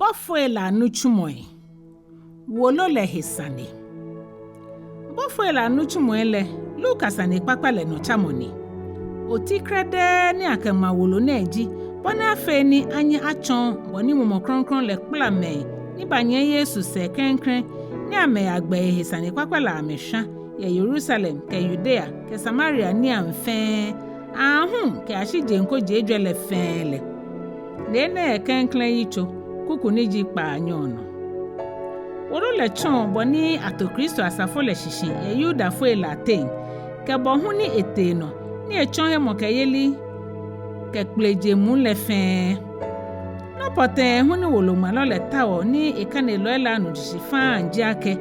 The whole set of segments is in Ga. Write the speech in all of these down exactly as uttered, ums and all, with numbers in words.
Bɔfoi lɛ anitsumɔi. Wolo lɛ he sane. Bɔfoi lɛ anitsumɔi lɛ, Luka sanekpakpa lɛ nɔtsamɔ ni. Oti krɛdɛɛ ni akɛŋma wolo nɛɛ ji bɔ ni afee ni anyɛ atsɔɔ bɔ ni Mumɔ Krɔŋkrɔŋ lɛ kpala mɛi ni banyiɛ Yesu sɛɛ klɛŋklɛŋ ni amɛyagbɛ ehe sanekpakpa lɛ amɛshwa yɛ Yerusalem kɛ Yudea kɛ Samaria niiaŋ fɛɛ, aahu kɛyashi jeŋ koji ejwɛ lɛ fɛɛ lɛ. Ni enɛ klɛŋklɛŋ yitso kuku ni ji kpaanyɔ nɔ. Wolo lɛ tsɔɔ bɔ ni ato Kristo asafo lɛ shishi yɛ Yudafoi lɛ ateŋ, kɛ bɔ hu ni etee nɔ ni etsɔ hemɔkɛyeli kɛ kplejeŋ muu lɛ fɛɛ. Nɔ pɔtɛɛ hu ni woloŋmalɔ lɛ taoɔ ni ekanelɔi lɛ anu shishi faŋŋ ji akɛ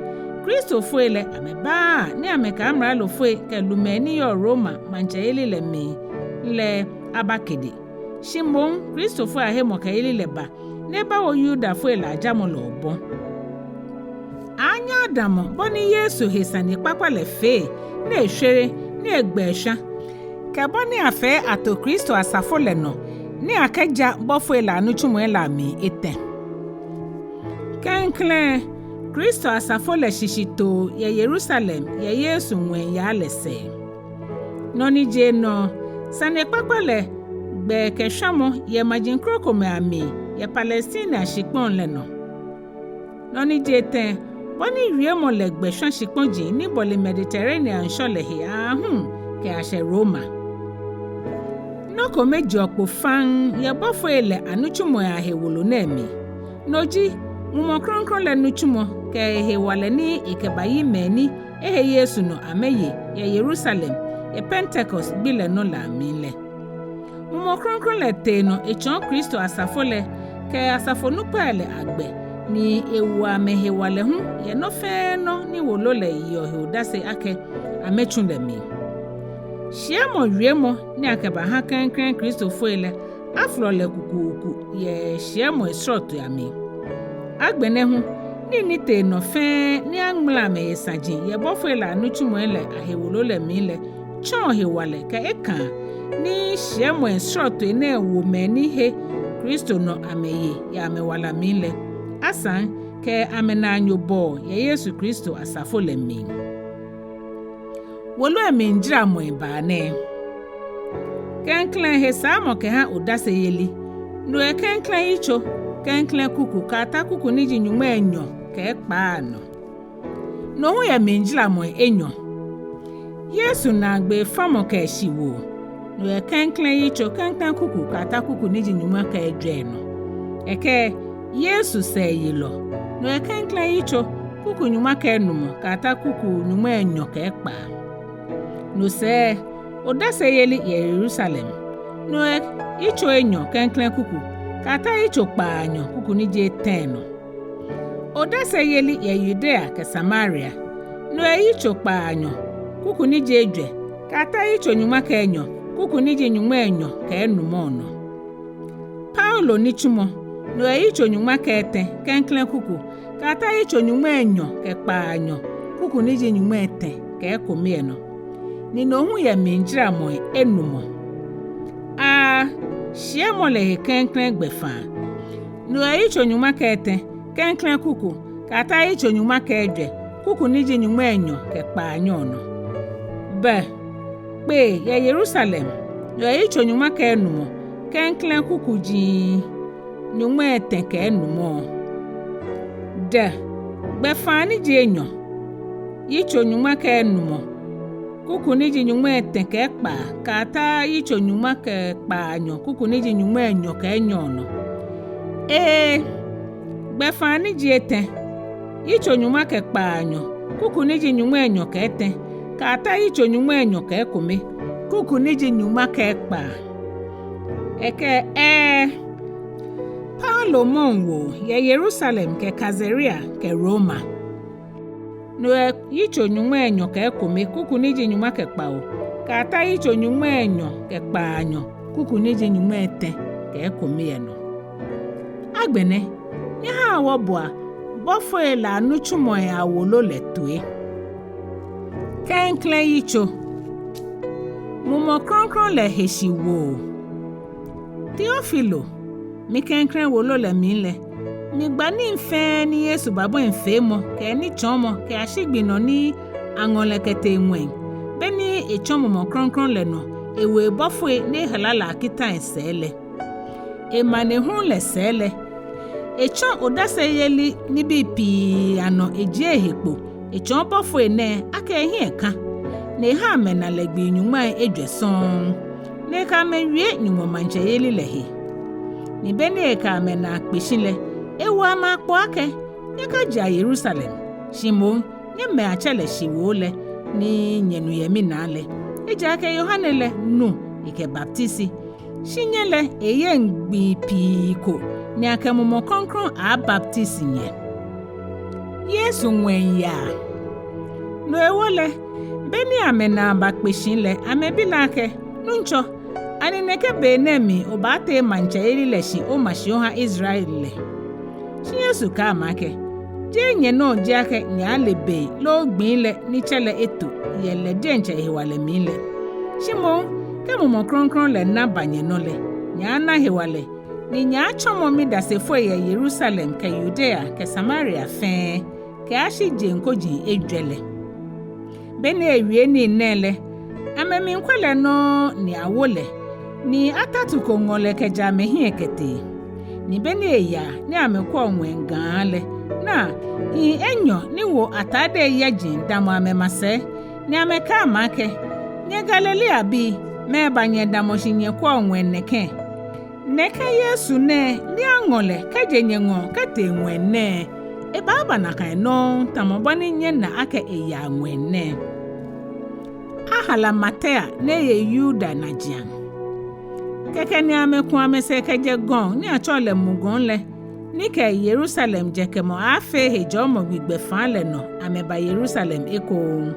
Kristofoi lɛ amɛbaaa ni amɛkɛ amralofoi kɛ lumɛi ni yɔɔ Roma maŋtsɛyeli lɛ mli lɛ aba kede. Shi moŋ Kristofoi ahemɔkɛyeli lɛ ba ni ebawo Yudafoi lɛ ajamɔ lɛ obɔ. Anyɛ adamɔ bɔ ni Yesu he sanekpakpa lɛ fee ni eshwere ni egbɛ eshwa, kɛ bɔ ni afee ato Kristo asafo lɛ nɔ ni akɛja bɔfoi lɛ anitsumɔi lɛ amli etɛ. Klɛŋklɛŋ, Kristo asafo lɛ shishitoo yɛ Yerusalem yɛ Yesu ŋwɛiyaa lɛ sɛɛ. Nɔ ni ji enɔ, sanekpakpa lɛ gbɛkɛshwamɔ yɛ maji krokomɛi amli yɛ Palestina shikpɔŋ lɛ nɔ. Nɔ ni ji etɛ, bɔ ni wiemɔ lɛ gbɛ shwa shikpɔji ni bɔle Mediterranean ŋshɔ lɛ he aahu kɛyashɛ Roma. Nɔ kome jeɔ kpo faŋŋ yɛ bɔfoi lɛ anitsumɔi ahe wolo nɛɛ mli. No ji Mumɔ Krɔŋkrɔŋ lɛ nitsumɔ kɛ ehewalɛ ni ekɛbayi mɛi ni ehe Yesu nɔ amɛye yɛ Yerusalem yɛ Pentekoste gbi lɛ nɔ lɛ amli lɛ. Mumɔ Krɔŋkrɔŋ lɛ tee nɔ etsɔɔ Kristo asafo lɛ kɛ asafo onukpai lɛ agbɛ, ni ewo amɛ hewalɛ hu yɛ nɔ fɛɛ nɔ ni wolo lɛ yeɔ he odase akɛ amɛtsu lɛ mli. Shiɛmɔ wiemɔ ni akɛbaha klɛŋklɛŋ Kristofoi lɛ afolɔ lɛ kukuuku yɛ shiɛmɔi srɔtoi amli. Agbɛnɛ hu, nii ni tee nɔ fɛɛ ni aŋmala amɛhe saji yɛ bɔfoi lɛ anitsumɔi lɛ ahe wolo lɛ mli lɛ tsɔɔ hewalɛ kɛ ekaa ni shiɛmɔi srɔtoi nɛɛ wo mɛi ni he Kristo nɔ amɛye yɛ amɛwala mli lɛ, asaŋ kɛ amɛnaanyobɔɔ yɛ Yesu Kristo asafo lɛ mli. Wolo lɛ mlijaramɔi baa nɛɛ. Klɛŋklɛŋ hesaamɔ kɛha odaseyeli. No yɛ klɛŋklɛŋ yitso, klɛŋklɛŋ kuku kɛyata kuku ni ji nyɔŋmai enyɔ kɛ ekpaa nɔ. No hu yɛ mlijaramɔi enyɔ. Yesu naagbee famɔ kɛ eshiwoo. No yɛ klɛŋklɛŋ yitso, klɛŋklɛŋ kuku kɛyata kuku ni ji nyɔŋma kɛ ejwɛ nɔ. Ekɛ Yesu sɛɛyelɔ. No yɛ klɛŋklɛŋ yitso, kuku nyɔŋma kɛ enumɔ kɛyata kuku nyɔŋmai enyɔ kɛ ekpaa. No sɛɛ, odaseyeli yɛ Yerusalem. No yɛ yitso enyɔ, klɛŋklɛŋ kuku kɛyata yitso kpaanyɔ, kuku ni ji etɛ nɔ. Odaseyeli yɛ Yudea kɛ Samaria. No yɛ yitso kpaanyɔ, kuku ni ji ejwɛ kɛyata yitso nyɔŋma kɛ enyɔ, kuku ni ji nyɔŋmai enyɔ kɛ enumɔ nɔ. Paulo nitsumɔ. No yɛ yitso nyɔŋma kɛ etɛ, klɛŋklɛŋ kuku kɛyata yitso nyɔŋmai enyɔ kɛ kpaanyɔ, kuku ni ji nyɔŋmai etɛ kɛ ekome nɔ. Ni no hu yɛ mlijaramɔi enumɔ. A, shiɛmɔ lɛ he klɛŋklɛŋ gbɛfaa. No yɛ yitso nyɔŋma kɛ etɛ, klɛŋklɛŋ kuku kɛyata yitso nyɔŋma kɛ ejwɛ, kuku ni ji nyɔŋmai enyɔ kɛ kpaanyɔ nɔ. B, kpee yɛ Yerusalem. No yɛ yitso nyɔŋma kɛ enumɔ, klɛŋklɛŋ kukuji nyɔŋmai etɛ kɛ enumɔ. D, gbɛfaa ni ji enyɔ. Yitso nyɔŋma kɛ enumɔ, kuku ni ji nyɔŋmai etɛ kɛ ekpaa kɛyata yitso nyɔŋma kɛ kpaanyɔ, kuku ni ji nyɔŋmai enyɔ kɛ enyɔ nɔ. E, gbɛfaa ni ji etɛ. Yitso nyɔŋma kɛ kpaanyɔ, kuku ni ji nyɔŋmai enyɔ kɛ etɛ kɛyata yitso nyɔŋmai enyɔ kɛ ekome, kuku ni ji nyɔŋma kɛ ekpaa. Ekɛ, ɛɛ, Paulo mɔɔ woo yɛ Yerusalem kɛ Kaisarea kɛ Roma. No yɛ yitso nyɔŋmai enyɔ kɛ ekome, kuku ni ji nyɔŋma kɛ kpawo kɛyata yitso nyɔŋmai enyɔ kɛ kpaanyɔ, kuku ni ji nyɔŋmai etɛ kɛ ekome nɔ. Agbɛnɛ, nyɛhaa wɔboa bɔfoi lɛ anitsumɔi awolo lɛ toi. Klɛŋklɛŋ yitso. Mumɔ Krɔŋkrɔŋ lɛ heshiwoo. Teofilo, miklɛŋklɛŋ wolo lɛ mli lɛ, Migba nii fɛɛ ni Yesu babɔi feemɔ kɛ enitsɔɔmɔ kɛyashi gbi nɔ ni aŋɔ lɛ kɛtee ŋwɛi, be ni etsɔ Mumɔ Krɔŋkrɔŋ lɛ nɔ ewo ebɔfoi ni ehala lɛ akitãi sɛɛ lɛ. Emanehulu lɛ sɛɛ lɛ, etsɔ odaseyeli nibii pii anɔ ejie ehe kpo etsɔɔ bɔfoi nɛɛ akɛ ehiɛ kã, ni eha amɛna lɛ gbii nyɔŋmai ejwɛ sɔŋŋ, ni ekɛ amɛ wie Nyɔŋmɔ maŋtsɛyeli lɛ he. Ni be ni ekɛ amɛ naa kpe shi lɛ, ewo amɛ akpɔ akɛ: Nyɛkajea Yerusalem, shi moŋ nyɛmɛa tsɛ lɛ shiwoo lɛ ni nyɛnu yɛ minaa lɛ. Ejaakɛ Yohane lɛ nu ekɛbaptisi, shi nyɛ lɛ eyeŋ gbii pii ko ni akɛ Mumɔ Krɔŋkrɔŋ aaabaptisi nyɛ. Yesu ŋwɛiyaa. No hewɔ lɛ, be ni amɛnaa bakpe shi lɛ, amɛbi lɛ akɛ: Nuŋtsɔ, ani nɛkɛ be nɛɛ mli obaatee maŋtsɛyeli lɛ shi oma shi oha Israel lɛ? Shi Yesu kɛɛ amɛ akɛ: Jeee nyɛnɔ ji akɛ nyɛaale be loo gbii lɛ ni Tsɛ lɛ eto yɛ lɛ diɛŋtsɛ ehewalɛ mli lɛ. Shi moŋ kɛ Mumɔ Krɔŋkrɔŋ lɛ na ba nyɛnɔ lɛ, nyɛaana hewalɛ, ni nyɛaatsɔmɔ midasefoi yɛ Yerusalem kɛ Yudea kɛ Samaria fɛɛ, kɛyashi jeŋ koji ejwɛ lɛ. Be ni ewie nii nɛɛ lɛ, amɛmiikwɛ lɛ nɔŋŋ ni awo lɛ, ni atatu ko ŋɔ lɛ kɛjɛ amɛhiɛ kɛtee. Ni be ni eyaa ni amɛkwɛɔ ŋwɛi gãa lɛ, naa, hii enyɔ ni wo atadei yɛji damɔ amɛmasɛi, ni amɛkɛɛ amɛ akɛ: Nyɛ Galileabii, mɛɛba nyɛdamɔ shi nyɛkwɛɔ ŋwɛi nɛkɛ? Nɛkɛ Yesu nɛɛ ni aŋɔ lɛ kɛjɛ nyɛŋɔɔ kɛtee ŋwɛi nɛɛ, ebaaba nakai nɔŋŋ tamɔ bɔ ni nyɛna akɛ eyaa ŋwɛi nɛɛ. Ahala Matia ni eye Yuda najiaŋ. Kɛkɛ ni amɛku amɛsɛɛ kɛjɛ gɔŋ ni atsɛɔ lɛ Mugɔŋ lɛ, ni kɛ Yerusalem jɛkɛmɔ aaafee hejɔɔmɔ gbi gbɛfaa lɛ nɔ, amɛba Yerusalem ekoŋŋ.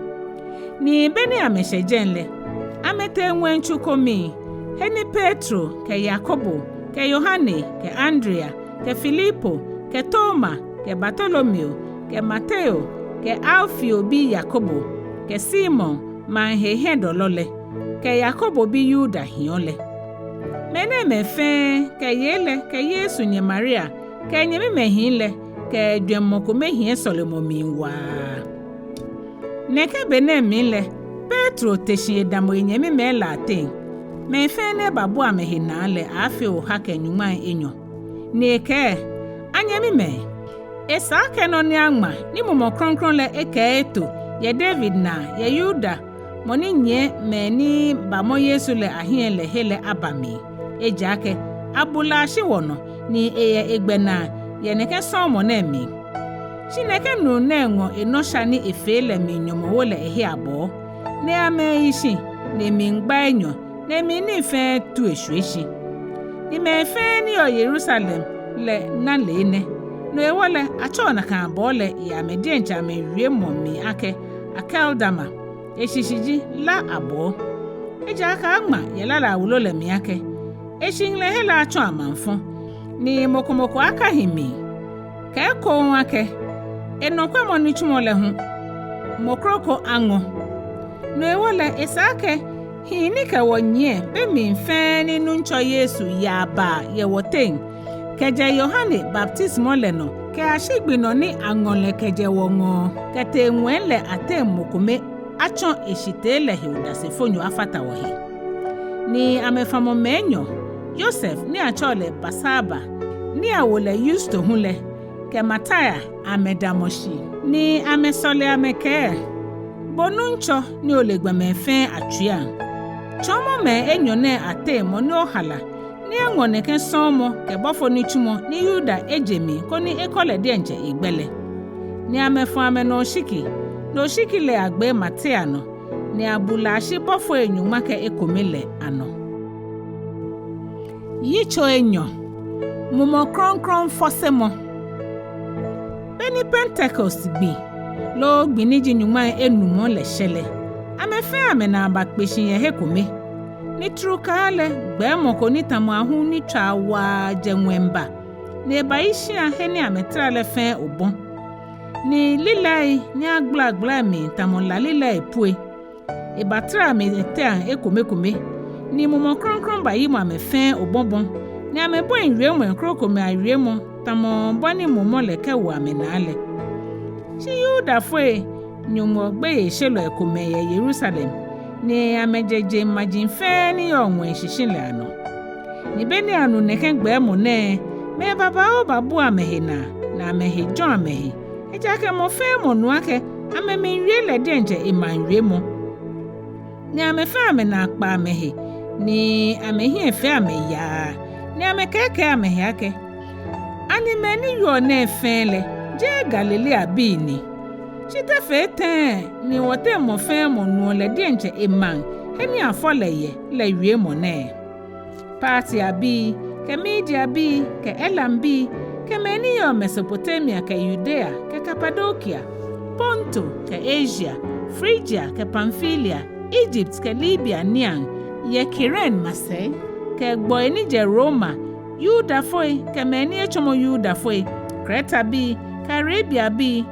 Ni be ni amɛshɛ jɛi lɛ, amɛtee ŋwɛitsu ko mli, he ni Petro kɛ Yakobo kɛ Yohane kɛ Andrea kɛ Filipo kɛ Toma kɛ Bartolomeo kɛ Mateo kɛ Alfeo bi Yakobo kɛ Simon, maŋ he hiɛdɔlɔ lɛ, kɛ Yakobo bi Yuda hiɔ lɛ. Mɛnɛɛmɛi fɛɛ kɛ yei lɛ kɛ Yesu nyɛ Maria kɛ enyɛmimɛi hii lɛ kɛ jwɛŋmɔ kome hiɛ sɔlemɔ mli waa. Nɛkɛ be nɛɛ mli lɛ, Petro te shi edamɔ enyɛmimɛi lɛ ateŋ. Mɛi fɛɛ ni ebabua amɛhe naa lɛ aaafee oha kɛ nyɔŋmai enyɔ. Ni ekɛɛ: Anyɛmimɛi, esa akɛ nɔ ni aŋma ni Mumɔ Krɔŋkrɔŋ lɛ ekɛɛ eto yɛ David naa yɛ Yuda, mɔ ni nyiɛ mɛi ni bamɔ Yesu lɛ ahiɛ lɛ he lɛ aba mli. Ejaakɛ abu lɛ ashi wɔnɔ, ni eyɛ egbɛnaa yɛ nɛkɛ sɔɔmɔ nɛɛ mli. Shi nɛkɛ nuu nɛɛ ŋɔ enɔsha ni efee lɛ mli nyɔmɔwoo lɛ ehe abɔɔ, ni amɛyi shi, ni emli gba enyɔ, ni emli nii fɛɛ tu eshwie shi. Ni mɛi fɛɛ ni yɔɔ Yerusalem lɛ na le enɛ. No hewɔ lɛ, atsɛɔ nakai abɔɔ lɛ yɛ amɛ diɛŋtsɛ amɛwiemɔ mli akɛ Akeldama, eshishi ji La Abɔɔ. Ejaakɛ aŋma yɛ La lɛ awolo lɛ mli akɛ: Eshihilɛhe lɛ atsɔ amaŋfɔ, ni mɔ ko mɔ ko akahi mli. Kɛ ekoŋŋ akɛ: Enɔkwɛmɔ nitsumɔ lɛ hu mɔ kroko aŋɔ. No hewɔ lɛ, esa akɛ hii ni kɛ wɔ nyiɛ be mli fɛɛ ni Nuŋtsɔ Yesu yaa baa yɛ wɔteŋ, kɛjɛ Yohane baptisimɔ lɛ nɔ kɛyashi gbi nɔ ni aŋɔ lɛ kɛjɛ wɔŋɔɔ kɛtee ŋwɛi lɛ ateŋ mɔ kome atsɔ eshitee lɛ he odasefonyo afata wɔhe. Ni amɛfamɔ mɛi enyɔ, Yosef ni atsɛɔ lɛ Barsaba, ni awo lɛ Yusto hu lɛ, kɛ Matia, amɛdamɔ shi. Ni amɛsɔle amɛkɛɛ: Bo Nuŋtsɔ ni ole gbɔmɛi fɛɛ atsuiiaŋ, tsɔɔmɔ mɛi enyɔ nɛɛ ateŋ mɔ ni ohala ni eŋɔ nɛkɛ sɔɔmɔ kɛ bɔfo nitsumɔ ni Yuda eje mli koni ekɔ lɛ diɛŋtsɛ egbɛ lɛ. Ni amɛfɔ amɛnɔ oshiki, ni oshiki lɛ agbee Matia nɔ, ni abu lɛ ashi bɔfoi nyɔŋma kɛ ekome lɛ anɔ. Yitso enyɔ. Mumɔ Krɔŋkrɔŋ fɔsemɔ. Be ni Pentekoste gbi, loo gbi ni ji nyɔŋmai enumɔ lɛ shɛ lɛ, amɛ fɛɛ amɛnaa bakpe shi yɛ he kome. Ni trukaa lɛ, gbɛɛmɔ ko ni tamɔ ahum ni tswaa waa jɛ ŋwɛi ba, ni ebayi shia he ni amɛtara lɛ fɛɛ obɔ. Ni lilɛi ni agblagbla mli tamɔ la lilɛi pue, ebatara amɛteaŋ ekomekome, ni Mumɔ Krɔŋkrɔŋ bayimɔ amɛ fɛɛ obɔbɔ, ni amɛbɔi wiemɔi krokomɛi awiemɔ tamɔ bɔ ni mumɔ lɛ kɛwo amɛnaa lɛ. Shi Yudafoi Nyɔŋmɔ gbeyeishelɔi komɛi yɛ Yerusalem, ni amɛjɛ jeŋmaji fɛɛ ni yɔɔ ŋwɛi shishi lɛ anɔ. Ni be ni anu nɛkɛ gbɛɛmɔ nɛɛ, mɛi babaoo babua amɛhe naa, ni amɛhe jɔ̃ amɛhe, ejaakɛ mɔ fɛɛ mɔ nu akɛ amɛmiiwie lɛ diɛŋtsɛ emaŋ wiemɔ. Ni amɛ fɛɛ amɛnaa kpa amɛhe, ni amɛhiɛ fee amɛ yaa, ni amɛkɛɛkɛɛ amɛhe akɛ: Ani mɛi ni wieɔ nɛɛ fɛɛ lɛ, jeee Galileabii ni? Shi te fee tɛŋŋ ni wɔteŋ mɔ fɛɛ mɔ nuɔ lɛ diɛŋtsɛ emaŋ he ni afɔ lɛ yɛ lɛ wiemɔ nɛɛ? Partiabii kɛ Mediabii kɛ Elambii kɛ mɛi ni yɔɔ Mesopotamia kɛ Yudea kɛ Kapadokia, Ponto kɛ Asia, Frigia kɛ Pamfilia, Ijipt kɛ Libia niiaŋ, yɛ Kirene masɛi kɛ gbɔi ni jɛ Roma, Yudafoi kɛ mɛi ni etsɔmɔ Yudafoi, Kretabii kɛ Arabiabii,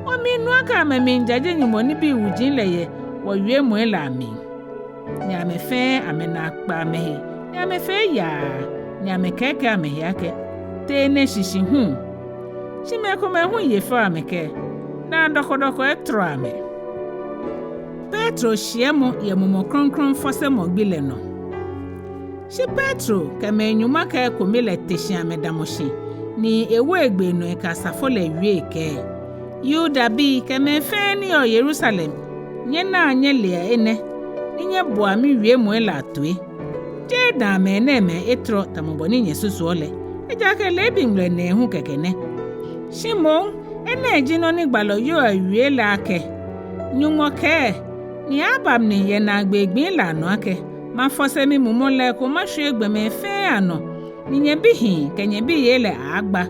wɔmiinu akɛ amɛmiijaje Nyɔŋmɔ nibii wuji lɛ yɛ wɔwiemɔi lɛ amli. Ni amɛ fɛɛ amɛnaa kpa amɛhe, ni amɛfee yaa, ni amɛkɛɛkɛɛ amɛhe akɛ: Te enɛ shishi hu? Shi mɛi komɛi hu ye fɛo amɛkɛɛ: Naa dɔkɔdɔkɔ etɔrɔ amɛ. Petro shiɛmɔ yɛ Mumɔ Krɔŋkrɔŋ fɔsemɔ gbi lɛ nɔ. Shi Petro kɛ mɛi nyɔŋma kɛ ekome lɛ te shi amɛdamɔ shi, ni ewo egbee nɔ ekɛ asafo lɛ wie ekɛɛ: Yudabii kɛ mɛi fɛɛ ni yɔɔ Yerusalem, nyɛnaa nyɛlea enɛ, ni nyɛboa miwiemɔi lɛ atoi. Jeee dãa mɛnɛɛmɛi etɔrɔ tamɔ bɔ ni nyɛsusuɔ lɛ, ejaakɛ leebi ŋmlɛ nɛɛhu kɛkɛ nɛ. Shi moŋ enɛ ji nɔ ni gbalɔ Yoel wie lɛ akɛ: Nyɔŋmɔ kɛɛ, ni aaaba mli yɛ naagbee gbii lɛ anɔ akɛ, mafɔse mimumɔ lɛ eko mashwie gbɔmɛi fɛɛ anɔ, ni nyɛbihii kɛ nyɛbiyei lɛ aaagba,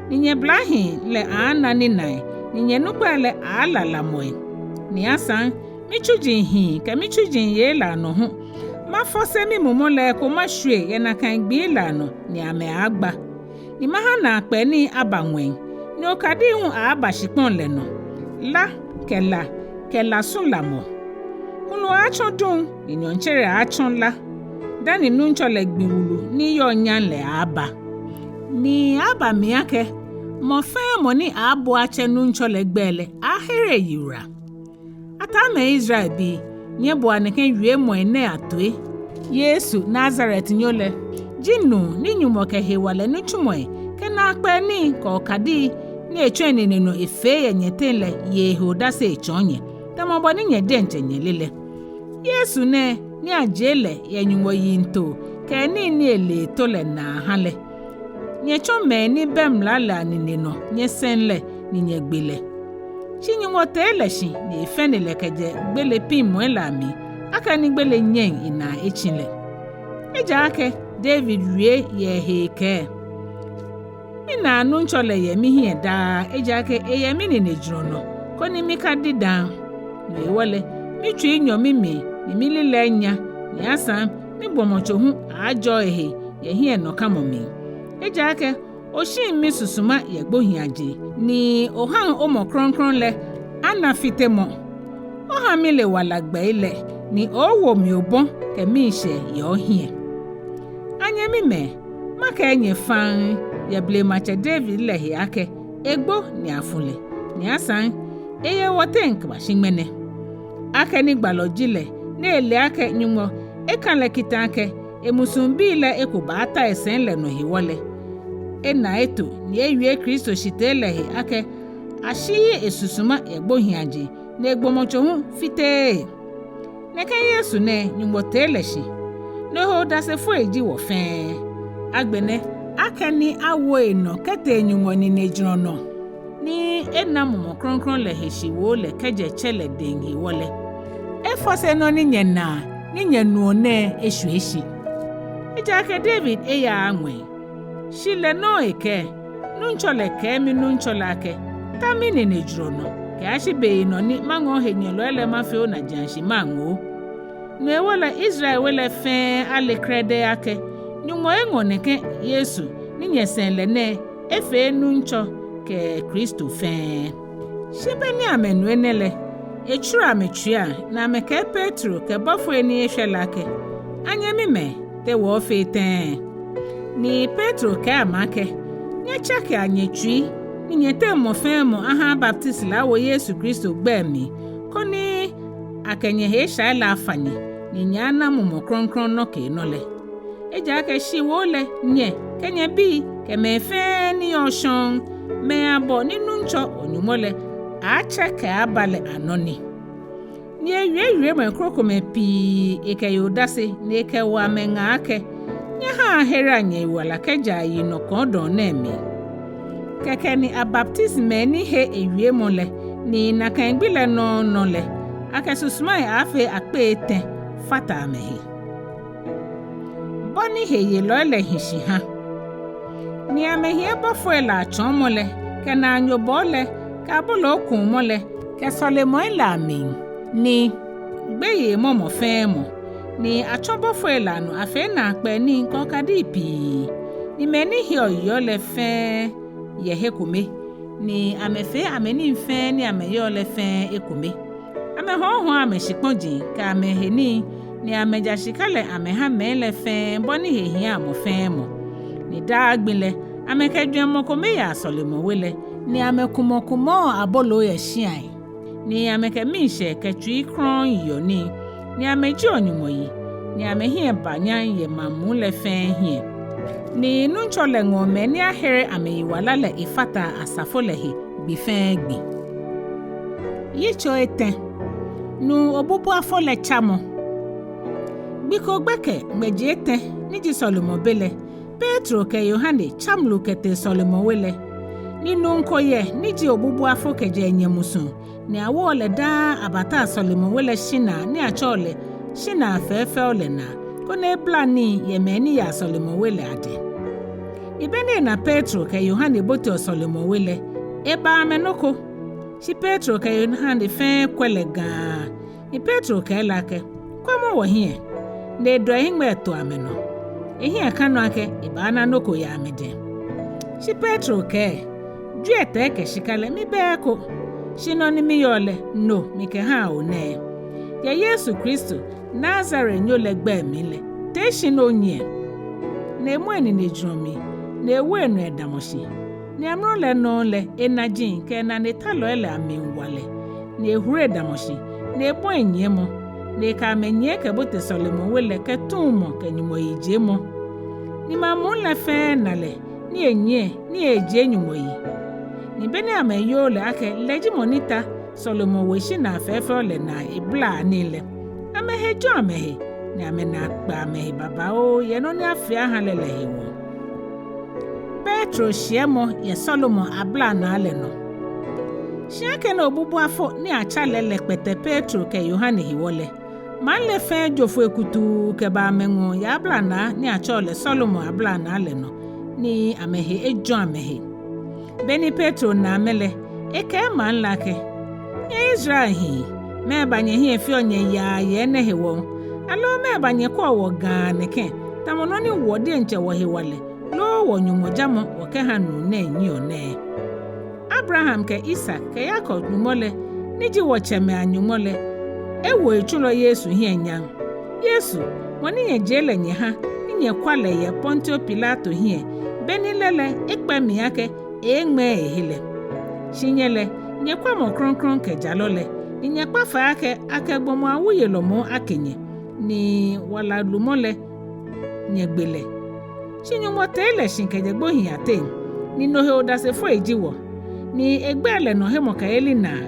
ni nyɛblahii lɛ aaana ninaai, ni nyɛnukpai lɛ aaala lamɔi. Ni asaŋ mitsuji hii kɛ mitsuji yei lɛ anɔ hu, mafɔse mimumɔ lɛ eko mashwie yɛ nakai gbii lɛ anɔ, ni amɛaagba. Ni maha naakpɛɛ nii aba ŋwɛi, ni okadii hu aaaba shikpɔŋ lɛ nɔ, la kɛ la kɛ lasu lamɔ. Hulu aaatsɔ duŋ, ni nyɔɔŋtsere aaatsɔ la, dani Nuŋtsɔ lɛ gbi wulu ni yɔɔ nyam lɛ aaaba. Ni aaaba mli akɛ, mɔ fɛɛ mɔ ni aaabo atsɛ Nuŋtsɔ lɛ gbɛi lɛ, aaahere eyiwala. Ataamɛi Israelbii, nyɛboa nɛkɛ wiemɔi nɛɛ atoi. Yesu Nazaretnyo lɛ, ji nuu ni Nyɔŋmɔ kɛ hewalɛ nitsumɔi kɛ naakpɛɛ nii kɛ okadii ni etsɔ enine nɔ efee yɛ nyɛteŋ lɛ ye ehe odase etsɔɔ nyɛ, tamɔ bɔ ni nyɛ diɛŋtsɛ nyɛle lɛ. Yesu nɛɛ ni ajie lɛ yɛ Nyɔŋmɔ yiŋtoo kɛ nii ni ele eto lɛ naa aha lɛ. Nyɛtsɔ mɛi ni bɛ mla lɛ anine nɔ nyɛsɛŋ lɛ ni nyɛgbe lɛ. Shi Nyɔŋmɔ tee lɛ shi ni efɛne lɛ kɛjɛ gbele piŋmɔi lɛ amli, akɛni gbele nyɛŋ enaa etsi lɛ. Ejaakɛ David wie yɛ ehe ekɛɛ: Minaa Nuŋtsɔ lɛ yɛ mihiɛ daa, ejaakɛ eyɛ mininejurɔ nɔ, koni mikadidãa. No hewɔ lɛ, mitsui nyɔ mimli, ni mililɛi nya, ni asaŋ migbɔmɔtso hu aaajɔɔ ehe yɛ hiɛnɔkamɔ mli. Ejaakɛ oshiŋ misusuma yɛ gbohiiaje, ni ohaŋ omɔ krɔŋkrɔŋ lɛ ana fitemɔ. Oha mile wala gbɛi lɛ, ni owo mi obɔ kɛ miishɛɛ yɛ ohiɛ. Anyɛmimɛi, makɛɛ nyɛ faŋŋ yɛ blematsɛ David lɛ he akɛ, egbo ni afu lɛ, ni asaŋ eye wɔteŋ kɛbashi ŋmɛnɛ. Akɛni gbalɔ ji lɛ, ni ele akɛ Nyɔŋmɔ eka lɛ kita akɛ emusuŋbii lɛ eko baata esɛi lɛ nɔ hewɔ lɛ, ena eto ni ewie Kristo shitee lɛ he akɛ ashiii esusuma yɛ gbohiiaje, ni egbɔmɔtso hu fiteee. Nɛkɛ Yesu nɛɛ Nyɔŋmɔ tee lɛ shi, no he odasefoi ji wɔ fɛɛ. Agbɛnɛ, akɛni awo enɔ kɛtee Nyɔŋmɔ ninejurɔ nɔ, ni ena Mumɔ Krɔŋkrɔŋ lɛ he shiwoo lɛ kɛjɛ Tsɛ lɛ dɛŋ hewɔ lɛ, efɔse nɔ ni nyɛnaa ni nyɛnuɔ nɛɛ eshwie shi. Ejaakɛ David eyaaa ŋwɛi, shi lɛ nɔŋŋ ekɛɛ: Nuŋtsɔ lɛ kɛɛ mi-Nuŋtsɔ lɛ akɛ, ta mininejurɔ nɔ, kɛyashi beyinɔ ni maŋɔ ohenyɛlɔi lɛ mafee onajiashi maŋoo. No hewɔ lɛ Israel we lɛ fɛɛ ale krɛdɛɛ akɛ Nyɔŋmɔ eŋɔ nɛkɛ Yesu ni nyɛsɛŋ lɛ nɛɛ efee Nuŋtsɔ kɛ Kristo fɛɛ. Shi be ni amɛnu enɛ lɛ, etsuru amɛtsuiiaŋ ni amɛkɛɛ Petro kɛ bɔfoi ni eshwɛ lɛ akɛ, anyɛmimɛi, te wɔɔfee tɛŋŋ? Ni Petro kɛɛ amɛ akɛ, ni Nyɛtsakea nyɛtsui, ni nyɛteŋ mɔ fɛɛ mɔ aha abaptisi lɛ awo Yesu Kristo gbɛi mli, koni akɛ nyɛhe eshai lɛ afa nyɛ, ni nyɛaana Mumɔ Krɔŋkrɔŋ nɔkeenɔ lɛ. Ejaakɛ shiwoo lɛ, nyɛ kɛ nyɛbii kɛ mɛi fɛɛ ni yɔɔ shɔŋŋ, mɛi abɔ ni Nuŋtsɔ wɔ-Nyɔŋmɔ lɛ aatsɛ kɛaba lɛ anɔ ni. Ni ewie wiemɔi krokomɛi pii ekɛye odase, ni ekɛwo amɛ ŋaa akɛ: Nyɛhaa aherea nyɛyiwala kɛjɛa yinɔ kɔɔdɔŋ nɛɛ mli. Kɛkɛ ni abaptisi mɛi ni he ewiemɔ lɛ, ni nakai gbi lɛ nɔŋŋ nɔ lɛ, akɛ susumai aaafee akpei etɛ fata amɛhe. Bɔ ni heyelɔi lɛ hi shi ha. Ni amɛhiɛ bɔfoi lɛ atsɔɔmɔ lɛ, kɛ naanyobɔɔ lɛ, kɛ abolookumɔ lɛ, kɛ sɔlemɔi lɛ amli, ni gbeyei mɔ mɔ fɛɛ mɔ, ni atsɔ bɔfoi lɛ anɔ afee naakpɛɛ nii kɛ okadii pii, ni mɛi ni heɔ yeɔ lɛ fɛɛ yɛ he kome, ni amɛfee amɛnii fɛɛ ni amɛyɔɔ lɛ fɛɛ ekome. Amɛhɔɔhɔɔ amɛshikpɔji kɛ amɛhenii, ni amɛja shika lɛ amɛha mɛi lɛ fɛɛ bɔ ni he hiaa mɔ fɛɛ mɔ. Ni daa gbi lɛ, amɛkɛ jwɛŋmɔ kome yaa sɔlemɔwe lɛ, ni amɛkumɔkumɔɔ aboloo yɛ shiai, ni amɛkɛ miishɛɛ kɛ tsui krɔŋŋ yeɔ nii, ni amɛjieɔ Nyɔŋmɔ yi, ni amɛhiɛ ba nyam yɛ maŋ muu lɛ fɛɛ hiɛ. Ni Nuŋtsɔ lɛ ŋɔɔ mɛi ni ahere amɛyiwala lɛ efataa asafo lɛ he gbi fɛɛ gbi. Yitso etɛ. Nuu obubuafo lɛ tsamɔ. Gbi ko gbɛkɛ ŋmɛji etɛ ni ji sɔlemɔ be lɛ, Petro kɛ Yohane tsa mlu kɛtee sɔlemɔwe lɛ. Ni nuu ko yɛ ni ji obubuafo kɛjɛ enyɛ musuŋ, ni awoɔ lɛ daa abataa sɔlemɔwe lɛ shinaa ni atsɛɔ lɛ shinaa fɛɛfɛo lɛ naa, koni ebla nii yɛ mɛi ni yaa sɔlemɔwe lɛ adɛŋ. Ni be ni ena Petro kɛ Yohane boteɔ sɔlemɔwe lɛ, eba amɛnɔ ko. Shi Petro kɛ Yohane fɛɛ kwɛ lɛ gaaŋ. Ni Petro kɛɛ lɛ akɛ: Kwɛmɔ wɔhiɛ. Ni edɔ ehiŋmɛi eto amɛnɔ. Ehiɛ ka nɔ akɛ ebaana nɔ ko yɛ amɛdɛŋ. Shi Petro kɛɛ: Jwiɛtɛi kɛ shika lɛ mibɛ eko, shi nɔ ni miyɔɔ lɛ, no mikɛhaa bo nɛɛ. Yɛ Yesu Kristo, Nazarenyo lɛ gbɛi mli lɛ, tee shi ni onyiɛ. Ni emu eninejurɔ mli, ni ewo enɔ edamɔ shi. Ni amrɔ lɛ nɔŋŋ lɛ, enaji kɛ enanetalɔi lɛ amli wa lɛ, ni ehuru edamɔ shi, ni ebɔi nyiɛmɔ, ni ekɛ amɛ nyiɛ kɛbote sɔlemɔwe lɛ kɛ tuumɔ kɛ Nyɔŋmɔ yijiemɔ. Ni maŋ muu lɛ fɛɛ na lɛ, ni enyiɛ, ni ejie Nyɔŋmɔ yi. Ni be ni amɛyoo lɛ akɛ lɛ ji mɔ ni ta sɔlemɔwe shinaa fɛɛfɛo lɛ naa eblaa nii lɛ, amɛhe jɔ amɛhe, ni amɛnaa kpɛ amɛhe babaoo yɛ nɔ ni afee aha lɛ lɛ hewɔ. Petro shiɛmɔ yɛ sɔlemɔ ablanaa lɛ nɔ. Shi akɛni obubuafo ni atsa lɛ lɛ kpɛtɛ Petro kɛ Yohane hewɔ lɛ, maŋ lɛ fɛɛ jo foi kutuu kɛba amɛŋɔɔ yɛ ablanaa ni atsɛɔ lɛ sɔlemɔ ablanaa lɛ nɔ, ni amɛhe ejɔ amɛhe. Be ni Petro na amɛ lɛ, ekɛɛ maŋ lɛ akɛ: Nyɛ Israelhii, mɛɛba nyɛhiɛ feɔ nyɛ yaa yɛ enɛ hewɔ? Aloo mɛɛba nyɛkwɛɔ wɔ gaaŋ nɛkɛ, tamɔ nɔ ni wɔ diɛŋtsɛ wɔhewalɛ loo wɔnyɔŋmɔjamɔ wɔkɛha nuu nɛɛ nyiɛɔ nɛɛ? Abraham kɛ Isak kɛ Yakob Nyɔŋmɔ lɛ, ni ji wɔtsɛmɛi a-Nyɔŋmɔ lɛ, ewo etsulɔ Yesu hiɛ nyam. Yesu, mɔ ni nyɛjie lɛ nyɛha, ni nyɛkwa lɛ yɛ Pontio Pilato hiɛ, be ni lɛ lɛ ekpɛ mli akɛ eeeŋmɛɛ ehe lɛ. Shi nyɛ lɛ, nyɛkwa Mɔ Krɔŋkrɔŋ kɛ Jalɔ lɛ, ni nyɛkpa fai akɛ akɛ gbɔmɔ awuyelɔ moŋ ake nyɛ, ni wala lumɔ lɛ nyɛgbe lɛ. Shi Nyɔŋmɔ tee lɛ shi kɛjɛ gbohii ateŋ, ni no he odasefoi ji wɔ, ni egbɛi lɛ nɔ hemɔkɛyeli naa,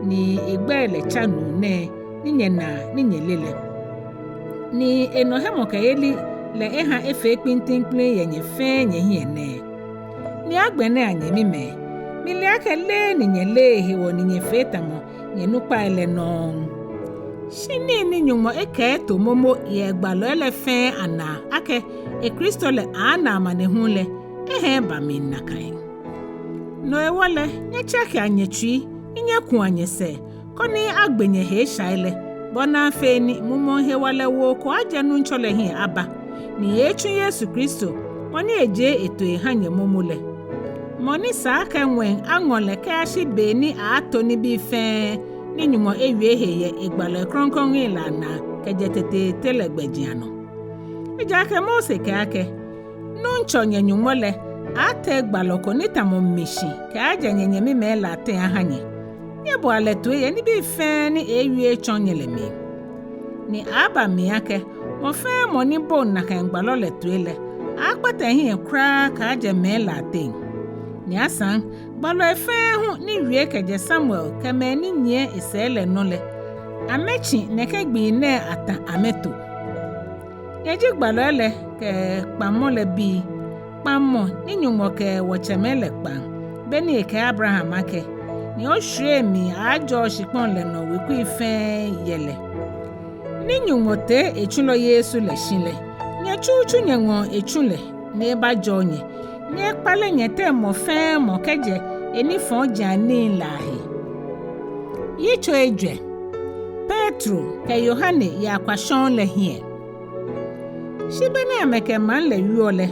ni egbɛi lɛ tsa nuu nɛɛ, ni nyɛnaa ni nyɛle lɛ. Ni enɔ hemɔkɛyeli lɛ eha efee kpiŋtiŋkpliŋ yɛ nyɛ fɛɛ nyɛhiɛ nɛɛ. Ni agbɛnɛ, anyɛmimɛi, mile akɛ leee ni nyɛleee hewɔ ni nyɛfee tamɔ nyɛnukpai lɛ nɔŋŋ. Shi nii ni Nyɔŋmɔ ekɛɛ eto momo yɛ egbalɔi lɛ fɛɛ anaa akɛ eKristo lɛ aaana amanehulu lɛ, eha eba mli nakai. No hewɔ lɛ, nyɛtsakea nyɛtsui, ni nyɛkua nyɛsɛɛ, koni agbe nyɛhe eshai lɛ, bɔ ni afee ni mumɔŋ hewalɛwoo ko ajɛ Nuŋtsɔ lɛ hiɛ aba, ni eeetsu Yesu Kristo, mɔ ni ejie etoi eha nyɛ momo lɛ, mɔ ni sa akɛ ŋwɛi aŋɔ lɛ kɛyashi be ni aaato nibii fɛɛ ni Nyɔŋmɔ ewie he yɛ egbalɔi krɔŋkrɔŋi lɛ anaa kɛjɛ teteete lɛ gbɛjianɔ. Ejaakɛ Mose kɛɛ akɛ: Nuŋtsɔ nyɛ Nyɔŋmɔ lɛ Aatee gbalɔ ko ni tamɔ mi shi kɛaajɛ nyɛnyɛmimɛi lɛ ateŋ aha nyɛ. Nyɛboa lɛ toi yɛ nibii fɛɛ ni eewie etsɔɔ nyɛ lɛ mli. Ni aaaba mli akɛ mɔ fɛɛ mɔ ni boŋ nakai gbalɔ lɛ toi lɛ, aaakpata ehiɛ kwraa kɛaajɛ mɛi lɛ ateŋ. Ni asaŋ, gbalɔi fɛɛ hu ni wie kɛjɛ Samuel kɛ mɛi ni nyiɛ esɛɛ lɛ nɔ lɛ, amɛtsi nɛkɛ gbii nɛɛ atã amɛto. Nyɛ ji gbalɔi lɛ kɛ kpaŋmɔ lɛ bii, kpaŋmɔ ni Nyɔŋmɔ kɛ wɔtsɛmɛi lɛ kpaŋ, be ni ekɛɛ Abraham akɛ, Ni oshwiei mli aaajɔɔ shikpɔŋ lɛ nɔ wekui fɛɛ yɛ lɛ. Ni Nyɔŋmɔ tee etsulɔ Yesu lɛ shi lɛ, nyɛ tsutsu nyɛŋɔɔ etsu lɛ, ni ebajɔɔ nyɛ, ni ekpale nyɛteŋ mɔ fɛɛ mɔ kɛjɛ enifɔjianii lɛ ahe. Yitso ejwɛ. Petro kɛ Yohane yɛ akwashɔŋ lɛ hiɛ. Shi be ni amɛkɛ maŋ lɛ wieɔ lɛ,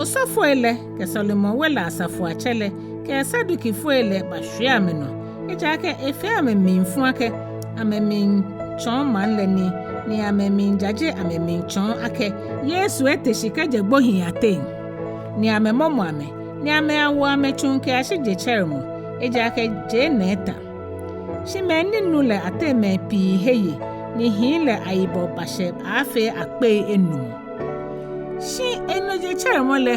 osɔfoi lɛ kɛ sɔlemɔwe lɛ asafoiatsɛ lɛ kɛ Sadukifoi lɛ bashwie amɛnɔ, ejaakɛ efee amɛmlifu akɛ amɛmiitsɔɔ maŋ lɛ nii, ni amɛmiijaje amɛmiitsɔɔ akɛ Yesu ete shi kɛjɛ gbohii ateŋ. Ni amɛmɔmɔ amɛ, ni amɛyawo amɛ tsuŋ kɛyashi jetsɛremɔ, ejaakɛ je lɛ etã. Shi mɛi ni nu lɛ ateŋ mɛi pii he ye, ni hii lɛ ayibɔ bashɛ aaafee akpei enumɔ. Shi enɔ jetsɛremɔ lɛ,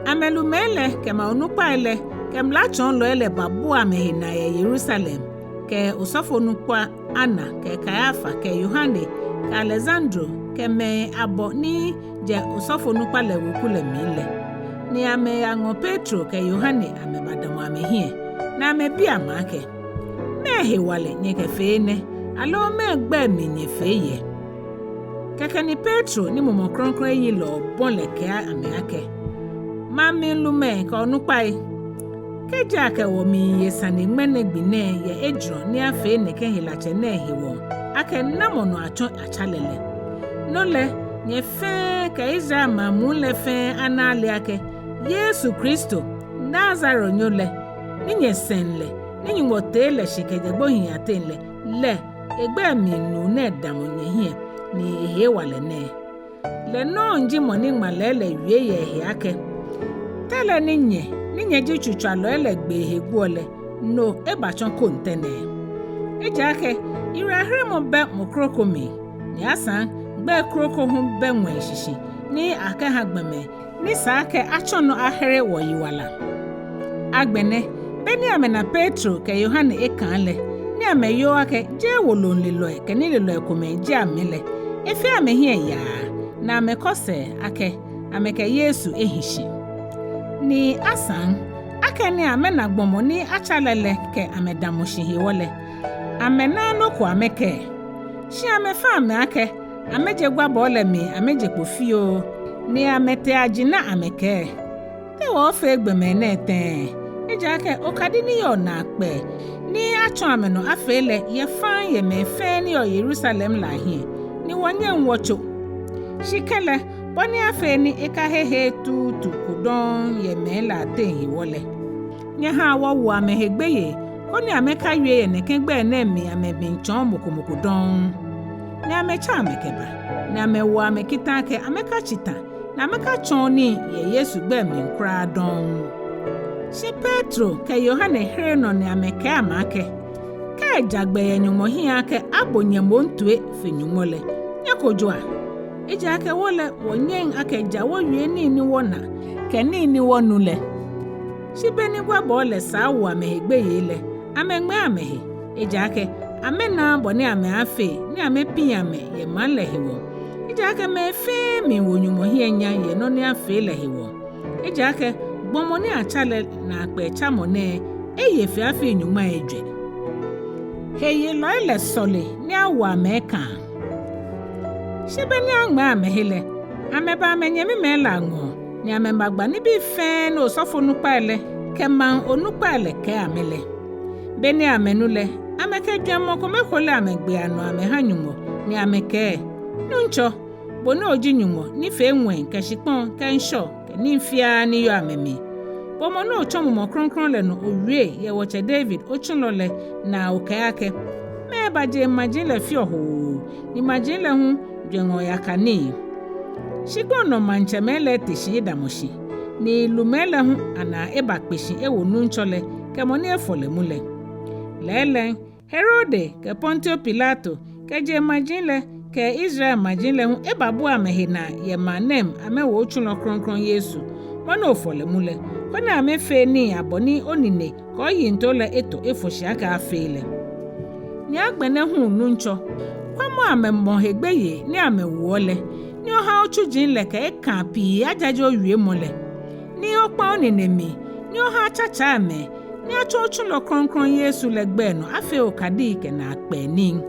amɛlumɛi lɛ kɛ maŋ onukpai lɛ kɛ mlatsɔɔlɔi lɛ babua amɛhe naa yɛ Yerusalem, kɛ osɔfonukpa Ana kɛ Kaiafa kɛ Yohane kɛ Aleksandro kɛ mɛi abɔ ni jɛ osɔfonukpa lɛ weku lɛ mli lɛ. Ni amɛyaŋɔ Petro kɛ Yohane amɛbadamɔ amɛhiɛ, ni amɛbi amɛ akɛ, Mɛɛ hewalɛ nyɛkɛfee enɛ, aloo mɛɛ gbɛi mli nyɛfee yɛ? Kɛkɛ ni Petro ni Mumɔ Krɔŋkrɔŋ eyi lɛ obɔ lɛ kɛɛ amɛ akɛ, Maŋ mli lumɛi kɛ onukpai, kɛji akɛ wɔmiiye sane ŋmɛnɛ gbi nɛɛ yɛ ejurɔ ni afee nɛkɛ helatsɛ nɛɛ hewɔ, akɛ namɔ nɔ atsɔ atsa lɛ lɛ, no lɛ nyɛ fɛɛ kɛ Israel maŋ muu lɛ fɛɛ ana ale akɛ Yesu Kristo, Nazarenyo lɛ, ni nyɛsɛŋ lɛ, ni Nyɔŋmɔ tee lɛ shi kɛjɛ gbohii ateŋ lɛ, lɛ egbɛi mli nuu nɛɛ damɔ nyɛhiɛ, ni ehe hewalɛ nɛɛ. Lɛ nɔŋŋ ji mɔ ni ŋmalɛi lɛ wie yɛ ehe akɛ, Tɛ lɛ ni nyɛ, ni nyɛ ji tsutswalɔi lɛ gbe ehe guɔ lɛ, no ebatsɔ koŋtɛ nɛɛ. Ejaakɛ yiwalaheremɔ bɛ mɔ kroko mli, ni asaŋ gbɛi kroko hu bɛ ŋwɛi shishi ni akɛha gbɔmɛi, ni sa akɛ atsɔ nɔ ahere wɔyiwala. Agbɛnɛ, be ni amɛna Petro kɛ Yohane ekãa lɛ, ni amɛyoo akɛ jeee woloŋlelɔi kɛ nilelɔi komɛi ji amɛ lɛ, efee amɛhiɛ yaa, ni amɛkɔ sɛɛ akɛ amɛkɛ Yesu ehi shi. Ni asaŋ, akɛni amɛna gbɔmɔ ni atsa lɛ lɛ kɛ amɛdamɔ shi hewɔ lɛ, amɛnaaa nɔ ko amɛkɛɛ. Shi amɛfa amɛ akɛ amɛje gwabɔɔ lɛ mli amɛje kpo fioo, ni amɛtee ajina amɛkɛɛ, Te wɔɔfee gbɔmɛi nɛɛ tɛŋŋ? Ejaakɛ okadi ni yɔɔ naakpɛɛ ni atsɔ amɛnɔ afee lɛ yɛ faŋŋ yɛ mɛi fɛɛ ni yɔɔ Yerusalem lɛ ahiɛ, ni wɔnyɛŋ wɔtso. Shi kɛlɛ, bɔ ni afee ni ekahe hee tuutu ko dɔŋŋ yɛ mɛi lɛ ateŋ hewɔ lɛ, nyɛhaa wɔwoa amɛhe gbeyei, koni amɛkawie yɛ nɛkɛ gbɛi nɛɛ mli amɛmiitsɔɔ mɔ ko mɔ ko dɔŋŋ. Ni amɛtsɛ amɛ kɛba, ni amɛwo amɛ kita akɛ amɛkatsi tã, ni amɛkatsɔɔ nii yɛ Yesu gbɛi mli kwraa dɔŋŋ. Shi Petro kɛ Yohane here nɔ ni amɛkɛɛ amɛ akɛ, Kɛ eja gbɛ yɛ Nyɔŋmɔ hiɛ akɛ abo nyɛ moŋ toi fe Nyɔŋmɔ lɛ, nyɛkojoa. Ejaakɛ wɔ lɛ wɔnyɛŋ akɛ ja wɔwie nii ni wɔna kɛ nii ni wɔnu lɛ. Shi be ni gwabɔɔ lɛ saa wo amɛhe gbeyei lɛ, amɛŋmɛɛ amɛhe, ejaakɛ amɛnaaa bɔ ni amɛaafee ni amɛpiŋ amɛ yɛ maŋ lɛ hewɔ. Ejaakɛ mɛi fɛɛ miiwo Nyɔŋmɔ hiɛ nyam yɛ nɔ ni afee lɛ hewɔ. Ejaakɛ gbɔmɔ ni atsa lɛ naakpɛɛ tsamɔ nɛɛ eye fe afii nyɔŋmai ejwɛ. Heyelɔi lɛ sɔle ni awo amɛ ekãa. Shi be ni aŋmɛɛ amɛhe lɛ, amɛba amɛnyɛmimɛi lɛ aŋɔɔ, ni amɛbagba nibii fɛɛ ni osɔfonukpai lɛ kɛ maŋ onukpai lɛ kɛɛ amɛ lɛ. Be ni amɛnu lɛ, amɛkɛ jwɛŋmɔ kome kole amɛgbee anɔ amɛha Nyɔŋmɔ, ni amɛkɛɛ, Nuŋtsɔ, bo ni oji Nyɔŋmɔ ni fee ŋwɛi kɛ shikpɔŋ kɛ ŋshɔ kɛ nii fiaa ni yɔɔ amɛmli, bo mɔ ni otsɔ Mumɔ Krɔŋkrɔŋ lɛ nɔ owie yɛ wɔtsɛ David otsulɔ lɛ naa okɛɛ akɛ, Mɛɛba jeŋmaji lɛ feɔ hoo, ni maji lɛ hu jwɛŋɔ yaka nii? Shikpɔŋ nɔ maŋtsɛmɛi lɛ te shi edamɔ shi, ni lumɛi lɛ hu anaa ebakpe shi ewo Nuŋtsɔ lɛ kɛ mɔ ni efɔ lɛ mu lɛ. Lɛɛlɛŋ, Herode kɛ Pontio Pilato kɛ jeŋmaji lɛ kɛ Israel maji lɛ hu ebabua amɛhe naa yɛ maŋ nɛɛ mli amɛwo otsulɔ krɔŋkrɔŋ Yesu, mɔ ni ofɔ lɛ mu lɛ, koni amɛfee nii abɔ ni onine kɛ oyiŋtoo lɛ eto efo shi akɛ afee lɛ. Ni agbɛnɛ hu Nuŋtsɔ, kwɛmɔ amɛmɔ he gbeyei ni amɛwoɔ lɛ, ni oha otsuji lɛ kɛ ekãa pii ajaje owiemɔ lɛ, ni okpa onine mli, ni oha atsatsa amɛ, ni atsɔ otsulɔ krɔŋkrɔŋ Yesu lɛ gbɛi nɔ afee okadii kɛ naakpɛɛ nii.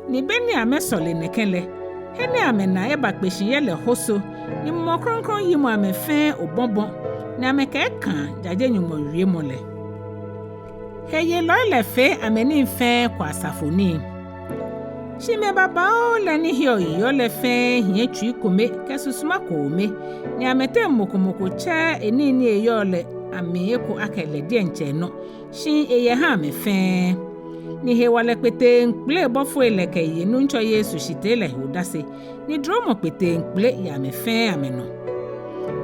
Ni be ni amɛsɔle nɛkɛ lɛ, he ni amɛnaa ebakpe shi yɛ lɛ hoso, ni Mumɔ Krɔŋkrɔŋ yimɔ amɛ fɛɛ obɔbɔ, ni amɛkɛ ekãa jaje Nyɔŋmɔ wiemɔ lɛ. Heyelɔi lɛ fee amɛnii fɛɛ kwasafo nii. Shi mɛi babaoo lɛ ni heɔ yeɔ lɛ fɛɛ hiɛ tsui kome kɛ susuma kome, ni amɛteŋ mɔ ko mɔ ko tsɛɛɛ enii ni eyɔɔ lɛ amli eko akɛ lɛ diɛŋtsɛ enɔ, shi eyɛ eha amɛ fɛɛ. Ni hewalɛ kpeteŋkpele bɔfoi lɛ kɛye Nuŋtsɔ Yesu shitee lɛ he odase, ni dromɔ kpeteŋkpele yɛ amɛ fɛɛ amɛnɔ.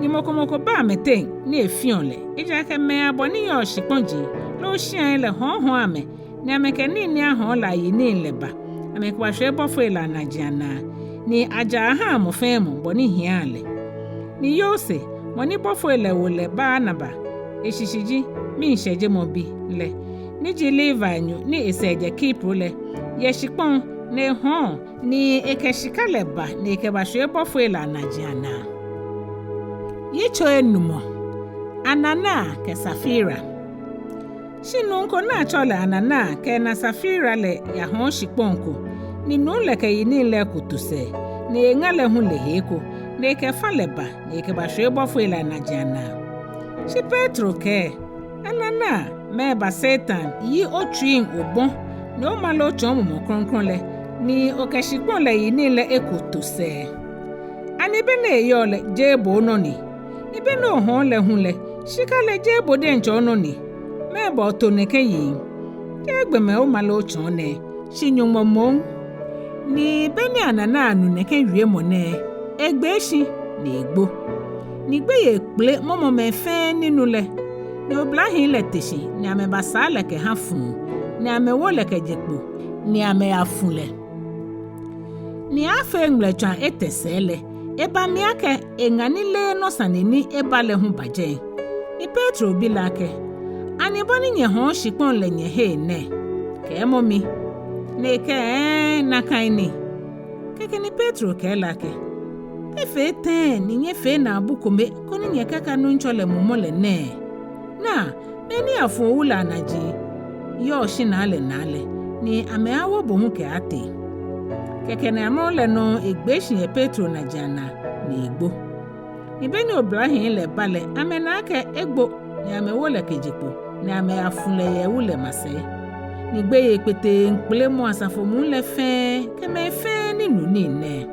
Ni mɔ ko mɔ ko bɛ amɛteŋ ni efiɔ lɛ, ejaakɛ mɛi abɔ ni yɔɔ shikpɔji loo shiai lɛ hɔɔhɔɔ amɛ, ni amɛkɛ nii ni ahɔɔ lɛ ayi nii lɛ ba, amɛkɛbashwie bɔfoi lɛ anaji anaa, ni aja aha mɔ fɛɛ mɔ bɔ ni hiaa lɛ. Ni Yose, mɔ ni bɔfoi lɛ wo lɛ Barnaba, eshishi ji Miishɛjemɔ bi lɛ, ni ji Levinyo ni esɛɛ jɛ Kipro lɛ, yɛ shikpɔŋ ni ehɔɔ, ni ekɛ shika lɛ ba ni ekɛbashwie bɔfoi lɛ anaji anaa. Yitso enumɔ. Anania kɛ Safira. Shi nuu ko ni atsɛɔ lɛ Anania kɛ enaa Safira lɛ yahɔɔ shikpɔŋ ko, ni nuu lɛ kɛ yinii lɛ eko to sɛɛ, ni eŋa lɛ hu le he eko, ni ekɛ fã lɛ ba ni ekɛbashwie bɔfoi lɛ anaji anaa. Shi Petro kɛɛ, Anania, mɛɛba Satan yi otsuiŋ obɔ, ni omale otsɔɔ Mumɔ Krɔŋkrɔŋ lɛ, ni okɛ shikpɔŋ lɛ yinii lɛ eko to sɛɛ? Ani be ni eyɔɔ lɛ jeee bo onɔ ni? Ni be ni ohɔɔ lɛ hu lɛ, shika lɛ jeee bo diɛŋtsɛ onɔ ni? Mɛɛba oto nɛkɛ yiŋ? Jeee gbɔmɛi omale otsɔɔ nɛɛ, shi Nyɔŋmɔ moŋ. Ni be ni Anania nu nɛkɛ wiemɔ nɛɛ, egbee shi ni egbo. Ni gbeyei kpele mɔmɔ mɛi fɛɛ ni nu lɛ. Ni oblahii lɛ te shi ni amɛbasaa lɛ kɛha fuu, ni amɛwo lɛ kɛje kpo, ni amɛyafu lɛ. Ni aaafee ŋmɛlɛtswaa etɛ sɛɛ lɛ, eba mli akɛ eŋa ni leee nɔ sane ni eba lɛ hu ba jɛi. Ni Petro bi lɛ akɛ, Ani bɔ ni nyɛhɔɔ shikpɔŋ lɛ nyɛheee nɛ? Kɛɛmɔ mi. Ni ekɛɛ, Ɛɛ, nakai ni. Kɛkɛ ni Petro kɛɛ lɛ akɛ, Te fee tɛŋŋ ni nyɛfee naabu kome koni nyɛkaka Nuŋtsɔ lɛ Mumɔ lɛ nɛɛ? Naa, mɛi ni yafu owu lɛ anaji yɔɔ shinaa lɛ naa lɛ, ni amɛaawo bo hu kɛaatee. Kɛkɛ ni amrɔ lɛ nɔŋŋ egbee shi yɛ Petro naji anaa ni egbo. Ni be ni oblahii lɛ ba lɛ, amɛna akɛ egbo, ni amɛwo lɛ kɛje kpo, ni amɛyafu lɛ yɛ ewu lɛ masɛi. Ni gbeyei kpeteŋkpele mɔ asafo muu lɛ fɛɛ, kɛ mɛi fɛɛ ni nu nii nɛɛ.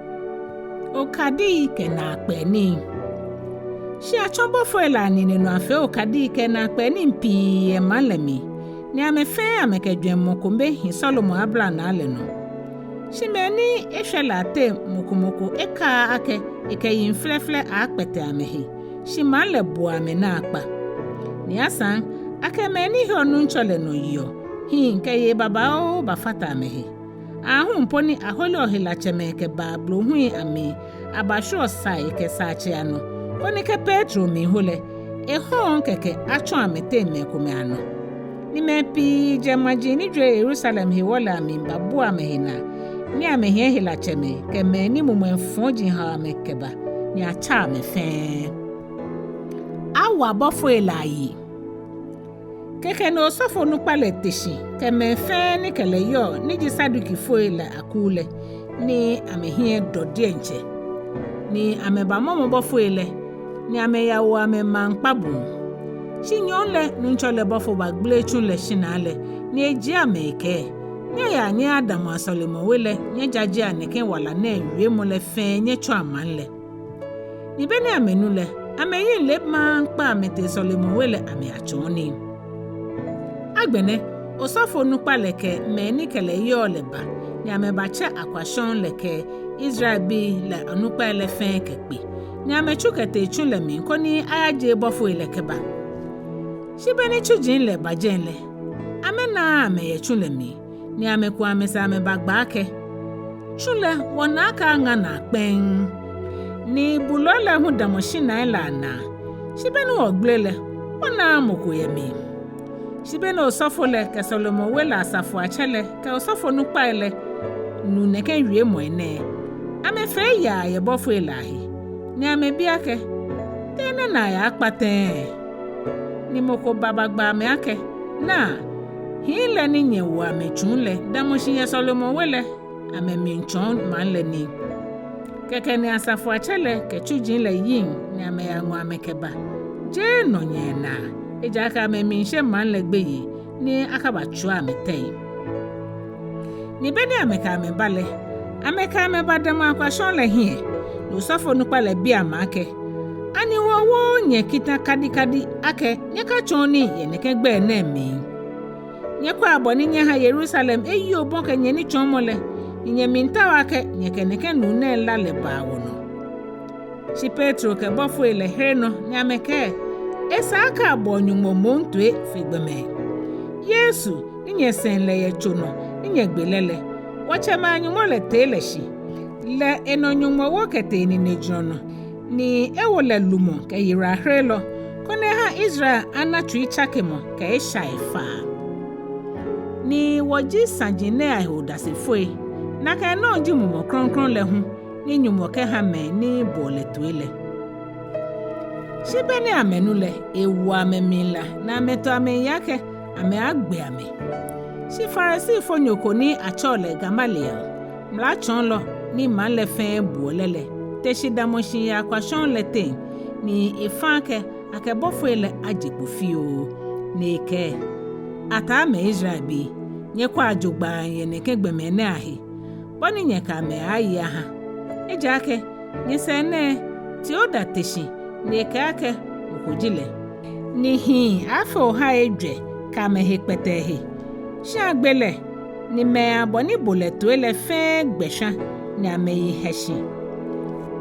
Okadii kɛ naakpɛɛ nii. Shi atsɔ bɔfoi lɛ anine nɔ afee okadii kɛ naakpɛɛ nii pii yɛ maŋ lɛ mli, ni amɛ fɛɛ amɛkɛ jwɛŋmɔ kome hi Sɔlemɔ ablanaa lɛ nɔ. Shi mɛi ni eshwɛ lɛ ateŋ mɔ ko mɔ ko ekaaa akɛ ekɛ yiŋ flɛflɛ aaakpɛtɛ amɛhe, shi maŋ lɛ buɔ amɛ naakpa. Ni asaŋ, akɛ mɛi ni heɔ Nuŋtsɔ lɛ nɔ yeɔ, hii kɛ yei babaoo bafata amɛhe. Aahu po ni aholeɔ helatsɛmɛi kɛbaa blohui amli abashwieɔ sai kɛ saatsei anɔ, koni kɛ Petro miiho lɛ, ehɔɔŋ kɛkɛ atsɔ amɛteŋ mɛi komɛi anɔ. Ni mɛi pii jɛ maji ni jwere Yerusalem hewɔ lɛ amli babua amɛhe naa, ni amɛhiɛ helatsɛmɛi kɛ mɛi ni mumɔi fɔji hao amɛ kɛba, ni atsa amɛ fɛɛ. Awa bɔfoi lɛ ayi. Kɛkɛ ni osɔfonukpa lɛ te shi kɛ mɛi fɛɛ ni kɛ lɛ yɔɔ ni ji Sadukifoi lɛ akuu lɛ, ni amɛhiɛ dɔ diɛŋtsɛ. Ni amɛbamɔmɔ bɔfoi lɛ, ni amɛyawo amɛ maŋ kpabuu. Shi nyɔɔŋ lɛ Nuŋtsɔ lɛ bɔfo bagbele tsu lɛ shinaa lɛ, ni ejie amɛ ekɛɛ, Nyɛyaa nyɛyadamɔa Sɔlemɔ we lɛ nyɛjajea nɛkɛ wala nɛɛ wiemɔ lɛ fɛɛ nyɛtsɔa maŋ lɛ. Ni be ni amɛnu lɛ, amɛyiŋ le maŋkpa amɛtee Sɔlemɔ we lɛ amɛyatsɔɔ nii. Agbɛnɛ, osɔfonukpa lɛ kɛ mɛi ni kɛ lɛ yɔɔ lɛ ba, ni amɛbatsɛ akwashɔŋ lɛ kɛ Israelbii lɛ onukpai lɛ fɛɛ kɛkpe, ni amɛtsu kɛtee tsu lɛ mli koni ayajie bɔfoi lɛ kɛba. Shi be ni tsuji lɛ ba jɛi lɛ, amɛnaaa amɛ yɛ tsu lɛ mli, ni amɛku amɛsɛɛ amɛbagba akɛ: Tsu lɛ wɔna akɛ aŋa naa kpɛŋŋ, ni bulɔi lɛ hu damɔ shinai lɛ anaa, shi be ni wɔgbele lɛ, wɔnaaa mɔ ko yɛ mli. Shi be ni osɔfo lɛ kɛ sɔlemɔwe lɛ asafoiatsɛ lɛ kɛ osɔfonukpai lɛ nu nɛkɛ wiemɔi nɛɛ, amɛfee yaa yɛ bɔfoi lɛ ahe, ni amɛbi akɛ: Te enɛ naa yaakpa tɛŋŋ? Ni mɔ ko babagba amɛ akɛ: Naa, hii lɛ ni nyɛwo amɛ tsuŋ lɛ damɔ shi yɛ sɔlemɔwe lɛ amɛmiitsɔɔ maŋ lɛ nii. Kɛkɛ ni asafoiatsɛ lɛ kɛ tsuji lɛ yiŋ ni amɛyaŋɔ amɛ kɛba, jeee nɔnyɛɛ naa, ejaakɛ amɛmiishe maŋ lɛ gbeyei ni akabatswa amɛ tɛi. Ni be ni amɛkɛ amɛ ba lɛ, amɛkɛ amɛ badamɔ akwashɔŋ lɛ hiɛ, ni osɔfonukpa lɛ bi amɛ akɛ: Ani wɔwooo nyɛ kita kadikadi akɛ nyɛkatsɔɔ nii yɛ nɛkɛ gbɛi nɛɛ mli? Nyɛkwɛa bɔ ni nyɛha Yerusalem eyi obɔ kɛ nyɛnitsɔɔmɔ lɛ, ni nyɛmiitao akɛ nyɛkɛ nɛkɛ nuu nɛɛ la lɛ baa wɔnɔ. Shi Petro kɛ bɔfoi lɛ here nɔ ni amɛkɛɛ: Esa akɛ abɔɔ Nyɔŋmɔ moŋ toi fe gbɔmɛi. Yesu ni nyɛsɛŋ lɛ yɛ tso nɔ ni nyɛgbe lɛ lɛ, wɔtsɛmɛi a-Nyɔŋmɔ lɛ tee lɛ shi. Lɛ enɔ Nyɔŋmɔ wo kɛtee eninejurɔ nɔ, ni ewo lɛ lumɔ kɛ yiwalaherelɔ, koni eha Israel ana tsuitsakemɔ kɛ eshai faa. Ni wɔji saji nɛɛ ahe odasefoi, nakai nɔŋŋ ji Mumɔ Krɔŋkrɔŋ lɛ hu ni Nyɔŋmɔ kɛha mɛi ni boɔ lɛ toi lɛ. Shi be ni amɛnu lɛ, ewo amɛmli la, ni amɛto amɛyiŋ akɛ amɛaagbe amɛ. Shi Farisifonyo ko ni atsɛɔ lɛ Gamaliel, mlatsɔɔlɔ ni maŋ lɛ fɛɛ buɔ lɛ lɛ, te shi damɔ shi yɛ akwashɔŋ lɛ teŋ, ni efa akɛ akɛ bɔfoi lɛ aje kpo fioo, ni ekɛɛ: Ataamɛi Israelbii, nyɛkwɛa jogbaŋŋ yɛ nɛkɛ gbɔmɛi nɛɛ ahe, bɔ ni nyɛkɛ amɛ aye aha. Ejaakɛ nyɛsɛɛ nɛɛ Teuda te shi ni ekɛɛ akɛ mɔ ko ji lɛ, ni hii aaafee ohai ejwɛ kɛ amɛhe kpɛtɛɛ he. Shi agbe lɛ, ni mɛi abɔ ni bo lɛ toi lɛ fɛɛ gbɛ shwa, ni amɛyi hɛ shi.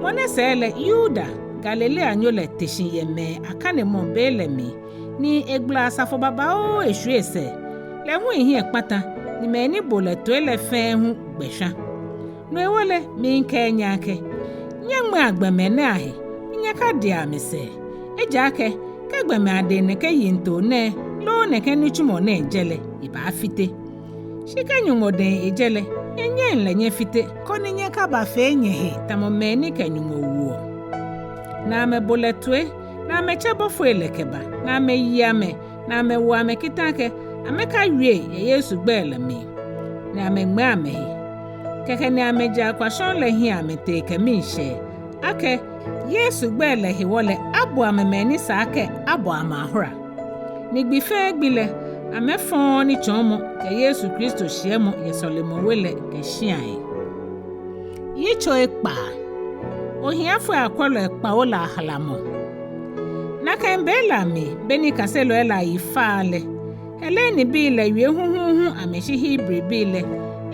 Mɔ nɛɛ sɛɛ lɛ Yuda, Galileanyo lɛ, te shi yɛ mɛi akanemɔ be lɛ mli, ni egbala asafo babaoo eshwie esɛɛ. Lɛ hu ehiɛ kpata, ni mɛi ni bo lɛ toi lɛ fɛɛ hu gbɛ shwa. No hewɔ lɛ, miikɛɛ nyɛ akɛ, nyɛŋmɛa gbɔmɛi nɛɛ ahe, ni nyɛkadia amɛsɛɛ. Ejaakɛ kɛ gbɔmɛi adɛŋ nɛkɛ yiŋtoo nɛɛ loo nɛkɛ nitsumɔ nɛɛ jɛ lɛ, ebaafite. Shi kɛ Nyɔŋmɔ dɛŋ ejɛ lɛ, nyɛnyɛŋ lɛ nyɛfite, koni nyɛkabafee nyɛhe tamɔ mɛi ni kɛ Nyɔŋmɔ wuɔ. Ni amɛbo lɛ toi, ni amɛtsɛ bɔfoi lɛ kɛba, ni amɛyi amɛ, ni amɛwo amɛ kita akɛ amɛkawie yɛ Yesu gbɛi lɛ mli, ni amɛŋmɛɛ amɛhe. Kɛkɛ ni amɛjɛ akwashɔŋ lɛ hiɛ amɛtee kɛ miishɛɛ akɛ Yesu gbɛi lɛ hewɔ lɛ abu amɛ mɛi ni sa akɛ abɔ amɛ ahora. Ni gbi fɛɛ gbi lɛ, amɛfɔɔɔ nitsɔɔmɔ kɛ Yesu Kristo shiɛmɔ yɛ sɔlemɔwe lɛ kɛ shiai. Yitso ekpaa. Ohiafoi akwɛlɔi kpawo lɛ ahalamɔ. Nakai be lɛ amli, be ni kaselɔi lɛ ayi faa lɛ, Helenibii lɛ wie huhuuhu amɛshi Hebribii lɛ,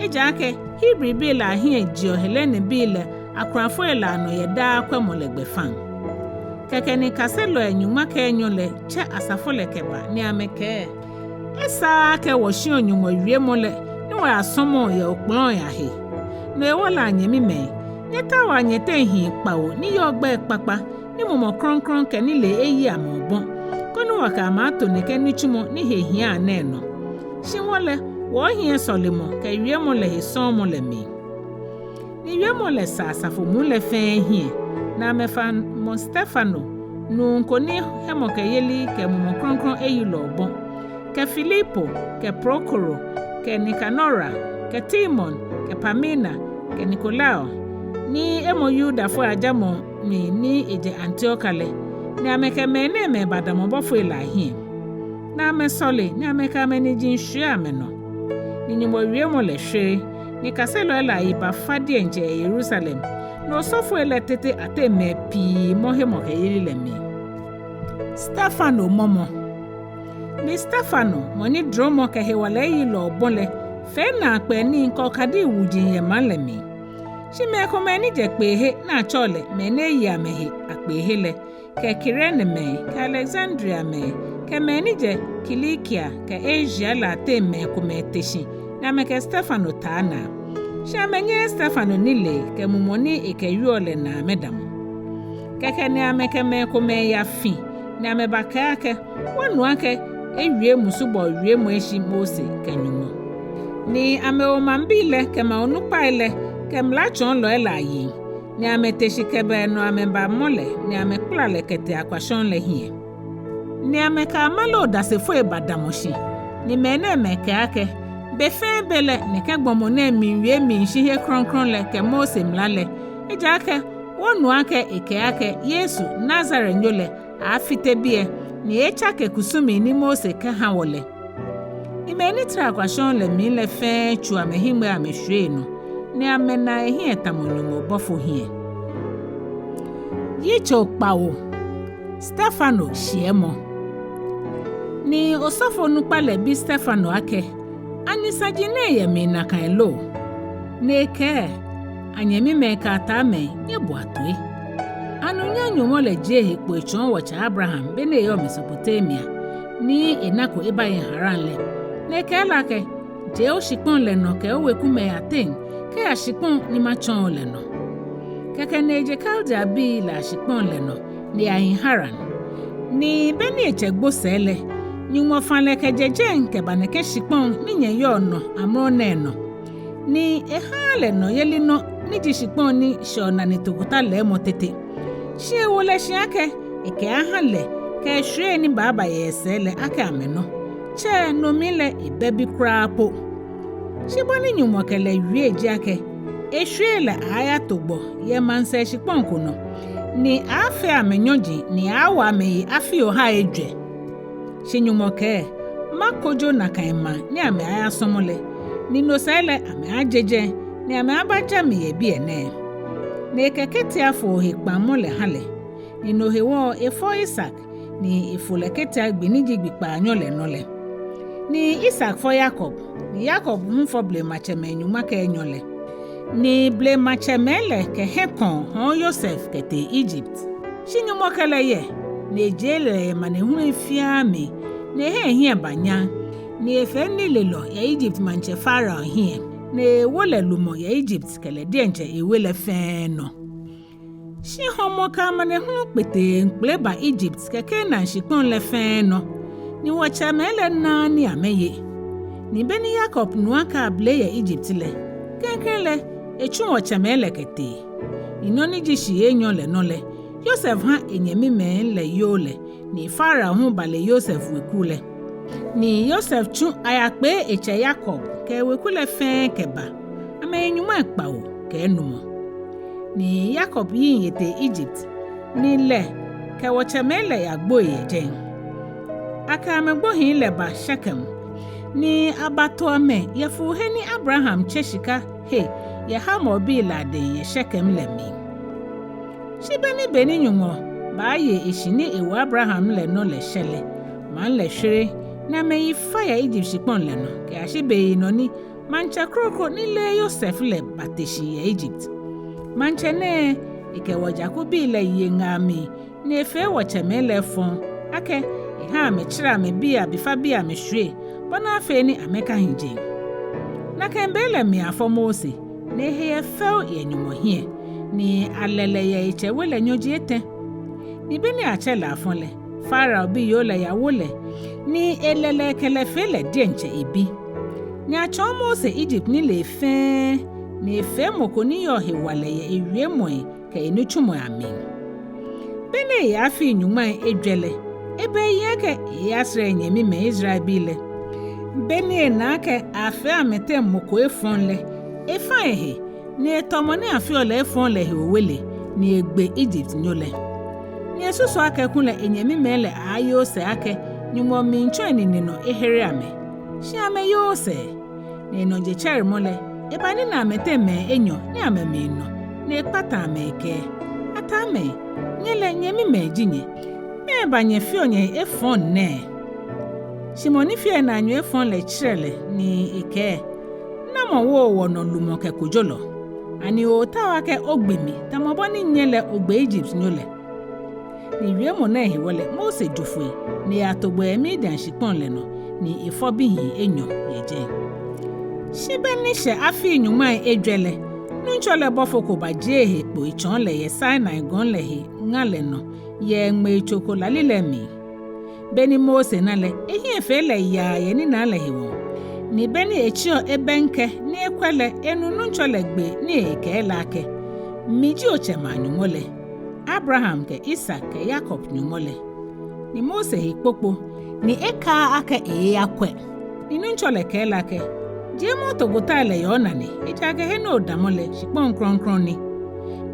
ejaakɛ Hebribii lɛ ahiɛ jeɔ Helenibii lɛ akulafoi lɛ anɔ yɛ daa kwɛmɔ lɛ gbɛfaŋ. Kɛkɛ ni kaselɔi nyɔŋma kɛ enyɔ lɛ tsɛ asafo lɛ kɛba ni amɛkɛɛ: Esaaa akɛ wɔshiɔ Nyɔŋmɔ wiemɔ lɛ ni wɔyasɔmɔɔ yɛ okplɔi ahe. No hewɔ lɛ, anyɛmimɛi, nyɛtaoa nyɛteŋ hii kpawo ni yɔɔ gbɛi kpakpa ni Mumɔ Krɔŋkrɔŋ kɛ nilee eyi amɛ obɔ, koni wɔkɛ amɛ ato nɛkɛ nitsumɔ ni he hiaa nɛɛ nɔ. Shi wɔ lɛ, wɔhiɛ sɔlemɔ kɛ wiemɔ lɛ he sɔɔmɔ lɛ mli. Ni wiemɔ lɛ sa asafo muu lɛ fɛɛ hiɛ, ni amɛfamɔ Stefano, nuu ko ni hemɔkɛyeli kɛ Mumɔ Krɔŋkrɔŋ eyi lɛ obɔ, kɛ Filipo, kɛ Prokoro, kɛ Nikanora, kɛ Timon, kɛ Parmena, kɛ Nikolao, ni emɔ Yudafoi ajamɔ mli ni ejɛ Antioka lɛ, ni amɛkɛ mɛnɛɛmɛi badamɔ bɔfoi lɛ ahiɛ. Ni amɛsɔle, ni amɛkɛ amɛniji shwie amɛnɔ. Ni Nyɔŋmɔ wiemɔ lɛ shwere, ni kaselɔi lɛ ayi bafa diɛŋtsɛ yɛ Yerusalem, ni osɔfoi lɛ tete ateŋ mɛi pii mɔ hemɔkɛyeli lɛ mli. Stefano mɔmɔ. Ni Stefano, mɔ ni dromɔ kɛ hewalɛ eyi lɛ obɔ lɛ, fee naakpɛɛ nii kɛ okadii wuji yɛ maŋ lɛ mli. Shi mɛi komɛi ni jɛ kpeehe ni atsɛɔ lɛ mɛi ni eye amɛhe akpeehe lɛ, kɛ Kirenemɛi kɛ Aleksandriamɛi kɛ mɛi ni jɛ Kilikia kɛ Asia lɛ ateŋ mɛi komɛi te shi ni amɛkɛ Stefano taa naa. Shi amɛnyɛɛɛ Stefano nilee kɛ mumɔ ni ekɛwieɔ lɛ naa amɛdamɔ. Kɛkɛ ni amɛkɛ mɛi komɛi yafi ni amɛbakɛɛ akɛ, wɔnu akɛ ewie musubɔɔ wiemɔ eshi Mose kɛ Nyɔŋmɔ. Ni amɛwo maŋbii lɛ kɛ maŋ onukpai lɛ kɛ mlatsɔɔlɔi lɛ ayiŋ, ni amɛte shi kɛba enɔ amɛbamɔ lɛ, ni amɛkpala lɛ kɛtee akwashɔŋ lɛ hiɛ. Ni amɛkɛ amale odasefoi badamɔ shi, ni mɛnɛɛmɛi kɛɛ akɛ, be fɛɛ be lɛ nɛkɛ gbɔmɔ nɛɛ miiwie miishi he krɔŋkrɔŋ lɛ kɛ Mose mla lɛ, ejaakɛ wɔnu akɛ ekɛɛ akɛ Yesu Nazarenyo lɛ aaafite biɛ, ni eeetsake kusumi ni Mose kɛha wɔ lɛ. Ni mɛi ni tara akwashɔŋ lɛ mli lɛ fɛɛ tsu amɛhiŋmɛii amɛshwie enɔ, ni amɛna ehiɛ tamɔ Nyɔŋmɔ bɔfo hiɛ. Yitso kpawo. Stefano shiɛmɔ. Ni osɔfonukpa lɛ bi Stefano akɛ, ani saji nɛɛ yɛ mli nakai lo? Ni ekɛɛ, anyɛmimɛi kɛ ataamɛi, nyɛboa toi. Anunyam Nyɔŋmɔ lɛ jie ehe kpo etsɔɔ wɔtsɛ Abraham be ni eyɔɔ Mesopotamia, ni enako ebaye Haran lɛ, ni ekɛɛ lɛ akɛ, je oshikpɔŋ lɛ nɔ kɛ owekumɛi ateŋ kɛya shikpɔŋ ni matsɔɔ o lɛ nɔ. Kɛkɛ ni eje Kaldeabii lɛ ashikpɔŋ lɛ nɔ, ni eyahi Haran. Ni be ni etsɛ gbo sɛɛ lɛ, Nyɔŋmɔ fã lɛ kɛjɛ jɛi kɛba nɛkɛ shikpɔŋ ni nyɛyɔɔ nɔ amrɔ nɛɛ nɔ. Ni ehaaa lɛ nɔyeli nɔ ni ji shikpɔŋ ni shɛɔ nane tokota lɛɛmɔ tete. Shi ewo lɛ shi akɛ ekɛaaha lɛ kɛ eshwiei ni baaba yɛ esɛɛ lɛ akɛ amɛnɔ. Tsɛ no mli lɛ ebɛ bi kwraa po. Shi bɔ ni Nyɔŋmɔ kɛ lɛ wie ji akɛ, eshwiei lɛ aaayato gbɔ yɛ maŋsɛɛ shikpɔŋ ko nɔ, ni aaafee amɛ nyɔji ni aaawa amɛyi afii ohai ejwɛ. Shi Nyɔŋmɔ kɛɛ, makojo nakai maŋ ni amɛaayasɔmɔ lɛ, ni no sɛɛ lɛ amɛaaje jɛi, ni amɛaabaja mi yɛ biɛ nɛɛ. Ni ekɛ ketia foo he kpaŋmɔ lɛ ha lɛ, ni no hewɔ efɔ Isak, ni efo lɛ ketia gbi ni ji gbi kpaanyɔ lɛ nɔ lɛ. Ni Isak fɔ Yakob, ni Yakob hu fɔ blematsɛmɛi nyɔŋma kɛ enyɔ lɛ. Ni blematsɛmɛi lɛ kɛ hiɛkɔɔ hɔɔ Yosef kɛtee Egypt. Shi Nyɔŋmɔ kɛ lɛ yɛ, ni ejie lɛ yɛ amanehului fiaa mli, ni ehe ehiɛ ba nyam, ni efee nilelɔ yɛ Egypt maŋtsɛ Farao hiɛ, ni ewo lɛ lumɔ yɛ Egypt kɛ lɛ diɛŋtsɛ ewe lɛ fɛɛ nɔ. Shi hɔmɔ kɛ amanehulu kpeteŋkpele ba Egypt kɛ Kanaan shikpɔŋ lɛ fɛɛ nɔ, ni wɔtsɛmɛi lɛ naaa nii amɛye. Ni be ni Yakob nu akɛ abele yɛ Egypt lɛ, klɛŋklɛŋ lɛ etsu wɔtsɛmɛi lɛ kɛtee. Ni nɔ ni ji shii enyɔ lɛ nɔ lɛ, Yosef ha enyɛmimɛi lɛ yoo lɛ, ni Farao hu bale Yosef weku lɛ. Ni Yosef tsu ayakpee etsɛ Yakob kɛ eweku lɛ fɛɛ kɛba, amɛyi nyɔŋmai kpawo kɛ enumɔ. Ni Yakob yiŋ etee Egypt, ni lɛ kɛ wɔtsɛmɛi lɛ yagboi yɛ jɛi. Akɛ amɛgbohii lɛ ba Shekem, ni abato amɛ yɛ fuuhe ni Abraham tse shika he yɛ Hamorbii lɛ adɛŋ yɛ Shekem lɛ mli. Shi be ni be ni Nyɔŋmɔ baaye eshi ni ewo Abraham lɛ nɔ lɛ shɛ lɛ, maŋ lɛ shwere, ni amɛyi fa yɛ Egypt shikpɔŋ lɛ nɔ kɛyashi beyinɔ ni maŋtsɛ kroko ni leee Yosef lɛ bate shi yɛ Egypt. Maŋtsɛ nɛɛ, ekɛ wɔjakubii lɛ ye ŋaa mli, ni efee wɔtsɛmɛi lɛ efɔŋ, akɛ eha amɛtsara amɛbii abifabii amɛshwie, bɔ ni afee ni amɛkahi jeŋ. Nakai be lɛ mli afɔ Mose, ni ehe yɛ fɛo yɛ Nyɔŋmɔ hiɛ, ni alɛ lɛ yɛ etsɛ we lɛ nyɔji etɛ. Ni be ni atsɛ lɛ afɔ lɛ, Farao biyoo lɛ yawo lɛ, ni elɛ lɛ kɛ lɛ fee lɛ diɛŋtsɛ ebi. Ni atsɔɔ Mose Egypt nilee fɛɛ, ni efee mɔ ko ni yɔɔ hewalɛ yɛ ewiemɔi kɛ enitsumɔi amli. Be ni eye afii nyɔŋmai ejwɛ lɛ, eba eyiŋ akɛ eyasra enyɛmimɛi Israelbii lɛ. Be ni ena akɛ afee amɛteŋ mɔ ko efɔŋ lɛ, efa ehe, ni etɔ mɔ ni afeɔ lɛ efɔŋ lɛ he owele, ni egbe Egyptnyo lɛ. Ni esusu akɛ kulɛ enyɛmimɛi lɛ aaayoo sɛɛ akɛ Nyɔŋmɔ miitsɔ enine nɔ ehere amɛ. Shi amɛyooo sɛɛ. Ni enɔ jetsɛremɔ lɛ, ebanina amɛteŋ mɛi enyɔ ni amɛmiinɔ, ni ekpata amɛ ekɛɛ: Ataamɛi, nyɛ lɛ nyɛmimɛi ji nyɛ. Mɛɛba nyɛfeɔ nyɛhe efɔŋ nɛɛ? Shi mɔ ni feɔ enaanyo efɔŋ lɛ tsirɛ lɛ, ni ekɛɛ: Namɔ wooo wɔnɔ lumɔ kɛ kojolɔ? Ani ootao akɛ ogbe mi tamɔ bɔ ni nyɛ lɛ ogbe Ijiptnyo lɛ? Ni wiemɔ nɛɛ hewɔ lɛ Mose jo foi, ni eyato gbɔ yɛ Midian shikpɔŋ lɛ nɔ, ni efɔ bihii enyɔ yɛ jɛi. Shi be ni eshɛ afii nyɔŋmai ejwɛ lɛ, Nuŋtsɔ lɛ bɔfo ko bajie ehe kpo etsɔɔ lɛ yɛ Sinai gɔŋ lɛ he ŋa lɛ nɔ yɛ ŋmeitso ko lalilɛi amli. Be ni Mose na lɛ, ehiɛ fee lɛ yaa yɛ ninaa lɛ hewɔ. Ni be ni etsiɔ ebɛŋkɛ ni ekwɛ lɛ, enu Nuŋtsɔ lɛ gbe ni ekɛɛ lɛ akɛ: Mi ji otsɛmɛi a-Nyɔŋmɔ lɛ, Abraham kɛ Isak kɛ Yakob Nyɔŋmɔ lɛ. Ni Mose he kpokpo, ni ekaaa akɛ eeeyakwɛ. Ni Nuŋtsɔ lɛ kɛɛ lɛ akɛ: Jiemɔ otobotai lɛ yɛ onane, ejaakɛ he ni odamɔ lɛ, shikpɔŋ krɔŋkrɔŋ ni.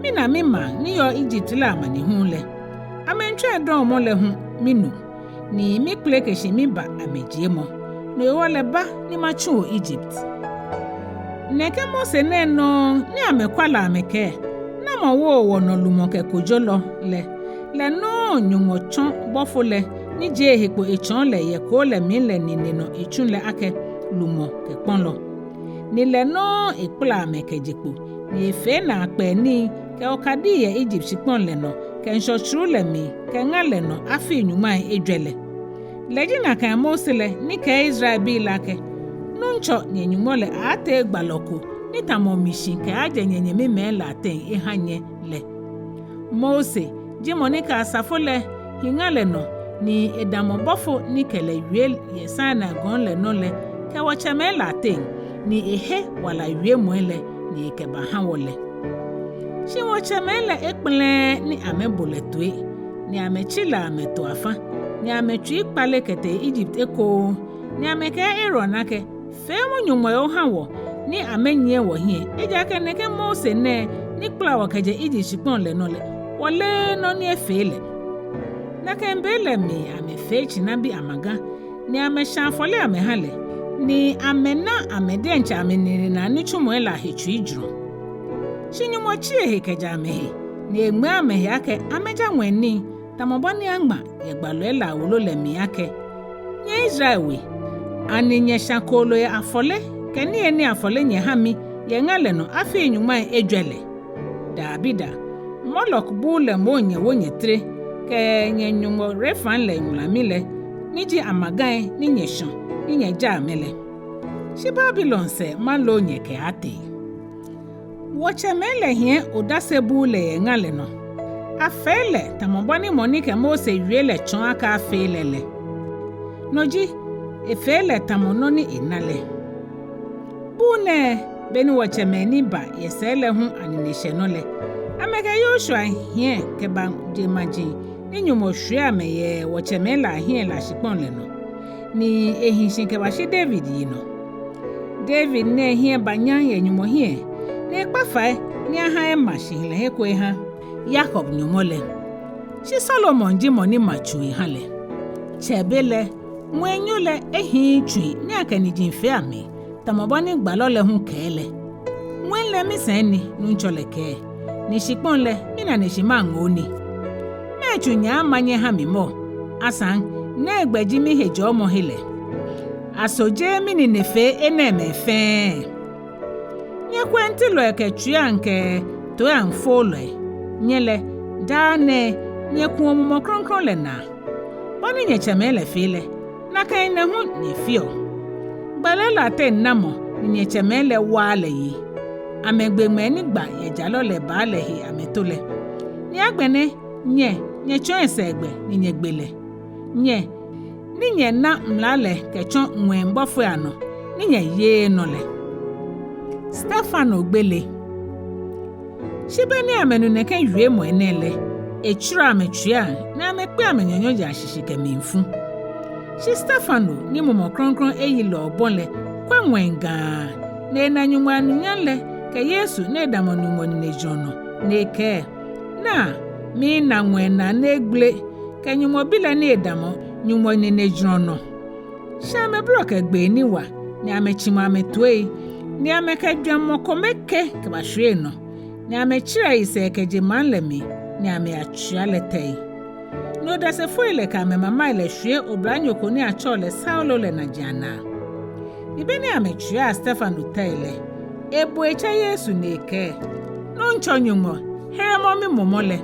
Mina mimaŋ ni yɔɔ Ijipt lɛ amanehulu lɛ. Amɛmiitswa edɔɔmɔ lɛ hu minu, ni mikpeleke shi miba amɛjiemɔ. No hewɔ lɛ ba ni matsu o Ijipt. Nɛkɛ Mose nɛɛ nɔŋŋ ni amɛkwa lɛ amɛkɛɛ: Namɔ wooo wɔnɔ lumɔ kɛ kojolɔ lɛ? Lɛ nɔŋŋ Nyɔŋmɔ tsɔ bɔfo lɛ ni jie ehe kpo etsɔɔ lɛ yɛ koo lɛ mli lɛ nine nɔ etsu lɛ akɛ lumɔ kɛ kpɔlɔ. Ni lɛ nɔŋŋ ekpala amɛ kɛje kpo, ni efee naakpɛɛ nii kɛ okadii yɛ Ijipt shikpɔŋ lɛ nɔ, kɛ ŋshɔ tsuru lɛ mli, kɛ ŋa lɛ nɔ afii nyɔŋmai ejwɛ lɛ. Lɛ ji nakai Mose lɛ ni kɛɛ Israelbii lɛ akɛ: Nuŋtsɔ, nyɛ-Nyɔŋmɔ lɛ, aaatee gbalɔ ko ni tamɔ mi shi kɛaajɛ nyɛnyɛmimɛi lɛ ateŋ eha nyɛ lɛ. Mose ji mɔ ni kɛ asafo lɛ hi ŋa lɛ nɔ, ni edamɔ bɔfo ni kɛ lɛ wie yɛ Sinai gɔŋ lɛ nɔ lɛ kɛ wɔtsɛmɛi lɛ ateŋ, ni ehe wala wiemɔi lɛ ni ekɛbaha wɔ lɛ. Shi wɔtsɛmɛi lɛ ekpɛlɛɛɛ ni amɛbo lɛ toi, ni amɛtsi lɛ amɛto afã, ni amɛtsui kpale kɛtee Ijipt ekoŋŋ, ni amɛkɛɛ Aaron akɛ: Feemɔ nyɔŋmɔi oha wɔ ni amɛnyiɛ wɔhiɛ, ejaakɛ nɛkɛ Mose nɛɛ ni kpala wɔ kɛjɛ Ijipt shikpɔŋ lɛ nɔ lɛ, wɔleee nɔ ni efee lɛ. Nakai be lɛ mli amɛfee tsinabi amaga, ni amɛshã afɔle amɛha lɛ, ni amɛna amɛ diɛŋtsɛ amɛninenaa nitsumɔi lɛ ahe tsuijurɔ. Shi Nyɔŋmɔ tsi ehe kɛjɛ amɛhe, ni eŋmɛɛ amɛhe akɛ amɛja ŋwɛi nii, tamɔ bɔ ni aŋma yɛ gbalɔi lɛ awolo lɛ mli akɛ: Nyɛ Israel we, ani nyɛshã kooloi afɔle kɛ niyenii afɔle nyɛha mi yɛ ŋa lɛ nɔ afii nyɔŋmai ejwɛ lɛ? Dabida, Molok buu lɛ moŋ nyɛwo nyɛtere, kɛ nyɛnyɔŋmɔ Refan lɛ ŋulami lɛ, ni ji amagai ni nyɛshɔ ni nyɛja amɛ lɛ. Shi Babilon sɛɛ maloo nyɛ kɛaatee. Wɔtsɛmɛi lɛ hiɛ odase buu lɛ yɛ ŋa lɛ nɔ. Afee lɛ tamɔ bɔ ni mɔ ni kɛ Mose wie lɛ tsɔɔ akɛ afee lɛ lɛ. No ji, efee lɛ tamɔ nɔ ni ena lɛ. Buu nɛɛ, be ni wɔtsɛmɛi ni ba yɛ sɛɛ lɛ hu anine shɛ nɔ lɛ, amɛkɛ Yoshua hiɛ kɛba jeŋmaji ni Nyɔŋmɔ shwie amɛ yɛ wɔtsɛmɛi lɛ ahiɛ lɛ ashikpɔŋ lɛ nɔ, ni ehi shi kɛbashi David yinɔ. David nɛɛ hiɛ ba nyam yɛ Nyɔŋmɔ hiɛ, ni ekpa fai ni aha ema shihilɛhe ko eha Yakob Nyɔŋmɔ lɛ. Shi Solomon ji mɔ ni ma tsui ha lɛ. Tsɛ be lɛ, ŋwɛinyo lɛ ehiii tsui ni akɛ niji fee amli, tamɔ bɔ ni gbalɔ lɛ hu kɛɛ lɛ: Ŋwɛi lɛ misɛɛ ni, Nuŋtsɔ lɛ kɛɛ, ni shikpɔŋ lɛ minaneshi maŋoo ni. Mɛɛ tsu nyɛaama nyɛha mi mɔ? Asaŋ nɛgbɛ ji mihejɔɔmɔhe lɛ? Aso jeee minine fee enɛɛmɛi fɛɛ? Nyɛ kuɛŋtilɔi kɛ tsuiaŋ kɛ toiaŋ foolɔi, nyɛ lɛ, daa nɛɛ nyɛkuɔ Mumɔ Krɔŋkrɔŋ lɛ naa. Bɔ ni nyɛtsɛmɛi lɛ fee lɛ, nakai nɛ hu nyɛfeɔ. Gbalɔi lɛ ateŋ namɔ ni nyɛtsɛmɛi lɛ waaa lɛ yi? Amɛgbe ŋmɛi ni gba yɛ jalɔ lɛ baa lɛ he amɛto lɛ. Ni agbɛnɛ nyɛ, nyɛtsɔɔ esɛɛgbɛ ni nyɛgbe lɛ, nyɛ ni nyɛna mla lɛ kɛtsɔ ŋwɛi bɔfoi anɔ, ni nyɛyeee nɔ lɛ. Stefano gbele. Shi be ni amɛnu nɛkɛ wiemɔi nɛɛ lɛ, etserɛ amɛtsuiaŋ, ni amɛkpe amɛnyanyɔji ashishi kɛ mlifu. Shi Stefano ni Mumɔ Krɔŋkrɔŋ eyi lɛ obɔ lɛ kwɛ ŋwɛi gãa, ni ena Nyɔŋmɔ anunyam lɛ kɛ Yesu ni edamɔ Nyɔŋmɔ ninejurɔ nɔ, ni ekɛɛ: Naa, mina ŋwɛi naa ni egbele kɛ Nyɔŋmɔ Bi lɛ ni edamɔ Nyɔŋmɔ ninejurɔ nɔ. Shi amɛbolɔ kɛ gbee ni wa, ni amɛtsimɔ amɛtoii, ni amɛkɛ jwɛŋmɔ kome ke kɛbashwie enɔ, ni amɛtserɛ esɛɛ kɛje maŋ lɛ mli, ni amɛyatswia lɛ tɛi. Ni odasefoi lɛ kɛ amɛmamai lɛ shwie oblanyo ko ni atsɛɔ lɛ Saulo lɛ najiaŋ naa. Ni be ni amɛtswiaa Stefano tɛi lɛ, Ebo etsɛ Yesu ni ekɛɛ, Nuŋtsɔ Nyɔŋmɔ, heremɔ mimumɔ lɛ.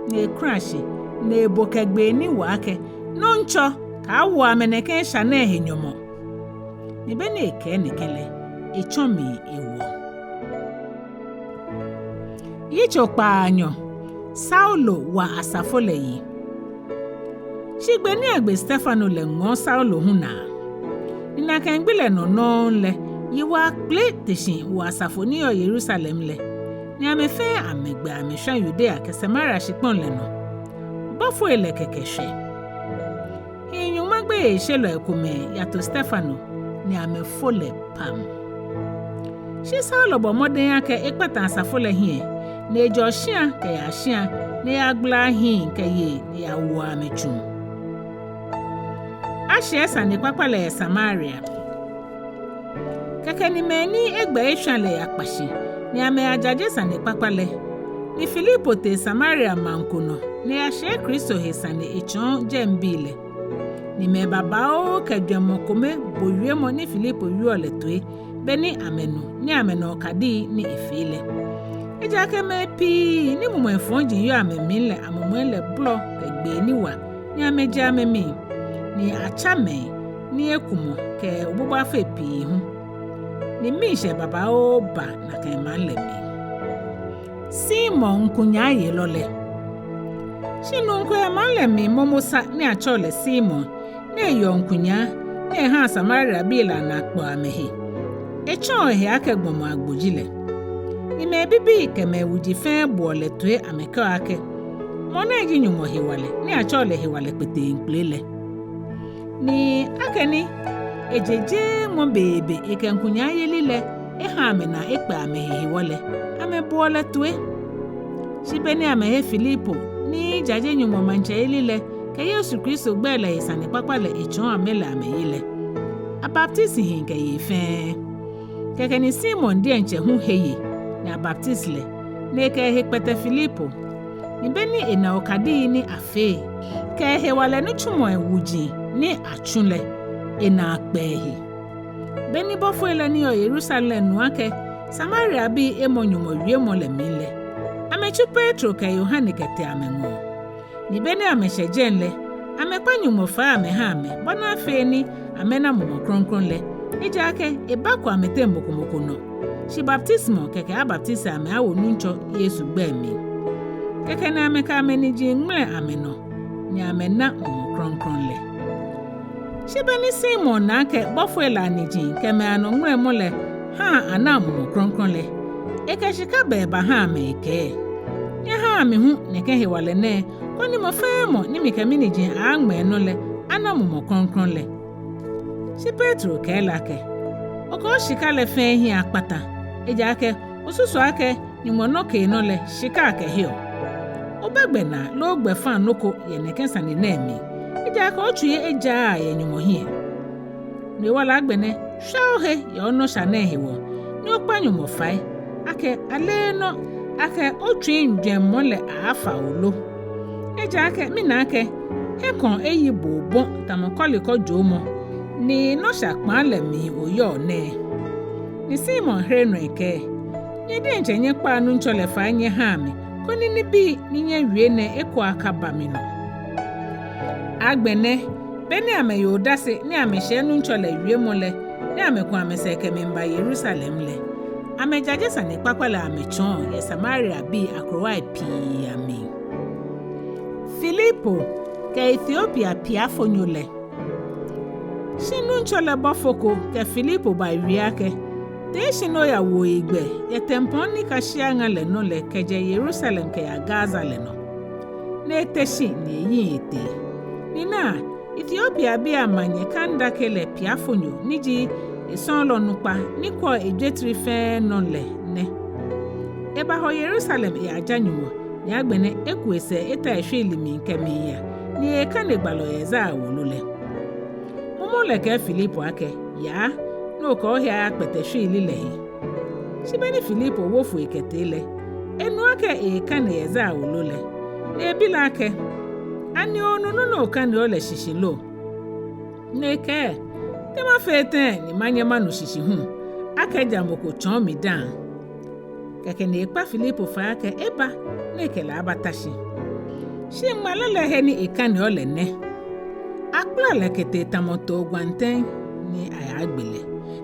Ni ekula shi, ni ebo kɛ gbee ni wa akɛ, Nuŋtsɔ, kaawo amɛ nɛkɛ esha nɛɛ he nyɔmɔ. Ni be ni ekɛɛ nɛkɛ lɛ, etsɔ mli ewɔ. Yitso kpaanyɔ. Saulo wa asafo lɛ yi. Shi gbi ni agbe Stefano lɛ ŋɔɔ Saulo hu naa. Ni nakai gbi lɛ nɔ nɔŋŋ lɛ, yiwaa kpele te shi wo asafo ni yɔɔ Yerusalem lɛ. Ni amɛ fɛɛ amɛgbɛ amɛshwa Yudea kɛ Samaria shikpɔŋ lɛ nɔ. Bɔfoi lɛ kɛkɛ shwɛ. Hii nyɔŋma gbeyeishelɔi komɛi yato Stefano, ni amɛfo lɛ pam. Shi Saulo bɔ mɔdɛŋ akɛ ekpata asafo lɛ hiɛ, ni ejɛɔ shia kɛyaa shia, ni eyagbalaa hii kɛ yei, ni eyawoɔ amɛ tsuŋ. Ashiɛ sanekpakpa lɛ yɛ Samaria. Kɛkɛ ni mɛi ni egbɛ eshwa lɛ yakpa shi, ni amɛyajaje sanekpakpa lɛ. Ni Filipo tee Samaria maŋ ko nɔ, ni eyashiɛ Kristo he sane etsɔɔ jɛmɛbii lɛ. Ni mɛi babaoo kɛ jwɛŋmɔ kome bo wiemɔ ni Filipo wieɔ lɛ toi, be ni amɛnu ni amɛna okadii ni efee lɛ. Ejaakɛ mɛi pii ni mumɔi fɔji yɔɔ amɛmli lɛ amumɔi lɛ bolɔ kɛ gbee ni wa, ni amɛje amɛmli, ni atsa mɛi ni ekumɔ kɛ obobafoi pii hu. Ni miishɛɛ babaoo ba nakai maŋ lɛ mli. Simon ŋkunyaayelɔ lɛ. Shi nuu ko yɛ maŋ lɛ mli momo sa ni atsɛɔ lɛ Simon, ni eyeɔ ŋkunyaa, ni ehaa Samariabii lɛ anaa kpɛɔ amɛhe. Etsɔɔ ehe akɛ gbɔmɔ agbo ji lɛ. Ni mɛi bibii kɛ mɛi wuji fɛɛ boɔ lɛ toi amɛkɛɔ akɛ, mɔ nɛɛ ji Nyɔŋmɔ hewalɛ ni atsɛɔ lɛ hewalɛ kpeteŋkpele lɛ. Ni akɛni eje jeeŋmɔ beebe ekɛ ŋkunyaayeli lɛ eha amɛnaa ekpɛ amɛhe hewɔ lɛ, amɛboɔ lɛ toi. Shi be ni amɛhe Filipo ni jaje Nyɔŋmɔ maŋtsɛyeli lɛ kɛ Yesu Kristo gbɛi lɛ he sanekpakpa lɛ etsɔɔ amɛ lɛ amɛye lɛ, abaptisi hii kɛ yei fɛɛ. Kɛkɛ ni Simon diɛŋtsɛ hu he ye, ni abaptisi lɛ, ni ekɛ ehe kpɛtɛ Filipo. Ni be ni ena okadii ni afee kɛ hewalɛ nitsumɔi wuji ni atsu lɛ, enaa kpɛ ehe. Be ni bɔfoi lɛ ni yɔɔ Yerusalem nu akɛ Samariabii emɔ Nyɔŋmɔ wiemɔ lɛ mli lɛ, amɛtsu Petro kɛ Yohane kɛtee amɛŋɔɔ. Ni be ni amɛshɛ jɛi lɛ, amɛkpa Nyɔŋmɔ fai amɛha amɛ, bɔ ni afee ni amɛna Mumɔ Krɔŋkrɔŋ lɛ, ejaakɛ ebako amɛteŋ mɔ ko mɔ ko nɔ. Shi baptisimɔ kɛkɛ abaptisi amɛ awo Nuŋtsɔ Yesu gbɛi mli. Kɛkɛ ni amɛkɛ amɛniji ŋmɛlɛ amɛnɔ, ni amɛna Mumɔ Krɔŋkrɔŋ lɛ. Shi be ni Simon na akɛ bɔfoi lɛ aniji kɛ amɛnɔ ŋmɛlɛmɔ lɛ ha ana Mumɔ Krɔŋkrɔŋ lɛ, ekɛ shika bɛɛ baha amɛ ekɛɛ, nyɛhaa mi hu nɛkɛ hewalɛ nɛɛ, koni mɔ fɛɛ mɔ ni mikɛ miniji aŋmɛ enɔ lɛ ana Mumɔ Krɔŋkrɔŋ lɛ. Shi Petro kɛɛ lɛ akɛ, okɛ oshika lɛ fɛɛ hiɛ akpata, ejaakɛ osusuɔ akɛ Nyɔŋmɔ nɔkeenɔ lɛ shika akɛheɔ. Obɛ gbɛnaa loo gbɛfaŋ nɔ ko yɛ nɛkɛ sane nɛɛ mli, ejaakɛ otsui ejaaa yɛ Nyɔŋmɔ hiɛ. No hewɔ lɛ agbɛnɛ shwa ohe yɛ onɔsha nɛɛ hewɔ, ni okpa Nyɔŋmɔ fai, akɛ aleenɔ, akɛ otsuiŋ jwɛŋmɔ lɛ aaafa bo lo. Ejaakɛ mina akɛ hiɛkɔɔ eyi bo obɔ tamɔ kɔlikɔ joomɔ, ni nɔsha kpaa lɛ mli oyɔɔ nɛɛ. Ni Simon here nɔ ekɛɛ, nyɛ diɛŋtsɛ nyɛkpaa Nuŋtsɔ lɛ fai nyɛhaa mi, koni nibii ni nyɛwie nɛɛ eko akaba minɔ. Agbɛnɛ, be ni amɛye odase ni amɛshɛ Nuŋtsɔ lɛ wiemɔ lɛ, ni amɛku amɛsɛɛ kɛmiiba Yerusalem lɛ, amɛjaje sanekpakpa lɛ amɛtsɔɔ yɛ Samariabii akrowai pii amli. Filipo kɛ Etiopia piafonyo lɛ. Shi Nuŋtsɔ lɛ bɔfo ko kɛ Filipo bawie akɛ, tee shi ni oyawo ohe gbɛ yɛ tɛmpɔŋ ni ka shia ŋa lɛ nɔ lɛ kɛjɛ Yerusalem kɛya Gaza lɛ nɔ. Ni ete shi ni eyiŋ etee. Ni naa, Etiopiabii amanyɛ Kandake lɛ piafonyo ni ji esɔɔlɔ nukpa ni kwɛɔ ejwetri fɛɛ nɔ lɛ nɛ. Ebahɔ Yerusalem eyaja Nyɔŋmɔ, ni agbɛnɛ eku esɛɛ eta eshwiili mli kɛmiiya, ni ekane gbalɔ Yesaia wolo lɛ. Mumɔ lɛ kɛɛ Filipo akɛ, yaa, ni okɛ ohe ayakpɛtɛ shwiili lɛ he. Shi be ni Filipo wo foi kɛtee lɛ, enu akɛ ekane Yesaia wolo lɛ, ni ebi lɛ akɛ, ani onu nɔ ni okaneɔ lɛ shishi lo? Ni ekɛɛ, te mafee tɛŋŋ ni manyɛ manu shishi hu, kɛja mɔ ko tsɔɔ mi dã. Kɛkɛ ni ekpa Filipo fai akɛ eba ni ekɛ lɛ abata shi. Shi ŋmalɛ lɛ he ni ekaneɔ lɛ nɛ: Akpala lɛ kɛtee tamɔ too gwantɛŋ ni ayaagbe lɛ.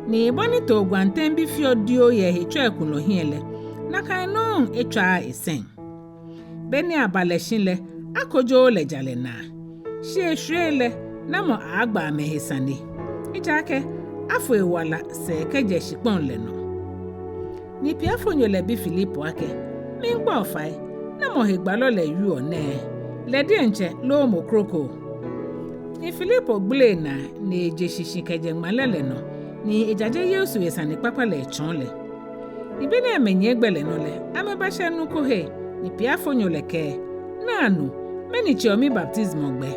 Ni bɔ ni too gwantɛŋ bi feɔ dioo yɛ hetsɔikulɔ hiɛ lɛ, nakai nɔŋŋ etswaaa esɛŋ. Be ni aba lɛ shi lɛ, akojooo lɛ jalɛ naa. Shi eshwiei lɛ, namɔ aaagba amɛhe sane? Ejaakɛ afo ewala sɛɛ kɛjɛ shikpɔŋ lɛ nɔ. Ni piafonyo lɛ bi Filipo akɛ: Miikpa bo fai, namɔ he gbalɔ lɛ wieɔ nɛɛ, lɛ diɛŋtsɛ loo mɔ kroko? Ni Filipo gbele enaa ni eje shishi kɛjɛ ŋmalɛ lɛ nɔ, ni ejaje Yesu he sanekpakpa lɛ etsɔɔ lɛ. Ni be ni amɛnyiɛ gbɛ lɛ nɔ lɛ, amɛbashɛ nuu ko he, ni piafonyo lɛ kɛɛ: Naa nu, mɛni tsɛɔ mibaptisimɔ gbɛ?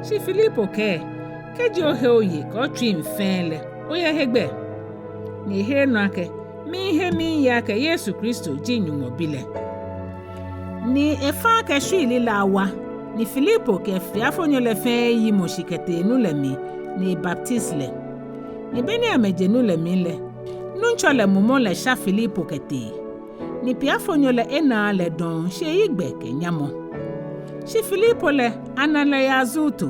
Shi Filipo kɛɛ: Kɛji ohe oye kɛ otsuiŋ fɛɛ lɛ, oyɛ hegbɛ. Ni ehere nɔ akɛ: Miihe miiye akɛ Yesu Kristo ji Nyɔŋmɔ Bi lɛ. Ni efã akɛ shwiili lɛ awa, ni Filipo kɛ piafonyo lɛ fɛɛ yimɔ shi kɛtee nu lɛ mli, ni ebaptisi lɛ. Ni be ni amɛje nu lɛ mli lɛ, Nuŋtsɔ lɛ Mumɔ lɛ sha Filipo kɛtee. Ni piafonyo lɛ enaaa lɛ dɔŋŋ, shi eyi gbɛ kɛ nyamɔ. Shi Filipo lɛ, ana lɛ yɛ Azoto.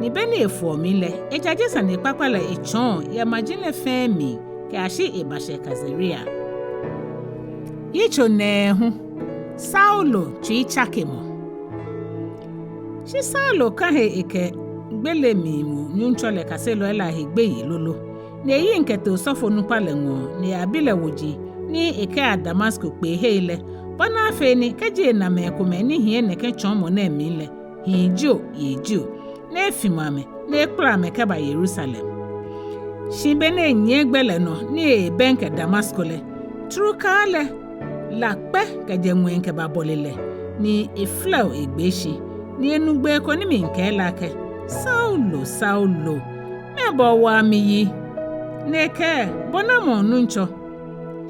Ni be ni efoɔ mli lɛ, ejaje sanekpakpa lɛ etsɔɔ yɛ maji lɛ fɛɛ mli kɛyashi ebashɛ Kaisarea. Yitso nɛɛhu. Saulo tsuitsakemɔ. Shi Saulo kã he ekɛ gbele miiwo Nuŋtsɔ lɛ kaselɔi lɛ ahe gbeyei lolo. Ni eyiŋ kɛtee osɔfonukpa lɛ ŋɔɔ, ni eyabi lɛ woji ni ekɛya Damasko kpeehei lɛ, bɔ ni afee ni kɛji ena mɛi komɛi ni hiɛ nɛkɛ tsɔɔmɔ nɛɛ mli lɛ, hii jio, yei jio, ni efimɔ amɛ, ni ekpala amɛ kɛba Yerusalem. Shi be ni enyiɛ gbɛ lɛ nɔ ni ebɛŋkɛ Damasko lɛ, trukaa lɛ, la kpɛ kɛjɛ ŋwɛi kɛbabɔle lɛ, ni eflɛo egbee shi, ni enu gbee ko ni miikɛɛ lɛ akɛ: Saulo, Saulo, mɛɛba owaa mi yi? Ni ekɛɛ: Bo namɔ, Nuŋtsɔ?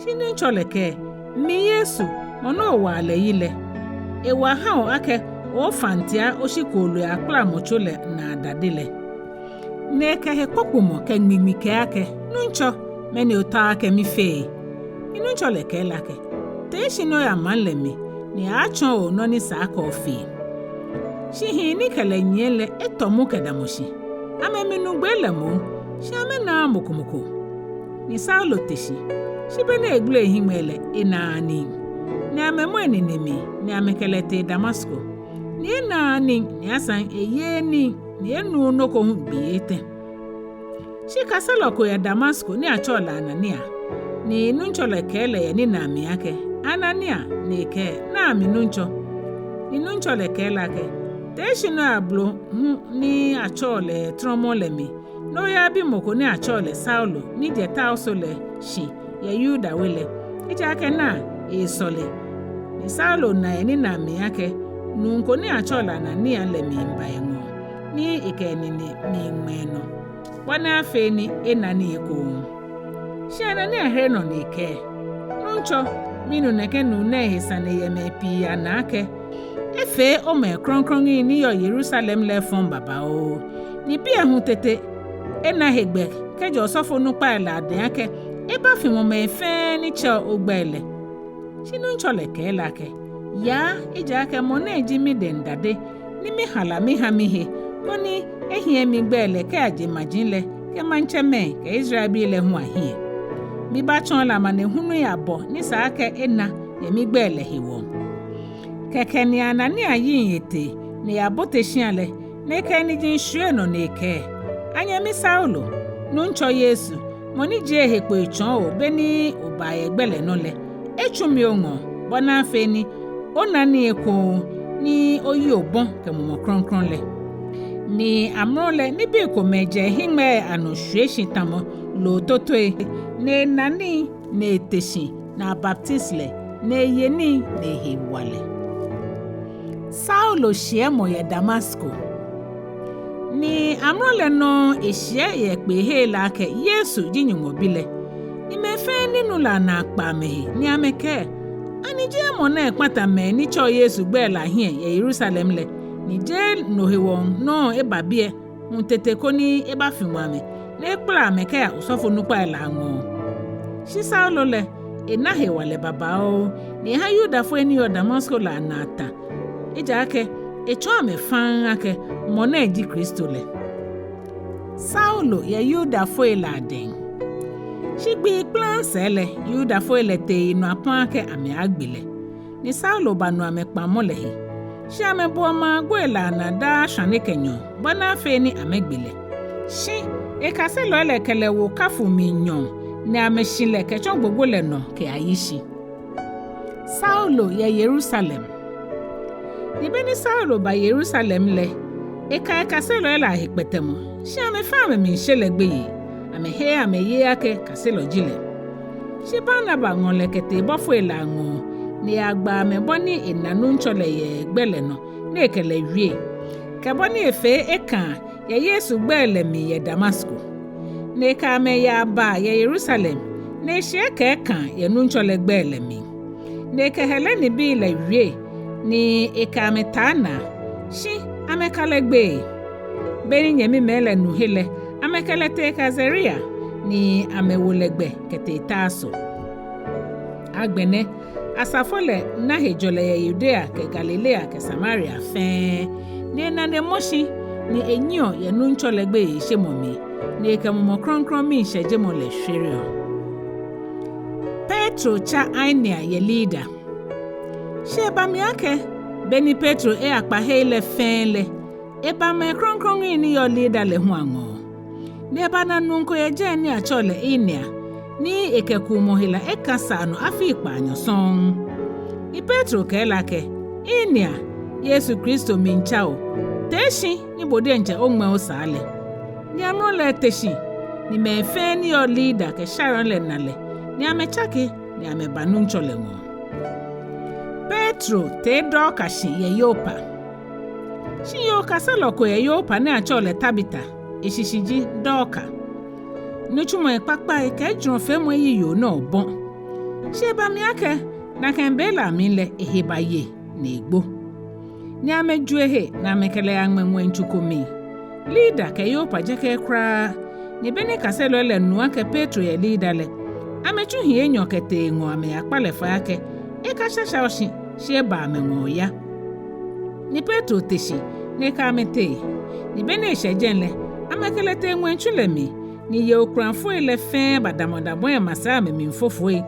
Shi Nuŋtsɔ lɛ kɛɛ: Mi Yesu, mɔ ni owaa lɛ yi lɛ. Ewa hã o akɛ oofã ntia oshi kooloi akpalamɔtso lɛ naa dade lɛ. Ni ekɛ hekpokpomɔ kɛ ŋmiŋmi kɛɛ akɛ: Nuŋtsɔ, mɛni otaoɔ akɛ mifee? Ni Nuŋtsɔ lɛ kɛɛ lɛ akɛ: Tee shi ni oya maŋ lɛ mli, ni aaatsɔɔ o nɔ ni sa akɛ ofee. Shi hii ni kɛ lɛ nyiɛ lɛ etɔ mu kɛdamɔ shi. Amɛmi nu gbee lɛ moŋ, shi amɛnaaa mɔ ko mɔ ko. Ni Saulo te shi, shi be ni egbele ehiŋmɛi lɛ, enaaa nii. Ni amɛmɔ enine mli, ni amɛkɛ lɛ tee Damasko. Ni enaaa nii, ni asaŋ eyeee nii, ni enuuu nɔ ko hu gbii etɛ. Shi kaselɔ ko yɛ Damasko ni atsɛɔ lɛ Anania. Ni Nuŋtsɔ lɛ kɛɛ lɛ yɛ ninaa mli akɛ: Anania! Ni ekɛɛ: Naa mi, Nuŋtsɔ. Ni Nuŋtsɔ lɛ kɛɛ lɛ akɛ: Tee shi ni oya blohu ni atsɛɔ lɛ Trɔmɔ lɛ mli, ni oyabi mɔ ko ni atsɛɔ lɛ Saulo ni jɛ Tarso lɛ shi yɛ Yuda we lɛ, ejaakɛ naa, eesɔle. Ni Saulo na yɛ ninaa mli akɛ nuu ko ni atsɛɔ lɛ Anania lɛ miiba eŋɔɔ, ni ekɛ enine miiŋmɛ enɔ, bɔ ni afee ni ena nii ekoŋŋ. Shi Anania here nɔ ni ekɛɛ: Nuŋtsɔ, minu nɛkɛ nuu nɛɛ he sane yɛ mɛi pii anaa akɛ efee omɛi krɔŋkrɔŋi ni yɔɔ Yerusalem lɛ efɔŋ babaoo. Ni biɛ hu tete ena hegbɛ kɛjɛ osɔfonukpai lɛ adɛŋ akɛ ebafimɔ mɛi fɛɛ ni tsɛɔ ogbɛi lɛ. Shi Nuŋtsɔ lɛ kɛɛ lɛ akɛ: Yaa, ejaakɛ mɔ nɛɛ ji midɛŋ dade, ni mihala miha mihe, koni ehiɛ migbɛi lɛ kɛyaje maji lɛ kɛ maŋtsɛmɛi kɛ Israelbii lɛ hu ahiɛ. Mibaatsɔɔ lɛ amanehului abɔ ni sa akɛ ena yɛ migbɛi lɛ hewɔ. Kɛkɛ ni Anania yiŋ etee ni eyabote shia lɛ, ni ekɛ eniji shwie enɔ ni ekɛɛ: Anyɛmi Saulo, Nuŋtsɔ Yesu, mɔ ni jie ehe kpo etsɔɔ o be ni oba yɛ gbɛ lɛ nɔ lɛ, etsu mi oŋɔɔ, bɔ ni afee ni ona nii ekoŋŋ, ni oyi obɔ kɛ Mumɔ Krɔŋkrɔŋ lɛ. Ni amrɔ lɛ nibii komɛi jɛ ehiŋmɛi anɔ shwie shi tamɔ loo totoi, ni ena nii, ni ete shi, ni abaptisi lɛ, ni eye nii, ni ehe wa lɛ. Saulo shiɛmɔ yɛ Damasko. Ni amrɔ lɛ nɔŋŋ eshiɛ yɛ kpeehei lɛ akɛ Yesu ji Nyɔŋmɔ Bi lɛ. Ni mɛi fɛɛ ni nu lɛ anaa kpa amɛhe, ni amɛkɛɛ: Ani jeee mɔ nɛɛ kpata mɛi ni tsɛɔ Yesu gbɛi lɛ ahiɛ yɛ Yerusalem lɛ, ni jeee no hewɔ nɔŋŋ eba biɛ hu tete koni ebafimɔ amɛ, ni ekpala amɛ kɛya osɔfonukpai lɛ aŋɔɔ? Shi Saulo lɛ, ena hewalɛ babaoo, ni eha Yudafoi ni yɔɔ Damasko lɛ ana ata, ejaakɛ etsɔɔ amɛ faŋŋ akɛ mɔ nɛ ji Kristo lɛ. Saulo yɛ Yudafoi lɛ adɛŋ. Shi gbii kplaŋŋ sɛɛ lɛ, Yudafoi lɛ tee yinɔ apam akɛ amɛaagbe lɛ. Ni Saulo banu amɛkpaŋmɔ lɛ he. Shi amɛbuɔ mɛi agboi lɛ anaa daa shwane kɛ nyɔɔŋ, bɔ ni afee ni amɛgbe lɛ. Shi ekaselɔi lɛ kɛ lɛ wo kafu mli nyɔɔŋ, ni amɛshi lɛ kɛtsɔ gbogbo lɛ nɔ kɛyayi shi. Saulo yɛ Yerusalem. Ni be ni Saulo ba Yerusalem lɛ, eka ekaselɔi lɛ ahe kpɛtɛmɔ, shi amɛfɛɛ amɛmiishe lɛ gbeyei, amɛheee amɛyeee akɛ kaselɔ ji lɛ. Shi Barnaba ŋɔ lɛ kɛtee bɔfoi lɛ aŋɔɔ, ni eyagba amɛ bɔ ni ena Nuŋtsɔ lɛ yɛ gbɛ lɛ nɔ, ni ekɛ lɛ wie, kɛ bɔ ni efee ekãa yɛ Yesu gbɛi lɛ mli yɛ Damasko. Ni ekɛ amɛ yabaa yɛ Yerusalem, ni eshi ekɛ ekãa yɛ Nuŋtsɔ lɛ gbɛi lɛ mli. Ni ekɛ Helenibii lɛ wie, ni ekɛ amɛ taa naa, shi amɛka lɛ gbeyei. Be ni nyɛmimɛi lɛ nu he lɛ, amɛkɛ lɛ tee Kaisarea, ni amɛwo lɛ gbɛ kɛtee Tarso. Agbɛnɛ, asafo lɛ na hejɔlɛ yɛ Yudea kɛ Galilea kɛ Samaria fɛɛ, ni enane mɔ shi, ni enyiɛɔ yɛ Nuŋtsɔ lɛ gbeyeishemɔ mli, ni ekɛ Mumɔ Krɔŋkrɔŋ miishɛjemɔ lɛ shwereɔ. Petro tsa Ainea yɛ Lida. Shi eba mli akɛ, be ni Petro eyakpa hei lɛ fɛɛ lɛ, eba mɛi krɔŋkrɔŋi ni yɔɔ Lida lɛ hu aŋɔɔ. Ni ebana nuu ko yɛ jɛi ni atsɛɔ lɛ Ainea, ni ekɛ kuumɔ hela ekã saa nɔ afii kpaanyɔ sɔŋŋ. Ni Petro kɛɛ lɛ akɛ, Ainea, Yesu Kristo miitsa o, tee shi ni bo diɛŋtsɛ oŋmɛɛ osaa lɛ. Ni amrɔ lɛ ete shi, ni mɛi fɛɛ ni yɔɔ Lida kɛ Sharon lɛ na lɛ, ni amɛtsake, ni amɛba Nuŋtsɔ lɛ ŋɔɔ. Petro tee Dorka shi yɛ Yopa. Shi yoo kaselɔ ko yɛ Yopa ni atsɛɔ lɛ Tabita, eshishi ji Dorka. Nitsumɔi kpakpai kɛ ejurɔfeemɔ eyi yoo nɛɛ obɔ. Shi eba mli akɛ, nakai be lɛ amli lɛ ehe baye ni egbo. Ni amɛju ehe ni amɛkɛ lɛ yaŋmɛ ŋwɛitsu ko mli. Lida kɛ Yopa jɛkɛɛɛ kwraa. Ni be ni kaselɔi lɛ nu akɛ Petro yɛ Lida lɛ, amɛtsu hii enyɔ kɛtee eŋɔɔ amɛyakpa lɛ fai akɛ ekashashao shi, shi eba amɛŋɔɔ oya. Ni Petro te shi, ni ekɛ amɛ tee. Ni be ni eshɛ jɛi lɛ, amɛkɛ lɛ tee ŋwɛitsu lɛ mli, ni yei okulafoi lɛ fɛɛ badamɔdamɔɔ amɛsɛɛ amɛmiifofoi,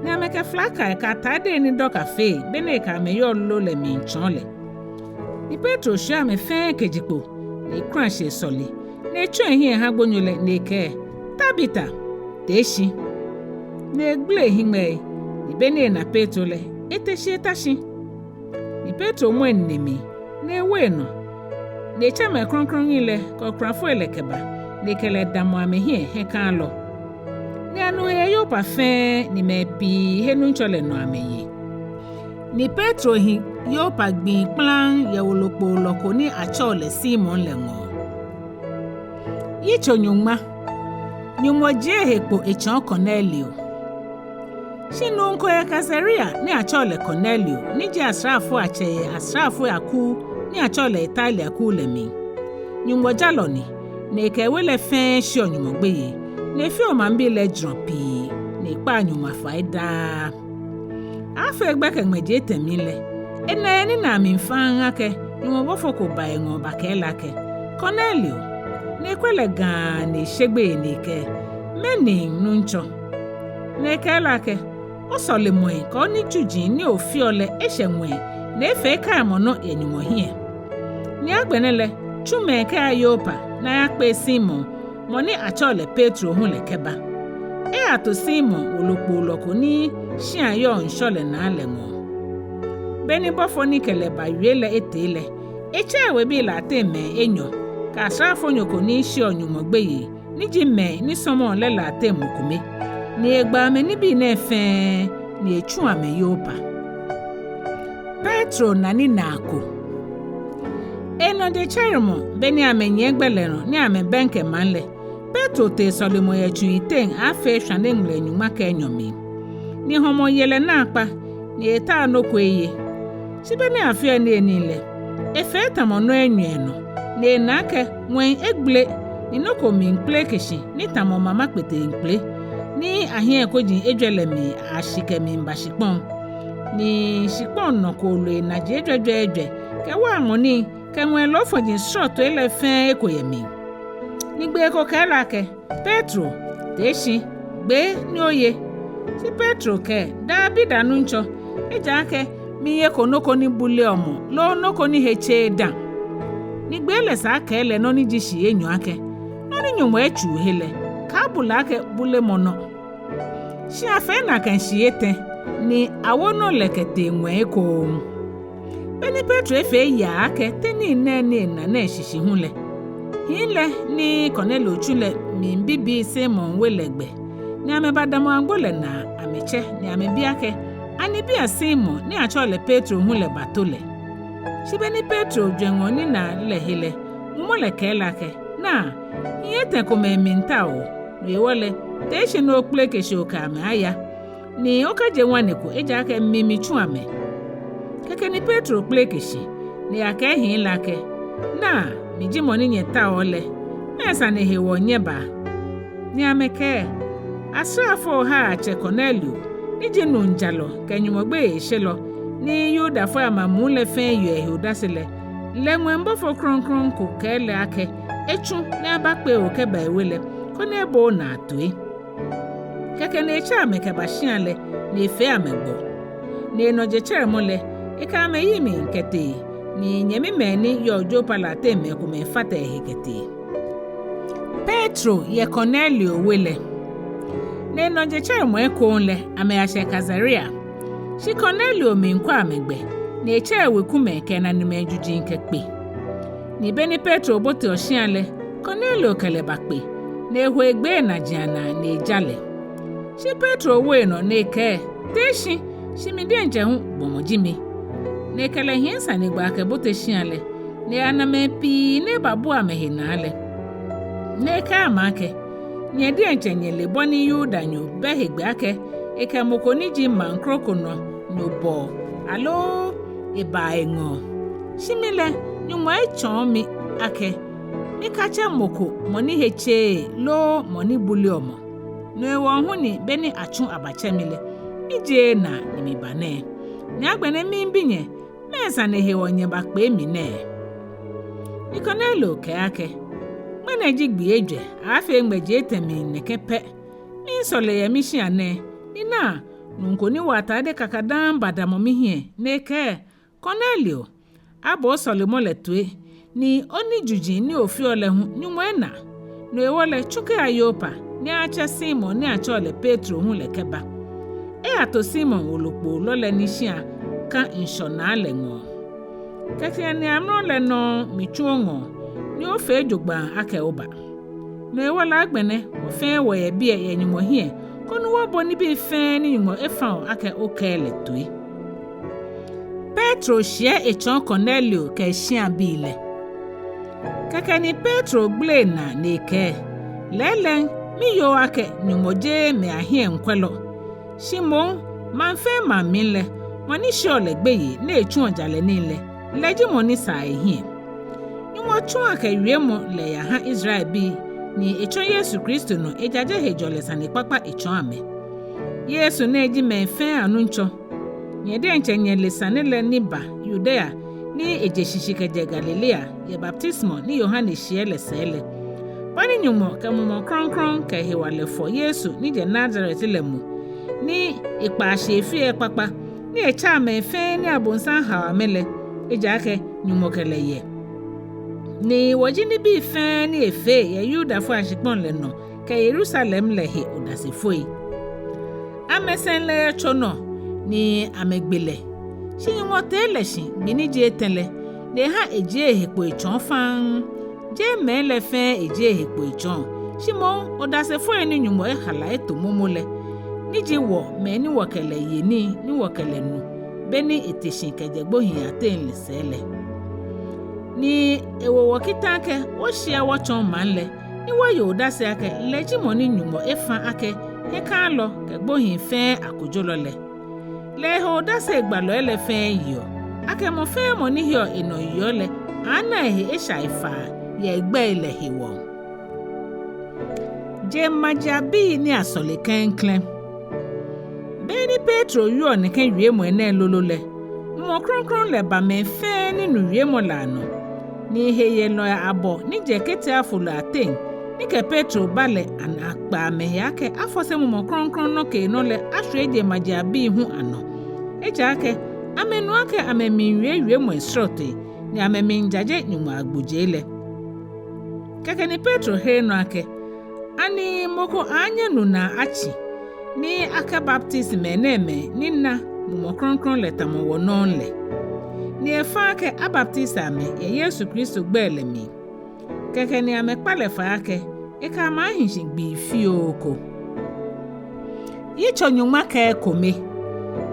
ni amɛkɛ flakai kɛ atadei ni Dorka fee be ni ekɛ amɛ yɔɔ lolo lɛ miitsɔɔ lɛ. Ni Petro shwie amɛ fɛɛ kɛjie kpo, ni ekula shi esɔle, ni etsɔ ehiɛ eha gbonyo lɛ, ni ekɛɛ, Tabita, tee shi. Ni egbele ehiŋmɛii, ni be ni ena Petro lɛ, ete shi eta shi. Ni Petro mɔ enine mli, ni ewo enɔ, ni etsɛ mɛi krɔŋkrɔŋi lɛ kɛ okulafoi lɛ kɛba, ni ekɛ lɛ damɔ amɛhiɛ hiɛkãalɔ. Ni anu he yɛ Yopa fɛɛ, ni mɛi pii he Nuŋtsɔ lɛ nɔ amɛye. Ni Petro hi Yopa gbii kplaŋŋ yɛ wolokpoolɔ ko ni atsɛɔ lɛ Simon lɛ ŋɔɔ. Yitso nyɔŋma. Nyɔŋmɔ jie ehe kpo etsɔɔ Kornelio. Shi nuu ko yɛ Kaisarea ni atsɛɔ lɛ Kornelio, ni ji asraafoiatsɛ yɛ asraafoi akuu ni atsɛɔ lɛ Italia kuu lɛ mli. Nyɔŋmɔ jalɔ ni, ni ekɛ ewe lɛ fɛɛ sheɔ Nyɔŋmɔ gbeyei, ni efeɔ maŋbii lɛ ejurɔ pii, ni ekpaa Nyɔŋmɔ afai daa. Aaafee gbɛkɛ ŋmɛji etɛ mli lɛ, ena yɛ ninaa mli faŋŋ akɛ Nyɔŋmɔ bɔfo ko ba eŋɔɔ bakɛɛ lɛ akɛ, Kornelio. Ni ekwɛ lɛ gãa ni eshe gbeyei ni ekɛɛ, Mɛni, Nuŋtsɔ? Ni ekɛɛ lɛ akɛ, Osɔlemɔi kɛ onitsuji ni ofeɔ lɛ eshɛ ŋwɛi, ni efee kaimɔnɔ yɛ Nyɔŋmɔ hiɛ. Ni agbɛnɛ lɛ, tsu mɛi kɛya Yopa ni ayakpee Simon, mɔ ni atsɛɔ lɛ Petro hu lɛ kɛba. Eyato Simon wolokpoolɔ ko ni shia yɔɔ ŋshɔ lɛ naa lɛ ŋɔɔ. Be ni bɔfo ni kɛ lɛ bawie lɛ etee lɛ, etsɛ ewebii lɛ ateŋ mɛi enyɔ, kɛ asraafonyo ko ni sheɔ Nyɔŋmɔ gbeyei, ni ji mɛi ni sɔmɔɔ lɛ lɛ ateŋ mɔ kome, ni egba amɛ nibii nɛɛ fɛɛ, ni etsu amɛ Yopa. Petro na ninaa ko. Enɔ jetsɛremɔ, be ni amɛnyiɛ gbɛ lɛ nɔ ni amɛbɛŋkɛ maŋ lɛ, Petro tee sɔlemɔyɛtsu yiteŋ aaafee shwane ŋmlɛ nyɔŋma kɛ enyɔ mli. Ni hɔmɔ ye lɛ naakpa, ni etaoɔ nɔ ko eye. Shi be ni afeɔ enɛ nii lɛ, efee tamɔ nɔ enyɔ enɔ, ni ena akɛ ŋwɛi egbele, ni nɔ ko miikpeleke shi ni tamɔ mama kpeteŋkpele. ni ahiɛ koji ejwɛ lɛ mli ashi kɛmiiba shikpɔŋ. Ni shikpɔŋ nɔ kooloi naji ejwɛjwɛɛjwɛ kɛ wala ŋɔɔ nii kɛ ŋwɛi loofɔji srɔtoi lɛ fɛɛ eko yɛ mli. Ni gbee ko kɛɛ lɛ akɛ, Petro, tee shi, gbee ni oye. Shi Petro kɛɛ, Dabida, Nuŋtsɔ, ejaakɛ miyeko nɔ ko ni buleɔ mɔ loo nɔ ko ni he tseee dã. Ni gbee lɛ sa kɛɛ lɛ nɔ ni ji shii enyɔ akɛ, Nɔ ni Nyɔŋmɔ etsuu he lɛ, kaabu lɛ akɛ bulemɔnɔ. Shi afee nakai shii etɛ, ni awo nɔ lɛ kɛtee ŋwɛi ekoŋŋ. Be ni Petro efee yaa akɛ te nii nɛɛ ni ena nɛɛ shishi hu lɛ, hii lɛ ni Kornelio tsu lɛ miibi bii Simon we lɛ gbɛ, ni amɛbadamɔ agbo lɛ naa amɛtsɛ ni amɛbi akɛ, Ani biɛ Simon ni atsɛɔ lɛ Petro hu lɛ bato lɛ? Shi be ni Petro jwɛŋɔ ninaa lɛ he lɛ, mumɔ lɛ kɛɛ lɛ akɛ, Naa, hii etɛ komɛi miitao, no hewɔ lɛ, tee shi ni okpeleke shi okɛ amɛ aya, ni okaje ŋwane ko, ejaakɛ mi mitsu amɛ. Kɛkɛ ni Petro kpeleke shi, ni eyakɛɛ hii lɛ akɛ, Naa, mi ji mɔ ni nyɛtaoɔ lɛ, mɛɛ sane hewɔ nyɛba? Ni amɛkɛɛ, Asraafoi ohai atsɛ Kornelio, ni ji nuu jalɔ kɛ Nyɔŋmɔ gbeyeishelɔ, ni Yudafoi amamuu lɛ fɛɛ yeɔ ehe odase lɛ, lɛ ŋwɛi bɔfo krɔŋkrɔŋ ko kɛɛ lɛ akɛ etsu ni abakpee bo kɛba ewe lɛ, koni ebo onaa toi. Kɛkɛ ni etsɛ amɛ kɛba shia lɛ, ni efee amɛ gbɔ. Ni enɔ jetsɛremɔ lɛ, ekɛ amɛ yi mli kɛtee, ni nyɛmimɛi ni yɔɔ Yopa lɛ ateŋ mɛi komɛi fata ehe kɛtee. Petro yɛ Kornelio we lɛ. Ni enɔ jetsɛremɔ ekoŋŋ lɛ, amɛyashɛ Kaisarea. Shi Kornelio miikwɛ amɛgbɛ, ni etsɛ ewekumɛi kɛ enanemɛi juji kɛkpe. Ni be ni Petro boteɔ shia lɛ, Kornelio kɛ lɛ bakpe, ni eho egbee enaji anaa ni eja lɛ. Shi Petro wo enɔ ni ekɛɛ, Tee shi, shi mi diɛŋtsɛ hu gbɔmɔ ji mi. Ni ekɛ lɛ hiɛ sanegbaa kɛbote shia lɛ, ni eyana mɛi pii ni ebabua amɛhe naa lɛ. Ni ekɛɛ amɛ akɛ, Nyɛ diɛŋtsɛ nyɛle bɔ ni Yudanyo bɛ hegbɛ akɛ ekɛ mɔ ko ni ji maŋ kroko nɔ nyo bɔɔ, aloo ebaa eŋɔɔ. Shi mi lɛ, Nyɔŋmɔ etsɔɔ mi akɛ mikatsɛ mɔ ko mɔ ni he tseee loo mɔ ni buleɔ mɔ. No hewɔ hu ni be ni atsu abatsɛ mi lɛ, mijieee naa ni miba nɛɛ. Ni agbɛnɛ miibi nyɛ, mɛɛ sane hewɔ nyɛbakpee mi nɛɛ? Ni Kornelio kɛɛ akɛ, Ŋmɛnɛ ji gbii ejwɛ aaafee ŋmɛji etɛ mli nɛkɛ pɛ, miisɔle yɛ mishia nɛɛ, ni naa, nuu ko ni wɔ atade kakadaŋŋ badamɔ mihiɛ, ni ekɛɛ, Kornelio, abo osɔlemɔ lɛ toi, ni onijuji ni ofeɔ lɛ hu Nyɔŋmɔ ena. No hewɔ lɛ, tsu kɛya Yopa, ni ayatsɛ Simon ni atsɛɔ lɛ Petro hu lɛ kɛba. Eyato Simon wolokpoolɔ lɛ ni shia ka ŋshɔ naa lɛ ŋɔɔ. Kɛkɛ ni amrɔ lɛ nɔŋŋ mitsu oŋɔɔ, ni ofee jogbaŋŋ akɛ oba. No hewɔ lɛ agbɛnɛ, wɔ fɛɛ wɔyɛ biɛ yɛ Nyɔŋmɔ hiɛ, koni wɔbo nibii fɛɛ ni Nyɔŋmɔ efa o akɛ okɛɛ lɛ toi. Petro shiɛ etsɔɔ Kornelio kɛ eshiabii lɛ. Kɛkɛ ni Petro gbele enaa ni ekɛɛ, Lɛɛlɛŋ, miyoo akɛ Nyɔŋmɔ jeee mɛi ahiɛŋkwɛlɔ. Shi moŋ, maŋ fɛɛ maŋ mli lɛ, mɔ ni sheɔ lɛ gbeyei ni etsuɔ jalɛ nii lɛ, lɛ ji mɔ ni saa ehiɛ. Nyɔŋmɔ tsu akɛ wiemɔ lɛ yaha Israelbii, ni etsɔ Yesu Kristo nɔ ejaje hejɔlɛ sanekpakpa etsɔɔ amɛ. Yesu nɛɛ ji mɛi fɛɛ aNuŋtsɔ. Nyɛ diɛŋtsɛ nyɛle sane lɛ ni ba Yudea, ni eje shishi kɛjɛ Galilea, yɛ baptisimɔ ni Yohane shiɛ lɛ sɛɛ lɛ. Bɔ ni Nyɔŋmɔ kɛ Mumɔ Krɔŋkrɔŋ kɛ hewalɛ fɔ Yesu ni jɛ Nazaret lɛ mu, ni ekpaa shi efeɔ ekpakpa, ni etsaa mɛi fɛɛ ni abonsam hao amɛ lɛ, ejaakɛ Nyɔŋmɔ kɛ lɛ yɛ. Ni wɔji nibii fɛɛ ni efee yɛ Yudafoi ashikpɔŋ lɛ nɔ kɛ Yerusalem lɛ he odasefoi. Amɛsɛŋ lɛ yɛ tso nɔ, ni amɛgbe lɛ. Shi Nyɔŋmɔ tee lɛ shi gbi ni ji etɛ lɛ, ni eha ejie ehe kpo etsɔɔ faŋŋ. Jeee mɛi lɛ fɛɛ ejie ehe kpo etsɔɔ, shi moŋ odasefoi ni Nyɔŋmɔ ehala eto momo lɛ, ni ji wɔ mɛi ni wɔkɛ lɛ ye nii ni wɔkɛ lɛ nu, be ni ete shi kɛjɛ gbohii ateŋ lɛ sɛɛ lɛ. Ni ewo wɔ kita akɛ wɔshia wɔtsɔɔ maŋ lɛ, ni wɔye odase akɛ lɛ ji mɔ ni Nyɔŋmɔ efa akɛ hiɛkalɔ kɛ gbohii fɛɛ akojolɔ lɛ. Lɛ ehe odase gbalɔi lɛ fɛɛ yeɔ, akɛ mɔ fɛɛ mɔ ni heɔ enɔ yeɔ lɛ, aaana ehe eshai faa yɛ egbɛi lɛ hewɔ. Jeŋmajiaŋbii ni asɔle klɛŋklɛŋ. Be ni Petro wieɔ nɛkɛ wiemɔi nɛɛ lolo lɛ, Mumɔ Krɔŋkrɔŋ lɛ ba mɛi fɛɛ ni nu wiemɔ lɛ anɔ. Ni heyelɔi abɔ ni jɛ ketiafolɔi ateŋ ni kɛ Petro ba lɛ anaa kpɛ amɛhe akɛ afɔse Mumɔ Krɔŋkrɔŋ nɔkeenɔ lɛ ashwie jeŋmajiaŋbii hu anɔ. Ejaakɛ amɛnu akɛ amɛmiiwie wiemɔi srɔtoi, ni amɛmiijaje Nyɔŋmɔ agbojee lɛ. Kɛkɛ ni Petro here nɔ akɛ, ani mɔ ko aaanyɛ nu naa atsi, ni akɛbaptisi mɛnɛɛmɛi ni na Mumɔ Krɔŋkrɔŋ lɛ tamɔ wɔnɔ lɛ? Ni efa akɛ abaptisi amɛ yɛ Yesu Kristo gbɛi lɛ mli. Kɛkɛ ni amɛkpa lɛ fai akɛ ekɛ amɛ ahi shi gbii fioo ko. Yitso nyɔŋma kɛ ekome.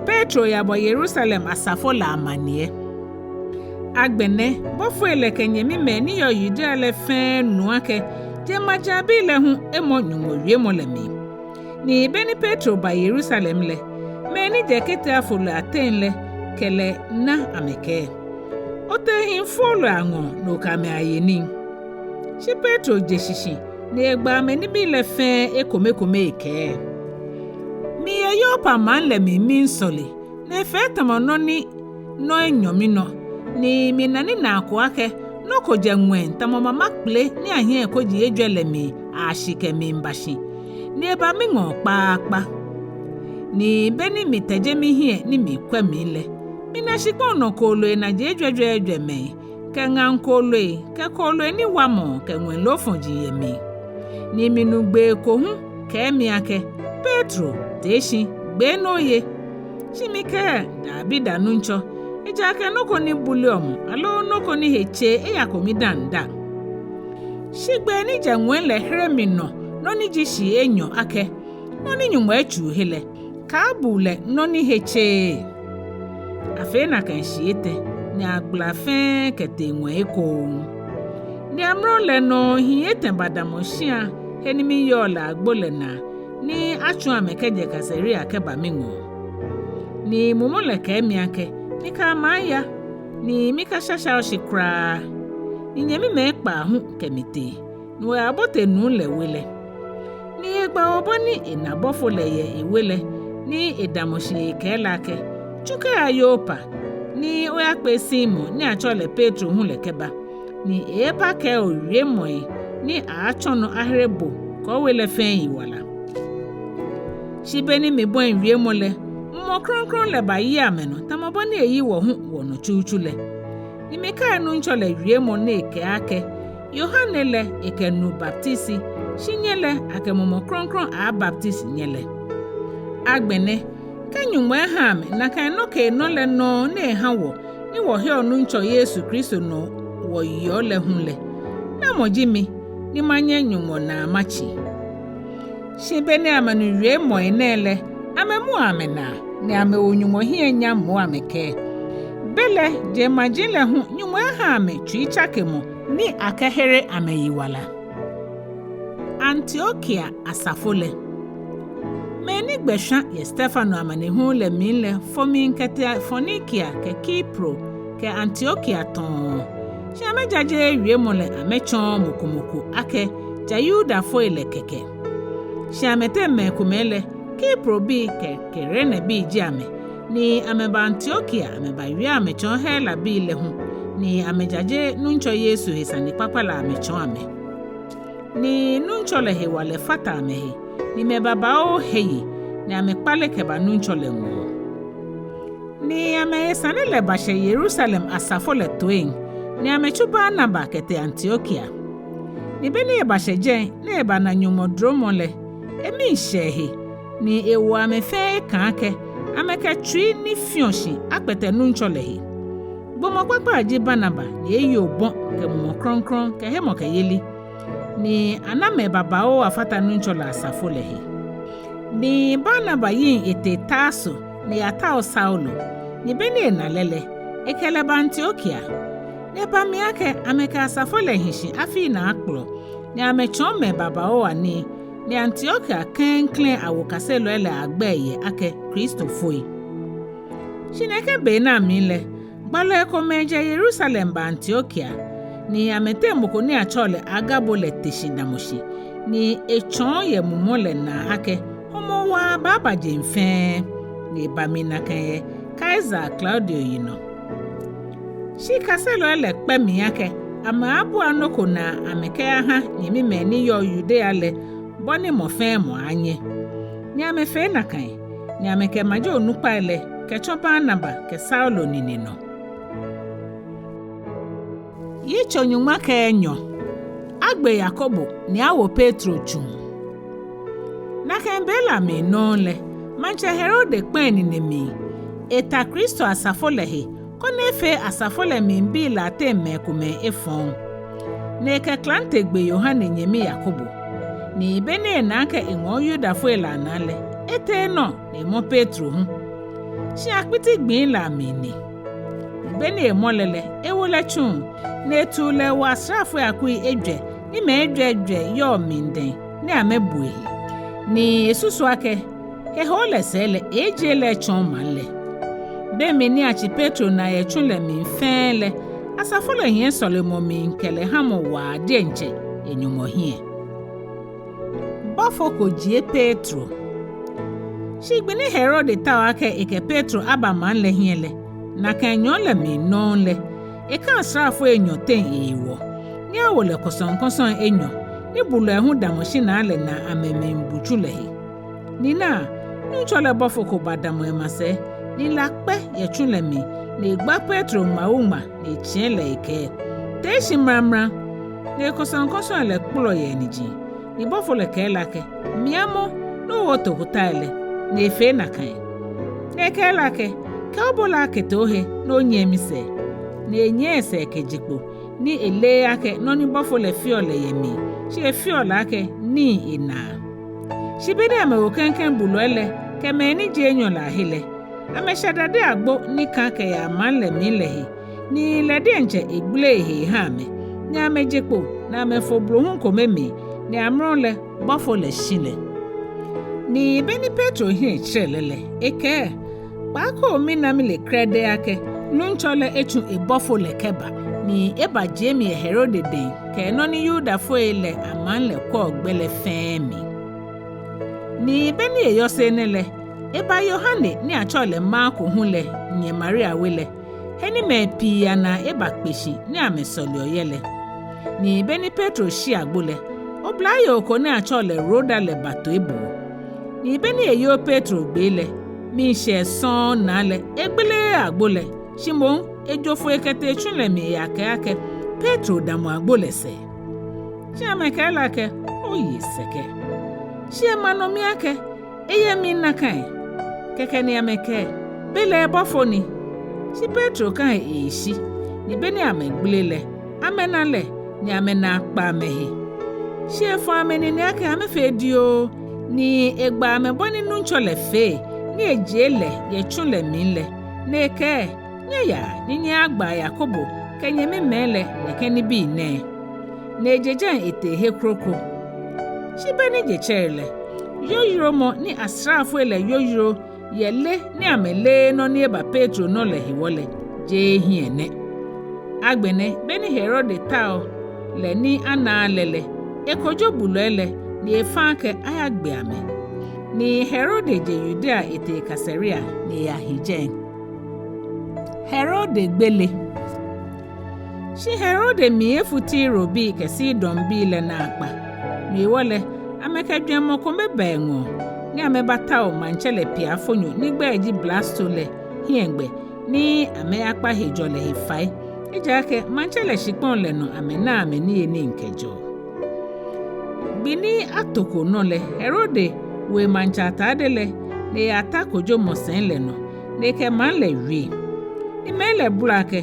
Petro yabɔ Yerusalem asafo lɛ amaniɛ. Agbɛnɛ bɔfoi lɛ kɛ nyɛmimɛi ni yɔɔ Yudea lɛ fɛɛ nu akɛ jeŋmajiaŋbii lɛ hu emɔ Nyɔŋmɔ wiemɔ lɛ mli. Ni be ni Petro ba Yerusalem lɛ, mɛi ni jɛ ketiafolɔi ateŋ lɛ kɛ lɛ na amɛkɛɛ, otee hiifolɔi aŋɔɔ ni okɛ amɛ aaye nii. Shi Petro je shishi ni egba amɛ nibii lɛ fɛɛ ekomekome ekɛɛ, miiye Yopa maŋ lɛ mli miisɔle, ni efee tamɔ nɔ ni nɔ enyɔ minɔ, ni mina ninaa ko akɛ nɔ ko jɛ ŋwɛi tamɔ mama kpele ni ahiɛ ekoji ejwɛ lɛ mli aashi kɛmiiba shi, ni eba miŋɔɔ kpaakpa. Ni be ni mitɛje mihiɛ ni mikwɛ mli lɛ, mina shikpɔŋ nɔ kooloi naji ejwɛjwɛɛjwɛmɛi, kɛ ŋaŋ kooloi, kɛ kooloi ni wamɔɔ, kɛ ŋwɛi loofɔji yɛ mli. Ni minu gbee ko hu kɛɛ mi akɛ, Petro, tee shi, gbee ni oye. Shi mikɛɛ, dabida Nuŋtsɔ, ejaakɛ nɔ ko ni buleɔ mɔ, aloo nɔ ko ni he tseee eyako midaaŋ da. Shi gbee ni jɛ ŋwɛi lɛ here mi nɔ nɔ ni ji shii enyɔ akɛ, nɔ ni Nyɔŋmɔ etsuu he lɛ, kaabuu lɛ nɔ ni he tseee. Afee nakai shii etɛ, ni agbala fɛɛ kɛtee ŋwɛi ekoŋŋ. Ni amrɔ lɛ nɔŋŋ hii etɛ badamɔ shia he ni miyɔɔ lɛ agbo lɛ naa, ni atsu amɛ kɛjɛ Kaisarea kɛba miŋɔɔ. Ni mumɔ lɛ kɛɛ mi akɛ mikɛ amɛ aya, ni mikashashao shi kwraa. Ni nyɛmimɛi ekpaa hu kɛ mi tee, ni wɔyabote nuu lɛ we lɛ. Ni egba wɔ bɔ ni ena bɔfo lɛ yɛ ewe lɛ, ni edamɔ shi ekɛɛ lɛ akɛ, tsu kɛya Yopa, ni oyakpee Simon ni atsɛɔ lɛ Petro hu lɛ kɛba, ni eeebakɛɛ o wiemɔi ni aaatsɔ nɔ ahere bo kɛ owe lɛ fɛɛ yiwala. Shi be ni mibɔi wiemɔ lɛ, Mumɔ Krɔŋkrɔŋ lɛ bayi amɛnɔ tamɔ bɔ ni eyi wɔ hu wɔnɔ tsutsu lɛ. Ni mikai Nuŋtsɔ lɛ wiemɔ ni ekɛɛ akɛ, Yohane lɛ ekɛ nu baptisi, shi nyɛ lɛ akɛ Mumɔ Krɔŋkrɔŋ aaabaptisi nyɛ lɛ. Agbɛnɛ, kɛ Nyɔŋmɔ eha amɛ nakai nɔkeenɔ lɛ nɔŋŋ ni eha wɔ ni wɔheɔ Nuŋtsɔ Yesu Kristo nɔ wɔyeɔ lɛ hu lɛ, namɔ ji mi ni manyɛ Nyɔŋmɔ naa matsi? Shi be ni amɛnu wiemɔi nɛɛ lɛ, amɛmua amɛnaa, ni amɛwo Nyɔŋmɔ hiɛ nyam moŋ amɛkɛɛ, belɛ jeŋmaji lɛ hu Nyɔŋmɔ eha amɛ tsuitsakemɔ ni akɛhere amɛyiwala. Antiokia asafo lɛ. Mɛi ni gbɛ shwa yɛ Stefano amanehulu lɛ mli lɛ fo mli kɛtee Foinikia kɛ Kipro kɛ Antiokia tɔɔ. Shi amɛjajeee wiemɔ lɛ amɛtsɔɔɔ mɔ ko mɔ ko akɛ ja Yudafoi lɛ kɛkɛ. Shi amɛteŋ mɛi komɛi lɛ, Kiprobii kɛ Kirenebii ji amɛ, ni amɛba Antiokia amɛbawie amɛtsɔɔ Helabii lɛ hu, ni amɛjaje Nuŋtsɔ Yesu he sanekpakpa lɛ amɛtsɔɔ amɛ. Ni Nuŋtsɔ lɛ hewalɛ fata amɛhe, ni mɛi babaoo he yi, ni amɛkpale kɛba Nuŋtsɔ lɛ ŋɔɔ. Ni amɛhe sane lɛ bashɛ Yerusalem asafo lɛ toiŋ, ni amɛtsu Barnaba kɛtee Antiokia. Ni be ni ebashɛ jɛi ni ebana Nyɔŋmɔ duromɔ lɛ, emii shɛ ehe, ni ewo amɛ fɛɛ ekãa akɛ amɛkɛ tsui ni fiɔ shi akpɛtɛ Nuŋtsɔ lɛ he. Gbɔmɔ kpakpa ji Barnaba, ni eye obɔ kɛ Mumɔ Krɔŋkrɔŋ kɛ hemɔkɛyeli, ni ana mɛi babaoo afata Nuŋtsɔ lɛ asafo lɛ he. Ni Barnaba yiŋ etee Tarso ni eyatao Saulo, ni be ni ena lɛ lɛ, ekɛ lɛ ba Antiokia. Ni eba mli akɛ amɛkɛ asafo lɛ hi shi afii naakplɔ, ni amɛtsɔɔ mɛi babaoo anii, ni Antiokia klɛŋklɛŋ awo kaselɔi lɛ agbɛi yɛ akɛ Kristofoi. Shi nɛkɛ be nɛɛ mli lɛ, gbalɔi komɛi jɛ Yerusalem ba Antiokia, ni amɛteŋ mɔ ko ni atsɛɔ lɛ Agabo lɛ te shi damɔ shi, ni etsɔɔ yɛ mumɔ lɛ naa akɛ Hɔmɔwɔ baaba jeŋ fɛɛ, ni eba mli nakai yɛ Kaisare Klaudio yinɔ. Shi kaselɔi lɛ kpɛ mli akɛ amɛaabua nɔ ko naa amɛkɛaha nyɛmimɛi ni yɔɔ Yudea lɛ bɔ ni mɔ fɛɛ mɔ anyɛ. Ni amɛfee nakai, ni amɛkɛ maji onukpai lɛ kɛtsɔ Barnaba kɛ Saulo nine nɔ. Yitso nyɔŋma kɛ enyɔ. Agbe Yakobo ni awo Petro tsuŋ. Nakai be lɛ mli nɔŋŋ lɛ, maŋtsɛ Herode kpã enine mli, eta Kristo asafo lɛ he, koni efee asafo lɛ mli bii lɛ ateŋ mɛi komɛi efɔŋ. Ni ekɛ klante gbe Yohane nyɛmi Yakobo. Ni be ni ena akɛ eŋɔɔ Yudafoi lɛ anaa lɛ, etee nɔ ni emɔ Petro hu. Shi akpiti gbii lɛ amli ni. Ni be ni emɔ lɛ lɛ, ewo lɛ tsuŋ, ni etu lɛ ewo asraafoi akui ejwɛ, ni mɛi ejwɛ ejwɛ yɔɔ mli dɛŋ, ni amɛbu ehe. Ni esusu akɛ hehoo lɛ sɛɛ lɛ, eeejie lɛ etsɔɔ maŋ lɛ. Be mli ni atsi Petro naa yɛ tsu lɛ mli fɛɛ lɛ, asafo lɛ hiɛ sɔlemɔ mli kɛ lɛ hamɔ waa diɛŋtsɛ yɛ Nyɔŋmɔ hiɛ. Bɔfo ko jie Petro. Shi gbi ni Herode tao akɛ ekɛ Petro aba maŋ lɛ hiɛ lɛ, nakai nyɔɔŋ lɛ mli nɔŋŋ lɛ, ekã asraafoi enyɔ teŋ eewɔ, ni awo lɛ kɔsɔŋkɔsɔŋ enyɔ, ni bulɔi hu damɔ shinaa lɛ naa amɛmiibu tsu lɛ he. Ni naa, Nuŋtsɔ lɛ bɔfo ko badamɔ emasɛi, ni la kpɛ yɛ tsu lɛ mli, ni egba Petro ŋmawu ŋma, ni etsiɛ lɛ ekɛɛ: Tee shi mramra! Ni ekɔsɔŋkɔsɔŋ lɛ kpɔlɔ yɛ eniji. Ni bɔfo lɛ kɛɛ lɛ akɛ: Mia mɔ, ni owo tokotai lɛ. Ni efee nakai. Ni ekɛɛ lɛ akɛ: Kɛ obo lɛ akɛtee ohe, ni onyiɛ misɛɛ. Ni enyiɛ esɛɛ kɛje kpo, ni eleee akɛ nɔ ni bɔfo lɛ feɔ lɛ yɛ mli, shi efeɔ lɛ akɛ nii enaa. Shi be ni amɛwo klɛŋklɛŋ bulɔi lɛ kɛ mɛi ni ji enyɔ lɛ ahe lɛ, amɛshɛ dade agbo ni kã kɛyaa maŋ lɛ mli lɛ he, ni lɛ diɛŋtsɛ egbele ehe eha amɛ, ni amɛje kpo, ni amɛfo blohu kome mli, ni amrɔ lɛ bɔfo lɛ shi lɛ. Ni be ni Petro hiɛ tserɛ lɛ lɛ, ekɛɛ: Kpaako mina mile krɛdɛɛ akɛ Nuŋtsɔ lɛ etsu ebɔfo lɛ kɛba, ni ebajie mi yɛ Herode dɛŋ, kɛ nɔ ni Yudafoi lɛ amaŋ lɛ kwɛɔ gbɛ lɛ fɛɛ mli. Ni be ni eyɔse enɛ lɛ, eba Yohane ni atsɛɔ lɛ Marko hu lɛ nyɛ Maria we lɛ, he ni mɛi pii anaa ebakpe shi ni amɛsɔleɔ yɛ lɛ. Ni be ni Petro shi agbo lɛ, oblayoo ko ni atsɛɔ lɛ Roda lɛ ba toiboo. Ni be ni eyoo Petro gbee lɛ, miishɛɛ sɔŋŋ naa lɛ egbeleee agbo lɛ, shi moŋ ejo foi kɛtee tsu lɛ mli eyakɛɛ akɛ Petro damɔ agbo lɛ sɛɛ. Shi amɛkɛɛ lɛ akɛ: Oye sɛkɛ. Shi ema nɔ mi akɛ: Eyɛ mli nakai. Kɛkɛ ni amɛkɛɛ: Belɛ ebɔfo ni. Shi Petro kã he eeshi, ni be ni amɛgbele lɛ, amɛna lɛ, ni amɛnaa kpa amɛhe. Shi efɔ amɛ nine akɛ amɛfee dioo, ni egba amɛ bɔ ni Nuŋtsɔ lɛ fee, ni ejie lɛ yɛ tsu lɛ mli lɛ, ni ekɛɛ: Nyɛyaa ni nyɛyagba Yakobo kɛ nyɛmimɛi lɛ nɛkɛ nibii nɛɛ. Ni eje jɛi etee he kroko. Shi be ni je tsɛre lɛ, yoyomɔ ni asraafoi lɛ yoyoo yɛ le ni amɛleee nɔ ni eba Petro nɔ lɛ hewɔ lɛ, jeee ehiɛ nɛ. Agbɛnɛ be ni Herode tao lɛ ni anaaa lɛ lɛ, ekojo bulɔi lɛ, ni efa akɛ ayagbe amɛ. Ni Herode je Yudea etee Kaisarea, ni eyahi jɛi. Herode gbele. Shi Herode mli efu Tirobii kɛ Sidonbii lɛ naakpa. No hewɔ lɛ, amɛkɛ jwɛŋmɔ kome ba eŋɔɔ, ni amɛbatao maŋtsɛ lɛ piafonyo ni egbɛi ji Blasto lɛ hiɛgbɛ, ni amɛyakpa hejɔlɛ he fai. Ejaakɛ maŋtsɛ lɛ shikpɔŋ lɛ nɔ amɛnaa amɛniyenii kɛjɛɔ. Gbi ni atoko nɔ lɛ, Herode wo emaŋtsɛ atade lɛ, ni eyata kojomɔ sɛi lɛ nɔ, ni ekɛ maŋ lɛ wie. Ni mɛi lɛ bolɔ akɛ: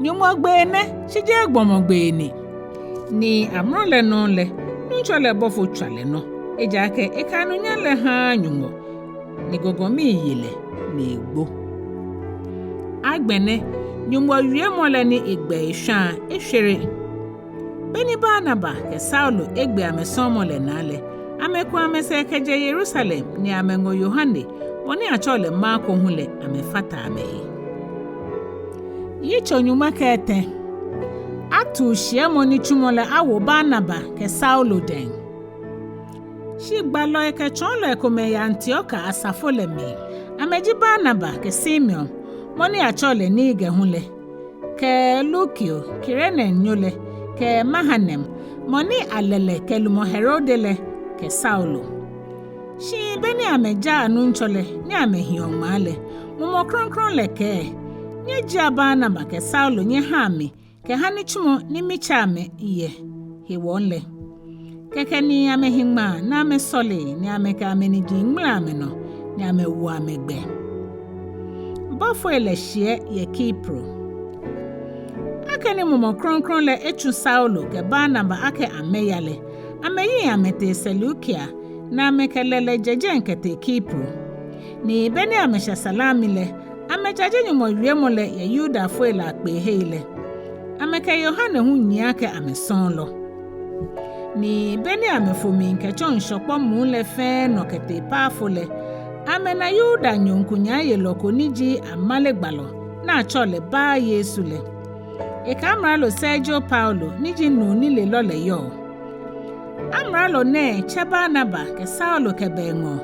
Nyɔŋmɔ gbee nɛ, shi jeee gbɔmɔ gbee ni. Ni amrɔ lɛ nɔŋŋ lɛ, Nuŋtsɔ lɛ bɔfo tswa lɛ nɔ, ejaakɛ ekɛ anunyam lɛ haaa Nyɔŋmɔ, ni gɔgɔmii ye lɛ, ni egbo. Agbɛnɛ, Nyɔŋmɔ wiemɔ lɛ ni egbɛ eshwãa, eshwere. Be ni Barnaba kɛ Saulo egbe amɛsɔɔmɔ lɛ naa lɛ, amɛku amɛsɛɛ kɛjɛ Yerusalem, ni amɛŋɔ Yohane, mɔ ni atsɛɔ lɛ Marko hu lɛ, amɛfata amɛhe. Yitso nyɔŋma kɛ etɛ. Atu shiɛmɔ nitsumɔ lɛ awo Barnaba kɛ Saulo dɛŋ. Shi gbalɔi kɛ tsɔɔlɔi komɛi yɛ Antiokia asafo lɛ mli. Amɛji Barnaba kɛ Simeon, mɔ ni atsɛɔ lɛ Niger hu lɛ, kɛ Lukio, Kirenenyo lɛ, kɛ Mahanaim, mɔ ni alɛ lɛ kɛ lumɔ Herode lɛ, kɛ Saulo. Shi be ni amɛjaa Nuŋtsɔ lɛ, ni amɛhiɔ ŋmaa lɛ, Mumɔ Krɔŋkrɔŋ lɛ kɛɛ: Nyɛjiea Barnaba kɛ Saulo nyɛhaa mi, kɛha nitsumɔ ni mitsɛ amɛ yɛ hewɔ lɛ. Kɛkɛ ni amɛhi ŋmaa ni amɛsɔle, ni amɛkɛ amɛniji ŋmala amɛnɔ, ni amɛwo amɛ gbɛ. Bɔfoi lɛ shiɛ yɛ Kipro. Akɛni Mumɔ Krɔŋkrɔŋ lɛ etsu Saulo kɛ Barnaba akɛ amɛya lɛ, amɛyiŋ amɛtee Seleukia, ni amɛkɛ lɛlɛ jɛ jɛi kɛtee Kipro. Ni be ni amɛshɛ Salami lɛ, amɛjaje Nyɔŋmɔ wiemɔ lɛ yɛ Yudafoi lɛ akpeehei lɛ. Amɛkɛ Yohane hu nyiɛ akɛ amɛsɔɔlɔ. Ni be ni amɛfo mli kɛtsɔ ŋshɔkpɔ muu lɛ fɛɛ nɔ kɛtee Pafo lɛ, amɛna Yudanyo ŋkunyaayelɔ ko ni ji amale gbalɔ ni atsɛɔ lɛ Bar-Yesu lɛ. Ekɛ amralo Sergio Paulo ni ji nuu nilelɔ lɛ yɔɔ. Amralo nɛɛ tsɛ Barnaba kɛ Saulo kɛba eŋɔɔ,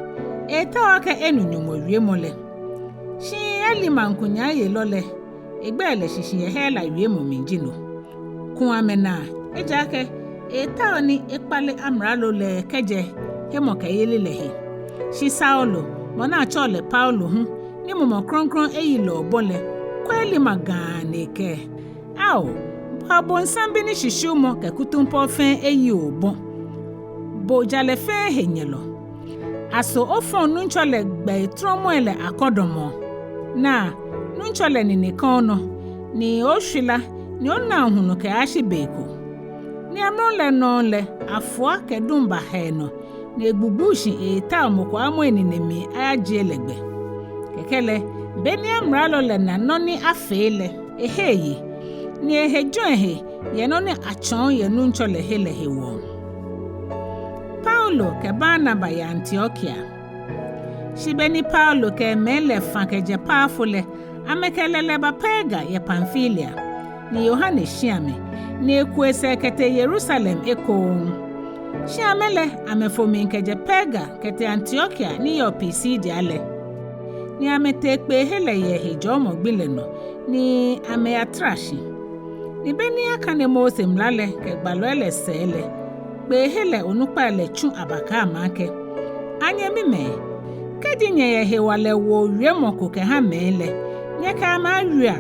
eetao akɛ enu Nyɔŋmɔ wiemɔ lɛ. Shi Elima ŋkunyaayelɔ lɛ, egbɛi lɛ shishi yɛ Hela wiemɔ mli ji no. Ku amɛnaa, ejaakɛ eetao ni ekpale amralo lɛ kɛjɛ hemɔkɛyeli lɛ he. Shi Saulo, mɔ ni atsɛɔ lɛ Paulo hu, ni Mumɔ Krɔŋkrɔŋ eyi lɛ obɔ lɛ, kwɛ Elima gaa ni ekɛɛ: Ao, bo abonsam bi ni shishiumɔ kɛ kutumpɔɔ fɛɛ eyi obɔ, bo jalɛ fɛɛ henyɛlɔ! Aso ofɔŋ Nuŋtsɔ lɛ gbɛi trɔmɔi lɛ akɔdɔmɔ? Naa, Nuŋtsɔ lɛ nine kã onɔ, ni oshwila, ni onaŋ hulu kɛyashi be ko. Ni amrɔ lɛ nɔŋŋ lɛ, afua kɛ duŋ baha enɔ, ni egbugbu shi eetao mɔ ko amɔ enine mli ayajie lɛ gbɛ. Kɛkɛ lɛ, be ni amralo lɛ na nɔ ni afee lɛ, ehe eye, ni ehe jɔ ehe yɛ nɔ ni atsɔɔ yɛ Nuŋtsɔ lɛ he lɛ hewɔ. Paulo kɛ Barnaba yɛ Antiokia. Shi be ni Paulo kɛ mɛi lɛ fã kɛjɛ Pafo lɛ, amɛkɛ lɛlɛ ba Perga yɛ Pamfilia, ni Yohane shi amɛ, ni eku esɛɛ kɛtee Yerusalem ekoŋŋ. Shi amɛ lɛ, amɛfo mli kɛjɛ Perga kɛtee Antiokia ni yɔɔ Pisidia lɛ. Ni amɛtee kpeehe lɛ yɛ hejɔɔmɔ gbi lɛ nɔ, ni amɛyatra shi. Ni be ni akane Mose mla lɛ kɛ gbalɔi lɛ sɛɛ lɛ, kpeehe lɛ onukpai lɛ tsu aba kɛɛ amɛ akɛ: Anyɛmimɛi, kɛji nyɛyɛ hewalɛwoo wiemɔ ko kɛha mɛi lɛ, nyɛkɛ amɛ awiea.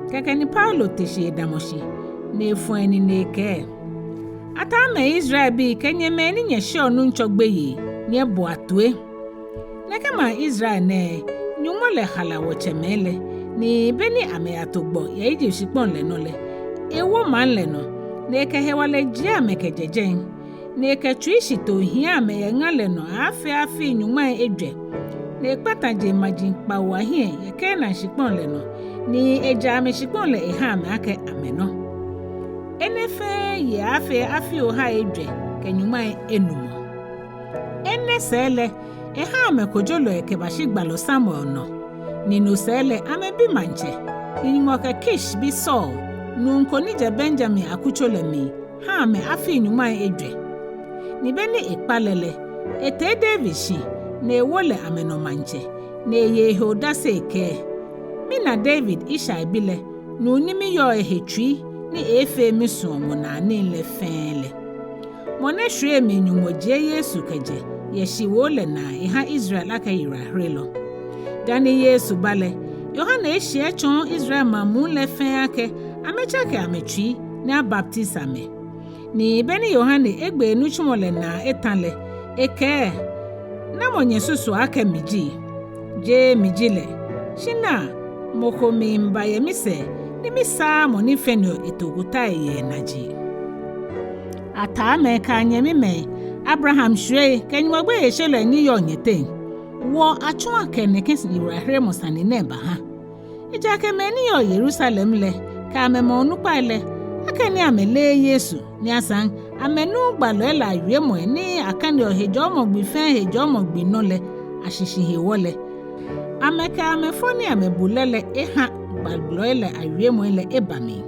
Kɛkɛ ni Paulo te shi edamɔ shi, ni efɔ̃ enine ekɛɛ: Ataamɛi Israelbii kɛ nyɛ mɛi ni nyɛsheɔ Nuŋtsɔ gbeyei, nyɛboa toi! Nɛkɛ maŋ Israel nɛɛ, Nyɔŋmɔ lɛ hala wɔtsɛmɛi lɛ, ni be ni amɛyato gbɔ yɛ Ijipt shikpɔŋ lɛ nɔ lɛ, ewo maŋ lɛ nɔ, ni ekɛ hewalɛ jie amɛ kɛjɛ jɛi, ni ekɛ tsuishitoo hiɛ amɛ yɛ ŋa lɛ nɔ aaafee afii nyɔŋmai ejwɛ, ni ekpata jeŋmaji kpawo ahiɛ yɛ Kanaan shikpɔŋ lɛ nɔ, ni eja amɛshikpɔŋ lɛ eha amɛ akɛ amɛnɔ. Enɛ fɛɛ ye aaafee afii ohai ejwɛ kɛ nyɔŋmai enumɔ. Enɛ sɛɛ lɛ, eha amɛ kojolɔi kɛbashi gbalɔ Samuel nɔ. Ni no sɛɛ lɛ, amɛbi maŋtsɛ, ni Nyɔŋmɔ kɛ Kish bi Saul, nuu ko ni jɛ Benyamin akutso lɛ mli, ha amɛ afii nyɔŋmai ejwɛ. Ni be ni ekpa lɛ lɛ, etee David shi, ni ewo lɛ amɛnɔ maŋtsɛ, ni eye ehe odase ekɛɛ: Mina David, Ishai bi lɛ, nuu ni miyɔɔ ehe tsui, ni eefee misuɔmɔnaa nii lɛ fɛɛ lɛ, mɔ ni eshwie emli Nyɔŋmɔ jie Yesu kɛjɛ yɛ shiwoo lɛ naa eha Israel akɛ yiwalaherelɔ. Dani Yesu ba lɛ, Yohane eshi etsɔɔ Israel maŋ muu lɛ fɛɛ akɛ amɛtsake amɛtsui ni abaptisi amɛ. Ni be ni Yohane egbe enitsumɔ lɛ naa etã lɛ, ekɛɛ: Namɔ nyɛsusuɔ akɛ mi ji? Jeee mi ji lɛ, shi naa, mɔ ko miiba yɛ misɛɛ, ni misaaa mɔ ni fɛneɔ etokotai yɛ enaji. Ataamɛi kɛ anyɛmimɛi, Abraham shwiei kɛ Nyɔŋmɔ gbeyeishelɔi ni yɔɔ nyɛteŋ, wɔ atsu akɛ nɛkɛ yiwalaheremɔ sane nɛɛ baha. Ejaakɛ mɛi ni yɔɔ Yerusalem lɛ kɛ amɛmaŋ onukpai lɛ, akɛni amɛleee Yesu, ni asaŋ amɛnuuu gbalɔi lɛ awiemɔi ni akaneɔ hejɔɔmɔ gbi fɛɛ hejɔɔmɔ gbi nɔ lɛ ashishi hewɔ lɛ, amɛkɛ amɛfɔ ni amɛbu lɛ lɛ eha gbalɔi lɛ awiemɔi lɛ eba mli.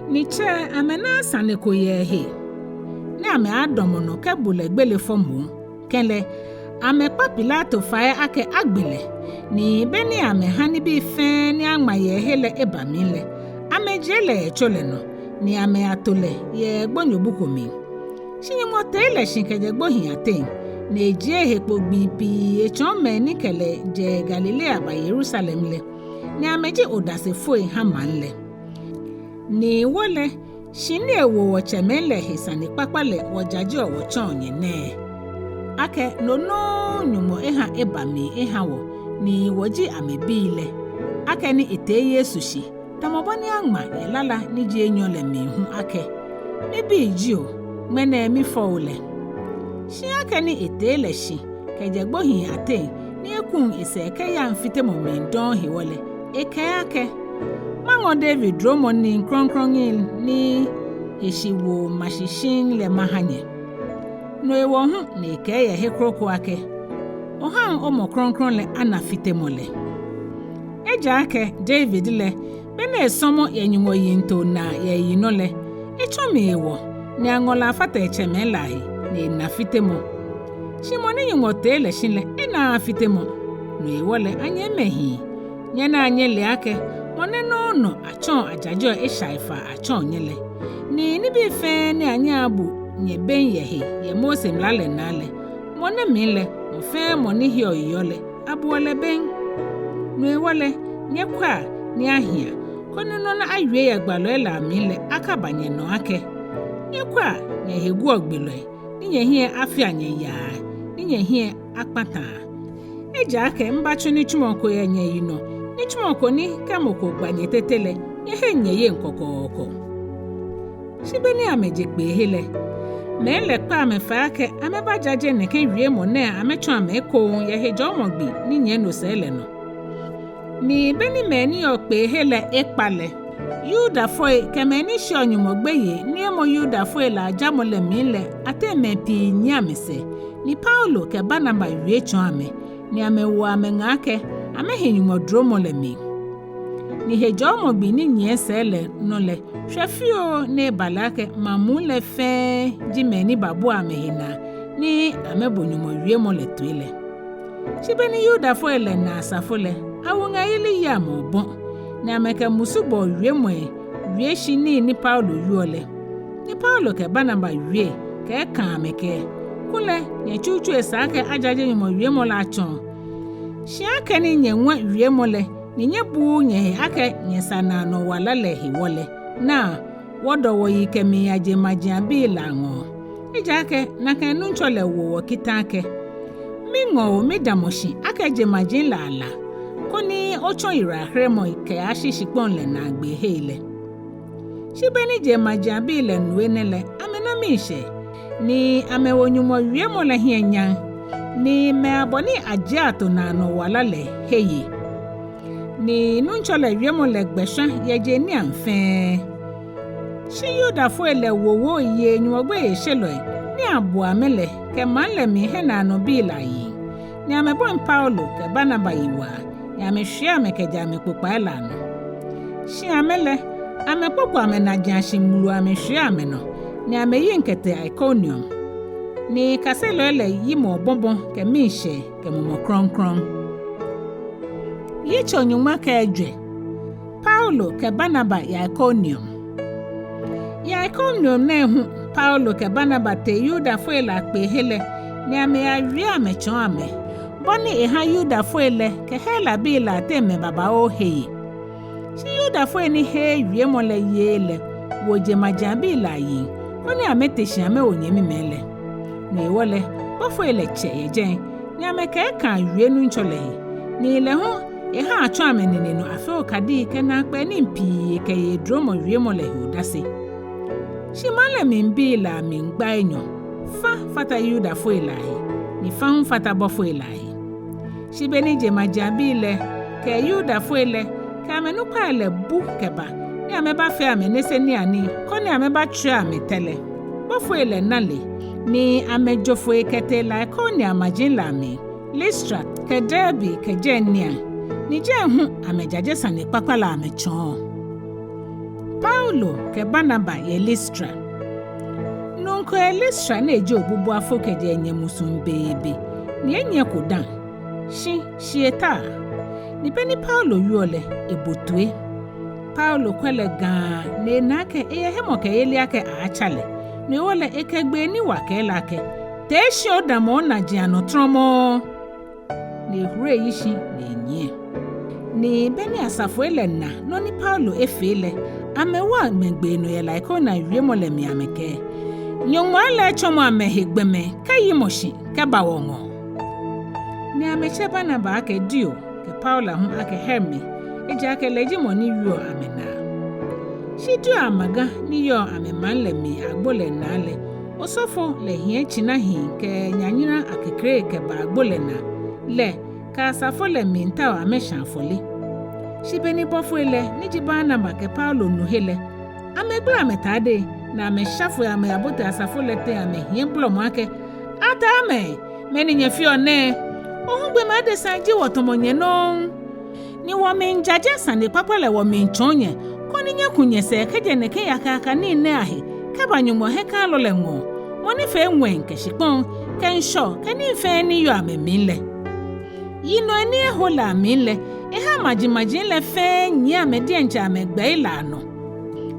Ni tsɛ amɛnaaa sane ko yɛ ehe ni amɛaadamɔ nɔ kɛbu lɛ gbele fɔ moŋ. Kɛlɛ, amɛkpa Pilato fai akɛ agbe lɛ, ni be ni amɛha nibii fɛɛ ni aŋma yɛ ehe lɛ eba mli lɛ, amɛjie lɛ yɛ tso lɛ nɔ, ni amɛyato lɛ yɛ gbonyobu ko mli. Shi Nyɔŋmɔ tee lɛ shi kɛjɛ gbohii ateŋ, ni ejie ehe kpo gbii pii etsɔɔ mɛi ni kɛ lɛ jɛ Galilea ba Yerusalem lɛ, ni amɛji odasefoi ha maŋ lɛ. Ni wɔ lɛ, shi ni ewo wɔtsɛmɛi lɛ he sanekpakpa lɛ wɔjajeɔ wɔtsɔɔ nyɛ nɛɛ, akɛ no nɔŋŋ Nyɔŋmɔ eha eba mli eha wɔ, ni wɔji amɛbii lɛ, akɛni etee Yesu shi, tamɔ bɔ ni aŋma yɛ lala ni ji enyɔ lɛ mli hu akɛ: Mibi ji o, ŋmɛnɛ mifɔ o lɛ. Shi akɛni etee lɛ shi kɛjɛ gbohii ateŋ, ni ekuŋ esɛɛ kɛyaŋ fitemɔ mli dɔŋŋ hewɔ lɛ, ekɛɛ akɛ: Maŋɔ David duromɔ nii krɔŋkrɔŋi ni eshiwoo ma shi shiŋŋ lɛ maha nyɛ. No hewɔ hu ni ekɛɛ yɛ he kroko akɛ: Ohaŋ omɔ krɔŋkrɔŋ lɛ ana fitemɔ lɛ. Ejaakɛ David lɛ, be ni esɔmɔ yɛ Nyɔŋmɔ yiŋtoo naa yɛ eyinɔ lɛ, etsɔ mli ewɔ, ni aŋɔ lɛ afata etsɛmɛi lɛ ahe, ni ena fitemɔ. Shi mɔ ni Nyɔŋmɔ tee lɛ shi lɛ, enaaa fitemɔ. No hewɔ lɛ, anyɛmimɛi hii, nyɛnaa nyɛlea akɛ, mɔ nɛɛ nɔŋŋ nɔ atsɔɔ ajajeɔ eshaifaa atsɔɔ nyɛ lɛ. Ni nibii fɛɛ ni anyɛɔ abu nyɛ bem yɛ he yɛ Mose mla lɛ naa lɛ, mɔ nɛɛ mli lɛ, mɔ fɛɛ mɔ ni heɔ yeɔ lɛ, abuɔ lɛ bem. No hewɔ lɛ, nyɛkwɛa ni ahia, koni nɔ ni awie yɛ gbalɔi lɛ amli lɛ akaba nyɛnɔ akɛ: Nyɛkwɛa, nyɛhe guɔ gbelɔi, ni nyɛhiɛ afea nyɛ yaa, ni nyɛhiɛ akpataa. Ejaakɛ mibatsu nitsumɔ ko yɛ nyɛyinɔ, nitsumɔ ko ni kɛ mɔ ko gba nyɛ tete lɛ, nyɛheŋ nyɛyeŋ kɔkɔɔkɔ. Shi be ni amɛje kpeehe lɛ, mɛi lɛ kpa amɛ fai akɛ amɛbajaje nɛkɛ wiemɔ nɛɛ amɛtsɔɔ amɛ ekoŋŋ yɛ hejɔɔmɔ gbi ni nyiɛ no sɛɛ lɛ nɔ. Ni be ni mɛi ni yɔɔ kpeehe lɛ ekpa lɛ, Yudafoi kɛ mɛi ni sheɔ Nyɔŋmɔ gbeyei ni emɔ Yudafoi lɛ ajamɔ lɛ mli lɛ ateŋ mɛi pii nyiɛ amɛsɛɛ, ni Paulo kɛ Barnaba wie tsɔɔ amɛ, ni amɛwo amɛŋaa akɛ amɛhi Nyɔŋmɔ duromɔ lɛ mli. Ni hejɔɔmɔ gbi ni nyiɛ sɛɛ lɛ nɔ lɛ, shwɛ fioo ni eba lɛ akɛ maŋ muu lɛ fɛɛ ji mɛi ni babua amɛhe naa ni amɛbo Nyɔŋmɔ wiemɔ lɛ toi lɛ. Shi be ni Yudafoi lɛ na asafo lɛ, awuŋayeli yi amɛ obɔ, ni amɛkɛ musubɔɔ wiemɔi wie shi nii ni Paulo wieɔ lɛ. Ni Paulo kɛ Barnaba wie kɛ ekãa amɛ akɛ: Kulɛ nyɛ tsutsu esa akɛ ajaje Nyɔŋmɔ wiemɔ lɛ atsɔɔ. Shi akɛni nyɛŋɔ wiemɔ lɛ, ni nyɛbuuu nyɛhe akɛ nyɛsa naanɔ wala lɛ hewɔ lɛ, naa, wɔdɔ wɔyi kɛmiiya jeŋmajiaŋbii lɛ aŋɔɔ. Ejaakɛ nakai Nuŋtsɔ lɛ wo wɔ kita akɛ: Miŋɔ o, midamɔ shi akɛ jeŋmaji lɛ ala, koni otsɔ yiwalaheremɔ kɛyashi shikpɔŋ lɛ naagbeehei lɛ. Shi be ni jeŋmajiaŋbii lɛ nu enɛ lɛ, amɛna miishɛɛ, ni amɛwo Nyɔŋmɔ wiemɔ lɛ hiɛ nyam, ni amɛya bɔ ni ajie ato naanɔ wala lɛ he yɛ. Ni Nuŋtsɔ lɛ wiemɔ lɛ gbɛ shwa yɛ jeŋ niiaŋ fɛɛ. Shi Yudafoi lɛ wowoo yei Nyɔŋmɔ gbeyeishelɔi ni abu amɛ lɛ kɛ maŋ lɛ mli hiɛnaanɔbii lɛ ayiŋ, ni amɛbɔi Paulo kɛ Barnaba yi waa, ni amɛshwie amɛ kɛjɛ amɛkpokpai lɛ anɔ. Shi amɛ lɛ, amɛkpoko amɛnajiashi mulu amɛshwie amɛnɔ, ni amɛyiŋ kɛtee Ikonium. Ni kaselɔi lɛ yimɔ obɔbɔ kɛ miishɛɛ kɛ mumɔ krɔŋkrɔŋ. Yitso nyɔŋma kɛ ejwɛ. Paulo kɛ Barnaba yɛ Ikonium. Yɛ Ikonium nɛɛ hu, Paulo kɛ Barnaba tee Yudafoi lɛ akpeehe lɛ, ni amɛyawie amɛtsɔɔ amɛ bɔ ni eha Yudafoi lɛ kɛ Helabii lɛ ateŋ mɛi babaoo he yɛ. Shi Yudafoi ni heee wiemɔ lɛ yeee lɛ wo jeŋmajiaŋbii lɛ ayiŋ, koni amɛte shi amɛwo nyɛmimɛi lɛ. No hewɔ lɛ, bɔfoi lɛ tsɛ yɛ jɛi, ni amɛkɛ ekãa wie Nuŋtsɔ lɛ he, ni lɛ hu eha atsɔ amɛnine nɔ afee okadii kɛ naakpɛɛ nii pii kɛye eduromɔ wiemɔ lɛ he odase. Shi maŋ lɛ mlibii lɛ amli gba enyɔ: Fa fata Yudafoi lɛ ahe, ni fa hu fata bɔfoi lɛ ahe. Shi be ni jeŋmajiaŋbii lɛ kɛ Yudafoi lɛ kɛ amɛnukpai lɛ bu kɛba ni amɛbafee amɛ niseniianii, koni amɛbatswia amɛ tɛ lɛ, bɔfoi lɛ na le, ni amɛjo foi kɛtee Likaonia maji lɛ amli, Listra kɛ Derbe kɛ jɛi niiaŋ, ni jɛi hu amɛjaje sanekpakpa lɛ amɛtsɔɔ. Paulo kɛ Barnaba yɛ Listra. Nuu ko yɛ Listra ni eji obubuafo kɛjɛ enyɛ musuŋ beebe, ni enyiɛko dã, shi shi etaa. Ni be ni Paulo wieɔ lɛ, ebo toi. Paulo kwɛ lɛ gãa, ni ena akɛ eyɛ hemɔkɛyeli akɛ aaatsa lɛ. No hewɔ lɛ, ekɛ gbee ni wa kɛɛ lɛ akɛ, Tee shi odamɔ onaji anɔ trɔmɔɔ! Ni ehuru eyi shi ni enyiɛ. Ni be ni asafoi lɛ na nɔ ni Paulo efee lɛ, amɛwo amɛgbee nɔ yɛ Likaonia wiemɔ lɛ mli amɛkɛɛ, Nyɔŋmɔ lɛ etsɔmɔ amɛhe gbɔmɛi kɛyimɔ shi kɛba wɔŋɔɔ. Ni amɛtsɛ Barnaba akɛ Dio, kɛ Paulo hu akɛ Herme, ejaakɛ lɛ ji mɔ ni wieɔ amɛnaa. Shi Dio amãgã ni yɔɔ amɛmaŋ lɛ mli agbo lɛ naa lɛ, osɔfo lɛ hiɛ tsinahii kɛ nyanyara akekre kɛba agbo lɛ naa, lɛ kɛ asafo lɛ miitao amɛshã afɔle. Shi be ni bɔfoi lɛ ni ji Barnaba kɛ Paulo nu he lɛ, amɛgbala amɛtadei, ni amɛsha foi amɛyabote asafo lɛ teŋ amɛhiɛ bolɔmɔ akɛ, Ataamɛi, mɛni nyɛfeɔ nɛɛ? Wɔ hu gbɔmɛi adesai ji wɔ tamɔ nyɛ nɔŋŋ. Ni wɔmiijaje sanekpakpa lɛ wɔmiitsɔɔ nyɛ, koni nyɛku nyɛsɛɛ kɛjɛ nɛkɛ yakayaka nii nɛɛ ahe kɛba Nyɔŋmɔ hiɛkãalɔ lɛ ŋɔɔ, mɔ ni fee ŋwɛi kɛ shikpɔŋ kɛ ŋshɔ kɛ nii fɛɛ ni yɔɔ amɛmli lɛ. Yinɔi ni eho lɛ amli lɛ, eha majimaji lɛ fɛɛ nyiɛ amɛ diɛŋtsɛ amɛgbɛi lɛ anɔ.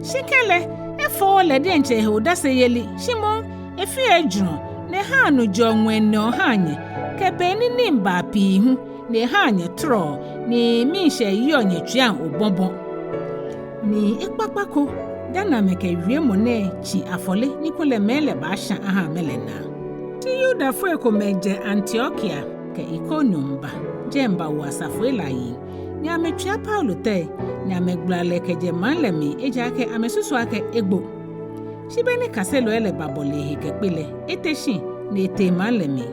Shi kɛlɛ, efɔɔɔ lɛ diɛŋtsɛ ehe odaseyeli, shi moŋ efeɔ ejurɔ, ni ehaa nu jɛɔ ŋwɛi nɛɔ haa nyɛ, kɛ be ni nii baa pii hu, ni ehaa nyɛtɔrɔɔ, ni miishɛɛ yiɔ nyɛtsuiiaŋ obɔbɔ. Ni ekpakpa ko dani amɛkɛ wiemɔ nɛɛ tsi afɔle ni kulɛ mɛi lɛ baashã aha amɛ lɛ naa. Shi Yudafoi komɛi jɛ Antiokia kɛ Ikonium ba jɛi bawo asafoi lɛ ayiŋ, ni amɛtswia Paulo tɛi, ni amɛgbala lɛ kɛjɛ maŋ lɛ mli, ejaakɛ amɛsusu akɛ egbo. Shi be ni kaselɔi lɛ babɔle ehe kɛkpe lɛ, ete shi ni etee maŋ lɛ mli.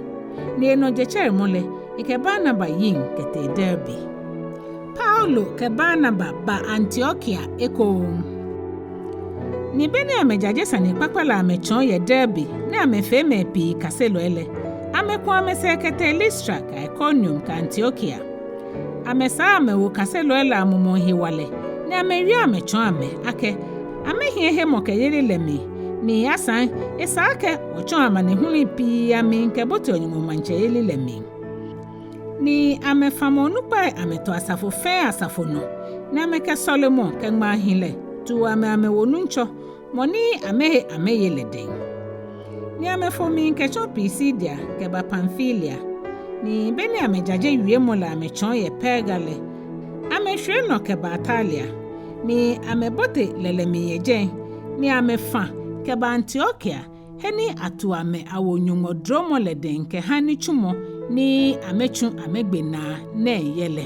Ni enɔ jetsɛremɔ lɛ, ekɛ Barnaba yiŋ kɛtee Derbe. Paulo kɛ Barnaba ba Antiokia ekoŋŋ. Ni be ni amɛjaje sanekpakpa lɛ amɛtsɔɔ yɛ Derbe, ni amɛfee mɛi pii kaselɔi lɛ, amɛku amɛsɛɛ kɛtee Listra kɛ Ikonium kɛ Antiokia. Amɛsaa amɛwo kaselɔi lɛ amumɔŋ hewalɛ, ni amɛwie amɛtsɔɔ amɛ akɛ amɛhiɛ hemɔkɛyeli lɛ mli, ni asaŋ esa akɛ wɔtsɔɔ amanehului pii amli kɛboteɔ Nyɔŋmɔ maŋtsɛyeli lɛ mli. Ni amɛfamɔ onukpai amɛto asafo fɛɛ asafo nɔ, ni amɛkɛ sɔlemɔ kɛ ŋmaahilɛ tu amɛ amɛwo Nuŋtsɔ, mɔ ni amɛhe amɛye lɛ dɛŋ. Ni amɛfo mli kɛtsɔ Pisidia kɛba Pamfilia. Ni be ni amɛjaje wiemɔ lɛ amɛtsɔɔ yɛ Perga lɛ, amɛshwie nɔ kɛba Atalia. Ni amɛbote lɛlɛ mli yɛ jɛi, ni amɛfã kɛba Antiokia, he ni atu amɛ awo Nyɔŋmɔ duromɔ lɛ dɛŋ kɛha nitsumɔ ni amɛtsu amɛgbe naa nɛɛ yɛ lɛ.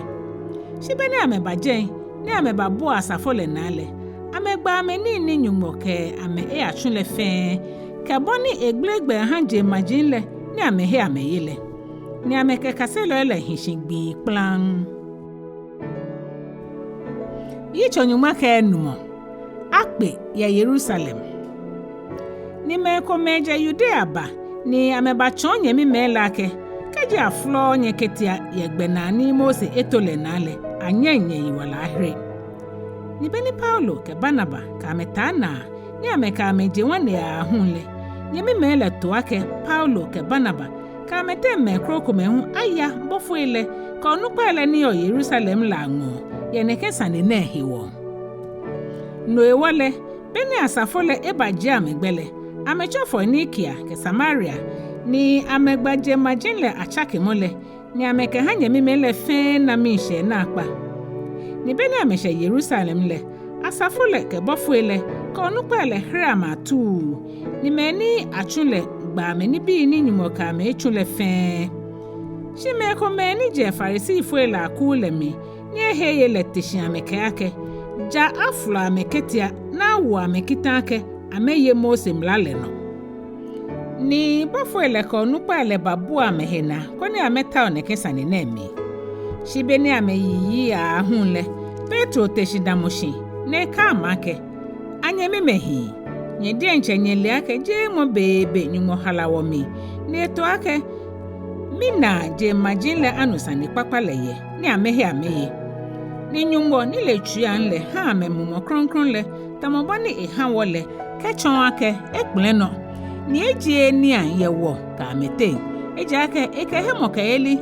Shi be ni amɛba jɛi, ni amɛbabua asafo lɛ naa lɛ, amɛgba amɛ nii ni Nyɔŋmɔ kɛ amɛ eyatsu lɛ fɛɛ, kɛ bɔ ni egbele gbɛ eha jeŋmaji lɛ ni amɛhe amɛye lɛ. Ni amɛkɛ kaselɔi lɛ hi shi gbii kplaŋŋ. Yitso nyɔŋma kɛ enumɔ. Akpe yɛ Yerusalem. Ni mɛi komɛi jɛ Yudea ba, ni amɛbatsɔɔ nyɛmimɛi lɛ akɛ, kɛji afolɔɔɔ nyɛ ketia yɛ gbɛnaa ni Mose eto lɛ naa lɛ, anyɛŋ nyɛyiwala ahere. Ni be ni Paulo kɛ Barnaba kɛ amɛ taa naa, ni amɛkɛ amɛ je ŋwane aahu lɛ, nyɛmimɛi lɛ to akɛ Paulo kɛ Barnaba kɛ amɛteŋ mɛi krokomɛi hu aya bɔfoi lɛ kɛ onukpai lɛ ni yɔɔ Yerusalem lɛ aŋɔɔ yɛ nɛkɛ sane nɛɛ hewɔ. No hewɔ lɛ, be ni asafo lɛ ebajie amɛ gbɛ lɛ, amɛtsɔ Foinikia kɛ Samaria, ni amɛgba jeŋmaji lɛ atsakemɔ lɛ, ni amɛkɛha nyɛmimɛi lɛ fɛɛ na miishɛɛ naakpa. Ni be ni amɛshɛ Yerusalem lɛ, asafo lɛ kɛ bɔfoi lɛ kɛ onukpai lɛ here amɛ atuu, ni mɛi ni atsu lɛ gba amɛ nibii ni Nyɔŋmɔ kɛ amɛ etsu lɛ fɛɛ. Shi mɛi komɛi ni jɛ Farisifoi lɛ akuu lɛ mli ni ehe eye lɛ te shi amɛkɛɛ akɛ, ja afolɔ amɛ ketia ni awo amɛ kita akɛ amɛye Mose mla lɛ nɔ. Ni bɔfoi lɛ kɛ onukpai lɛ babua amɛhe naa koni amɛtao nɛkɛ sane nɛɛ mli. Shi be ni amɛyiyi aahu lɛ, Petro te shi damɔ shi ni ekɛɛ amɛ akɛ, anyɛmimɛi hii, nyɛ diɛŋtsɛ nyɛle akɛ jeeŋmɔ beebe Nyɔŋmɔ hala wɔmli, ni eto akɛ minaa jeŋmaji lɛ anu sanekpakpa lɛ yɛ ni amɛhe amɛye. Ni Nyɔŋmɔ ni le tsuiiaŋ lɛ ha amɛ Mumɔ Krɔŋkrɔŋ lɛ, tamɔ bɔ ni eha wɔ lɛ, kɛtsɔɔ akɛ ekpɛlɛ nɔ, ni ejieee niiaŋ yɛ wɔ kɛ amɛteŋ, ejaakɛ ekɛ hemɔkɛyeli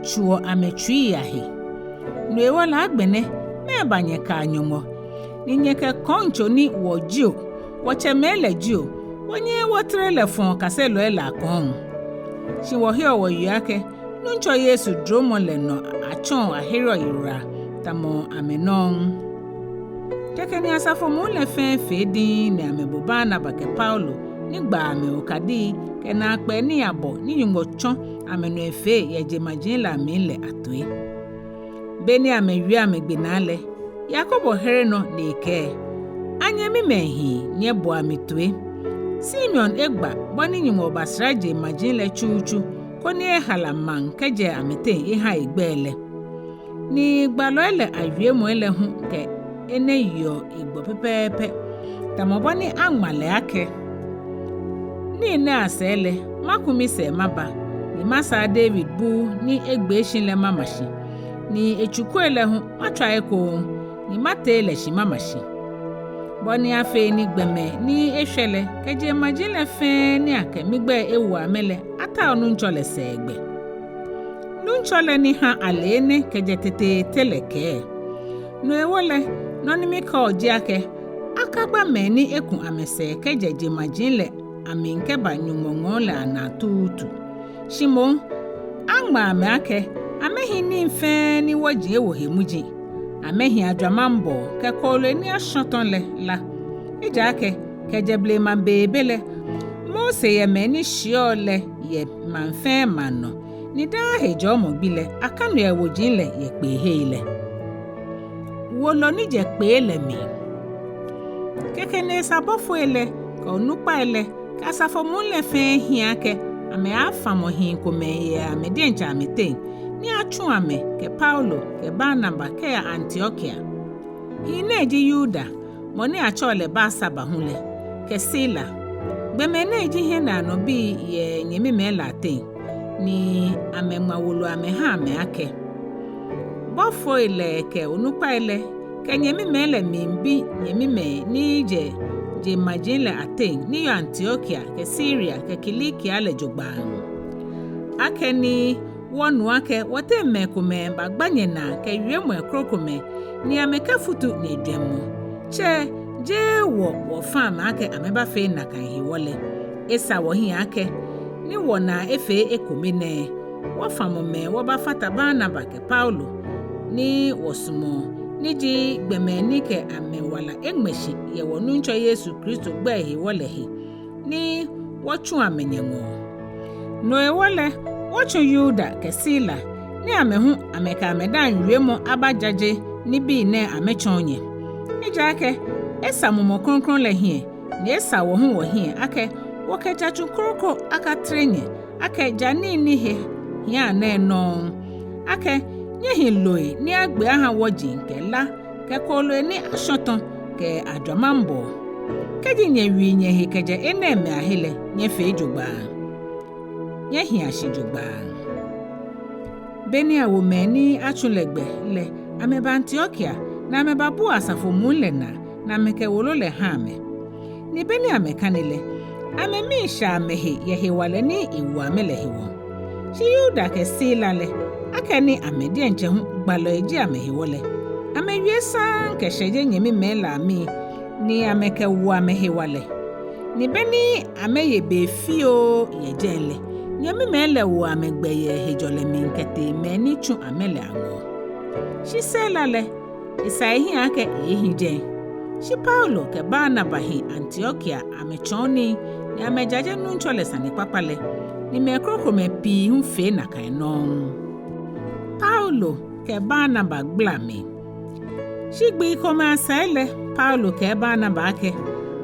tsuuɔ amɛtsuii ahe. No hewɔ lɛ agbɛnɛ, mɛɛba nyɛkaa Nyɔŋmɔ, ni nyɛkɛ kɔŋtso ni wɔ jio, wɔtsɛmɛi lɛ jio, wɔnyɛɛɛ wɔtere lɛ fɔɔ kaselɔi lɛ akɔŋ? Shi wɔheɔ wɔyeɔ akɛ Nuŋtsɔ Yesu duromɔ lɛ nɔ atsɔɔ ahereɔ yiwala tamɔ amɛ nɔŋŋ. Kɛkɛ ni asafo muu lɛ fɛɛ fee diŋŋ ni amɛbo Barnaba kɛ Paulo ni gbaa amɛ okadii kɛ naakpɛɛ ni abɔ ni Nyɔŋmɔ tsɔ amɛnɔ efee yɛ jeŋmaji lɛ amli lɛ atoi. Beni amɛwie amɛgbe naa lɛ, Yakobo here nɔ ni ekɛɛ: Anyɛmimɛi hii, nyɛboa mi toi. Simeon egba bɔ ni Nyɔŋmɔ basara jeŋmaji lɛ tsutsu, koni ehala maŋ kɛjɛ amɛteŋ eha egbɛi lɛ. Ni gbalɔi lɛ awiemɔi lɛ hu kɛ enɛ yeɔ egbɔ pɛpɛɛpɛ, tamɔ bɔ ni aŋma lɛ akɛ: Nii nɛɛ asɛɛ lɛ, maku misɛɛ maba, ni masaa David buu ni egbee shi lɛ mama shi, ni etsukui lɛ hu matswa ekoŋŋ, ni matee lɛ shi mama shi. Bɔ ni afee ni gbɔmɛi ni eshwɛ lɛ kɛ jeŋmaji lɛ fɛɛ ni akɛ migbɛi ewo amɛ lɛ atao Nuŋtsɔ lɛ sɛɛgbɛ. Nuŋtsɔ lɛ ni ha ale enɛ kɛjɛ teteete lɛ kɛɛ. No hewɔ lɛ, nɔ ni mikɛɔ ji akɛ, akagba mɛi ni eku amɛsɛɛ kɛjɛ jeŋmaji lɛ amli kɛba Nyɔŋmɔ ŋɔɔ lɛ anaa tuutu. Shi moŋ, aŋma amɛ akɛ amɛhi nii fɛɛ ni wɔji ewo he muji. Amɛhi ajwamaŋbɔɔ kɛ kooloi ni ashɔtɔ lɛ la. Ejaakɛ kɛjɛ blema beebe lɛ, Mose yɛ mɛi ni shiɛɔ lɛ yɛ maŋ fɛɛ maŋ nɔ, ni daa hejɔɔmɔ gbi lɛ akanu yɛ woji lɛ yɛ kpeehei lɛ. Wolo ni jɛ kpee lɛ mli. Kɛkɛ ni esa bɔfoi lɛ kɛ onukpai lɛ kɛ asafo muu lɛ fɛɛ hiɛ akɛ amɛaafamɔ hii komɛi yɛ amɛ diɛŋtsɛ amɛteŋ, ni atsu amɛ kɛ Paulo kɛ Barnaba kɛya Antiokia. Hii nɛɛ ji Yuda, mɔ ni atsɛɔ lɛ Barsaba hu lɛ, kɛ Sila. Gbɔmɛi nɛɛ ji hiɛnaanɔbii yɛ nyɛmimɛi lɛ ateŋ, ni amɛŋma wolo amɛha amɛ akɛ: Bɔfoi lɛ kɛ onukpai lɛ kɛ nyɛmimɛi lɛ miibi nyɛmimɛi ni jɛ jeŋmaji lɛ ateŋ ni yɔɔ Antiokia kɛ Siria kɛ Kilikia lɛ jogbaŋŋ, akɛni wɔnu akɛ wɔteŋ mɛi komɛi bagba nyɛnaa kɛ wiemɔi krokomɛi, ni amɛkɛfutu nyɛjwɛŋmɔ. Tsɛ jeee wɔ wɔfa amɛ akɛ amɛbafee nakai hewɔ lɛ, esa wɔhiɛ akɛ, ni wɔnaa efee ekome nɛɛ, wɔfamɔ mɛi wɔbafata Barnaba kɛ Paulo, ni wɔsumɔɔ, ni ji gbɔmɛi ni kɛ amɛwala eŋmɛ shi yɛ wɔ Nuŋtsɔ Yesu Kristo gbɛi hewɔ lɛ he, ni wɔtsu amɛ nyɛŋɔɔ. No hewɔ lɛ, wɔtsu Yuda kɛ Sila, ni amɛ hu amɛkɛ amɛdaaŋ wiemɔ abajaje nibii nɛɛ amɛtsɔɔ nyɛ. Ejaakɛ esa Mumɔ Krɔŋkrɔŋ lɛ hiɛ, ni esa wɔ hu wɔhiɛ akɛ wɔkɛ jatsu kroko akatere nyɛ, akɛ ja nii ni he hiaa nɛɛ nɔŋŋ, akɛ nyɛhi loi ni agbe aha wɔji kɛ la kɛ kooloi ni ashɔtɔ kɛ ajwamaŋbɔɔ. Kɛji nyɛwii nyɛhe kɛjɛ enɛɛmɛi ahe lɛ, nyɛfee jogbaŋŋ. Nyɛhia shi jogbaŋŋ. Beni awo mɛi ni atsu lɛ gbɛ lɛ, amɛba Antiokia, ni amɛbabua asafo muu lɛ naa, ni amɛkɛ wolo lɛ ha amɛ. Ni beni amɛkane lɛ, amɛmii shɛ amɛhe yɛ hewalɛ ni ewo amɛ lɛ hewɔ. Shi Yuda kɛ Sila lɛ, akɛni amɛ diɛŋtsɛ hu gbalɔi ji amɛ hewɔ lɛ, amɛwie saŋŋ kɛshɛje nyɛmimɛi lɛ amii, ni amɛkɛwo amɛ hewalɛ. Ni beni amɛye be fioo yɛ jɛi lɛ, nyɛmimɛi lɛ wo amɛ gbɛ yɛ hejɔlɛ mli kɛtee mɛi ni tsu amɛ lɛ aŋɔɔ. Shi Sila lɛ, esa ehiɛ akɛ eeehi jɛi. Shi Paulo kɛ Barnaba hi Antiokia amɛtsɔɔ nii, ni amɛjaje Nuŋtsɔ lɛ sanekpakpa lɛ, ni mɛi krokomɛi pii hu fee nakai nɔŋŋ. Paulo kɛ Barnaba gbla mli. Shi gbii komɛi asɛɛ lɛ, Paulo kɛɛ Barnaba akɛ: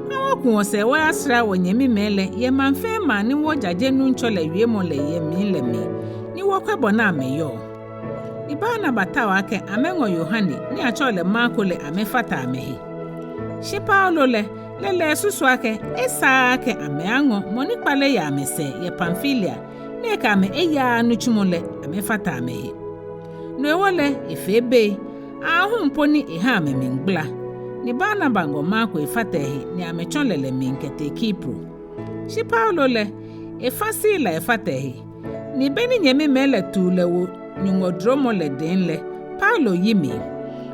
Ha wɔku wɔsɛɛ wɔyasara wɔnyɛmimɛi lɛ yɛ maŋ fɛɛ maŋ ni wɔjaje Nuŋtsɔ lɛ wiemɔ lɛ yɛ mli lɛ mli, ni wɔkwɛ bɔ ni amɛyɔɔ. Ni Barnaba tao akɛ amɛŋɔ Yohane ni atsɛɔ lɛ Marko lɛ amɛfata amɛhe. Shi Paulo lɛ, lɛ lɛ esusu akɛ esaaa akɛ amɛaŋɔ mɔ ni kpale yɛ amɛsɛɛ yɛ Pamfilia, ni ekɛ amɛ eyaaa nitsumɔ lɛ amɛfata amɛhe. No hewɔ lɛ efee bei, aahu po ni eha amɛmli gbla. Ni Barnaba ŋɔ Marko efata ehe, ni amɛtsɔ lɛlɛ mli kɛtee Kipro. Shi Paulo lɛ, efã Sila efata ehe. Ni be ni nyɛmimɛi lɛ tu lɛ wo Nyɔŋmɔ dromɔ lɛ dɛŋ lɛ, Paulo yi mli,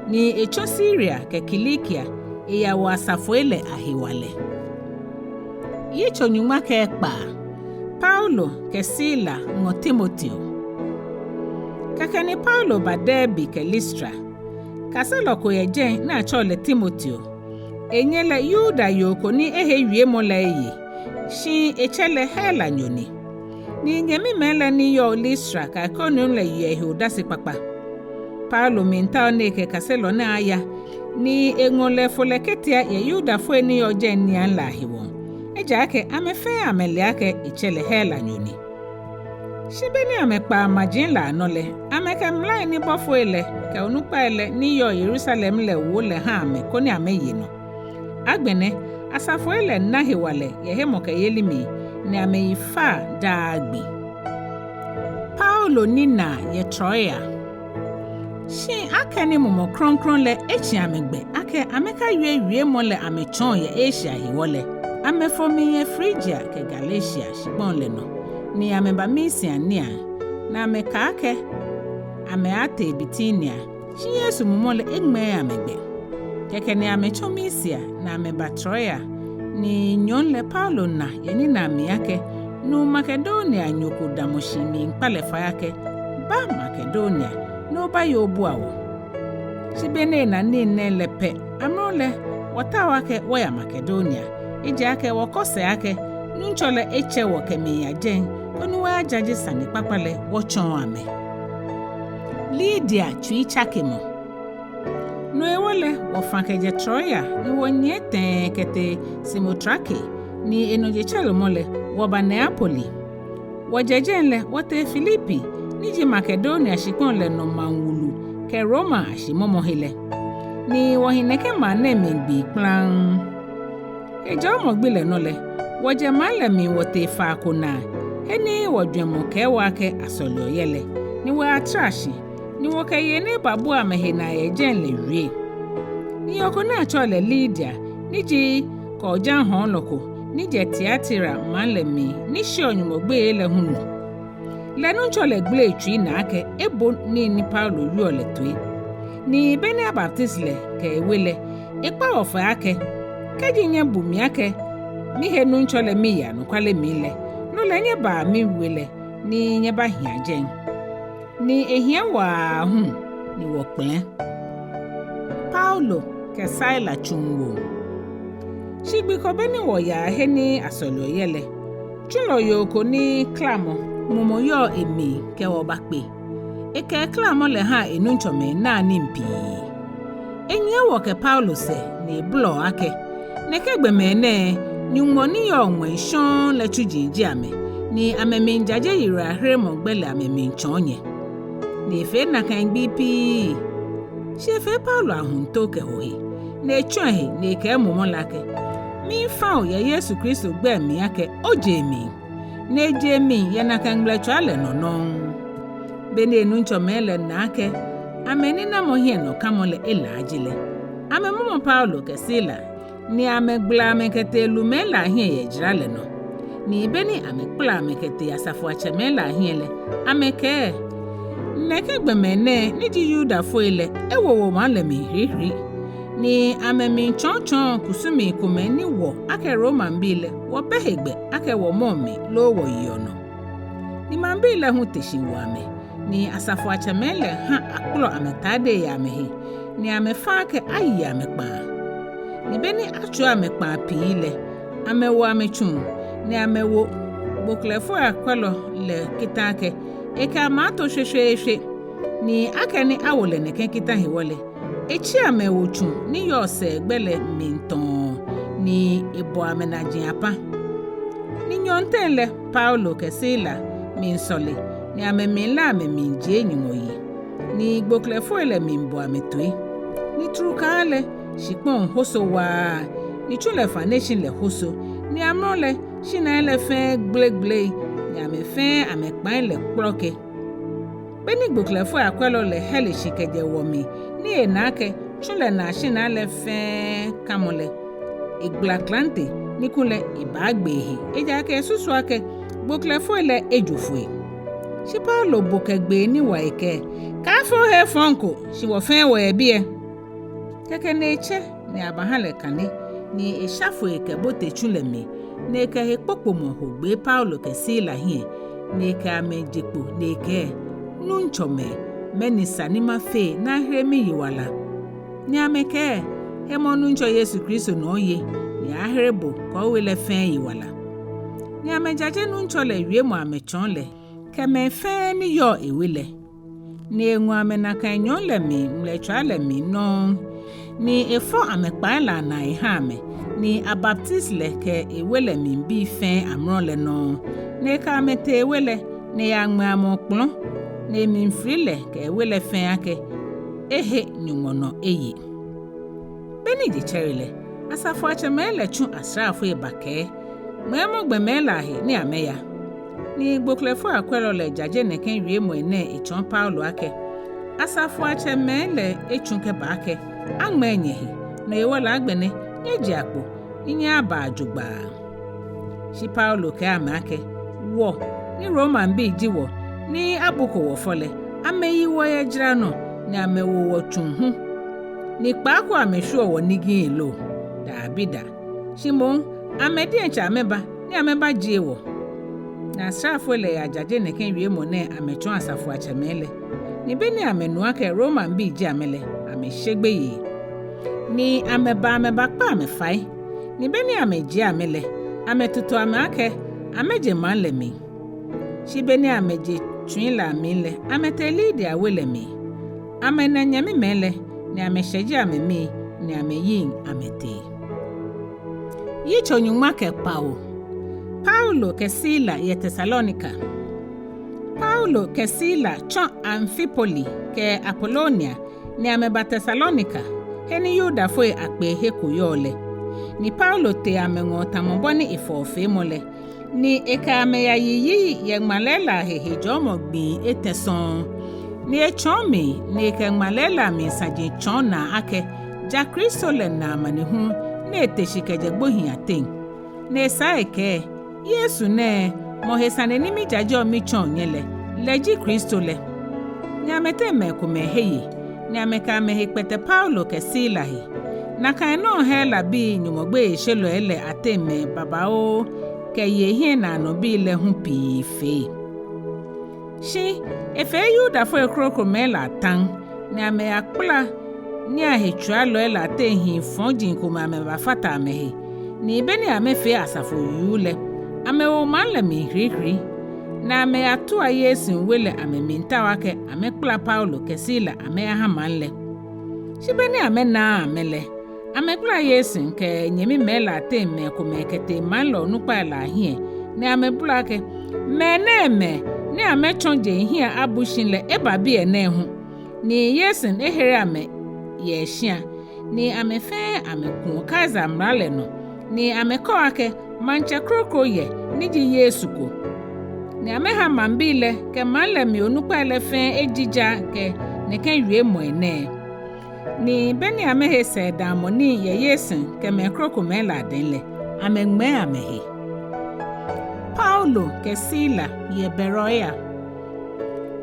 ni etsɔ Siria kɛ Kilikia eyawo asafoi lɛ ahewalɛ. Yitso nyɔŋma kɛ ekpaa. Paulo kɛ Sila ŋɔ Timoteo. Kɛkɛ ni Paulo ba Derbe kɛ Listra. Kaselɔ ko yɛ jɛi ni atsɛɔ lɛ Timoteo. Enyɛ lɛ Yuda yoo ko ni ehe wiemɔ lɛ eye, shi etsɛ lɛ Helanyo ni. Ni nyɛmimɛi lɛ ni yɔɔ Listra kɛ Ikonium lɛ yeɔ ehe odase kpakpa. Paulo miitao ni ekɛ kaselɔ nɛɛ aya, ni eŋɔ lɛ efo lɛ ketia yɛ Yudafoi ni yɔɔ jɛi niiaŋ lɛ ahewɔ, ejaakɛ amɛ fɛɛ amɛle akɛ etsɛ lɛ Helanyo ni. Shi be ni amɛkpaa maji lɛ anɔ lɛ, amɛkɛ mlai ni bɔfoi lɛ kɛ onukpai lɛ ni yɔɔ Yerusalem lɛ wo lɛ ha amɛ koni amɛye nɔ. Agbɛnɛ, asafoi lɛ na hewalɛ yɛ hemɔkɛyeli mli, ni amɛyi faa daa gbi. Paulo ninaa yɛ Troia. Shi akɛni Mumɔ Krɔŋkrɔŋ lɛ etsi amɛ gbɛ akɛ amɛkawie wiemɔ lɛ amɛtsɔɔ yɛ Asia hewɔ lɛ, amɛfo mli yɛ Frigia kɛ Galatia shikpɔŋ lɛ nɔ, ni amɛba Misia niiaŋ, ni amɛka akɛ amɛaatee Bitinia, shi Yesu Mumɔ lɛ eŋmɛɛɛ amɛ gbɛ. Kɛkɛ ni amɛtsɔ Misia ni amɛba Troia, ni nyɔɔŋ lɛ Paulo na yɛ ninaa mli akɛ nuu Makedonianyo ko damɔ shi miikpa lɛ fai akɛ, "Ba Makedonia, ni obaye obua wɔ." Shi be ni ena nii nɛɛ lɛ pɛ, amrɔ lɛ, wɔtao akɛ wɔya Makedonia, ejaakɛ wɔkɔ sɛɛ akɛ Nuŋtsɔ lɛ etsɛ wɔ kɛmiiya jɛi, koni wɔyajaje sanekpakpa lɛ wɔtsɔɔ amɛ. Lidia tsuitsakemɔ. No hewɔ lɛ, wɔfã kɛjɛ Troia, ni wɔnyiɛ tɛɛ kɛtee Samotrake, ni enɔ jetsɛremɔ lɛ, wɔba Neapoli. Wɔjɛ jɛi lɛ, wɔtee Filipi, ni ji Makedonia shikpɔŋ lɛ nɔ maŋ wulu kɛ Roma ashimɔmɔhe lɛ. Ni wɔhi nɛkɛ maŋ nɛɛ mli gbii kplaŋŋ. Hejɔɔmɔ gbi lɛ nɔ lɛ, wɔjɛ maŋ lɛ mli wɔtee faa ko naa, he ni wɔjwɛŋmɔ kɛɛ wɔ akɛ asɔleɔ yɛ lɛ, ni wɔyatara shi, ni wɔkɛ yei ni babua amɛhe naa yɛ jɛi lɛ wie. Ni yoo ko ni atsɛɔ lɛ Lidia, ni ji kɔɔjaŋ hɔɔlɔ ko, ni jɛ Tiatira maŋ lɛ mli, ni sheɔ Nyɔŋmɔ gbeyei lɛ hu nu. Lɛ Nuŋtsɔ lɛ gbele etsui naa akɛ ebo nii ni Paulo wieɔ lɛ toi. Ni be ni abaptisi lɛ kɛ ewe lɛ, ekpa wɔ fai akɛ, kɛji nyɛbu mi akɛ mihe Nuŋtsɔ lɛ miye anɔkwale mli lɛ, no lɛ nyɛbaa miwe lɛ, ni nyɛbahia jɛi. Ni ehia wɔ aahu, ni wɔkpɛlɛ. Paulo kɛ Sila tsuŋ woo. Shi gbi ko be ni wɔyaa he ni asɔleɔ yɛ lɛ, tsulɔ yoo ko ni klamɔ mumɔ yɔɔ emli kɛ wɔ bakpe. Ekɛ klamɔ lɛ ha enuŋtsɔmɛi naa nii pii. Enyiɛ wɔ kɛ Paulo sɛɛ ni ebolɔɔ akɛ, nɛkɛ gbɔmɛi nɛɛ, nyɔŋmɔ ni yɔɔ ŋwɛi shɔŋŋ lɛ tsuji ji amɛ, ni amɛmiijaje yiwalaheremɔ gbɛ lɛ amɛmiitsɔɔ nyɛ. Ni efee nakai gbii pii. Shi efee Paulo ahuntoo kɛ ho he, ni etsɔ ehe ni ekɛɛ mumɔ lɛ akɛ, miifã o yɛ Yesu Kristo gbɛi mli akɛ oje mli. Ni eje mli yɛ nakai ŋmlɛtswaa lɛ nɔ nɔŋŋ. Be ni enuŋtsɔmɛi lɛ na akɛ amɛninamɔ hiɛnɔkamɔ lɛ elaaje lɛ, amɛmɔmɔ Paulo kɛ Sila, ni amɛgbala amɛ kɛtee lumɛi lɛ ahiɛ yɛ jara lɛ nɔ. Ni be ni amɛkpala amɛ kɛtee asafoiatsɛmɛi lɛ ahiɛ lɛ, amɛkɛɛ, nɛkɛ gbɔmɛi nɛɛ ni ji Yudafoi lɛ ewo wɔmaŋ lɛ mli hirihiri. Ni amɛmiitsɔɔtsɔɔ kusumii komɛi ni wɔ akɛ Romabii lɛ wɔbɛ hegbɛ akɛ wɔmɔɔ mli loo wɔyeɔ nɔ. Ni maŋbii lɛ hu te shi wo amɛ, ni asafoiatsɛmɛi lɛ ha akplɔ amɛtadei yɛ amɛhe, ni amɛfa akɛ ayi amɛ kpãa. Ni be ni atswa amɛ kpãa pii lɛ, amɛwo amɛ tsuŋ, ni amɛwo gboklɛfoiakwɛlɔ lɛ kita akɛ ekɛ amɛ ato shweshweeshwe. Ni akɛni awo lɛ nɛkɛ kita hewɔ lɛ, etsi amɛwo tsu ni yɔɔ sɛɛgbɛ lɛ mli tɔɔ, ni ebɔ amɛnaji apã. Ni nyɔɔŋteŋ lɛ Paulo kɛ Sila miisɔle, ni amɛmiilá amɛmiijie Nyɔŋmɔ yi, ni gboklɛfoi lɛ miibɔ amɛ toi. Ni trukaa lɛ, shikpɔŋ hoso waa, ni tsu lɛ fã nɛɛ shi lɛ hoso, ni amrɔ lɛ shinai lɛ fɛɛ gblegblei, ni amɛ fɛɛ amɛkpãi lɛ kplɔke. Be ni gboklɛfoiakwɛlɔ lɛ hɛle shi kɛjɛ wɔ mli, ni ena akɛ tsu lɛ naa shinai lɛ fɛɛ kamɔ lɛ, egbala klante, ni Ni kulɛ ebaagbe ehe, ejaakɛ esusu akɛ gboklɛfoi lɛ ejo foi. Shi Paulo bo kɛ gbee ni wa ekɛɛ, "Kaafee ohe efɔŋ ko, shi wɔ fɛɛ wɔyɛ biɛ." Kɛkɛ ni etsɛ, ni abaha lɛ kane, ni esha foi kɛbote tsu lɛ mli, ni ekɛ hekpokpomɔ ho gbee Paulo kɛ Sila hiɛ, ni ekɛ amɛ je kpo, ni ekɛɛ, "Nuŋtsɔmɛi, mɛni sa ni mafee ni ahere miyiwala?" Ni amɛkɛɛ, "Hemɔ Nuŋtsɔ Yesu Kristo nɔ oye, ni aaahere bo kɛ owe lɛ fɛɛ yiwala." Ni amɛjaje Nuŋtsɔ lɛ wiemɔ amɛtsɔɔ lɛ, kɛ mɛi fɛɛ ni yɔɔ ewe lɛ. Ni eŋɔ amɛ nakai nyɔɔŋ lɛ mli ŋmlɛtswaa lɛ mli nɔŋŋ, ni efɔ amɛkpai lɛ anaa eha amɛ, ni abaptisi lɛ kɛ ewe lɛ mli bii fɛɛ amrɔ lɛ nɔŋŋ. Ni ekɛ amɛ tee ewe lɛ, ni eyaŋmɛ amɛ okpɔlɔ, ni emli fili lɛ kɛ ewe lɛ fɛɛ akɛ ehe Nyɔŋmɔ nɔ eye. Be ni je tsɛre lɛ, asafoiatsɛmɛi lɛ tsu asraafoi bakɛɛ, "Ŋmɛɛmɔ gbɔmɛi lɛ ahe ni amɛya." Ni gboklɛfoiakwɛlɔ lɛ jaje nɛkɛ wiemɔi nɛɛ etsɔɔ Paulo akɛ, "Asafoiatsɛmɛi lɛ etsu kɛba akɛ, 'Aŋmɛɛ nyɛhe, no hewɔ lɛ agbɛnɛ nyɛjea kpo, ni nyɛyabaa jogbaŋŋ.'" Shi Paulo kɛɛ amɛ akɛ, "Wɔ ni Romabii ji wɔ, ni abuko wɔ fɔ lɛ, amɛyi wɔ yɛ jara nɔ, ni amɛwo wɔ tsuŋ hu. Ni kpaako amɛshwieɔ wɔ nigii lo? Dabida. Shi moŋ amɛ diɛŋtsɛ amɛba, ni amɛbajie wɔ." Ni asraafoi lɛ yajaje nɛkɛ wiemɔ nɛɛ amɛtsɔɔ asafoiatsɛmɛi lɛ. Ni be ni amɛnu akɛ Romabii ji amɛ lɛ, amɛshe gbeyei. Ni amɛba amɛbakpa amɛ fai. Ni be ni amɛjie amɛ lɛ, amɛtoto amɛ akɛ amɛje maŋ lɛ mli. Shi be ni amɛje tsui lɛ amli lɛ, amɛtee Lidia we lɛ mli. Amɛna nyɛmimɛi lɛ, ni amɛshɛje amɛmii, ni amɛyiŋ amɛtee. Yitso nyɔŋma kɛ kpawo. Paulo kɛ Sila yɛ Tesalonika. Paulo kɛ Sila tsɔ Amfipoli kɛ Apolonia, ni amɛba Tesalonika, he ni Yudafoi akpee he ko yɔɔ lɛ. Ni Paulo tee amɛŋɔɔ tamɔ bɔ ni efɔɔ feemɔ lɛ, ni ekɛ amɛ yayiyi yɛ ŋmalɛi lɛ ahe hejɔɔmɔ gbii etɛ sɔŋŋ. Ni etsɔɔ mli, ni ekɛ ŋmalɛi lɛ amli saji tsɔɔ naa akɛ ja Kristo lɛ na amanehulu, ni ete shi kɛjɛ gbohii ateŋ. Ni esaa ekɛɛ, "Yesu nɛɛ, mɔ he sane ni mijajeɔ mitsɔɔ nyɛ lɛ, lɛ ji Kristo lɛ." Ni amɛteŋ mɛi komɛi he ye, ni amɛkɛ amɛhe kpɛtɛ Paulo kɛ Sila he. Nakai nɔŋŋ Helabii Nyɔŋmɔ gbeyeishelɔi lɛ ateŋ mɛi babaoo kɛ yei hiɛnaanɔbii lɛ hu pii fee. Shi efee Yudafoi krokomɛi lɛ ataŋ, ni amɛyakpala niiahetsulɔi lɛ ateŋ hii fɔji komɛi amɛbafata amɛhe. Ni be ni amɛfee asafo yuu lɛ, amɛwo maŋ lɛ mli hirihiri, ni amɛyatua Yason we lɛ amɛmiitao akɛ amɛkpala Paulo kɛ Sila amɛyaha maŋ lɛ. Shi be ni amɛnaaa amɛ lɛ, amɛgbala Yason kɛ nyɛmimɛi lɛ ateŋ mɛi komɛi kɛtee maŋ lɛ onukpai lɛ ahiɛ, ni amɛbuɔ akɛ, "Mɛnɛɛmɛi ni amɛtsɔ jeŋ hiɛ abu shi lɛ eba biɛ nɛɛ hu." Ni Yason ehere amɛ yɛ eshia, ni amɛ fɛɛ amɛkuɔ Kaisare mla lɛ nɔ, ni amɛkɛɔ akɛ maŋtsɛ kroko yɛ ni ji Yesu ko. Ni amɛha maŋbii lɛ kɛ maŋ lɛ mli onukpai lɛ fɛɛ ejija kɛ nɛkɛ wiemɔi nɛɛ. Ni be ni amɛhe sɛɛdamɔ nii yɛ Yason kɛ mɛi krokomɛi lɛ adɛŋ lɛ, amɛŋmɛɛ amɛhe. Paulo kɛ Sila yɛ Beroia.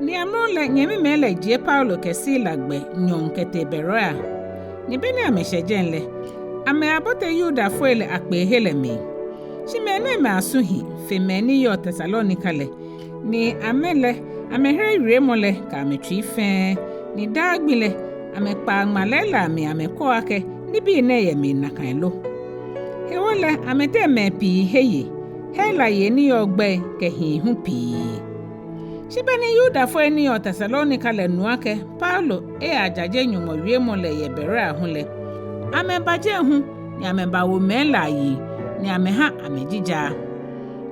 Ni amrɔ lɛ nyɛmimɛi lɛ jie Paulo kɛ Sila gbɛ nyɔɔŋ kɛtee Beroia. Ni be ni amɛshɛ jɛi lɛ, amɛyabote Yudafoi lɛ akpee he lɛ mli. Shi mɛnɛɛmɛi asu hi fe mɛi ni yɔɔ Tesalonika lɛ, ni amɛ lɛ, amɛhere wiemɔ lɛ kɛ amɛtsui fɛɛ, ni daa gbi lɛ, amɛkpaa ŋmalɛi lɛ amli amɛkwɛɔ akɛ nibii nɛɛ yɛ mli nakai lo. Hewɔ lɛ amɛteŋ mɛi pii he ye, Hela yei ni yɔɔ gbɛi kɛ hii hu pii. Shi be ni Yudafoi ni yɔɔ Tesalonika lɛ nu akɛ Paulo eyajaje Nyɔŋmɔ wiemɔ lɛ yɛ Beroia hu lɛ, amɛba jɛi hu, ni amɛbawo mɛi lɛ ayiŋ, ni amɛha amɛjija.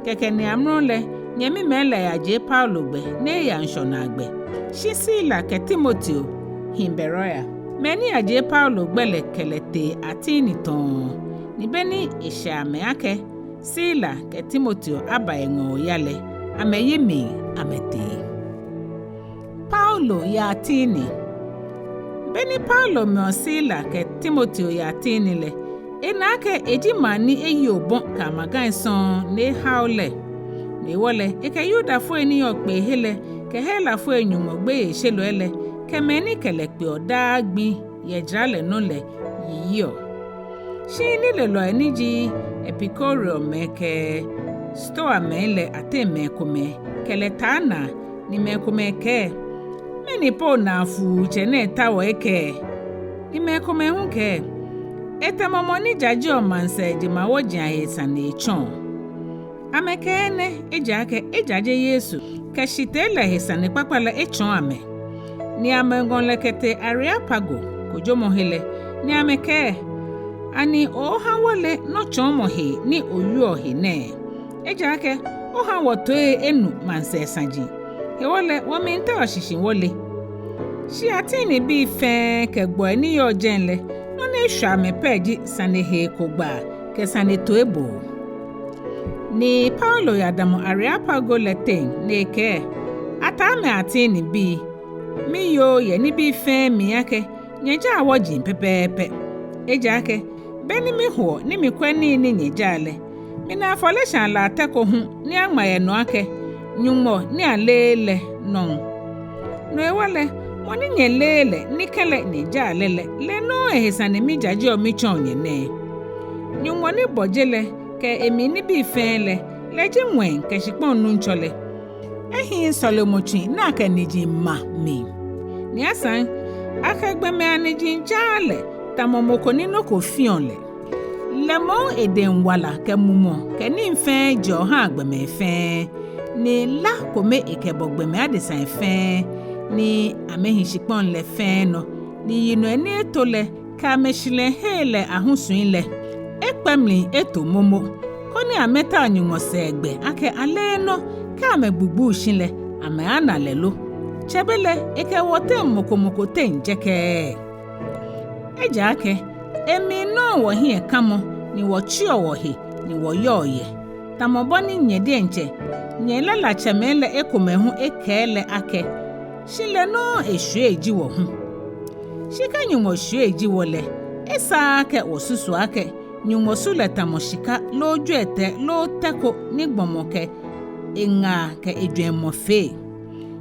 Kɛkɛ ni amrɔ lɛ nyɛmimɛi lɛ yajie Paulo gbɛ ni eya ŋshɔnaa gbɛ. Shi Sila kɛ Timoteo hi Beroia. Mɛi ni yajie Paulo gbɛ lɛ kɛ lɛ tee Atene tɔɔ, ni be ni eshɛ amɛ akɛ Sila kɛ Timoteo aba eŋɔɔ oya lɛ, amɛyi mli amɛtee. Paulo yɛ Atene. Be ni Paulo mɛɔ Sila kɛ Timoteo yɛ Atene lɛ, Ena akɛ eji maŋ ni eyi obɔ kɛ amagai sɔŋŋ ni ehaoɔ lɛ. No hewɔ lɛ, ekɛ Yudafoi ni yɔɔ kpeehe lɛ kɛ Helafoi Nyɔŋmɔ gbeyeishelɔi lɛ kɛ mɛi ni kɛ lɛ kpeɔ daa gbi yɛ jara lɛ nɔ lɛ yiyiɔ. Shi nilelɔi ni ji Epikureomɛi kɛ Stoamɛi lɛ ateŋ mɛi komɛi kɛ lɛ taa naa, ni mɛi komɛi kɛɛ: Mɛni po naafuutsɛ nɛɛ taoɔ ekɛɛ? Ni mɛi komɛi hu kɛɛ: Etamɔ mɔ ni jajeɔ maŋsɛɛ jemawɔji ahe sane etsɔɔ. Amɛkɛɛ enɛ ejaakɛ ejaje Yesu kɛ shitee lɛ he sanekpakpa lɛ etsɔɔ amɛ. Ni amɛŋɔ lɛ kɛtee Areopago kojomɔhe lɛ, ni amɛkɛɛ: Ani ooha wɔle nɔtsɔɔmɔ hee ni owieɔ he nɛɛ? Ejaakɛ oha wɔtoi enu maŋsɛɛ saji, hewɔ lɛ wɔmiitao shishi wɔle. Shi Atene bii fɛɛ kɛ gbɔi ni yɔɔ jɛi lɛ, nɔ ni eshwɛ amɛ pɛ ji sane hee ko gbaa kɛ sane toiboo. Ni Paulo yadamɔ Areopago lɛ teŋ ni ekɛɛ: Ataamɛi Atene bii, miyoo yɛ nibii fɛɛ mli akɛ nyɛjaa wɔji pɛpɛɛpɛ. Ejaakɛ be ni mihoɔ ni mikwɛ nii ni nyɛjaa lɛ, mina afɔleshaa latɛ ko hu ni aŋma yɛ nɔ akɛ: Nyɔŋmɔ ni aleee lɛ nɔŋ. No hewɔ lɛ, mɔ ni nyɛleee lɛ ni kɛlɛ nyɛjaa lɛ lɛ, lɛ nɔŋŋ ehe sane mijajeɔ mitsɔɔ nyɛ nɛɛ. Nyɔŋmɔ ni bɔ je lɛ kɛ emli nibii fɛɛ lɛ, lɛ ji ŋwɛi kɛ shikpɔŋ Nuŋtsɔ lɛ. Ehiii sɔlemɔtsu ni akɛ niji ma mli. Ni asaŋ, akɛ gbɔmɛi aniji jaaa lɛ, tamɔ mɔ ko ni nɔ ko fiɔ lɛ. Lɛ moŋ edɛŋ wala kɛ mumɔ kɛ nii fɛɛ jɛɔ haa gbɔmɛi fɛɛ, ni la kome ekɛbɔ gbɔmɛi adesai fɛɛ, ni amɛhi shikpɔŋ lɛ fɛɛ nɔ, ni yinɔi ni eto lɛ kɛ amɛshihilɛhe lɛ ahusui lɛ, ekpɛ mli eto momo, koni amɛtao Nyɔŋmɔ sɛɛgbɛ akɛ aleenɔ kɛ amɛgbugbuu shi lɛ, amɛaana lɛ lo. Tsɛbelɛ ekɛ wɔteŋ mɔ ko mɔ ko teŋ jɛkɛɛɛ. Ejaakɛ emli nɔŋŋ wɔhiɛ kamɔ, ni wɔtsiɔ wɔhe, ni wɔyɔɔ yɛ, tamɔ bɔ ni nyɛ diɛŋtsɛ nyɛlalatsɛmɛi lɛ ekomɛi hu ekɛɛ lɛ akɛ, shi lɛ nɔŋŋ eshwiei ji wɔ hu. Shi kɛ Nyɔŋmɔ shwiei ji wɔ lɛ, esaaa akɛ wɔsusuɔ akɛ Nyɔŋmɔ su lɛ tamɔ shika loo jwiɛtɛi loo tɛ ko ni gbɔmɔ kɛ eŋaa kɛ ejwɛŋmɔ fee.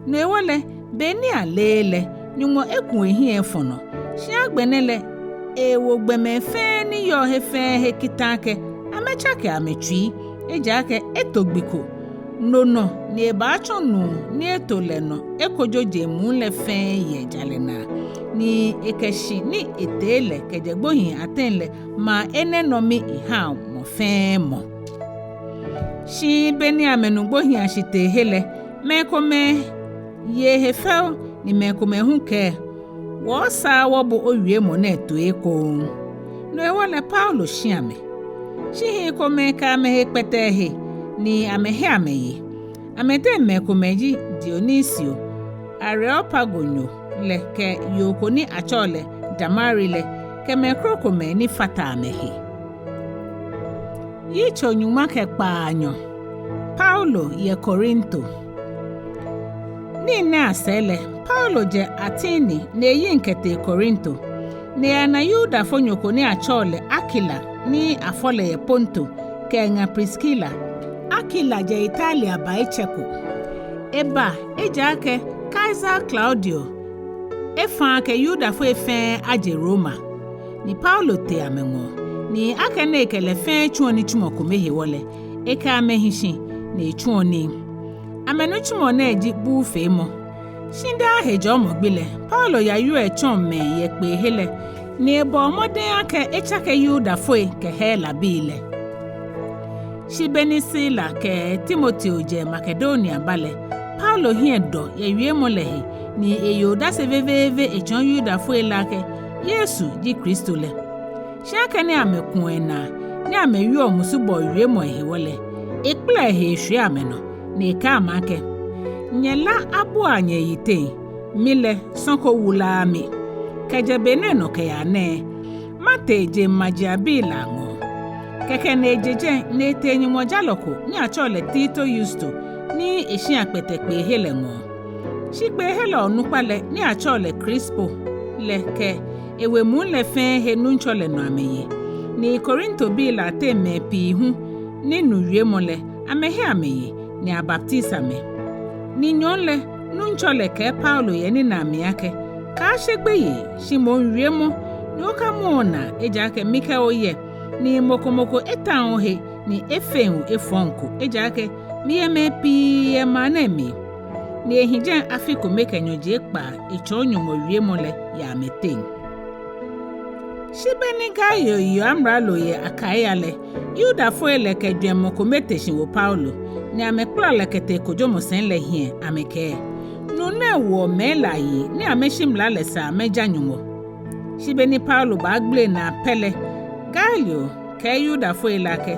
No hewɔ lɛ, be ni aleee lɛ, Nyɔŋmɔ eku ehiɛ efɔ nɔ. Shi agbɛnɛ lɛ, ewo gbɔmɛi fɛɛ ni yɔɔ he fɛɛ he kita akɛ amɛtsake amɛtsui, ejaakɛ eto gbi ko, no nɔ ni ebaatsɔ nuu ni eto lɛ nɔ ekojo jeŋ muu lɛ fɛɛ yɛ jalɛ naa, ni ekɛ shi ni etee lɛ kɛjɛ gbohii ateŋ lɛ maa enɛ nɔ mi ehaa mɔ fɛɛ mɔ. Shi be ni amɛnu gbohii ashitee he lɛ, mɛi komɛi ye ehe fɛo, ni mɛi komɛi hu kɛɛ: Wɔɔsaa wɔbo owiemɔ nɛɛ toi ekoŋŋ. No hewɔ lɛ Paulo shi amɛ. Shi hii komɛi kɛ amɛhe kpɛtɛ ehe, ni amɛhe amɛye. Amɛteŋ mɛi komɛi ji Dionisio, Areopagonyo lɛ kɛ yoo ko ni atsɛɔ lɛ Damari lɛ, kɛ mɛi krokomɛi ni fata amɛhe. Yitso nyɔŋma kɛ kpaanyɔ. Paulo yɛ Korinto. Nii nɛɛ asɛɛ lɛ, Paulo jɛ Atene ni eyiŋ kɛtee Korinto, ni eyana Yudafonyo ko ni atsɛɔ lɛ Akila ni afɔ lɛ yɛ Ponto, kɛ eŋa Priskila. Akila jɛ Italia ba etsɛko. Eba ejaakɛ Kaisare Klaudio efa akɛ Yudafoi fɛɛ aje Roma. Ni Paulo tee amɛŋɔɔ, ni akɛni ekɛ lɛ fɛɛ tsuɔ nitsumɔ kome hewɔ lɛ, ekɛ amɛ hi shi ni etsuɔ nii. Amɛnitsumɔ nɛɛ ji buufeemɔ. Shi daa hejɔɔmɔ gbi lɛ, Paulo yawieɔ etsɔɔ mɛi yɛ kpeehe lɛ, ni ebɔɔ mɔdɛŋ akɛ etsake Yudafoi kɛ Helabii lɛ. Shi beni Sila kɛ Timoteo jɛ Makedonia ba lɛ, Paulo hiɛ dɔ yɛ wiemɔ lɛ he, ni eye odase veveeve etsɔɔ Yudafoi lɛ akɛ Yesu ji Kristo lɛ. Shi akɛni amɛkuɔ enaa, ni amɛwieɔ musubɔɔ wiemɔi hewɔ lɛ, ekpala ehe eshwie amɛnɔ, ni ekɛɛ amɛ akɛ: Nyɛlá abua nyɛyiteŋ, mi lɛ sɔ̃ ko wulaaa mi. Kɛjɛ be nɛɛ nɔ kɛyaa nɛɛ, matee jeŋmajiaŋbii lɛ aŋɔɔ. Kɛkɛ ni eje jɛi ni etee Nyɔŋmɔ jalɔ ko ni atsɛɔ lɛ Tito Yusto ni eshia kpɛtɛ kpeehe lɛ ŋɔɔ. Shi kpeehe lɛ onukpa lɛ ni atsɛɔ lɛ Krispo lɛ kɛ ewe muu lɛ fɛɛ he Nuŋtsɔ lɛ nɔ amɛye. Ni Korintobii lɛ ateŋ mɛi pii hu ni nu wiemɔ lɛ, amɛhe amɛye, ni abaptisi amɛ. Ni nyɔɔŋ lɛ, Nuŋtsɔ lɛ kɛɛ Paulo yɛ ninaa mli akɛ: Kaashe gbeyei, shi moŋ wiemɔ, ni okamɔ onaa, ejaakɛ mikɛ bo yɛ, ni mɔ ko mɔ ko etaoŋ ohe, ni efeŋ bo efɔŋ ko, ejaakɛ miyɛ mɛi pii yɛ maŋ nɛɛ mli. Ni ehi jɛi afi kome kɛ nyɔji ekpaa etsɔɔ Nyɔŋmɔ wiemɔ lɛ yɛ amɛteŋ. Shi be ni Gaio yeɔ amralo yɛ Akaia lɛ, Yudafoi lɛ kɛ jwɛŋmɔ kome te shi wo Paulo, ni amɛkpala lɛ kɛtee kojomɔ sɛi lɛ hiɛ, amɛkɛɛ: Nuu nɛɛ woɔ mɛi lɛ ayiŋ ni amɛshi mla lɛ sɛɛ amɛja Nyɔŋmɔ. Shi be ni Paulo baagbele naa pɛ lɛ, Gaio kɛɛ Yudafoi lɛ akɛ: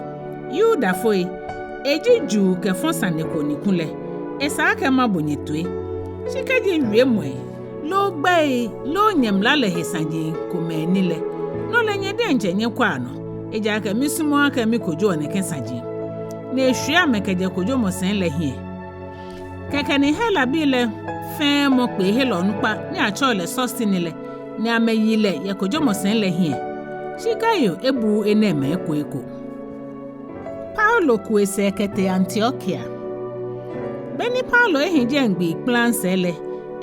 Yudafoi, eji Juu kɛ fɔ sane ko ni kulɛ, esa akɛ mabo nyɛ toi. Shi kɛji wiemɔi, loo gbɛi, loo nyɛmla lɛ he saji komɛi ni lɛ, no lɛ nyɛ diɛŋtsɛ nyɛkwɛa nɔ, ejaakɛ misumɔɔɔ akɛ mikojoɔ nɛkɛ saji. Ni eshwie amɛ kɛjɛ kojomɔ sɛi lɛ hiɛ. Kɛkɛ ni Helabii lɛ fɛɛ mɔ kpeehelɔ onukpa ni atsɛɔ lɛ Sostene lɛ, ni amɛyi lɛ yɛ kojomɔ sɛi lɛ hiɛ. Shi Gaio ebuuu enɛɛmɛi eko eko. Paulo ku esɛɛ kɛtee Antiokia. Be ni Paulo ehi jɛi gbii kplaŋŋ sɛɛ lɛ,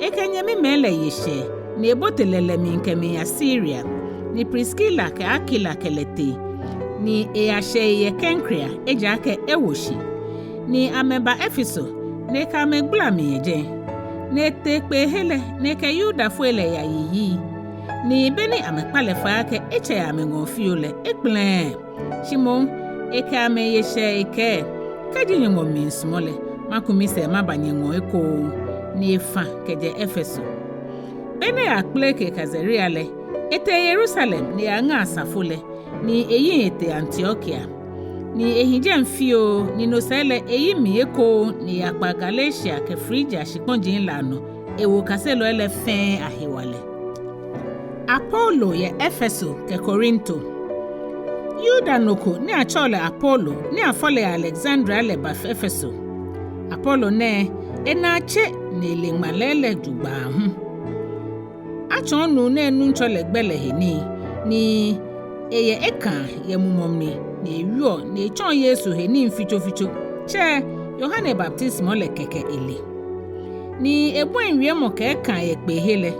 ekɛ nyɛmimɛi lɛ ye shɛɛ, ni ebote lɛlɛ mli kɛmiiya Siria. Ni Priskila kɛ Akwila kɛ lɛ tee, ni eya shɛɛ yɛ Kenkrea, ejaakɛ ewo shi. Ni amɛba Efeso, ni ekɛ amɛ gbala mli yɛ jɛi. Ni etee kpeehe lɛ, ni ekɛ Yudafoi lɛ ya yiyii. Ni be ni amɛkpa lɛ fai akɛ etsɛ yɛ amɛŋɔɔ fioo lɛ, ekplɛɛɛ. Shi moŋ, ekɛ amɛ ye shɛɛ ekɛɛ: Kɛji Nyɔŋmɔ miisumɔ lɛ, maku misɛɛ maba nyɛŋɔɔ ekoŋŋ. Ni efa kɛjɛ Efeso. Be ni eyakpeleke Kaesarea lɛ, etee Yerusalem ni eyaŋa asafo lɛ, ni eyiŋ etee Antiokia. Ni ehi jɛi fioo, ni no sɛɛ lɛ eyi mli ekoŋŋ ni eyakpa Galatia kɛ Frigia shikpɔji lɛ anɔ, ewo kaselɔi lɛ fɛɛ ahewalɛ. Apolo yɛ Efeso kɛ Korinto. Yudanyo ko ni atsɛɔ lɛ Apolo ni afɔ lɛ yɛ Aleksandria lɛ ba Efeso. Apolo nɛɛ, enaa tse ni ele ŋmalɛi lɛ jogbaŋŋ hu. Atsɔɔ nuu nɛɛ Nuŋtsɔ lɛ gbɛ lɛ he nii, ni eyɛ ekãa yɛ mumɔ mli, ni ewieɔ, ni etsɔɔ Yesu he nii fitsofitso, tsɛ Yohane baptisimɔ lɛ kɛkɛ ele. Ni ebɔi wiemɔ kɛ ekãa yɛ kpeehe lɛ.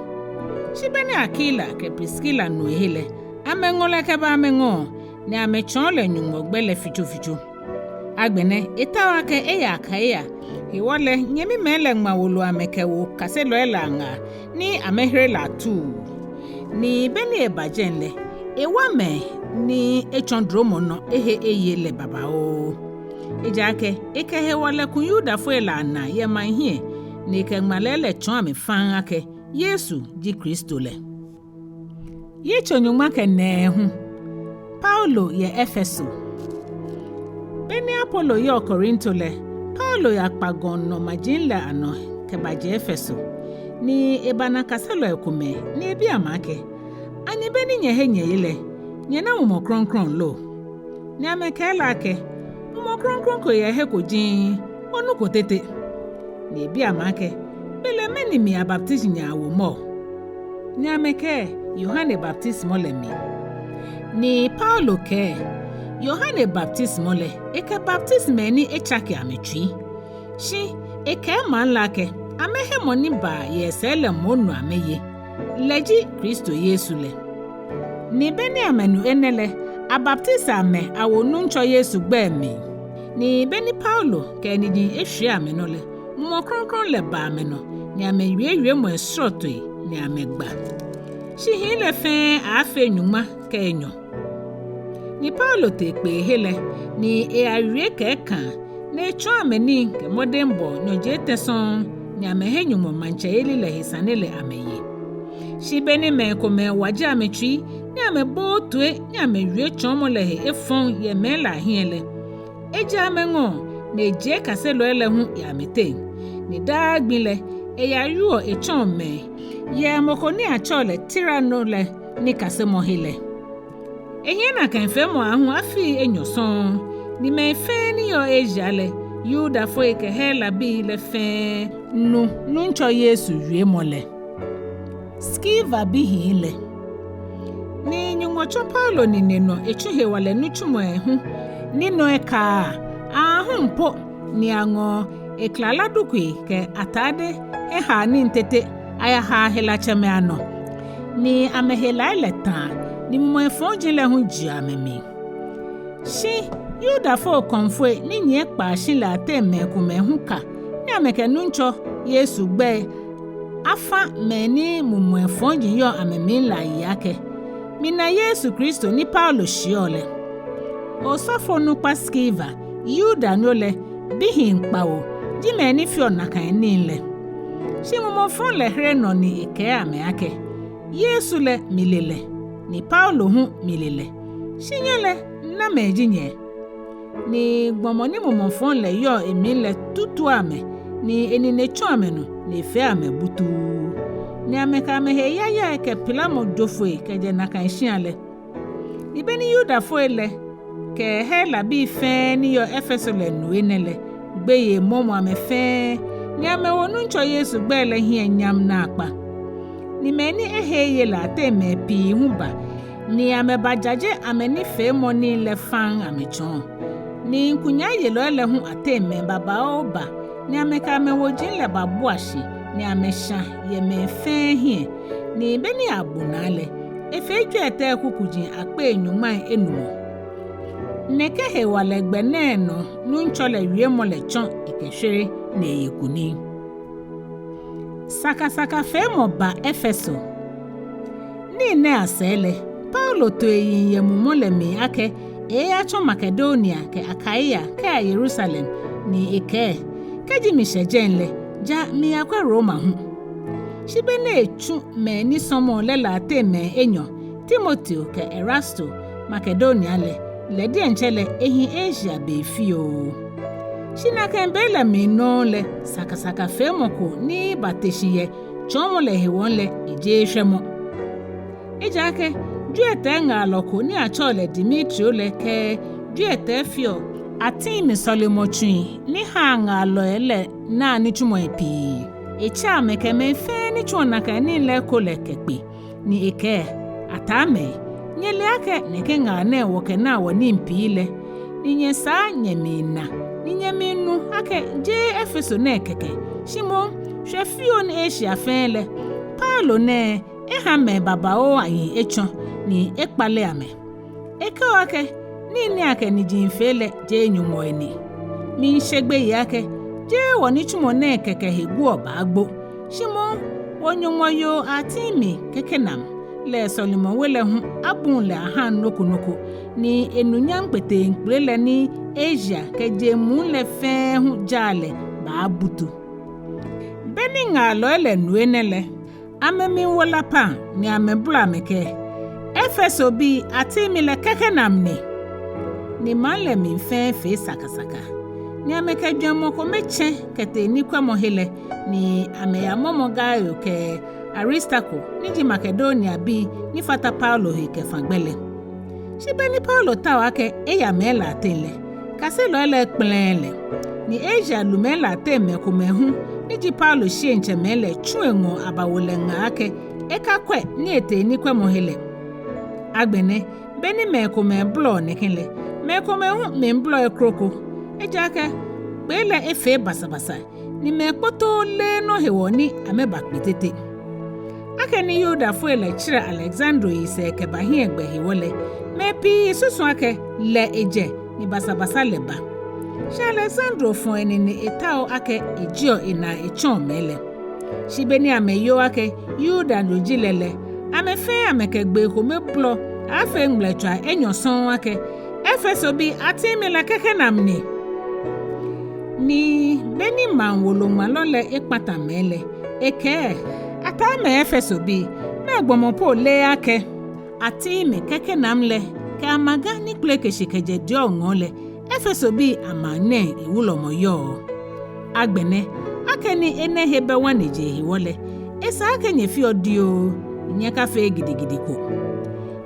Shi be ni Akwila kɛ Priskila nu ehe lɛ, amɛŋɔ lɛ kɛba amɛŋɔɔ, ni amɛtsɔɔ lɛ Nyɔŋmɔ gbɛ lɛ fitsofitso. Agbɛnɛ etao akɛ eya Akaia, hewɔ lɛ nyɛmimɛi lɛ ŋma wolo amɛkɛwo kaselɔi lɛ aŋaa ni amɛhere lɛ atuu. Ni be ni eba jɛi lɛ, ewa mɛi ni etsɔ dromɔ nɔ ehe eye lɛ babaoo. Ejaakɛ ekɛ hewalɛ ku Yudafoi lɛ anaa yɛ maŋ hiɛ, ni ekɛ ŋmalɛi lɛ tsɔɔ amɛ faŋŋ akɛ Yesu ji Kristo lɛ. Yitso nyɔŋma kɛ nɛɛhu. Paulo yɛ Efeso. Be ni Apolo yɔɔ Korinto lɛ, Paulo yakpa gɔŋ nɔ maji lɛ anɔ kɛbajɛ Efeso. Ni ebana kaselɔi komɛi, ni ebi amɛ akɛ: Ani be ni nyɛhe nyɛye lɛ, nyɛna Mumɔ Krɔŋkrɔŋ lo? Ni amɛkɛɛ lɛ akɛ: Mumɔ Krɔŋkrɔŋ ko yɛ he ko jiŋŋ, wɔnuko tete. Ni ebi amɛ akɛ: Belɛ mɛni mli abaptisi nyɛ awo mɔ? Ni amɛkɛɛ: Yohane baptisimɔ lɛ mli. Ni Paulo kɛɛ: Yohane baptisimɔ lɛ, ekɛ baptisi mɛi ni etsake amɛtsui. Shi ekɛɛ maŋ lɛ akɛ amɛhe mɔ ni baa yɛ esɛɛ lɛ moŋ nɔ amɛye, lɛ ji Kristo Yesu lɛ. Ni be ni amɛnu enɛ lɛ, abaptisi amɛ awo Nuŋtsɔ Yesu gbɛi mli. Ni be ni Paulo kɛ eniji eshwie amɛnɔ lɛ, Mumɔ Krɔŋkrɔŋ lɛ ba amɛnɔ, ni amɛwie wiemɔi srɔtoi ni amɛgba. Shi hii lɛ fɛɛ aaafee nyɔŋma kɛ enyɔ. Ni Paulo tee kpeehe lɛ, ni eyawie kɛ ekãa, ni etsɔɔ amɛ nii kɛ mɔdɛŋbɔɔ nyɔji etɛ sɔŋŋ, ni amɛhe Nyɔŋmɔ maŋtsɛyeli lɛ he sane lɛ amɛye. Shi be ni mɛi komɛi waje amɛtsui, ni amɛbooo toi, ni amɛwie tsɔɔmɔ lɛ he efɔŋ yɛ mɛi lɛ ahiɛ lɛ, ejɛ amɛŋɔɔ, ni ejie kaselɔi lɛ hu yɛ amɛteŋ. Ni daa gbi lɛ, eyawieɔ etsɔɔ mɛi yɛ mɔ ko ni atsɛɔ lɛ Tirano lɛ nikasemɔ he lɛ. Ehiɛ nakai feemɔ aahu afii enyɔ sɔŋŋ, ni mɛi fɛɛ ni yɔɔ Asia lɛ, Yudafoi kɛ Helabii lɛ fɛɛ, nu Nuŋtsɔ Yesu wiemɔ lɛ. Skiva bihii lɛ. Ni Nyɔŋmɔ Wɔtsɔ Paulo nine nɔ etsu hewalɛ nitsumɔi hu ni nɔ ekaaa, aahu po ni aŋɔ eklalá dukui kɛ atade ehaa nii tete ayahaa helatsɛmɛi anɔ, ni amɛhelai lɛ tãa, ni mumɔi fɔji lɛ hu jeɔ amɛmli. Shi Yudafoi kɔmfoi ni nyiɛ kpaa shi lɛ ateŋ mɛi komɛi hu ka ni amɛkɛ Nuŋtsɔ Yesu gbɛi afã mɛi ni mumɔi fɔji yɔɔ amɛmli lɛ ayi akɛ: Mina Yesu Kristo ni Paulo shiɛɔ lɛ. Osɔfonukpa Skeva, Yudanyo lɛ, bihii kpawo ji mɛi ni feɔ nakai nii lɛ. Shi mumɔ fɔŋ lɛ here nɔ ni ekɛɛ amɛ akɛ: Yesu lɛ, mile lɛ, ni Paulo hu, mile lɛ. Shi nyɛ lɛ, namɛi ji nyɛ? Ni gbɔmɔ ni mumɔ fɔŋ lɛ yɔɔ emli lɛ tutua amɛ, ni enine tsɔ amɛnɔ, ni efee amɛ butuu. Ni amɛkɛ amɛhe yayai kɛ pilamɔ jo foi kɛjɛ nakai shia lɛ. Ni be ni Yudafoi lɛ kɛ Helabii fɛɛ ni yɔɔ Efeso lɛ nu enɛ lɛ, gbeyei mɔmɔ amɛ fɛɛ, ni amɛwo Nuŋtsɔ Yesu gbɛi lɛ hiɛ nyam naakpa. Ni mɛi ni ehe eye lɛ ateŋ mɛi pii hu ba, ni amɛbajaje amɛnifeemɔ nii lɛ faŋŋ amɛtsɔɔ. Ni ŋkunyaayelɔi lɛ hu ateŋ mɛi babaoo ba, ni amɛkɛ amɛwoji lɛ babua shi, ni amɛshã yɛ mɛi fɛɛ hiɛ. Ni be ni abu naa lɛ, efee jwiɛtɛi kukuji akpei nyɔŋmai enumɔ. Nɛkɛ hewalɛ gbɛ nɛɛ nɔ Nuŋtsɔ lɛ wiemɔ lɛ tsɔ ekɛshwere ni eye kunim. Sakasakafeemɔ ba Efeso. Nii nɛɛ asɛɛ lɛ, Paulo to eyiŋ yɛ mumɔ lɛ mli akɛ eeyatsɔ Makedonia kɛ Akaia kɛya Yerusalem, ni ekɛɛ: Kɛji mishɛ jɛi lɛ, ja miyakwɛ Roma hu. Shi be ni etsu mɛi ni sɔmɔɔ lɛ lɛ ateŋ mɛi enyɔ, Timoteo kɛ Erasto, Makedonia lɛ, lɛ diɛŋtsɛ lɛ ehi Asia be fioo. Shi nakai be lɛ mli nɔŋŋ lɛ, sakasakafeemɔ ko ni bate shi yɛ tsɔɔmɔ lɛ hewɔ lɛ, ejeee shwɛmɔ. Ejaakɛ jwiɛtɛi ŋaalɔ ko ni atsɛɔ lɛ Demetrio lɛ kɛ jwiɛtɛi feɔ Artemi sɔlemɔtsui ni haa ŋaalɔi lɛ naa nitsumɔi pii. Etsɛ amɛ kɛ mɛi fɛɛ ni tsuɔ nakai nii lɛ eko lɛ kɛkpe, ni ekɛɛ: Ataamɛi, nyɛle akɛ nɛkɛ ŋaa nɛɛ wɔkɛnaa wɔnii pii lɛ, ni nyɛsaa nyɛmiina, ni nyɛmiinu akɛ jeee Efeso nɛɛ kɛkɛ, shi moŋ shwɛ fioo ni Asia fɛɛ lɛ, Paulo nɛɛ eha mɛi babaoo ayiŋ etsɔ, ni ekpale amɛ. Ekɛɔ akɛ nii ni akɛ niji fee lɛ jeee Nyɔŋmɔ ni. Miishe gbeyei akɛ jeee wɔnitsumɔ nɛɛ kɛkɛ he guɔ baagbo, shi moŋ wɔ-Nyɔŋmɔ yoo Artemi kɛkɛnam lɛ sɔlemɔwe lɛ hu abuŋ lɛ ahaŋ nɔ ko nɔ ko, ni enunyam kpeteŋkpele lɛ ni Asia kɛ jeŋ muu lɛ fɛɛ hu jaa lɛ baabutu. Be ni ŋaalɔi lɛ nu enɛ lɛ, amɛmli wo lapaŋ ni amɛbolɔ amɛkɛɛ: Efesobii, Artemi lɛ kɛkɛnam ni! Ni maŋ lɛ mli fɛɛ fee sakasaka. Ni amɛkɛ jwɛŋmɔ kome tsɛ kɛtee nikwɛmɔhe lɛ, ni amɛyamɔmɔ Gaio kɛ Aristarko ni ji Makedoniabii ni fata Paulo he kɛfã gbɛ lɛ. Shi be ni Paulo tao akɛ eya mɛi lɛ ateŋ lɛ, kaselɔi lɛ kplɛɛɛ lɛ. Ni Asia lumɛi lɛ ateŋ mɛi komɛi hu ni ji Paulo shieŋtsɛmɛi lɛ tsu eŋɔɔ abawo lɛ ŋaa akɛ ekakwɛ ni etee nikwɛmɔhe lɛ. Agbɛnɛ, be ni mɛi komɛi bolɔɔ nɛkɛ lɛ, mɛi komɛi hu miibolɔ ekroko. Ejaakɛ kpee lɛ efee basabasa, ni mɛi kpotoo leee nɔ hewɔ ni amɛbakpe tete. Akɛni Yudafoi lɛ tsirɛ Aleksandro yisɛɛ kɛba hiɛgbɛ hewɔ lɛ, mɛi pii susu akɛ lɛ ejɛ ni basabasa lɛ ba. Shi Aleksandro fɔ̃ enine etao akɛ ejieɔ enaa etsɔɔ mɛi lɛ. Shi be ni amɛyoo akɛ Yudanyo ji lɛ lɛ, amɛ fɛɛ amɛkɛ gbee kome bolɔ aaafee ŋmlɛtswaa enyɔ sɔŋŋ akɛ: Efesobii, Artemi lɛ kɛkɛnam ni! Ni be ni maŋ woloŋmalɔ lɛ ekpata mɛi lɛ, ekɛɛ: Ataamɛi Efesobii, mɛɛ gbɔmɔ po leee akɛ Artemi kɛkɛnam lɛ kɛ amãgã ni kpeleke shi kɛjɛ diɔ ŋɔɔ lɛ, Efesobii amaŋ nɛɛ ewulɔmɔ yɔɔ? Agbɛnɛ, akɛni enɛ he bɛ ŋwanejee hewɔ lɛ, esa akɛ nyɛfeɔ dioo, ni nyɛkafee gidigidi ko.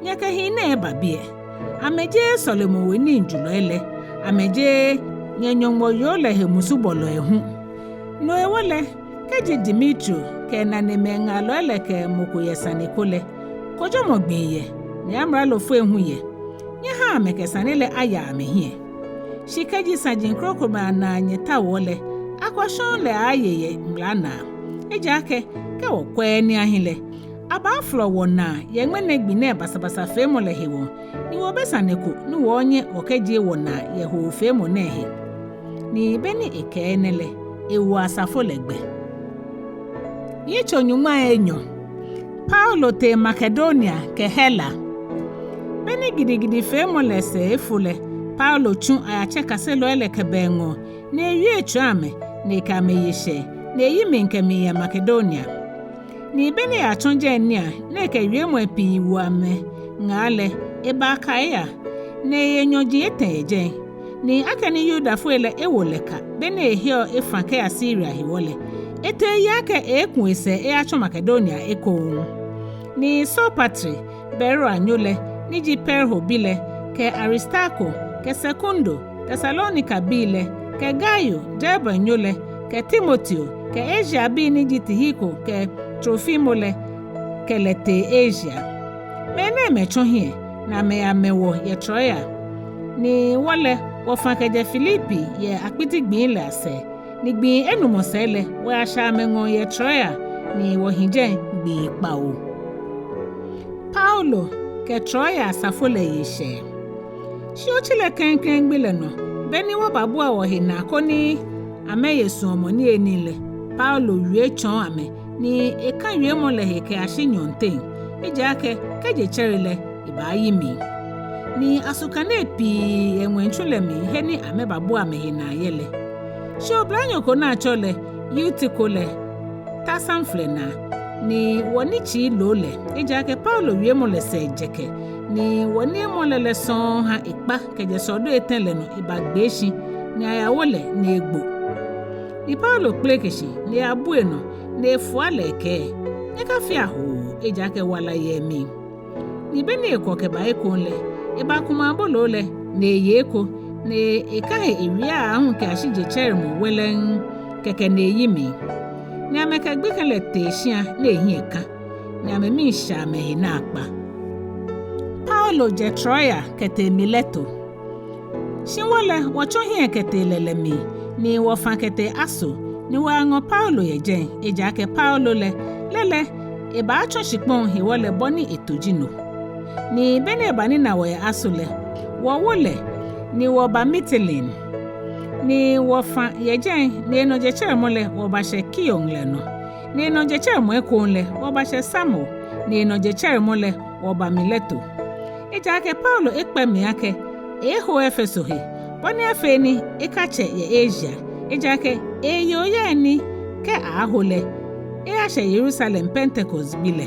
Nyɛkɛ hii nɛɛ eba biɛ: Amɛjeee sɔlemɔwe nii julɔi lɛ, amɛjeee nyɛ-Nyɔŋmɔ yoo lɛ he musubɔlɔi hu. No hewɔ lɛ, kɛji Demetrio kɛ enanemɛi ŋaalɔi lɛ kɛ mɔ ko yɛ sane ko lɛ, kojomɔ gbii yɛ, ni amralofoi hu yɛ. Nyɛhaa amɛkɛ sane lɛ aya amɛhiɛ. Shi kɛji saji krokomɛi anaa nyɛtaoɔ lɛ, akwashɔŋ lɛ aaaye yɛ mla naa. Ejaakɛ kɛ wɔkwɛɛɛ ni ahi lɛ, abaafolɔ wɔnaa yɛ ŋmɛnɛ gbi nɛɛ basabasafeemɔ lɛ hewɔ, ni wɔbɛ sane ko ni wɔɔnyɛ wɔkɛjie wɔnaa yɛ hoofeemɔ nɛɛ he. Ni beni ekɛɛ enɛ lɛ, ewo asafo lɛ gbɛ. Yitso nyɔŋmai enyɔ. Paulo tee Makedonia kɛ Hela. Beni gidigidifeemɔ lɛ sɛɛ efo lɛ, Paulo tsu ayatsɛ kaselɔi lɛ kɛba eŋɔɔ, ni ewie etsɔɔ amɛ, ni ekɛ amɛ ye shɛɛ, ni eyi mli kɛmiiya Makedonia. Ni beni eyatsɔ jɛi nia, ni ekɛ wiemɔi pii wo amɛŋaa lɛ, eba Akaia, ni eye nyɔji etɛ yɛ jɛi. Ni akɛni Yudafoi lɛ ewo lɛ ka, beni eheɔ efã kɛya Siria hewɔ lɛ, etee eyiŋ akɛ eeeku esɛɛ eyatsɔ Makedonia ekoŋŋ. Ni Sopatre, Beroianyo lɛ, ni ji Pirho bi lɛ, kɛ Aristarko, kɛ Sekundo, Tesalonikabii lɛ, kɛ Gaio, Derbenyo lɛ, kɛ Timoteo, kɛ Asiabii ni ji Tihiko kɛ Trofimo lɛ, kɛ lɛ tee Asia. Mɛnɛɛmɛi tsɔ hiɛ, ni amɛyamɛ wɔ yɛ Troia. Ni wɔ lɛ, wɔfã kɛjɛ Filipi yɛ akpiti gbii lɛ asɛɛ, ni gbii enumɔ sɛɛ lɛ, wɔyashɛ amɛŋɔɔ yɛ Troia, ni wɔhi jɛi gbii kpawo. Paulo kɛ Troia asafo lɛ ye shɛɛ. Shi otsi lɛ klɛŋklɛŋ gbi lɛ nɔ, beni wɔbabua wɔhe naa koni amɛye suɔmɔ niyenii lɛ, Paulo wie etsɔɔ amɛ, ni ekã wiemɔ lɛ he kɛyashi nyɔɔŋteŋ, ejaakɛ kɛ je tsɛre lɛ, ebaayi mli. Ni asu kanei pii yɛ ŋwɛitsu lɛ mli he ni amɛbabua amɛhe naa yɛ lɛ. Shi oblanyo ko ni atsɛɔ lɛ Eutiko lɛ ta samflɛ naa, ni wɔnitsii loo lɛ, ejaakɛ Paulo wiemɔ lɛ sɛɛ jɛkɛ, ni wɔniimɔlɛ lɛ sɔŋŋ ha ekpa kɛjɛ sɔɔdo etɛ lɛ nɔ ebagbee shi, ni ayawo lɛ ni egbo. Ni Paulo kpeleke shi, ni eyabu enɔ, ni efua lɛ ekɛɛ: Nyɛkafea hoo, ejaakɛ wala yɛ emli. Ni beni ekwɔ kɛba ekoŋŋ lɛ, ebakumɔ aboloo lɛ, ni eye eko, ni ekã he ewie aahu kɛyashi jetsɛremɔ wɛlɛŋŋ, kɛkɛ ni eyi mli. Ni amɛkɛ gbekɛ lɛ tee shia ni ehiɛ kã, ni amɛmii shɛ amɛhe naakpa. Paulo jɛ Troia kɛtee Mileto. Shi wɔ lɛ, wɔtsɔ hiɛ kɛtee lɛlɛ mli, ni wɔfã kɛtee Aso, ni wɔyaŋɔ Paulo yɛ jɛi, ejaakɛ Paulo lɛ, lɛ lɛ, ebaatsɔ shikpɔŋ hewɔ lɛ bɔ ni eto ji no. Ni beni ebanina wɔ yɛ Aso lɛ, wɔwo lɛ, ni wɔba Mitilene. Ni wɔfã yɛ jɛi, ni enɔ jetsɛremɔ lɛ, wɔbashɛ Kio ŋlɛ nɔ. Ni enɔ jetsɛremɔ ekoŋŋ lɛ, wɔbashɛ Samo, ni enɔ jetsɛremɔ lɛ, wɔba Mileto. Ejaakɛ Paulo ekpɛ mli akɛ eeeho Efeso he, bɔ ni afee ni ekatsɛ yɛ Asia, ejaakɛ eeye oyai ni kɛ aaho lɛ, eyashɛ Yerusalem Pentekoste gbi lɛ.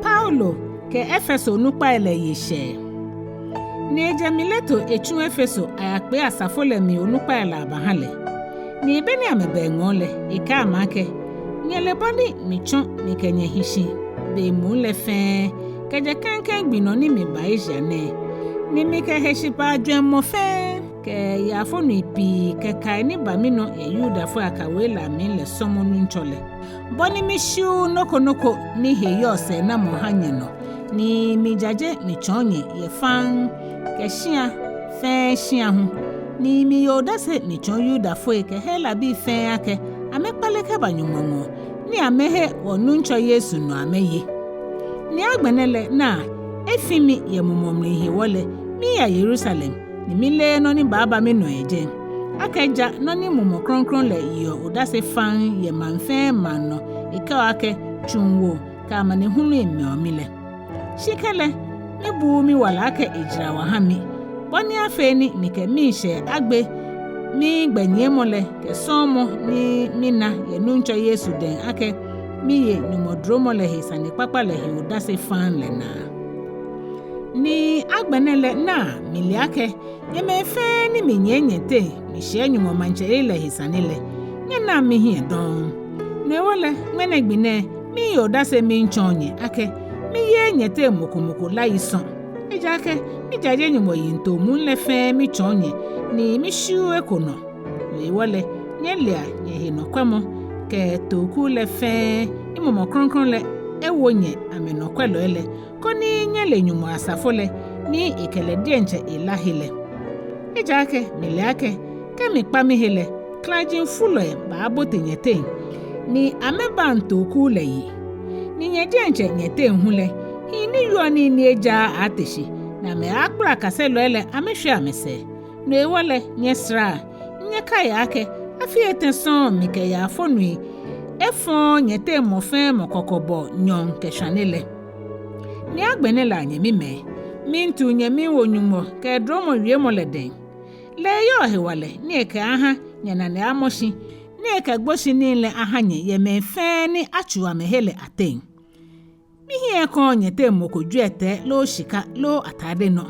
Paulo kɛ Efeso onukpai lɛ ye shɛɛ. Ni ejɛ Mileto etsu Efeso ayakpee asafo lɛ mli onukpai lɛ abaha lɛ. Ni beni amɛba eŋɔɔ lɛ, ekɛɛ amɛ akɛ: Nyɛle bɔ ni mitsɔ mikɛ nyɛ hi shi be muu lɛ fɛɛ, kɛjɛ klɛŋklɛŋ gbi nɔ ni miba Asia nɛɛ, ni mikɛ heshibaa jwɛŋmɔ fɛɛ, kɛ yaafonui pii, kɛ kai ni ba minɔ yɛ Yudafoi akawei lɛ amli lɛ sɔmɔ Nuŋtsɔ lɛ, bɔ ni mishiuuu nɔ ko nɔ ko ni he yɔɔ sɛɛnamɔ ha nyɛnɔ, ni mijaje mitsɔɔ nyɛ yɛ faŋŋ kɛ shia fɛɛ shia hu, ni miye odase mitsɔɔ Yudafoi kɛ Helabii fɛɛ akɛ amɛkpale kɛba Nyɔŋmɔ ŋɔɔ, ni amɛhe wɔ Nuŋtsɔ Yesu nɔ amɛye. Ni agbɛnɛ lɛ, naa, efi mi yɛ mumɔ mli hewɔ lɛ, miiya Yerusalem, ni mileee nɔ ni baaba minɔ yɛ jɛi, akɛ ja nɔ ni Mumɔ Krɔŋkrɔŋ lɛ yeɔ odase faŋŋ yɛ maŋ fɛɛ maŋ nɔ ekɛɔ akɛ tsuŋwoo kɛ amanehului mɛɔ mi lɛ. Shi kɛlɛ, mibuuu miwala akɛ ejara wa ha mi, bɔ ni afee ni mikɛ miishɛɛ agbe migbɛnyiɛmɔ lɛ kɛ sɔɔmɔ ni mina yɛ Nuŋtsɔ Yesu dɛŋ akɛ miye Nyɔŋmɔ dromɔ lɛ he sanekpakpa lɛ he odase faŋŋ lɛ naa. Ni agbɛnɛ lɛ, naa, mile akɛ nyɛ mɛi fɛɛ ni minyiɛ nyɛteŋ mishiɛ Nyɔŋmɔ maŋtsɛyeli lɛ he sane lɛ, nyɛnaŋ mihiɛ dɔŋŋ. No hewɔ lɛ, ŋmɛnɛ gbi nɛɛ, miiye odase miitsɔɔ nyɛ akɛ miyeee nyɛteŋ mɔ ko mɔ ko lá yi sɔŋ. Ejaakɛ mijaje Nyɔŋmɔ yiŋtoo muu lɛ fɛɛ mitsɔɔ nyɛ, ni mishiuuu eko nɔ. No hewɔ lɛ, nyɛlea nyɛhenɔkwɛmɔ kɛ tooku lɛ fɛɛ ni Mumɔ Krɔŋkrɔŋ lɛ ewo nyɛ amɛnɔkwɛlɔi lɛ, koni nyɛle Nyɔŋmɔ asafo lɛ, ni ekɛ lɛ diɛŋtsɛ elá he lɛ. Ejaakɛ mile akɛ, kɛ mikpa mihe lɛ, klãji fulɔi baabote nyɛteŋ, ni amɛbaŋ tooku lɛ yi. Ni nyɛ diɛŋtsɛ nyɛteŋ hu lɛ, hii ni wieɔ nii ni ejaaa aaate shi, ni amɛaakpala kaselɔi lɛ amɛshwie amɛsɛɛ. No hewɔ lɛ, nyɛsaraa, ni nyɛkaia akɛ, afii etɛ sɔŋŋ mikɛ yaafonui efɔ̃ɔ nyɛteŋ mɔ fɛɛ mɔ kɔkɔbɔɔ nyɔɔŋ kɛ shwane lɛ. Ni agbɛnɛ lɛ, anyɛmimɛi, miitu nyɛ miiwo Nyɔŋmɔ kɛ edromɔ wiemɔ lɛ dɛŋ. Lɛ eyɔɔ hewalɛ ni ekɛaaha nyɛnane amɔ shi, ni ekɛ gboshinii lɛ aha nyɛ yɛ mɛi fɛɛ ni atsuu amɛhe lɛ ateŋ. Mihiɛ ekɔɔɔ nyɛteŋ mɔ ko jwiɛtɛi loo shika loo atade nɔ.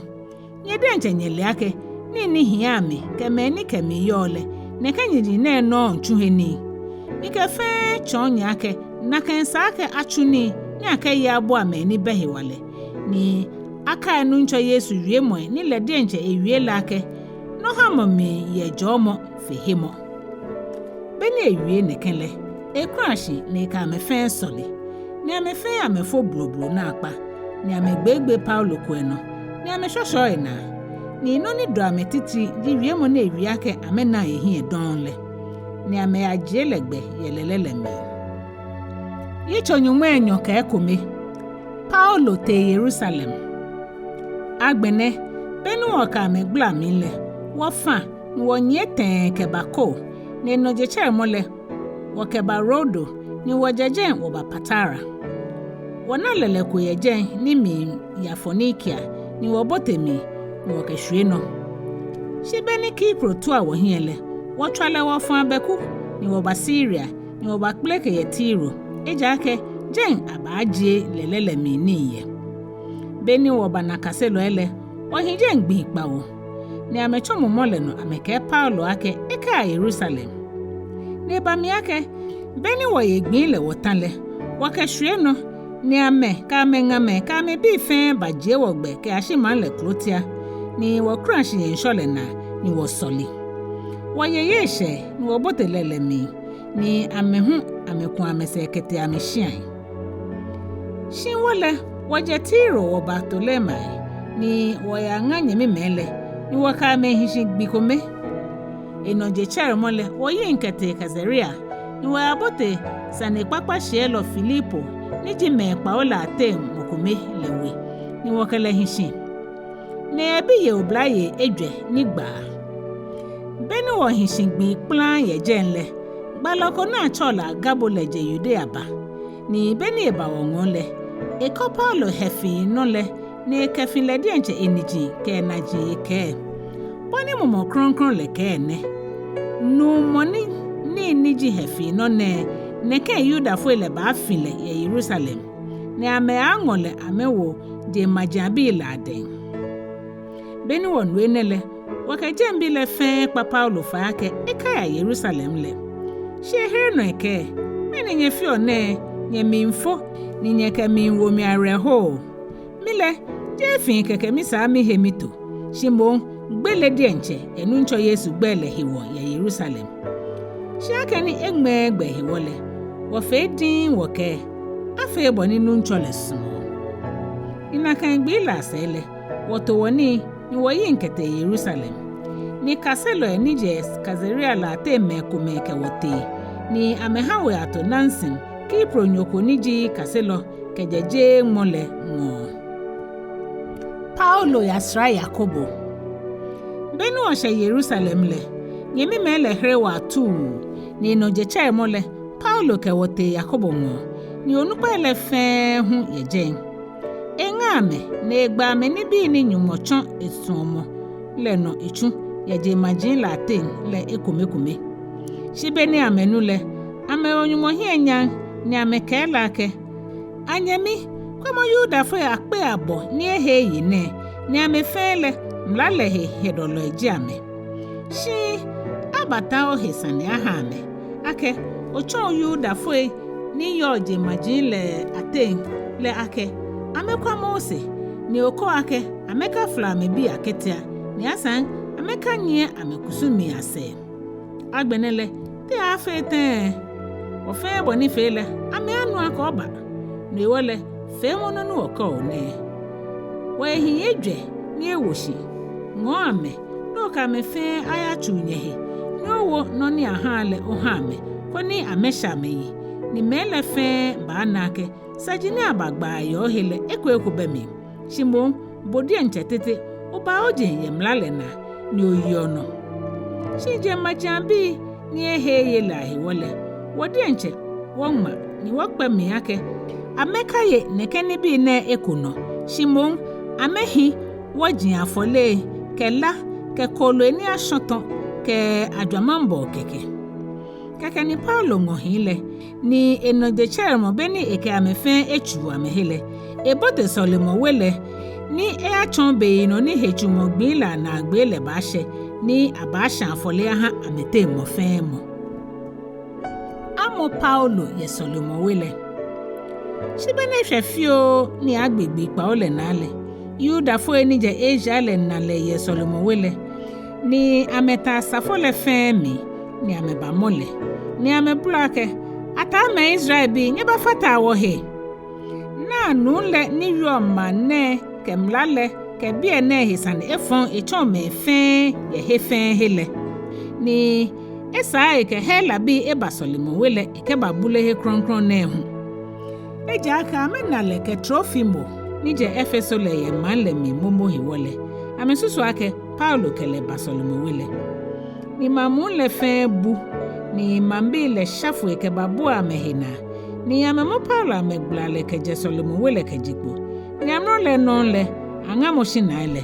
Nyɛ diɛŋtsɛ nyɛle akɛ, nii ni hiaa mi kɛ mɛi ni kɛ mi yɔɔ lɛ, nɛkɛ nyiji nɛɛ nɔŋŋ tsu he nii. Mikɛ fɛɛ tsɔɔ nyɛ akɛ, nakai sa akɛ atsu nii, ni akɛye abua mɛi ni bɛ hewalɛ, ni akai Nuŋtsɔ Yesu wiemɔi ni lɛ diɛŋtsɛ ewie lɛ akɛ, nɔhamɔ mli yɛ jɔɔmɔ fe hemɔ. Be ni ewie nɛkɛ lɛ, ekula shi ni ekɛ amɛ fɛɛ sɔle, ni amɛ fɛɛ amɛfo blublu naakpa, ni amɛgbeegbee Paulo kɛ enɔ, ni amɛshɔshɔɔ enaa, ni nɔ ni dɔ amɛ titri ji wiemɔ ni ewie akɛ amɛnaŋ ehiɛ dɔŋŋ lɛ, ni amɛyajie lɛ gbɛ yɛ lɛlɛ lɛ mli. Yitso nyɔŋmai enyɔ kɛ ekome. Paulo tee Yerusalem. Agbɛnɛ, be ni wɔkɛ amɛ gbala mli lɛ, wɔfã ni wɔnyiɛ tɛɛ kɛba Ko, ni enɔ jetsɛremɔ lɛ, wɔkɛba Rodo, ni wɔjɛ jɛi wɔba Patara. Wɔna lɛlɛ ko yɛ jɛi ni miiya Foinikia, ni wɔbote mli, ni wɔkɛshwie nɔ. Shi be ni Kipro tua wɔhiɛ lɛ, wɔtswa lɛ wɔfɔ̃ abɛku, ni wɔba Siria, ni wɔbakpeleke yɛ Tiro, ejaakɛ jɛi abaajie lɛlɛ lɛ mli nii yɛ. Be ni wɔbana kaselɔi lɛ, wɔhi jɛi gbii kpawo, ni amɛtsɔ mumɔ lɛ nɔ amɛkɛɛ Paulo akɛ ekaia Yerusalem. Ni eba mli akɛ, be ni wɔye gbii lɛ wɔta lɛ, wɔkɛshwie nɔ, ni amɛ kɛ amɛŋamɛi kɛ amɛbii fɛɛ bajie wɔ gbɛ kɛyashi maŋ lɛ klotia, ni wɔkula shi yɛ ŋshɔ lɛ naa, ni wɔsɔle. Wɔye yei shɛɛ, ni wɔbote lɛlɛ mli, ni amɛ hu amɛku amɛsɛɛ kɛtee amɛshĩai. Shi wɔ lɛ, wɔjɛ Tiro wɔba Ptolemai, ni wɔyaŋa nyɛmimɛi lɛ, ni wɔkɛ amɛ hi shi gbi kome. Enɔ jetsɛremɔ lɛ, wɔyiŋ kɛtee Kaisarea, ni wɔyabote sanekpakpashiɛlɔ Filipo, ni ji mɛi kpawo lɛ ateŋ mɔ kome lɛ we, ni wɔkɛ lɛ hi shi. Ni ebi yei oblayei ejwɛ ni gbaa. Be ni wɔhi shi gbii kplaŋŋ yɛ jɛi lɛ, gbalɔ ko ni atsɛɔ lɛ Agabo lɛ jɛ Yudea ba, ni be ni eba wɔŋɔɔ lɛ, ekɔ Paulo hɛfii nɔ lɛ, ni ekɛfi lɛ diɛŋtsɛ eniji kɛ enaji ekɛɛ: Bɔ ni Mumɔ Krɔŋkrɔŋ lɛ kɛɛ nɛ: Nuumɔ ni, nii ni ji hɛfii nɔ nɛɛ, nɛkɛ Yudafoi lɛ baafi lɛ yɛ Yerusalem, ni amɛaaŋɔ lɛ amɛwo jeŋmajiaŋbii lɛ adɛŋ. Be ni wɔnu enɛ lɛ, wɔkɛ jɛmɛbii lɛ fɛɛ kpa Paulo fai akɛ ekaia Yerusalem lɛ. Shi ehere nɔ ekɛɛ: Mɛni nyɛfeɔ nɛɛ, nyɛmli fo, ni nyɛkɛ mli wo mi awerɛho? Mi lɛ, jeee fii kɛkɛ misaa mihe mito, shi moŋ gbele diɛŋtsɛ yɛ Nuŋtsɔ Yesu gbɛi lɛ hewɔ yɛ Yerusalem. Shi akɛni eŋmɛɛɛ gbɛ hewɔ lɛ, wɔfee diŋŋ wɔkɛɛ: Afee bɔ ni Nuŋtsɔ lɛ sumɔɔ. Ni nakai gbii lɛ asɛɛ lɛ, wɔto wɔnii, ni wɔyiŋ kɛtee Yerusalem. Ni kaselɔi ni jɛ Kaisarea lɛ ateŋ mɛi komɛi kɛ wɔ tee, ni amɛha wɔyato Mnason, Kipronyo ko ni ji kaselɔ kɛjɛ jeeŋmɔ lɛ ŋɔɔ. Paulo yasra Yakobo. Be ni wɔshɛ Yerusalem lɛ, nyɛmimɛi lɛ here wɔ atuu, ni enɔ jetsɛremɔ lɛ, Paulo kɛ wɔ tee Yakobo ŋɔɔ, ni onukpai lɛ fɛɛ hu yɛ jɛi. Eŋa amɛ, ni egba amɛ nibii ni Nyɔŋmɔ tsɔ esuɔmɔ lɛ nɔ etsu yɛ jeŋmaji lɛ ateŋ lɛ ekomekome. Shi be ni amɛnu lɛ, amɛwo Nyɔŋmɔ hiɛ nyam, ni amɛkɛɛ lɛ akɛ: Anyɛmi, kwɛmɔ Yudafoi akpei abɔ ni ehe eye nɛɛ, ni amɛ fɛɛ lɛ, mla lɛ he hiɛdɔlɔi ji amɛ. Shi abata ohe sane aha amɛ akɛ otsɔɔ Yudafoi ni yɔɔ jeŋmaji lɛ ateŋ lɛ akɛ amɛkwa Mose, ni okɛɔ akɛ amɛkafla amɛbii aketia, ni asaŋ amɛkanyiɛ amɛkusumii asɛɛ. Agbɛnɛ lɛ, te aaafee tɛŋŋ? Wɔ fɛɛ bɔ ni fee lɛ, amɛaanu akɛ oba. No hewɔ lɛ, feemɔ nɔ ni wɔkɛɔ bo nɛɛ. Wɔhe hii ejwɛ ni ewo shi. Ŋɔɔ amɛ, ni okɛ amɛ fɛɛ ayatsuu nyɛhe, ni owo nɔ ni ahaa lɛ oha amɛ, koni amɛshɛ amɛyi. Ni mɛi lɛ fɛɛ baana akɛ saji ni abagbaa yɛ ohe lɛ eko eko bɛ mli. Shi moŋ, bo diɛŋtsɛ tete, obaa ojeŋ yɛ mla lɛ naa, ni oyeɔ nɔ. Shi jeŋmajiaŋbii ni ehe eye lɛ ahewɔ lɛ, wɔ diɛŋtsɛ wɔŋma ni wɔkpɛ mli akɛ amɛkaye nɛkɛ nibii nɛɛ eko nɔ, shi moŋ amɛhi wɔji afɔle, kɛ la, kɛ kooloi ni ashɔ̃tɔ̃, kɛ ajwamaŋbɔɔ kɛkɛ. Kɛkɛ ni Paulo ŋɔ hii lɛ, ni enɔ jetsɛremɔ be ni ekɛ amɛ fɛɛ etsuu amɛhe lɛ, ebote sɔlemɔwe lɛ, ni eyatsɔɔ be nɔ ni hetsuumɔ gbii lɛ anaagbee lɛ baashɛ, ni abaashã afɔle aha amɛteŋ mɔ fɛɛ mɔ. Amɔ Paulo yɛ sɔlemɔwe lɛ. Shi be ni eshwɛ fioo ni agbe gbii kpawo lɛ naa lɛ, Yudafoi ni jɛ Asia lɛ na lɛ yɛ sɔlemɔwe lɛ, ni amɛta asafo lɛ fɛɛ mli, ni amɛbamɔ lɛ, ni amɛbolɔ akɛ, Ataamɛi Israelbii, nyɛbafataa wɔhe! Naa nuu lɛ ni wieɔ maŋ nɛɛ kɛ mla lɛ kɛ biɛ nɛɛ he sane efɔŋ etsɔɔ mɛi fɛɛ yɛ he fɛɛ he lɛ. Ni esaa ekɛ Helabii eba sɔlemɔwe lɛ ekɛbabule he krɔŋkrɔŋ nɛɛ hu. Ejaakɛ amɛna lɛ kɛ Trofimo ni jɛ Efeso lɛ yɛ maŋ lɛ mli momo hewɔ lɛ, amɛsusu akɛ Paulo kɛ lɛ ba sɔlemɔwe lɛ. Ni maŋ muu lɛ fɛɛ bu, ni maŋbii lɛ sha foi kɛbabua amɛhe naa, ni amɛmɔ Paulo amɛgbala lɛ kɛjɛ sɔlemɔwe lɛ kɛje kpo, ni amrɔ lɛ nɔŋŋ lɛ aŋamɔ shinai lɛ.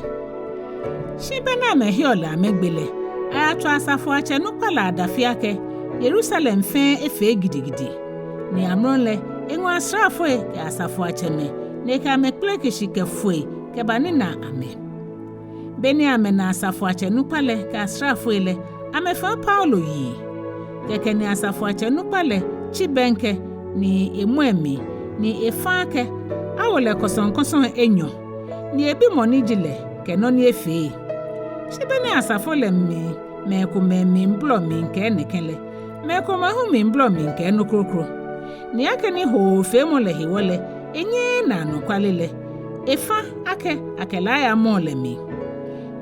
Shi be ni amɛheɔ lɛ amɛgbe lɛ, ayatswa asafoiatsɛ nukpa lɛ adafi akɛ Yerusalem fɛɛ efee gidigidi. Ni amrɔ lɛ eŋɔ asraafoi kɛ asafoiatsɛmɛi, ni ekɛ amɛ kpeleke shi kɛ foi kɛbanina amɛ. Be ni amɛna asafoiatsɛ nukpa lɛ kɛ asraafoi lɛ, amɛfã Paulo yiŋ. Kɛkɛ ni asafoiatsɛ nukpa lɛ tsi bɛŋkɛ ni emɔ emli, ni efã akɛ awo lɛ kɔsɔŋkɔsɔŋ enyɔ, ni ebi mɔ ni ji lɛ kɛ nɔ ni efee. Shi be ni asafo lɛ mli mɛi komɛi miibolɔ miikɛɛ nɛkɛ lɛ, mɛi komɛi hu miibolɔ miikɛɛ nɔ kroko. Ni akɛni hoofeemɔ lɛ hewɔ lɛ enyɛɛɛ ena anɔkwale lɛ, efã akɛ akɛ lɛ ayamɔ lɛ mli.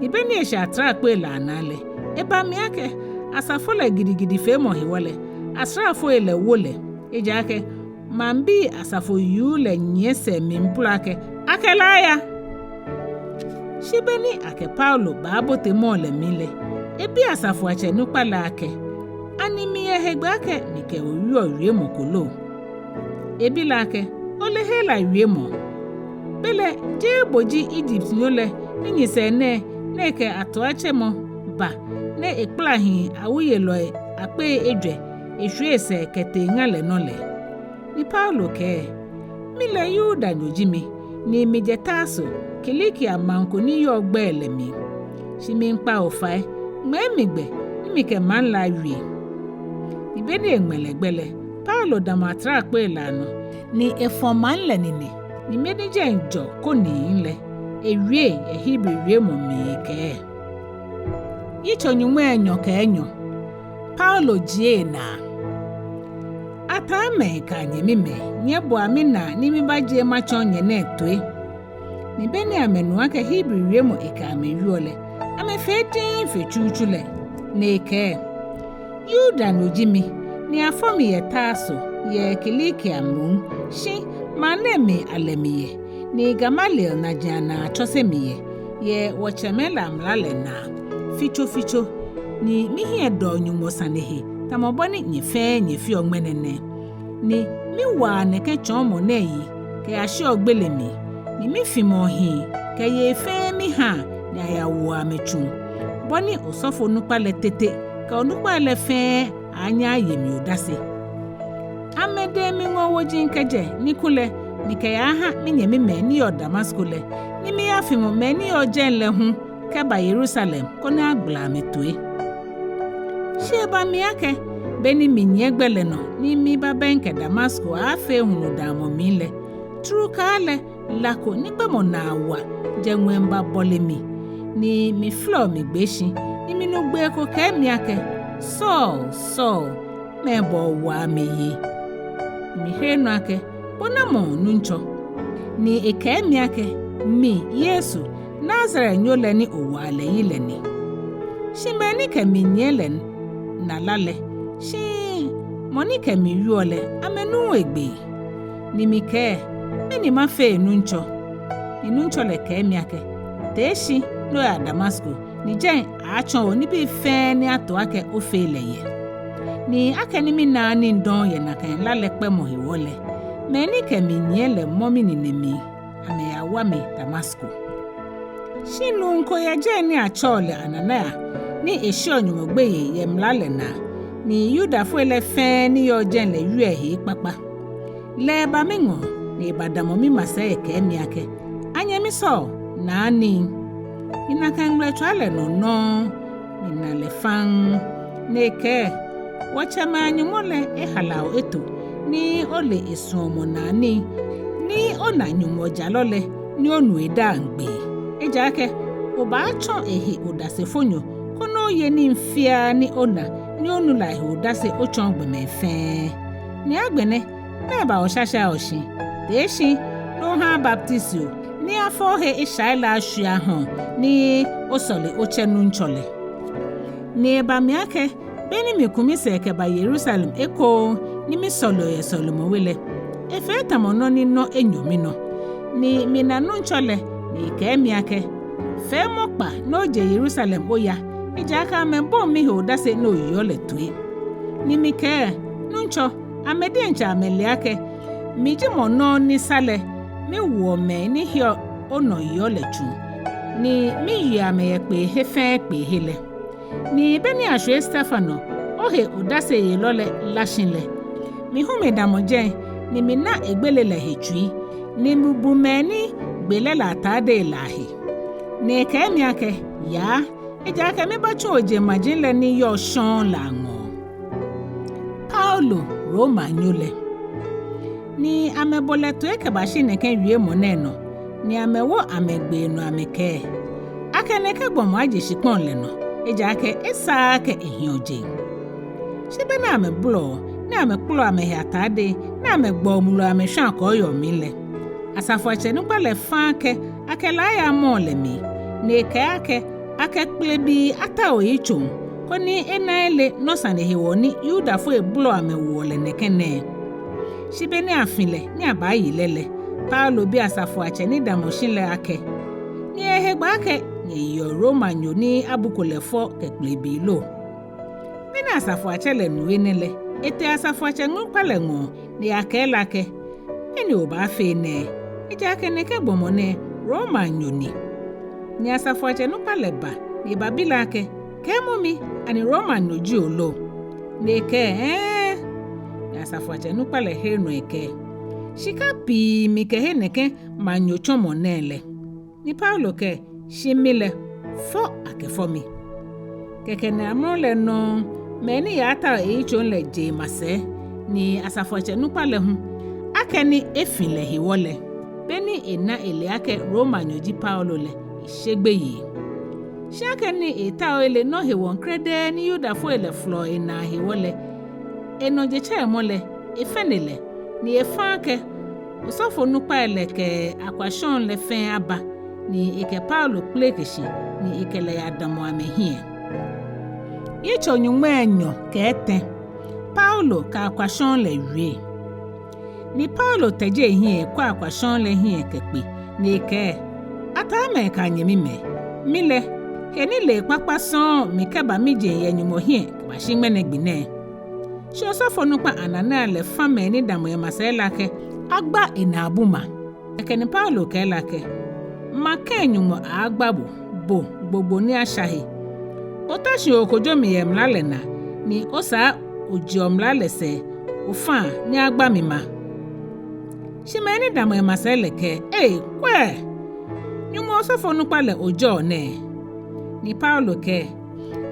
Ni be ni eshɛ atrakpoi lɛ anaa lɛ, eba mli akɛ asafo lɛ gidigidifeemɔ hewɔ lɛ, asraafoi lɛ wo lɛ, ejaakɛ maŋbii asafo yuu lɛ nyiɛ sɛɛ miibolɔ akɛ akɛ lɛ aya. Shi be ni akɛ Paulo baabote mɔɔ lɛ mli lɛ, ebi asafoiatsɛ nukpa lɛ akɛ, Ani miyɛ hegbɛ akɛ mikɛ bo wieɔ wiemɔ ko lo? Ebi lɛ akɛ, Ole Hela wiemɔ? Belɛ jeee bo ji Ijiptnyo lɛ ni nyɛsɛɛ nɛɛ ni ekɛ atuatsemɔ ba ni ekpala hii awuyelɔi akpei ejwɛ eshwie esɛɛ kɛtee ŋa lɛ nɔ lɛ? Ni Paulo kɛɛ, Mi lɛ Yudanyo ji mi, ni mijɛ Tarso, Kilikia maŋ ko ni yɔɔ gbɛi lɛ mli. Shi miikpa bo fai, ŋmɛɛ mi gbɛ ni mikɛ maŋ lɛ awie. Ni be ni eŋmɛ lɛ gbɛ lɛ, Paulo damɔ atrakpoi lɛ anɔ, ni efɔ̃ maŋ lɛ nine, ni mɛni jɛi jɔ koni lɛ, ewie yɛ Hebri wiemɔ mli ekɛɛ, Yitso nyɔŋmai enyɔ kɛ enyɔ. Paulo jie enaa. Ataamɛi kɛ anyɛmimɛi, nyɛboa minaa ni mibajie matsɔɔ nyɛ nɛɛ toi. Ni be ni amɛnu akɛ Hebri wiemɔ ekɛ amɛ wieɔ lɛ, amɛfee diŋŋ fe tsutsu lɛ, ni ekɛɛ, Yudanyo ji mi, ni afɔ mi yɛ Tarso, yɛ Kilikia moŋ, shi maŋ nɛɛ mli alɛ mi yɛ, ni Gamaliel najiaŋ naa atsɔse mi yɛ, yɛ wɔtsɛmɛi lɛ amla lɛ naa, fitsofitso, ni mihiɛ dɔɔ Nyɔŋmɔ sane he, tamɔ bɔ ni nyɛ fɛɛ nyɛfeɔ ŋmɛnɛ nɛɛ. Ni miwaa nɛkɛ tsɔɔmɔ nɛɛ yi kɛyashiɔ gbele mli, ni mifimɔɔ hii kɛ yei fɛɛ mihaa ni ayawoɔ amɛ tsuŋ, bɔ ni osɔfonukpa lɛ tete kɛ onukpai lɛ fɛɛ aaanyɛ aye mi odase. Amɛdɛŋ miŋɔ woji kɛjɛ, ni kulɛ mikɛyaha minyɛmimɛi ni yɔɔ Damasko lɛ, ni miyafimɔ mɛi ni yɔɔ jɛi lɛ hu kɛba Yerusalem koni agbala amɛ toi. Shi eba mli akɛ, be ni minyiɛ gbɛ lɛ nɔ ni mibabɛŋkɛ Damasko aaafee hulu damɔ mli lɛ, trukaa lɛ la ko ni gbɛmɔ naa wa jɛ ŋwɛi babɔle mi, ni miflɔ migbee shi, ni minu gbee ko kɛɛ mi akɛ, Saul, Saul, mɛɛba owaa mi yi? Mihere nɔ akɛ, Bo namɔ, Nuŋtsɔ? Ni ekɛɛ mi akɛ, Mi Yesu, Nazaretnyo lɛ ni owaa lɛ yi lɛ ni. Shi mɛi ni kɛ mi nyiɛ lɛ na la lɛ, shi mɔ ni kɛ mi wieɔ lɛ, amɛnuuu egbee. Ni mikɛɛ, Mɛni mafee, Nuŋtsɔ? Ni Nuŋtsɔ lɛ kɛɛ mi akɛ, Tee shi ni oya Damasko, ni jɛi aaatsɔɔ bo nibii fɛɛ ni ato akɛ ofee lɛ yɛ. Ni akɛni minaaa nii dɔŋŋ yɛ nakai la lɛ kpɛmɔ hewɔ lɛ, mɛi ni kɛ mi nyiɛ lɛ mɔ minine mli, amɛyawa mi Damasko. Shi nuu ko yɛ jɛi ni atsɛɔ lɛ Anania, ni esheɔ Nyɔŋmɔ gbeyei yɛ mla lɛ naa, ni Yudafoi lɛ fɛɛ ni yɔɔ jɛi lɛ wieɔ ehe ekpakpa. Lɛ eba miŋɔɔ, ni ebadamɔ mimasɛi ekɛɛ mi akɛ, Anyɛmi Saul, naa nii. Ni nakai ŋmɛlɛtswaa lɛ nɔ nɔŋŋ mina lɛ faŋŋ. Ni ekɛɛ, Wɔtsɛmɛi a-Nyɔŋmɔ lɛ ehala o eto, ni ole esuɔmɔnaa nii, ni ona Nyɔŋmɔ jalɔ lɛ, ni onu edaaŋ gbee. Ejaakɛ obaatsɔ ehe odasefonyo, koni oye nii fiaa ni ona, ni onu lɛ ahe odase otsɔɔ gbɔmɛi fɛɛ. Ni agbɛnɛ, mɛɛba oshashaa oshi? Tee shi ni oha abaptisi o, ni afɔ ohe eshai lɛ ashwie aha o, ni osɔle otsɛ Nuŋtsɔ lɛ. Ni eba mli akɛ, beni miku misɛɛ kɛba Yerusalem ekoŋŋ ni misɔleɔ yɛ sɔlemɔwe lɛ, efee tamɔ nɔ ni nɔ enyɔ minɔ. Ni mina Nuŋtsɔ lɛ, ni ekɛɛ mi akɛ, Feemɔ kpa ni oje Yerusalem oya, ejaakɛ amɛboŋ mihe odase ni oyeɔ lɛ toi. Ni mikɛɛ, Nuŋtsɔ, amɛ diɛŋtsɛ amɛle akɛ mi ji mɔ nɔŋŋ ni sa lɛ miwoɔ mɛi ni heɔ onɔ yeɔ lɛ tsuŋ, ni miyeɔ amɛ yɛ kpeehe fɛɛ kpeehe lɛ. Ni beni ashwie Stefano, ohe odaseyelɔ lɛ la shi lɛ, mi hu midamɔ jɛi, ni mina egbele lɛ he tsui, ni mibu mɛi ni gbe lɛ lɛ atadei lɛ ahe. Ni ekɛɛ mi akɛ, Yaa, ejaakɛ mibatsu ojeŋmaji lɛ ni yɔɔ shɔŋŋ lɛ aŋɔɔ. Paulo, Romanyo lɛ. Ni amɛbo lɛ toi kɛbashi nɛkɛ wiemɔ nɛɛ nɔ, ni amɛwo amɛgbee nɔ amɛkɛɛ, Akɛ nɛkɛ gbɔmɔ aje shikpɔŋ lɛ nɔ, ejaakɛ esaaa akɛ ehiɔ jeŋ. Shi beni amɛbolɔɔ, ni amɛkpɔlɔɔ amɛhe atadei, ni amɛgbɔɔ mlu amɛshwãa kɔɔyɔɔ mli lɛ, asafoiatsɛ nukpa lɛ fã akɛ akɛ lɛ aya mɔɔ lɛ mli, ni ekɛɛ akɛ akɛ kpelebii atao eyitsoŋ, koni ena ele nɔ sane hewɔ ni Yudafoi bolɔɔ amɛwoɔ lɛ nɛkɛ nɛɛ. Shi beni afi lɛ ni abaayi lɛ lɛ, Paulo bi asafoiatsɛ ni damɔ shi lɛ akɛ, Nyɛyɛ hegbɛ akɛ nyɛyeɔ Romanyo ni abuko lɛ fɔ kɛ kpelebii lo? Beni asafoiatsɛ lɛ nu enɛ lɛ, etee asafoiatsɛ nukpa lɛ ŋɔɔ, ni eyakɛɛ lɛ akɛ, Mɛni obaafee nɛɛ? Ejaakɛ nɛkɛ gbɔmɔ nɛɛ Romanyo ni. Ni asafoiatsɛ nukpa lɛ ba, ni ebabi lɛ akɛ, Kɛɛmɔ mi, ani Romanyo ji o lo? Ni ekɛɛ, Hɛɛ. Ni asafoiatsɛ nukpa lɛ here nɔ ekɛɛ, Shika pii mikɛhe nɛkɛ maŋnyotsɔmɔ nɛɛ lɛ. Ni Paulo kɛɛ, Shi mi lɛ, fɔ akɛfɔ mi. Kɛkɛ ni amrɔ lɛ nɔŋŋ mɛi ni yaatao eyitsoŋ lɛ je emasɛi, ni asafoiatsɛ nukpa lɛ hu, akɛni efi lɛ hewɔ lɛ, beni ena ele akɛ Romanyo ji Paulo lɛ, eshe gbeyei. Shi akɛni etao ele nɔ hewɔ krɛdɛɛ ni Yudafoi lɛ folɔɔ enaa hewɔ lɛ, enɔ jetsɛremɔ lɛ efɛne lɛ, ni efã akɛ osɔfonukpai lɛ kɛ akwashɔŋ lɛ fɛɛ aba, ni ekɛ Paulo kpeleke shi, ni ekɛ lɛ yadamɔ amɛhiɛ. Yitso nyɔŋmai enyɔ kɛ etɛ. Paulo kɛ akwashɔŋ lɛ wie. Ni Paulo tɛje ehiɛ ekwɛ akwashɔŋ lɛ hiɛ kɛkpe, ni ekɛɛ, Ataamɛi kɛ anyɛmimɛi, mi lɛ, henilee kpakpa sɔŋŋ mikɛba mijeŋ yɛ Nyɔŋmɔ hiɛ kɛbashi ŋmɛnɛ gbi nɛɛ. Shi osɔfonukpa Anania lɛ fã mɛi ni damɔ emasɛi lɛ akɛ agba enaabu ma. Kɛkɛ ni Paulo kɛɛ lɛ akɛ, Makɛɛ Nyɔŋmɔ agba bo, bo gbogbo ni asha he. Ota shi okojo mi yɛ mla lɛ naa, ni osaa ojeɔ mla lɛ sɛɛ, ofã ni agba mi ma. Shi mɛi ni damɔ emasɛi lɛ kɛɛ, Ei, kwɛ! Nyɔŋmɔ osɔfonukpa lɛ ojɛɔ nɛɛ. Ni Paulo kɛɛ,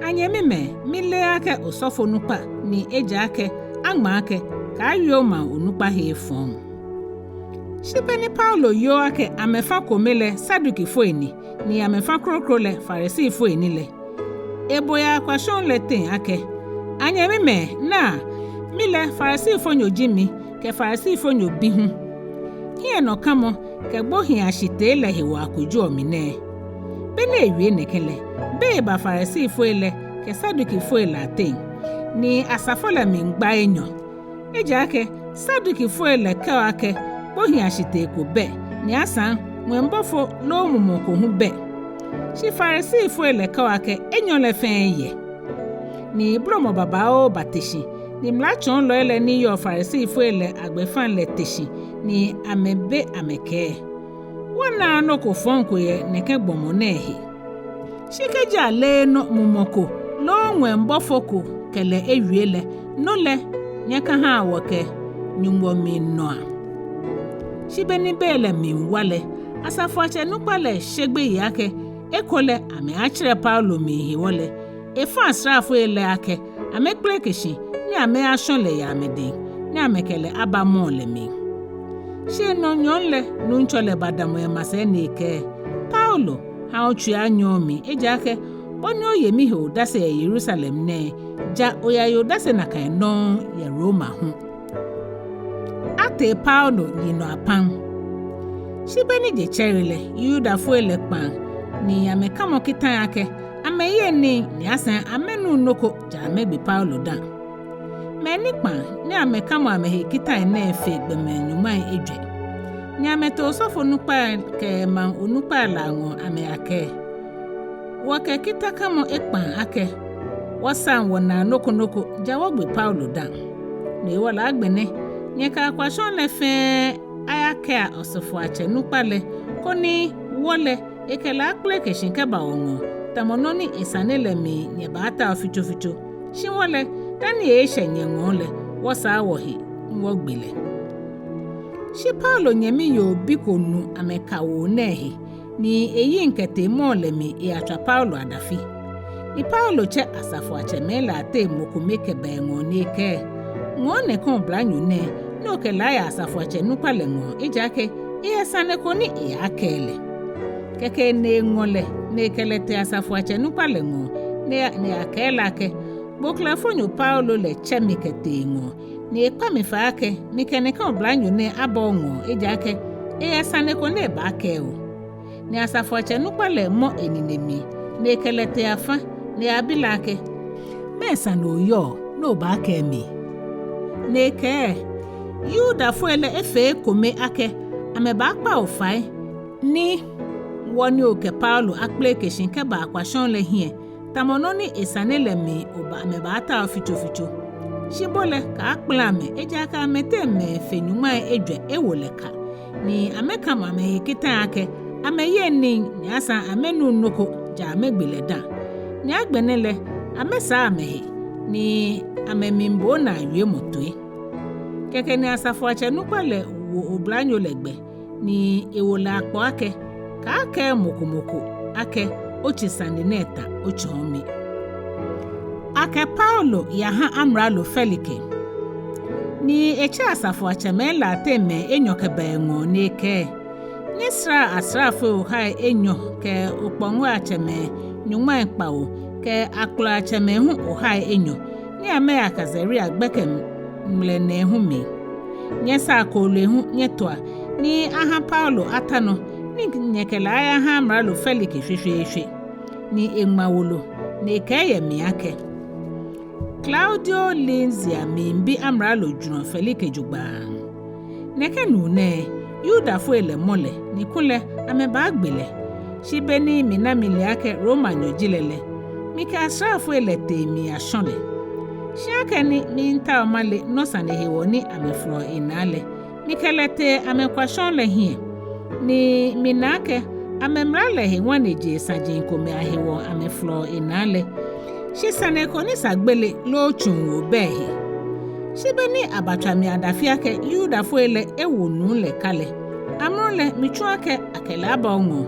Anyɛmimɛi, mileee akɛ osɔfonukpa ni ejaakɛ aŋma akɛ, Kaawie omaŋ onukpa he efɔŋ. Shi beni Paulo yoo akɛ amɛfã kome lɛ Sadukifoi ni, ni amɛfã kroko lɛ Farisifoi ni lɛ, ebo yɛ akwashɔŋ lɛ teŋ akɛ, Anyɛmimɛi, naa, mi lɛ Farisifonyo ji mi, kɛ Farisifonyo bi hu. hiɛnɔkamɔ kɛ gbohiiashitee lɛ hewɔ akojoɔ mi nɛɛ. Be ni ewie nɛkɛ lɛ, béi ba Farisifoi lɛ kɛ Sadukifoi lɛ ateŋ, ni asafo lɛ mli gba enyɔ. Ejaakɛ Sadukifoi lɛ kɛɔ akɛ gbohiiashitee ko bɛ, ni asaŋ ŋwɛi bɔfo loo mumɔ ko hu bɛ. Shi Farisifoi lɛ kɛɔ akɛ enyɔ lɛ fɛɛ yɛ. Ni blɔmɔ babaoo bate shi, ni mlatsɔɔlɔi lɛ ni yɔɔ Farisifoi lɛ agbɛfaŋ lɛ te shi, ni amɛbe amɛkɛɛ: Wɔnaaa nɔ ko fɔŋ ko yɛ nɛkɛ gbɔmɔ nɛɛ he. Shi kɛji aleee nɔ mumɔ ko loo ŋwɛi bɔfo ko kɛ lɛ ewie lɛ, no lɛ nyɛkahaa wɔkɛ Nyɔŋmɔ mli nɔa. Shi be ni béi lɛ mli wa lɛ, asafoiatsɛ nukpa lɛ she gbeyei akɛ ekolɛ amɛaatsɛrɛ Paulo mli hewɔ lɛ, efã asraafoi lɛ akɛ amɛkpeleke shi ni amɛyashɔ̃ lɛ yɛ amɛdɛŋ, ni amɛkɛ lɛ aba mɔɔ lɛ mli. Shi enɔ nyɔɔŋ lɛ Nuŋtsɔ lɛ badamɔ emasɛi ni ekɛɛ: Paulo, ha otsui anyɔ omli, ejaakɛ bɔ ni oye mihe odase yɛ Yerusalem nɛɛ, ja oyaye odase nakai nɔŋŋ yɛ Roma hu. Atee Paulo yinɔ apam. Shi be ni je tsɛre lɛ, Yudafoi lɛ kpãŋ ni amɛkamɔ kitai akɛ amɛyeŋ nii, ni asaŋ amɛnuŋ nɔ ko ja amɛgbe Paulo dã. Mɛi ni kpãŋ ni amɛkamɔ amɛhe kitai nɛɛ fe gbɔmɛi nyɔŋmai ejwɛ. Ni amɛto osɔfonukpai kɛ maŋ onukpai lɛ aŋɔɔ amɛyakɛɛ: Wɔkɛ kitakamɔ ekpãŋ akɛ wɔsaŋ wɔnaa nɔ ko nɔ ko ja wɔgbe Paulo dã. No hewɔ lɛ agbɛnɛ, nyɛkɛ akwashɔŋ lɛ fɛɛ ayakɛa asafoiatsɛ nukpa lɛ, koni wɔ lɛ ekɛ lɛ akpeleke shi kɛba wɔŋɔɔ, tamɔ nɔ ni esane lɛ mli nyɛbaatao fitsofitso. Shi wɔ lɛ, dani eshɛ nyɛŋɔɔ lɛ, wɔsaa wɔhe ni wɔgbe lɛ. Shi Paulo nyɛmi yoo bi ko nu amɛkawoo nɛɛ he, ni eyiŋ kɛtee mɔɔ lɛ mli eyatswa Paulo adafi. Ni Paulo tsɛ asafoiatsɛmɛi lɛ ateŋ mɔ kome kɛba eŋɔɔ ni ekɛɛ: Ŋɔɔ nɛkɛ oblanyo nɛɛ, ni okɛ lɛ aya asafoiatsɛ nukpa lɛ ŋɔɔ, ejaakɛ eyɛ sane ko ni eyaakɛɛ lɛ. Kɛkɛ ni eŋɔ lɛ ni ekɛ lɛ tee asafoiatsɛ nukpa lɛ ŋɔɔ, ni eya- ni eyakɛɛ lɛ akɛ: Gboklɛfonyo Paulo lɛ tsɛ mi kɛtee eŋɔɔ, ni ekpa mi fai akɛ mikɛ nɛkɛ oblanyo nɛɛ aba oŋɔɔ, ejaakɛ eyɛ sane ko ni ebaakɛɛ o. Ni asafoiatsɛ nukpa lɛ mɔ enine mli, ni ekɛ lɛ tee afã, ni eyabi lɛ akɛ: Mɛɛ sane oyɔɔ ni obaakɛɛ mi? Ni ekɛɛ: Yudafoi lɛ efee ekome akɛ amɛbaakpa bo fai, ni wɔ ni okɛ Paulo akpeleke shi kɛba akwashɔŋ lɛ hiɛ, tamɔ nɔ ni esane lɛ mli oba- amɛbaatao fitsofitso. Shi bo lɛ, kaakpɛlɛ amɛ, ejaakɛ amɛteŋ mɛi fe nyɔŋmai ejwɛ ewo lɛ ka, ni amɛkamɔ amɛhe kitai akɛ amɛyeŋ nii, ni asaŋ amɛnuŋ nɔ ko ja amɛgbe lɛ dã. Ni agbɛnɛ lɛ, amɛsaa amɛhe, ni amɛmiibo onaa wiemɔ toi. Kɛkɛ ni asafoiatsɛ nukpa lɛ wo oblanyo lɛ gbɛ, ni ewo lɛ akpɔ akɛ: Kaakɛɛ mɔ ko mɔ ko akɛ otsi sane nɛɛ tã otsɔɔ mi. Akɛ Paulo yaha amralo Felike. Ni etsɛ asafoiatsɛmɛi lɛ ateŋ mɛi enyɔ kɛba eŋɔɔ ni ekɛɛ: Nyɛsraa asraafoi ohai enyɔ kɛ okpɔŋɔiatsɛmɛi nyɔŋmai kpawo kɛ akplɔiatsɛmɛi hu ohai enyɔ, ni amɛya Kaesarea gbɛkɛ ŋmlɛ nɛɛhu mli. Nyɛsaa kooloi hu nyɛtoa, ni aha Paulo ata nɔ, ni nyɛkɛ lɛ ayaha amralo Felike shweshweeshwe. Ni eŋma wolo, ni ekɛɛ yɛ mli akɛ: Klaudio Lisia miibi amralo jurɔ Felike jogbaŋŋ. Nɛkɛ nuu nɛɛ, Yudafoi lɛ mɔ lɛ, ni kulɛ amɛbaagbe lɛ. Shi be ni mina mile akɛ Romanyo ji lɛ lɛ, mikɛ asraafoi lɛ tee miyashɔ̃ lɛ. Shi akɛni miitao male nɔ sane hewɔ ni amɛfolɔɔ enaa lɛ, mikɛ lɛ tee amɛkwashɔŋ lɛ hiɛ. Ni mina akɛ amɛmla lɛ he ŋwanejee saji komɛi ahewɔ amɛfolɔɔ enaa lɛ. Shi sane ko ni sa gbele loo tsuŋwoo bɛ ehe. Shi be ni abatswa mi adafi akɛ Yudafoi lɛ ewo nuu lɛ ka lɛ, amrɔ lɛ mitsu akɛ akɛ lɛ aba oŋɔɔ,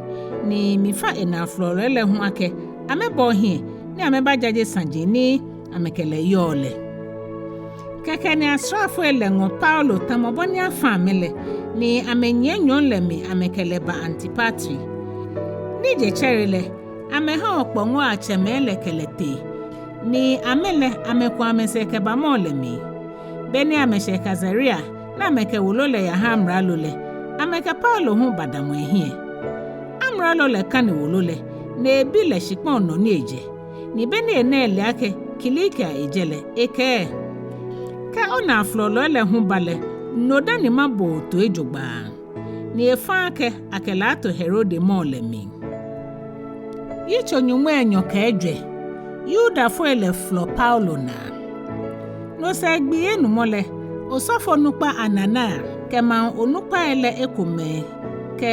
ni mifã enafolɔlɔi lɛ hu akɛ amɛba ohiɛ, ni amɛbajaje saji ni amɛkɛ lɛ yɔɔ lɛ. Kɛkɛ ni asraafoi lɛ ŋɔ Paulo tamɔ bɔ ni afã amɛ lɛ, ni amɛnyiɛ nyɔɔŋ lɛ mli amɛkɛ lɛ ba Antipatri. Ni je tsɛre lɛ, amɛha okpɔŋɔiatsɛmɛi lɛ kɛ lɛ tee, ni amɛ lɛ amɛku amɛsɛɛ kɛba mɔɔ lɛ mli. Be ni amɛshɛ Kaesarea, ni amɛkɛ wolo lɛ yaha amralo lɛ, amɛkɛ Paulo hu badamɔ ehiɛ. Amralo lɛ kane wolo lɛ, ni ebi lɛ shikpɔŋ nɔ ni ejɛ, ni be ni ena ele akɛ Kilikia ejɛ lɛ, ekɛɛ: Kɛ onaaflɔlɔi lɛ hu ba lɛ, no dani mabo bo toi jogbaŋŋ. Ni efã akɛ akɛ lɛ ato Herode mɔɔ lɛ mli. Yitso nyɔŋmai enyɔ kɛ ejwɛ. Yudafoi lɛ flɔ Paulo naa. No sɛɛ gbii enumɔ lɛ, osɔfonukpa Anania kɛ maŋ onukpai lɛ ekomɛi kɛ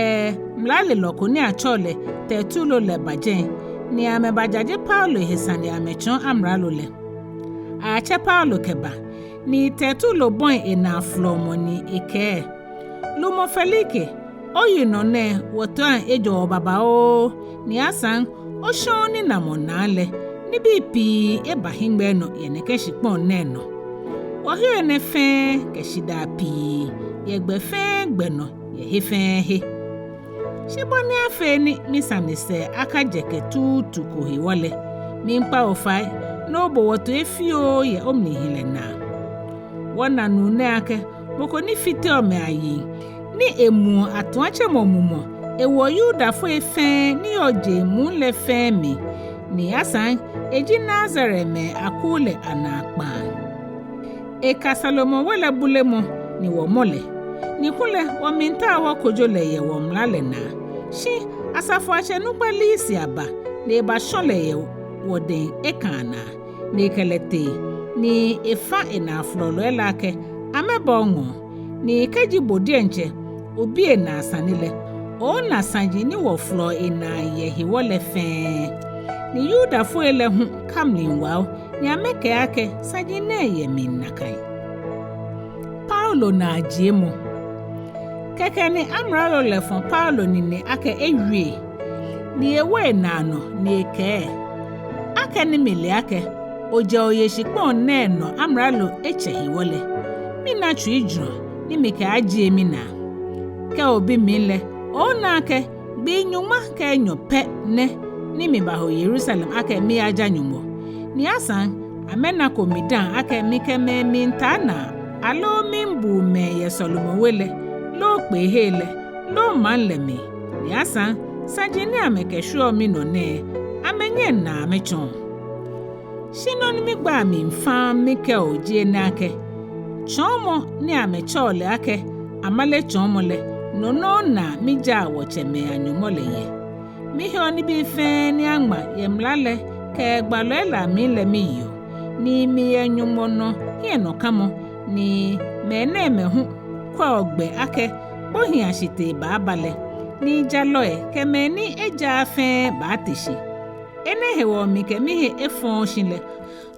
mlalelɔ ko ni atsɛɔ lɛ Tertulo lɛ ba jɛi, ni amɛbajaje Paulo he sane amɛtsɔɔ amralo lɛ. Atsɛ Paulo kɛba, ni Tertulo bɔi enaaflɔmɔ ni ekɛɛ: Lumɔ Felike, oyi nɔ nɛɛ wɔtoiŋ ejɔ wɔ babaoo, ni asaŋ oshɔŋ ninamɔ naa lɛ, nibii pii eba hiŋmɛi nɔ yɛ nɛkɛ shikpɔŋ nɛɛ nɔ. Wɔheɔ enɛ fɛɛ kɛ shidaa pii yɛ gbɛ fɛɛ gbɛ nɔ yɛ he fɛɛ he. Shi bɔ ni afee ni misane sɛɛ akajɛkɛ tuutu ko hewɔ lɛ, miikpa bo fai ni obo wɔ toi fioo yɛ omlihilɛ naa. Wɔna nuu nɛɛ akɛ mɔ ko ni fiteɔ mɛi ayiŋ, ni emuɔ atuatsemɔ mumɔ ewoɔ Yudafoi fɛɛ ni yɔɔ jeŋ muu lɛ fɛɛ mli, ni asaŋ eji Nazaretmɛi akuu lɛ anaakpãa. Eka Sɔlemɔ we lɛ bulemɔ ni wɔmɔ lɛ, ni kulɛ wɔmiitao wɔkojo lɛ yɛ wɔmla lɛ naa. Shi asafoiatsɛ nukpa Lisia ba, ni ebashɔ lɛ yɛ wɔdɛŋ ekãa naa, ni ekɛ lɛ tee, ni efã enaaflɔlɔi lɛ akɛ amɛba oŋɔɔ, ni kɛji bo diɛŋtsɛ obi enaa sane lɛ, oona saji ni wɔflɔɔ enaa yɛ hewɔ lɛ fɛɛ. Ni Yudafoi lɛ hu ka mli wao, ni amɛkɛɛ akɛ saji nɛɛ yɛ mli nakai. Paulo naajiemɔ. Kɛkɛ ni amralo lɛ fɔ̃ Paulo nine akɛ ewie, ni ewo enaa nɔ ni ekɛɛ: Akɛni mile akɛ ojɛ oye shikpɔŋ nɛɛ nɔ amralo etsɛ hewɔ lɛ, mina tsuijurɔ ni mikɛaajie minaa. Kɛ obi mli lɛ, oona akɛ gbii nyɔŋma kɛ enyɔ pɛ nɛ ni mibaho Yerusalem akɛ miyaja Nyɔŋmɔ. Ni asaŋ amɛnako midaaŋ akɛ mikɛ mɛi miitaa naa, aloo miibu mɛi yɛ Sɔlemɔ we lɛ, loo kpeehei lɛ, loo maŋ lɛ mli. Ni asaŋ saji ni amɛkɛshwieɔ minɔ nɛɛ, amɛnyɛŋ naa amɛtsɔɔ. Shi nɔ ni migbaa mli faŋŋ mikɛɔ bo ji enɛ akɛ, tsɔɔmɔ ni amɛtsɛɔ lɛ akɛ amale tsɔɔmɔ lɛ, no nɔŋŋ naa mijaa wɔtsɛmɛi a-Nyɔŋmɔ lɛ yɛ. Miheɔ nibii fɛɛ ni aŋma yɛ mla lɛ kɛ gbalɔi lɛ amli lɛ miyeɔ, ni miyɛ Nyɔŋmɔ nɔ hiɛnɔkamɔ, ni mɛnɛɛmɛi hu kwɛɔ gbɛ akɛ gbohiiashitee baaba lɛ, ni jalɔi kɛ mɛi ni ejaaa fɛɛ baate shi. Enɛ hewɔ mikɛ mihe efɔɔɔ shi lɛ,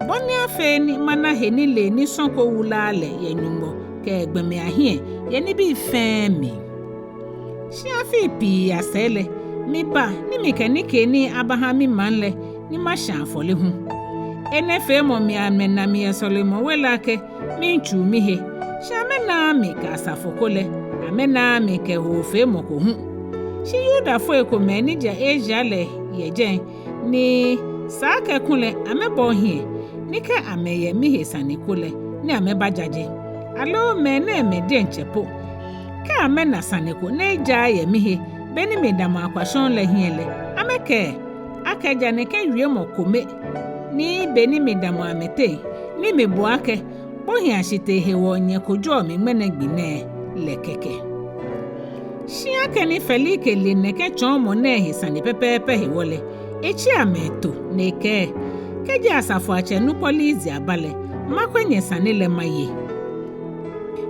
bɔ ni afee ni mana henilee ni sɔŋ ko wulaaa lɛ yɛ Nyɔŋmɔ kɛ gbɔmɛi ahiɛ yɛ nibii fɛɛ mli. Shi afii pii asɛɛ lɛ, miba ni mikɛ nikeenii abaha mimaŋ lɛ ni mashã afɔle hu. Enɛ feemɔ mli amɛna mi yɛ Sɔlemɔ we lɛ akɛ miitsuu mihe, shi amɛnaaa mi kɛ asafo ko lɛ, amɛnaaa mi kɛ hoofeemɔ ko hu. Shi Yudafoi komɛi ni jɛ Asia lɛ yɛ jɛi, ni sa akɛ kulɛ amɛba ohiɛ, ni kɛ amɛyɛ mihe sane ko lɛ, ni amɛbajaje. Aloo mɛnɛɛmɛi diɛŋtsɛ po, kɛ amɛna sane ko ni ejaaa yɛ mihe, be ni midamɔ akwashɔŋ lɛ hiɛ lɛ, amɛkɛɛ akɛ ja nɛkɛ wiemɔ kome ni be ni midamɔ amɛteŋ, ni mibo akɛ gbohiiashitee hewɔ nyɛkojoɔ mi ŋmɛnɛ gbi nɛɛ lɛ kɛkɛ. Shi akɛni Felike le nɛkɛ tsɔɔmɔ nɛɛ he sane pɛpɛɛpɛ hewɔ lɛ, etsi amɛ eto ni ekɛɛ: Kɛji asafoiatsɛ nukpa Lisia ba lɛ, makwɛ nyɛsane lɛ maye.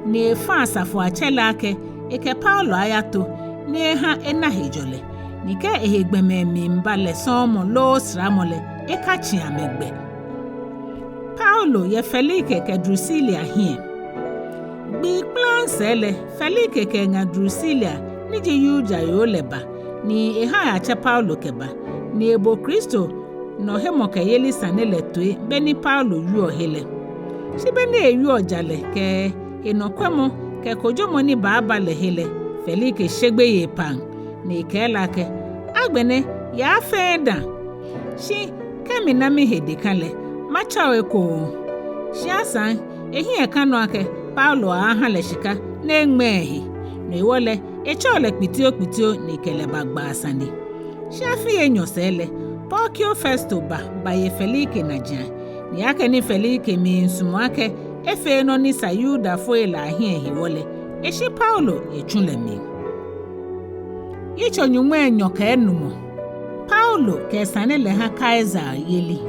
Ni efã asafoiatsɛ lɛ akɛ ekɛ Paulo ayato, ni eha ena hejɔlɛ, ni kɛ ehe gbɔmɛi miiba lɛ sɔɔmɔ loo saramɔ lɛ, ekatsi amɛ gbɛ. Paulo yɛ Felike kɛ Drusila hiɛ. Gbii kplaŋŋ sɛɛ lɛ, Felike kɛ eŋa Drusila ni ji Yuda yoo lɛ ba, ni eha ayatsɛ Paulo kɛba, ni ebo Kristo nɔ hemɔkɛyeli sane lɛ toi be ni Paulo wieɔ he lɛ. Shi be ni ewieɔ jalɛ kɛ enɔkwɛmɔ kɛ kojomɔ ni baaba lɛ he lɛ, Felike she gbeyei pam, ni ekɛɛ lɛ akɛ: Agbɛnɛ, yaa fɛɛ dã. Shi kɛ mina mihe deka lɛ, matsɛ o ekoŋŋ. Shi asaŋ ehiɛ ka nɔ akɛ Paulo aaaha lɛ shika ni eŋmɛɛ ehe, No hewɔ lɛ, etsɛɔ lɛ kpitiokpitio ni ekɛ lɛ bagbaa sane. Shi afii enyɔ sɛɛ lɛ, Porkio Festo ba baye Felike najiaŋ, ni akɛni Felike miisumɔ akɛ efee nɔ ni sa Yudafoi lɛ ahiɛ hewɔ lɛ, eshi Paulo yɛ tsu lɛ mli. Yitso nyɔŋmai enyɔ kɛ enumɔ. Paulo kɛ sane lɛ ha Kaisare yeli.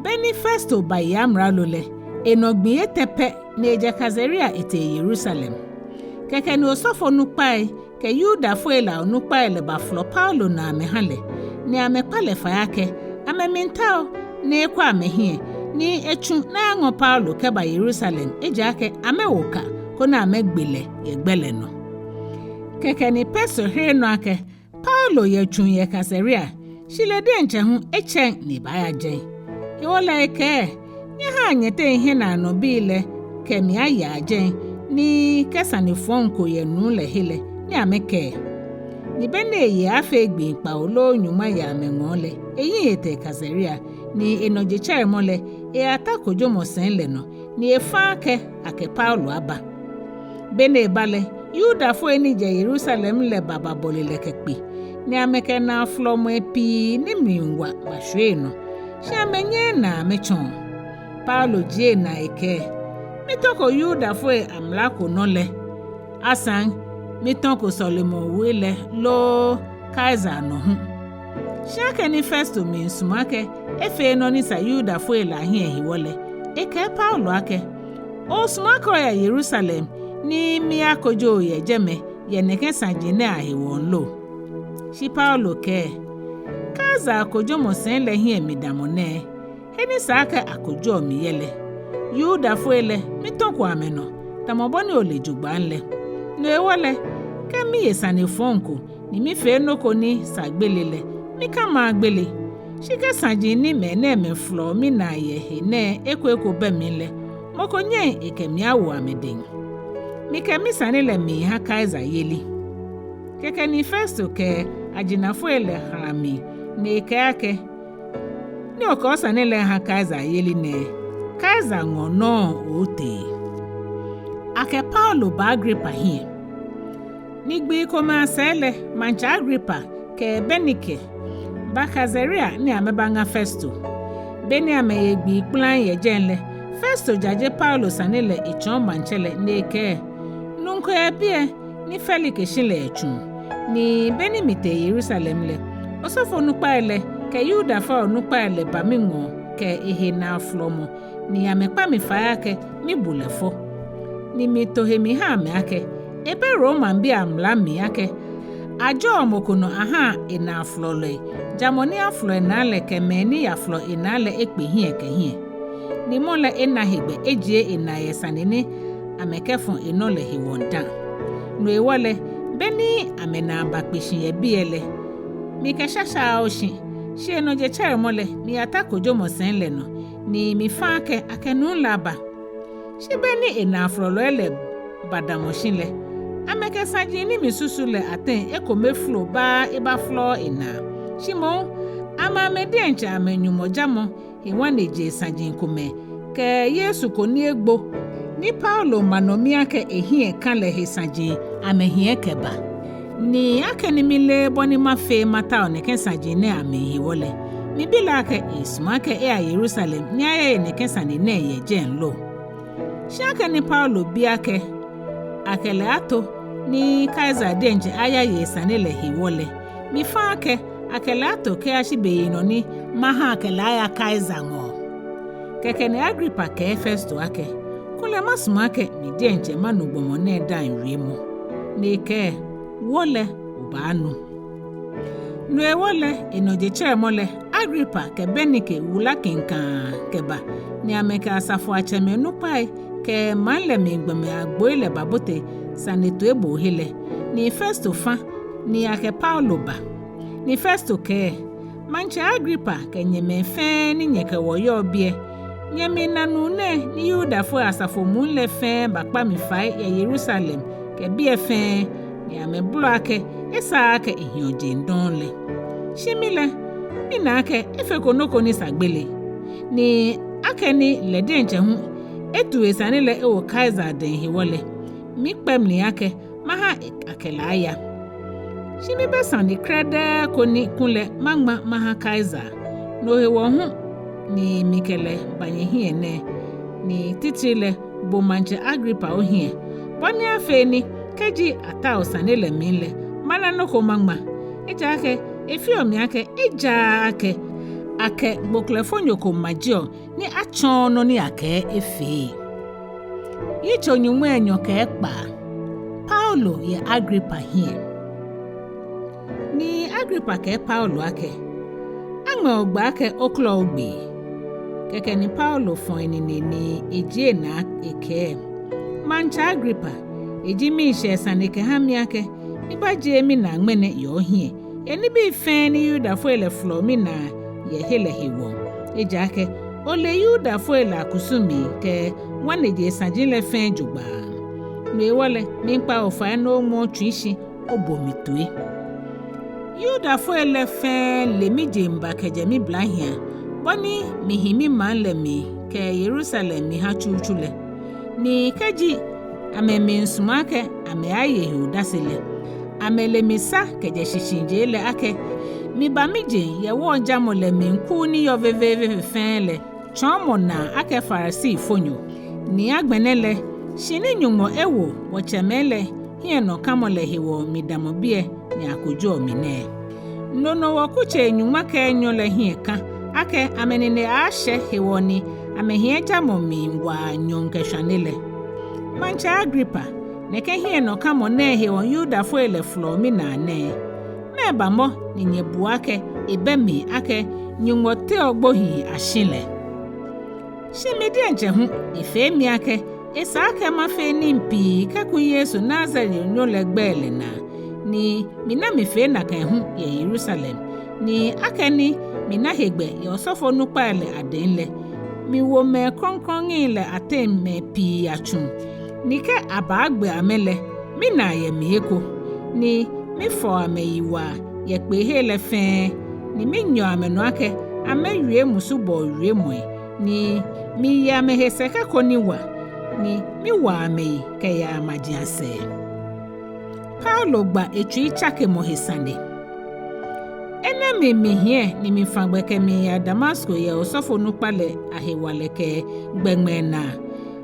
Beni Festo baye amralo lɛ, enɔ gbii etɛ pɛ ni ejɛ Kaisarea etee Yerusalem. Kɛkɛ ni osɔfonukpai kɛ Yudafoi lɛ onukpai lɛ bafolɔ Paulo naa amɛha lɛ, ni amɛkpa lɛ fai akɛ amɛmiitao ni ekwɛ amɛhiɛ, ni etsu ni ayaŋɔ Paulo kɛba Yerusalem, ejaakɛ amɛwo ka koni amɛgbe lɛ yɛ gbɛ lɛ nɔ. Kɛkɛ ni Festo here nɔ akɛ Paulo yɛ tsuŋ yɛ Kaisarea, shi lɛ diɛŋtsɛ hu etsɛŋ ni ebaaya jɛi. Hewɔ lɛ ekɛɛ, nyɛhaa nyɛteŋ hiɛnaanɔbii lɛ kɛ mi ayaa jɛi, ni kɛ sane fɔŋ ko yɛ nuu lɛ he lɛ, ni amɛkɛɛ. Ni beni eye afee gbii kpawo loo nyɔŋma yɛ amɛŋɔɔ lɛ, eyiŋ etee Kaisarea, ni enɔ jetsɛremɔ lɛ, eyata kojomɔ sɛi lɛ nɔ, ni efa akɛ akɛ Paulo aba. Beni eba lɛ, Yudafoi ni jɛ Yerusalem lɛ ba babɔle lɛ kɛkpe, ni amɛkɛ naafolɔmɔi pii ni mli wa bashwie enɔ, shi amɛnyɛɛɛ naa amɛtsɔɔ. Paulo jie enaa ekɛɛ, mitɔko Yudafoi amla ko nɔ lɛ, asaŋ mitɔko sɔlemɔwe lɛ loo Kaisare nɔ hu. Shi akɛni Festo miisumɔ akɛ efee nɔ ni sa Yudafoi lɛ ahiɛ hewɔ lɛ, ekɛɛ Paulo akɛ, oosumɔ akɛ oya Yerusalem ni miyakojo o yɛ jɛmɛ yɛ nɛkɛ saji nɛɛ ahewɔ lo? Shi Paulo kɛɛ, Kaisare kojomɔ sɛi lɛ hiɛ midamɔ nɛɛ, he ni sa akɛ akojoɔ mi yɛ lɛ. Yudafoi lɛ, mitɔko amɛnɔ, tamɔ bɔ ni ole jogbaŋŋ lɛ. No hewɔ lɛ, kɛ miye sane fɔŋ ko, ni mifee nɔ ko ni sa gbele lɛ, mikamaaa gbele. Shi kɛ saji ni mɛnɛɛmɛi folɔɔ minaa yɛ he nɛɛ eko eko bɛ mli lɛ, mɔ ko nyɛŋ ekɛ mi awo amɛdɛŋ. Mikɛ misane lɛ miiha Kaisare yeli. Kɛkɛ ni Festo kɛ ajinafoi lɛ hala mli, ni ekɛɛ akɛ, ni okɛ osane lɛ ha Kaisare yeli nɛɛ, Kaisare ŋɔɔ nɔŋŋ ootee. Akɛ Paulo ba Agripa hiɛ. Ni gbii komɛi asɛɛ lɛ, maŋtsɛ Agripa kɛ Bernike ba Kaisarea ni amɛbaŋa Festo. Beni amɛye gbii kplaŋŋ yɛ jɛi lɛ, Festo jaje Paulo sane lɛ etsɔɔ maŋtsɛ lɛ ni ekɛɛ, nuu ko yɛ biɛ ni Felike shi lɛ yɛ tsuŋ. Ni beni mitee Yerusalem lɛ, osɔfonukpai lɛ kɛ Yudafoi onukpai lɛ ba miŋɔɔ kɛ ehe naafolɔmɔ, ni amɛkpa mi fai akɛ mibu lɛ fɔ. Ni mito he miha amɛ akɛ, ebɛ Romabii amla mli akɛ ajɔɔ mɔ ko nɔ ahaa enaafolɔlɔi, ja mɔ ni afolɔ enaa lɛ kɛ mɛi ni yafolɔ enaa lɛ ekpe hiɛ kɛ hiɛ. Ni mɔ lɛ ena hegbɛ ejie enaa yɛ sane ni amɛkɛfɔ enɔ lɛ hewɔ dã. No hewɔ lɛ, beni amɛnaa bakpe shi yɛ biɛ lɛ, mikɛ shasha wo shi, shi enɔ jetsɛremɔ lɛ, miyata kojomɔ sɛi lɛ nɔ, ni mifa akɛ akɛ nuu lɛ aba. Shi beni enaafolɔlɔi lɛ badamɔ shi lɛ, amɛkɛ saji ni misusu lɛ ateŋ ekome folo baaa ebafolɔɔɔ enaa. Shi moŋ, amɛ amɛ diɛŋtsɛ amɛnyɔmɔjamɔ he ŋwanejee saji komɛi kɛ Yesu ko ni egbo, ni Paulo ma nɔ mi akɛ ehiɛ kã lɛ he saji amɛhiɛ kɛba. Ni akɛni mileee bɔ ni mafee matao nɛkɛ saji nɛɛ amli hewɔ lɛ, mibi lɛ akɛ esumɔ akɛ eya Yerusalem ni ayaye nɛkɛ sane nɛɛ yɛ jɛi lo. Shi akɛni Paulo bi akɛ akɛ lɛ ato ni Kaisare diɛŋtsɛ ayaye sane lɛ hewɔ lɛ, mifa akɛ akɛ lɛ ato kɛyashi beyinɔ ni maha akɛ lɛ aya Kaisare ŋɔɔ. Kɛkɛ ni Agripa kɛɛ Festo akɛ, kulɛ masumɔ akɛ mi diɛŋtsɛ manu gbɔmɔ nɛɛ daaŋ wiemɔ. Ni ekɛɛ, wɔ lɛ obaanu. No hewɔ lɛ, enɔ jetsɛremɔ lɛ, Agripa kɛ Bernike wula kiŋkaa kɛba, ni amɛkɛ asafoiatsɛmɛi nukpai kɛ maŋ lɛ mli gbɔmɛi agboi lɛ babote sane toiboo he lɛ, ni Festo fa ni akɛ Paulo ba. Ni Festo kɛɛ, maŋtsɛ Agripa kɛ nyɛmɛi fɛɛ ni nyɛkɛ wɔ yɔɔ biɛ, nyɛmiina nuu nɛɛ ni Yudafoi asafo muu lɛ fɛɛ bakpa mi fai yɛ Yerusalem kɛ biɛ fɛɛ, ni amɛbolɔ akɛ esaaa akɛ ehiɔ jeŋ dɔŋŋ lɛ. Shi mi lɛ, mina akɛ efeko nɔ ko ni sa gbele. Ni akɛni lɛ diɛŋtsɛ hu etu esane lɛ ewo Kaisare dɛŋ hewɔ lɛ, mikpɛ mli akɛ maha akɛ lɛ aya. Shi mibɛ sane krɛdɛɛ ko ni kulɛ maŋma maha Kaisare. No hewɔ hu ni mikɛ lɛ ba nyɛhiɛ nɛɛ, ni titri lɛ bo Maŋtsɛ Agripa ohiɛ, bɔ ni afee ni kɛji atao sane lɛ mli lɛ, mana nɔ ko maŋma. Ejaakɛ efeɔ mi akɛ ejaaa akɛ, akɛ gboklɛfonyo ko majeɔ ni atsɔɔ nɔ ni akɛɛ efee. Yitso nyɔŋmai enyɔ kɛ ekpaa. Paulo yɛ Agripa hiɛ. Ni Agripa kɛɛ Paulo akɛ, aŋmɛ ogbɛ akɛ okɔlɔ ogbee. Kɛkɛ ni Paulo fɔ̃ enine ni ejie naa ekɛɛ, Maŋtsɛ Agripa, eji miishɛɛ sane kɛha mi akɛ mibajie minaa ŋmɛnɛ yɛ ohiɛ, yɛ nibii fɛɛ ni Yudafoi lɛ folɔɔ minaa yɛ he lɛ hewɔ. Ejaakɛ ole Yudafoi lɛ akusumi kɛ ŋwanejee saji lɛ fɛɛ jogbaŋŋ. No hewɔ lɛ, miikpa bo fai ni oŋmɛ otsui shi obo mi toi. Yudafoi lɛ fɛɛ le mijeŋba kɛjɛ miblahiaŋ, bɔ ni mihi mimaŋ lɛ mli kɛ Yerusalem miha tsutsu lɛ. Ni kɛji amɛmiisumɔ akɛ amɛaaye he odase lɛ, amɛle mi sa kɛjɛ shishijee lɛ akɛ miba mijeŋ yɛ wɔŋjamɔ lɛ mli kuu ni yɔɔ veveeve fe fɛɛ lɛ tsɔɔmɔ naa akɛ Farisifonyo. Ni agbɛnɛ lɛ, shi ni Nyɔŋmɔ ewo wɔtsɛmɛi lɛ hiɛnɔkamɔ lɛ hewɔ midamɔ biɛ ni akojoɔ mi nɛɛ. No nɔ wɔkutsei nyɔŋma kɛ enyɔ lɛ hiɛ ka akɛ amɛnine aaashɛ hewɔ ni amɛhiɛ jamɔ mli waa nyɔɔŋ kɛ shwane lɛ. Maŋtsɛ Agripa, nɛkɛ hiɛnɔkamɔ nɛɛ hewɔ Yudafoi lɛ folɔɔ minaa nɛɛ. Mɛɛba mɔ ni nyɛbuɔ akɛ ebɛ mli akɛ Nyɔŋmɔ teɔ gbohii ashi lɛ? Shi mi diɛŋtsɛ hu, efee mi akɛ esa akɛ mafee nii pii kɛku Yesu Nazarenyo lɛ gbɛi lɛ naa, ni mina mifee nakai hu yɛ Yerusalem, ni akɛni mina hegbɛ yɛ osɔfonukpai lɛ adɛŋ lɛ, miwo mɛi krɔŋkrɔŋi lɛ ateŋ mɛi pii atsu, ni kɛ abaagbe amɛ lɛ, minaa yɛ mli eko, ni mifɔɔ amɛyi waa yɛ kpeehei lɛ fɛɛ, ni minyɛɔ amɛnɔ akɛ amɛwie musubɔɔ wiemɔi, ni miye amɛhe sɛkɛ ko ni wa, ni miwaa amɛyi kɛyaa maji asɛɛ. Paulo gba etsui tsakemɔ he sane. Enɛ mli mihiɛ ni mifã gbɛ kɛmiiya Damasko yɛ osɔfonukpa lɛ ahewalɛ kɛ gbɛŋmɛɛ naa,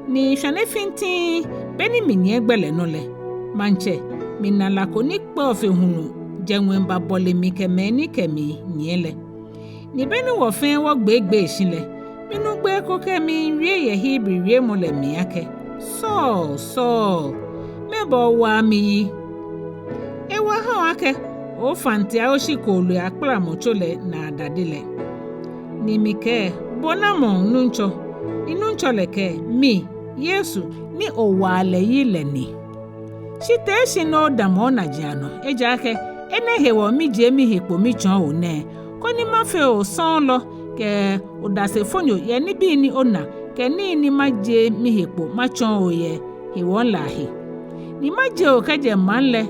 ni shwane fintiŋŋ beni minyiɛ gbɛ lɛ nɔ lɛ, maŋtsɛ, mina la ko ni kpɛɔ fe hulu jɛ ŋwɛi babɔle mi kɛ mɛi ni kɛ mi nyiɛ lɛ. Ni beni wɔ fɛɛ wɔgbeegbee shi lɛ, minu gbee ko kɛmiiwie yɛ Hebri wiemɔ lɛ mli akɛ, Saul, Saul, mɛɛba owaa mi yi? Ewa ha o akɛ ofantea oshi kooloi akpalamɔtso lɛ naa dade lɛ. Ni mikɛɛ, Bo namɔ, Nuŋtsɔ? Ni Nuŋtsɔ lɛ kɛɛ, Mi, Yesu, ni owaa lɛ yi lɛ ni. Shi tee shi ni odamɔ onaji anɔ, ejaakɛ enɛ hewɔ mijie mihe kpo mitsɔɔ o nɛɛ, koni mafee o sɔɔlɔ kɛ odasefonyo yɛ nibii ni ona kɛ nii ni majie mihe kpo matsɔɔ o yɛ hewɔ lɛ ahe. Ni majie o kɛjɛ maŋ lɛ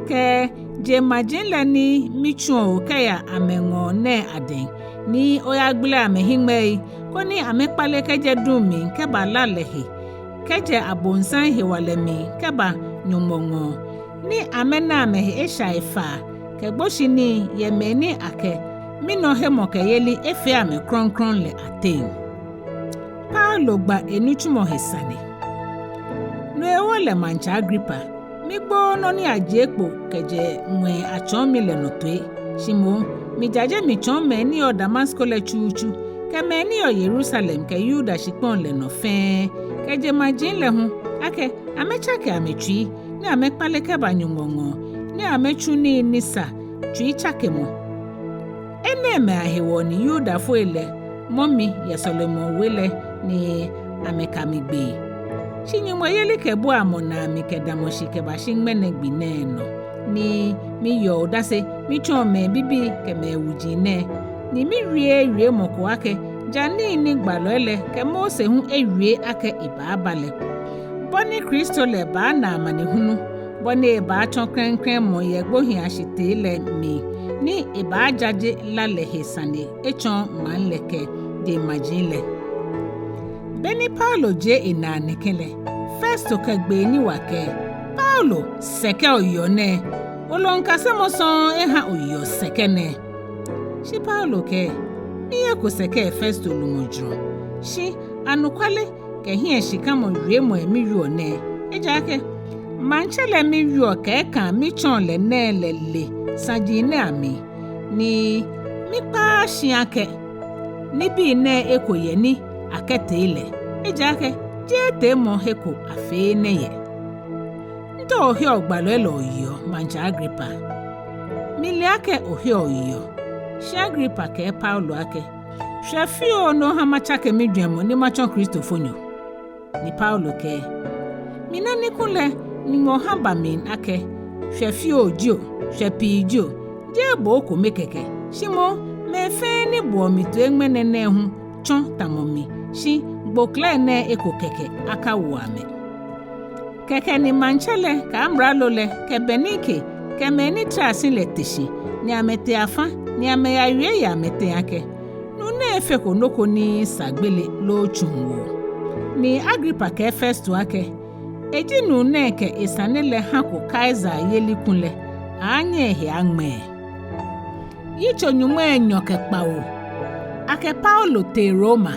kɛ jeŋmaji lɛ ni mitsuɔ o kɛya amɛŋɔɔ nɛɛ adɛŋ, ni oyagbele amɛhiŋmɛii, koni amɛkpale kɛjɛ duŋ mli kɛba la lɛ he, kɛjɛ abonsam hewalɛ mli kɛba Nyɔŋmɔ ŋɔɔ, ni amɛna amɛhe eshai faa kɛ gboshinii yɛ mɛi ni akɛ minɔ hemɔkɛyeli efee amɛ krɔŋkrɔŋ lɛ ateŋ. Paulo gba enitsumɔ he sane. No hewɔ lɛ, Maŋtsɛ Agripa, migbooo nɔ ni ajie kpo kɛjɛ ŋwɛi atsɔɔ mi lɛ nɔ toi, shi moŋ mijaje mitsɔɔ mɛi ni yɔɔ Damasko lɛ tsutsu, kɛ mɛi ni yɔɔ Yerusalem kɛ Yuda shikpɔŋ lɛ nɔ fɛɛ, kɛ jeŋmaji lɛ hu, akɛ amɛtsake amɛtsui, ni amɛkpale kɛba Nyɔŋmɔ ŋɔɔ, ni amɛtsu nii ni sa tsuitsakemɔ. Enɛɛmɛi ahewɔ ni Yudafoi lɛ mɔ mi yɛ sɔlemɔwe lɛ ni amɛka mi gbee. Shi Nyɔŋmɔ yelikɛbuamɔ naa mikɛdamɔ shi kɛbashi ŋmɛnɛ gbi nɛɛ nɔ, ni miyeɔ odase mitsɔɔ mɛi bibii kɛ mɛi wuji nɛɛ, ni miwieee wiemɔ ko akɛ ja nii ni gbalɔi lɛ kɛ Mose hu ewie akɛ ebaaba lɛ, bɔ ni Kristo lɛ baana amanehulu, bɔ ni ebaatsɔ klɛŋklɛŋ mɔ yɛ gbohii ashitee lɛ mli, ni ebaajaje la lɛ he sane etsɔɔ maŋ lɛ kɛ jeŋmaji lɛ. Beni Paulo jie enaa nɛkɛ lɛ, Festo kɛ gbee ni wa kɛɛ, Paulo sɛkɛ oyeɔ nɛɛ, woloŋkasemɔ sɔŋŋ eha oyeɔ sɛkɛ nɛɛ. Shi Paulo kɛɛ, Miyeko sɛkɛ Festo lumɔ jurɔ, shi anɔkwale kɛ hiɛshikamɔ wiemɔi miwieɔ nɛɛ. Ejaakɛ maŋtsɛ lɛ miwieɔ kɛ ekãa mitsɔɔ lɛ nɛɛ lɛ le saji nɛɛ amli, ni mikpaaa shi akɛ nibii nɛɛ eko yɛ ni akɛtee lɛ, ejaakɛ jeee teemɔhe ko afee enɛ yɛ. Ntɔ oheɔ gbalɔi lɛ oyeɔ, Maŋtsɛ Agripa? Mile akɛ oheɔ oyeɔ. Shi Agripa kɛɛ Paulo akɛ, Shwɛ fioo ni oha matsake mijwɛŋmɔ ni matsɔ Kristofonyo. Ni Paulo kɛɛ, Mina ni kulɛ Nyɔŋmɔ ha ba mli akɛ, shwɛ fioo jio, shwɛ pii jio, jeee bo okome kɛkɛ, shi moŋ mɛi fɛɛ ni boɔ mi toi ŋmɛnɛ nɛɛ hu tsɔ tamɔ mi, shi gboklɛi nɛɛ eko kɛkɛ akawo amɛ. Kɛkɛ ni maŋtsɛ lɛ kɛ amralo lɛ kɛ Bernike kɛ mɛi ni tra shi lɛ te shi, ni amɛtee afã, ni amɛyawie yɛ amɛteŋ akɛ, Nuu nɛɛ efeko nɔ ko ni sa gbele loo tsuŋwoo. Ni Agripa kɛɛ Festo akɛ, Eji nuu nɛɛ kɛ esane lɛ hako Kaisare yeli kulɛ, aaanyɛ ehe aŋmɛɛ. Yitso nyɔŋmai enyɔ kɛ kpawo. Akɛ Paulo tee Roma.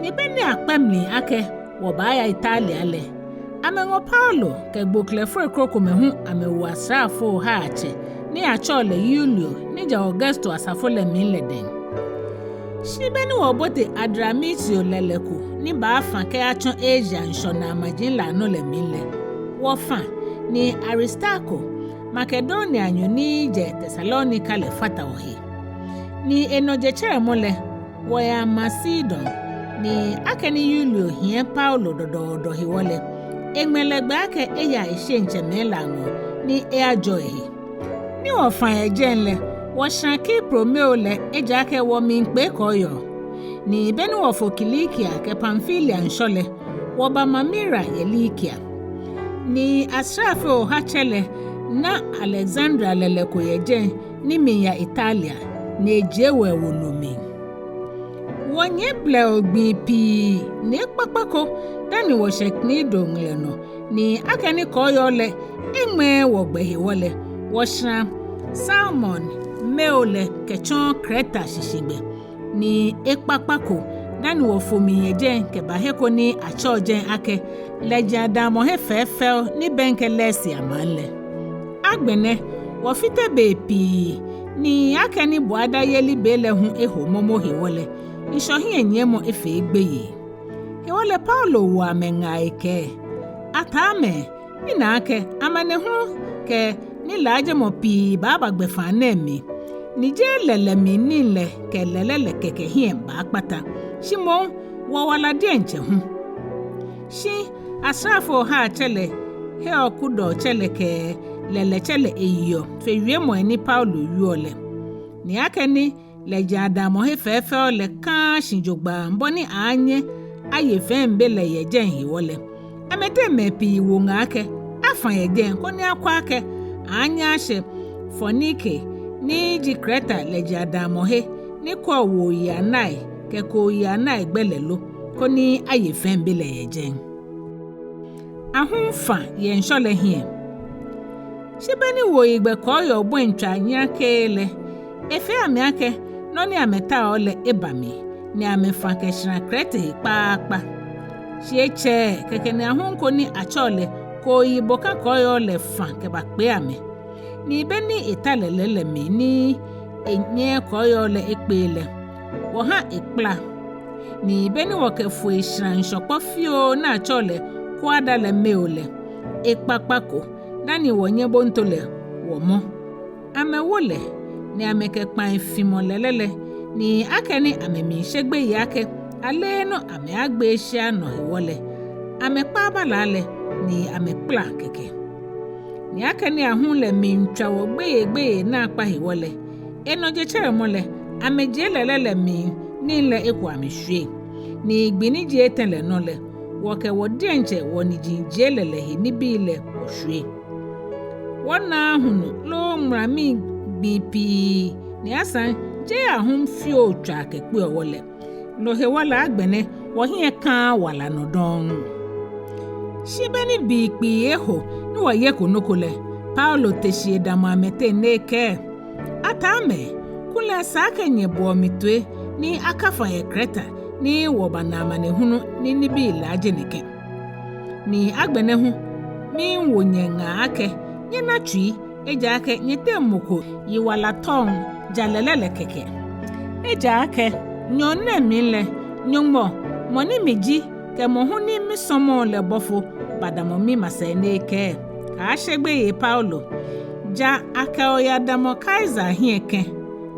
Ni be ni akpɛ mli akɛ wɔbaaya Italia lɛ, amɛŋɔ Paulo kɛ gboklɛfoi krokomɛi hu amɛwo asraafo ohaatsɛ ni atsɛɔ lɛ Yulio ni jɛ Augusto asafo lɛ mli lɛ dɛŋ. Shi be ni wɔbote Adramitio lɛlɛ ko ni baafã kɛyatsɔ Asia ŋshɔnaa maji lɛ anɔ lɛ mli lɛ, wɔfã, ni Aristarko, Makedonianyo ni jɛ Tesalonika lɛ fata wɔhe. Ni enɔ jetsɛremɔ lɛ, wɔya Makedon, ni akɛni Yulio hiɛ Paulo dɔdɔɔdɔ hewɔ lɛ, eŋmɛ lɛ gbɛ akɛ eya esheŋtsɛmɛi lɛ aŋɔɔ ni eyajɔɔ ehe. Ni wɔfã yɛ jɛi lɛ, wɔshara Kipro mɛi lɛ, ejaakɛ wɔmiikpee kɔɔyɔɔ. Ni be ni wɔfo Kilikia kɛ Pamfilia ŋshɔ lɛ, wɔbama Mira yɛ Likia. Ni asraafoi ohaatsɛ lɛ na Aleksandria lɛlɛ ko yɛ jɛi ni miiya Italia, ni ejie wɔ ewo no mli. Wɔnyiɛ blɛoo gbii pii, ni ekpakpa ko dani wɔshɛ Knido ŋlɛ nɔ, ni akɛni kɔɔyɔɔ lɛ eŋmɛɛɛ wɔ gbɛ hewɔ lɛ, wɔshara Salmon mɛi lɛ kɛtsɔ Kreta shishigbɛ. Ni ekpakpa ko dani wɔfo mli yɛ jɛi kɛba he ko ni atsɛɔ jɛi akɛ Lɛjiadamɔhe Fɛɛfɛo ni bɛŋkɛ Lasea maŋ lɛ. Agbɛnɛ wɔfite bei pii, ni akɛni buadayeli be lɛ hu eho momo hewɔ lɛ, ŋshɔ hiɛnyiɛmɔ efee gbeyei. Hewɔ lɛ Paulo wo amɛ ŋaa ekɛɛ, Ataamɛi, mina akɛ amanehulu kɛ nilaajemɔ pii baaba gbɛfaa nɛɛ mli, ni jeee lɛlɛ mli nii lɛ kɛ lɛlɛ lɛ kɛkɛ hiɛ baakpata, shi moŋ wɔwala diɛŋtsɛ hu. Shi asraafoi ohaatsɛ lɛ heɔ kudɔɔtsɛ lɛ kɛ lɛlɛtsɛ lɛ eyeɔ fe wiemɔi ni Paulo wieɔ lɛ. Ni akɛni Lɛjiadamɔhe Fɛɛfɛo lɛ kãaa shi jogbaŋŋ bɔ ni aaanyɛ aye fɛi be lɛ yɛ jɛi hewɔ lɛ, amɛteŋ mɛi pii wo ŋaa akɛ afã yɛ jɛi koni akwɛ akɛ aaanyɛ ashɛ Foinike ni ji Kreta lɛjiadamɔhe ni kwɛɔ wuoyi anai kɛ kooyi anai gbɛ lɛ lo, koni aye fɛi be lɛ yɛ jɛi. Ahum fã yɛ ŋshɔ lɛ hiɛ. Shi be ni wuoyigbɛ kɔɔyɔɔ bɔi tswaa nyakee lɛ, efee amɛ akɛ nɔ ni amɛtaoɔ lɛ eba mli, ni amɛfã kɛshara Kreta he kpaakpa. Shi etsɛɛɛ kɛkɛ ni ahum ko ni atsɛɔ lɛ Kooyi Bokã Kɔɔyɔɔ lɛ fã kɛbakpee amɛ. Ni be ni eta lɛlɛ lɛ mli ni enyɛɛɛ kɔɔyɔɔ lɛ ekpee lɛ, wɔha ekpla. Ni be ni wɔkɛ foi shara ŋshɔkpɔ fioo ni atsɛɔ lɛ Kuada lɛ mɛi lɛ, ekpakpa ko dani wɔnyɛ bonto lɛ wɔmɔ. Amɛwo lɛ, ni amɛkɛ kpãi fimɔ lɛlɛ lɛ, ni akɛni amɛmiishe gbeyei akɛ aleenɔ amɛaagbee shi anɔ hewɔ lɛ, amɛkpa abala lɛ, ni amɛkpla kɛkɛ. Ni akɛni ahum lɛ miitswa wɔ gbeyeigbeyei naakpa hewɔ lɛ, enɔ jetsɛremɔ lɛ, amɛjie lɛlɛ lɛ mli nii lɛ eko amɛshwie. Ni gbi ni ji etɛ lɛ nɔ lɛ, wɔkɛ wɔ diɛŋtsɛ wɔniji jie lɛlɛ he nibii lɛ wɔshwie. Wɔnaaa hulu loo ŋulamii gbii pii, ni asaŋ jeee ahum fioo tswaa kɛkpeɔ wɔ lɛ. No hewɔ lɛ agbɛnɛ wɔhiɛ kãaa wala nɔ dɔŋŋ. Shi be ni bii kpii eho ni wɔyeko nɔ ko lɛ, Paulo te shi edamɔ amɛteŋ ni ekɛɛ: Ataamɛi, kulɛ esa akɛ nyɛboɔ mi toi ni akafã yɛ Kreta ni wɔbana amanehulu ni nibii laaje nɛkɛ. Ni agbɛnɛ hu miiwo nyɛ ŋaa akɛ nyɛna tsui, ejaakɛ nyɛteŋ mɔ ko yiwala tɔŋ ja lɛlɛ lɛ kɛkɛ. Ejaakɛ nyɔɔŋ nɛɛ mli lɛ, Nyɔŋmɔ, mɔ ni mi ji, kɛ mɔ hu ni misɔmɔɔ lɛ bɔfo, badamɔ mimasɛi ni ekɛɛ: Kaashe gbeyei Paulo, ja akɛ o yadamɔ Kaisare hiɛ kɛ̃.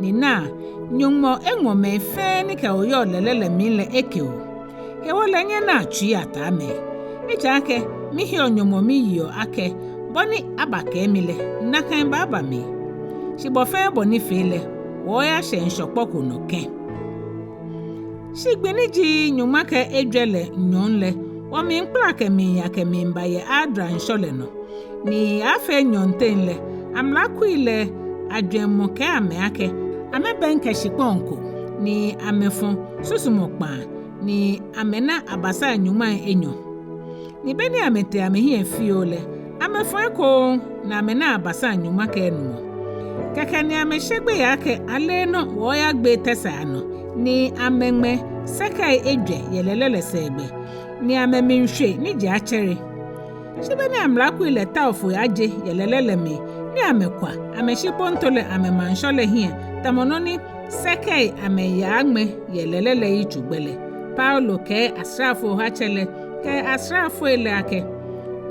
Ni naa, Nyɔŋmɔ eŋɔ mɛi fɛɛ ni kɛ o yɔɔ lɛlɛ lɛ mli lɛ eke o. Hewɔ lɛ nyɛnaa tsui, ataamɛi. Ejaakɛ miheɔ Nyɔŋmɔ miyeɔ akɛ bɔ ni abakɛɛ mi lɛ, nakai baaba mli. Shi bɔ fɛɛ bɔ ni fee lɛ, wɔɔyashɛ ŋshɔkpɔ ko nɔ kɛ̃. Shi gbi ni ji nyɔŋma kɛ ejwɛ lɛ nyɔɔŋ lɛ, wɔmiikpala kɛmiiya kɛmiiba yɛ Adria ŋshɔ lɛ nɔ. Ni aaafee nyɔɔŋteŋ lɛ, amlakui lɛ ajwɛŋmɔ kɛɛ amɛ akɛ amɛbɛŋkɛ shikpɔŋ ko, ni amɛfɔ̃ susumɔ kpãa, ni amɛna abasaa nyɔŋmai enyɔ. Ni be ni amɛtee amɛhiɛ fioo lɛ, amɛfɔ̃ ekoŋŋ, ni amɛna abasaa nyɔŋma kɛ enumɔ. Kɛkɛ ni amɛshe gbeyei akɛ aleenɔ wɔɔyagbee tɛsaai anɔ, ni amɛŋmɛ sɛkɛi ejwɛ yɛ lɛlɛ lɛ sɛɛgbɛ, ni amɛmiishwe ni je atsɛre. Shi be ni amlakui lɛ tao foi aje yɛ lɛlɛ lɛ mli, ni amɛkwa amɛshi bonto lɛ amɛma ŋshɔ lɛ hiɛ, tamɔ nɔ ni sɛkɛi amɛyaaŋmɛ yɛ lɛlɛ lɛ yitsogbɛ lɛ, Paulo kɛɛ asraafoi ohatsɛ lɛ kɛ asraafoi lɛ akɛ: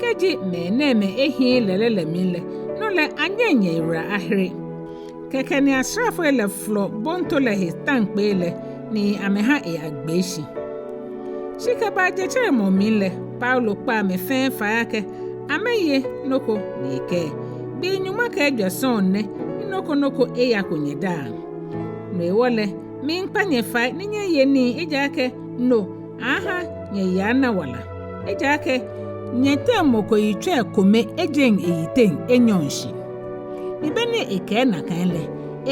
Kɛji mɛnɛɛmɛi ehiii lɛlɛ lɛ mli lɛ, no lɛ anyɛŋ nyɛyiwala ahere. Kɛkɛ ni asraafoi lɛ folɔ bonto lɛ he taŋkpɛi lɛ, ni amɛha eyagbee shi. Shi kɛba jetsɛremɔ mli lɛ, Paulo kpa amɛ fɛɛ fai akɛ amɛye nɔ ko, ni ekɛɛ: Gbii nyɔŋma kɛ ejwɛ sɔŋŋ nɛ ni nɔ ko nɔ ko eyako nyɛdaaŋ. No hewɔ lɛ, miikpa nyɛ fai ni nyɛye nii, ejaakɛ no aaaha nyɛyi ana wala. Ejaakɛ nyɛteŋ mɔ ko yitsɔi kome ejeŋ eyiteŋ enyɔŋ shi. Ni be ni ekɛɛ nakai lɛ,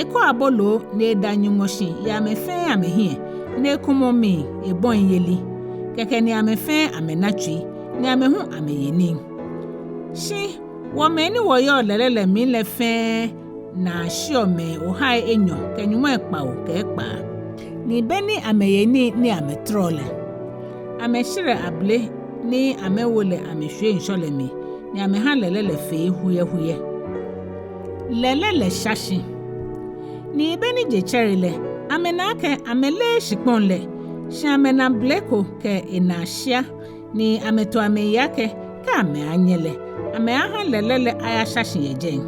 ekɔ aboloo ni eda Nyɔŋmɔ shi yɛ amɛ fɛɛ amɛhiɛ, ni ekumɔ mli ebɔi yeli. Kɛkɛ ni amɛ fɛɛ amɛna tsui, ni amɛ hu amɛye nii. Shi wɔ mɛi ni wɔyɔɔ lɛlɛ lɛ mli lɛ fɛɛ naa shiɔ mɛi ohai enyɔ kɛ nyɔŋmai kpawo kɛ ekpaa. Ni be ni amɛye nii ni amɛtɔrɔ lɛ, amɛshɛrɛ abele ni amɛwo lɛ amɛshwie ŋshɔ lɛ mli, ni amɛha lɛlɛ lɛ fee huyɛhuyɛ. Lɛlɛ lɛ sha shi. Ni be ni je tsɛre lɛ, amɛna akɛ amɛleee shikpɔŋ lɛ, shi amɛna bele ko kɛ enaa shia, ni amɛto amɛyi akɛ kɛ amɛaanyɛ lɛ, amɛaaha lɛlɛ lɛ ayasha shi yɛ jɛi.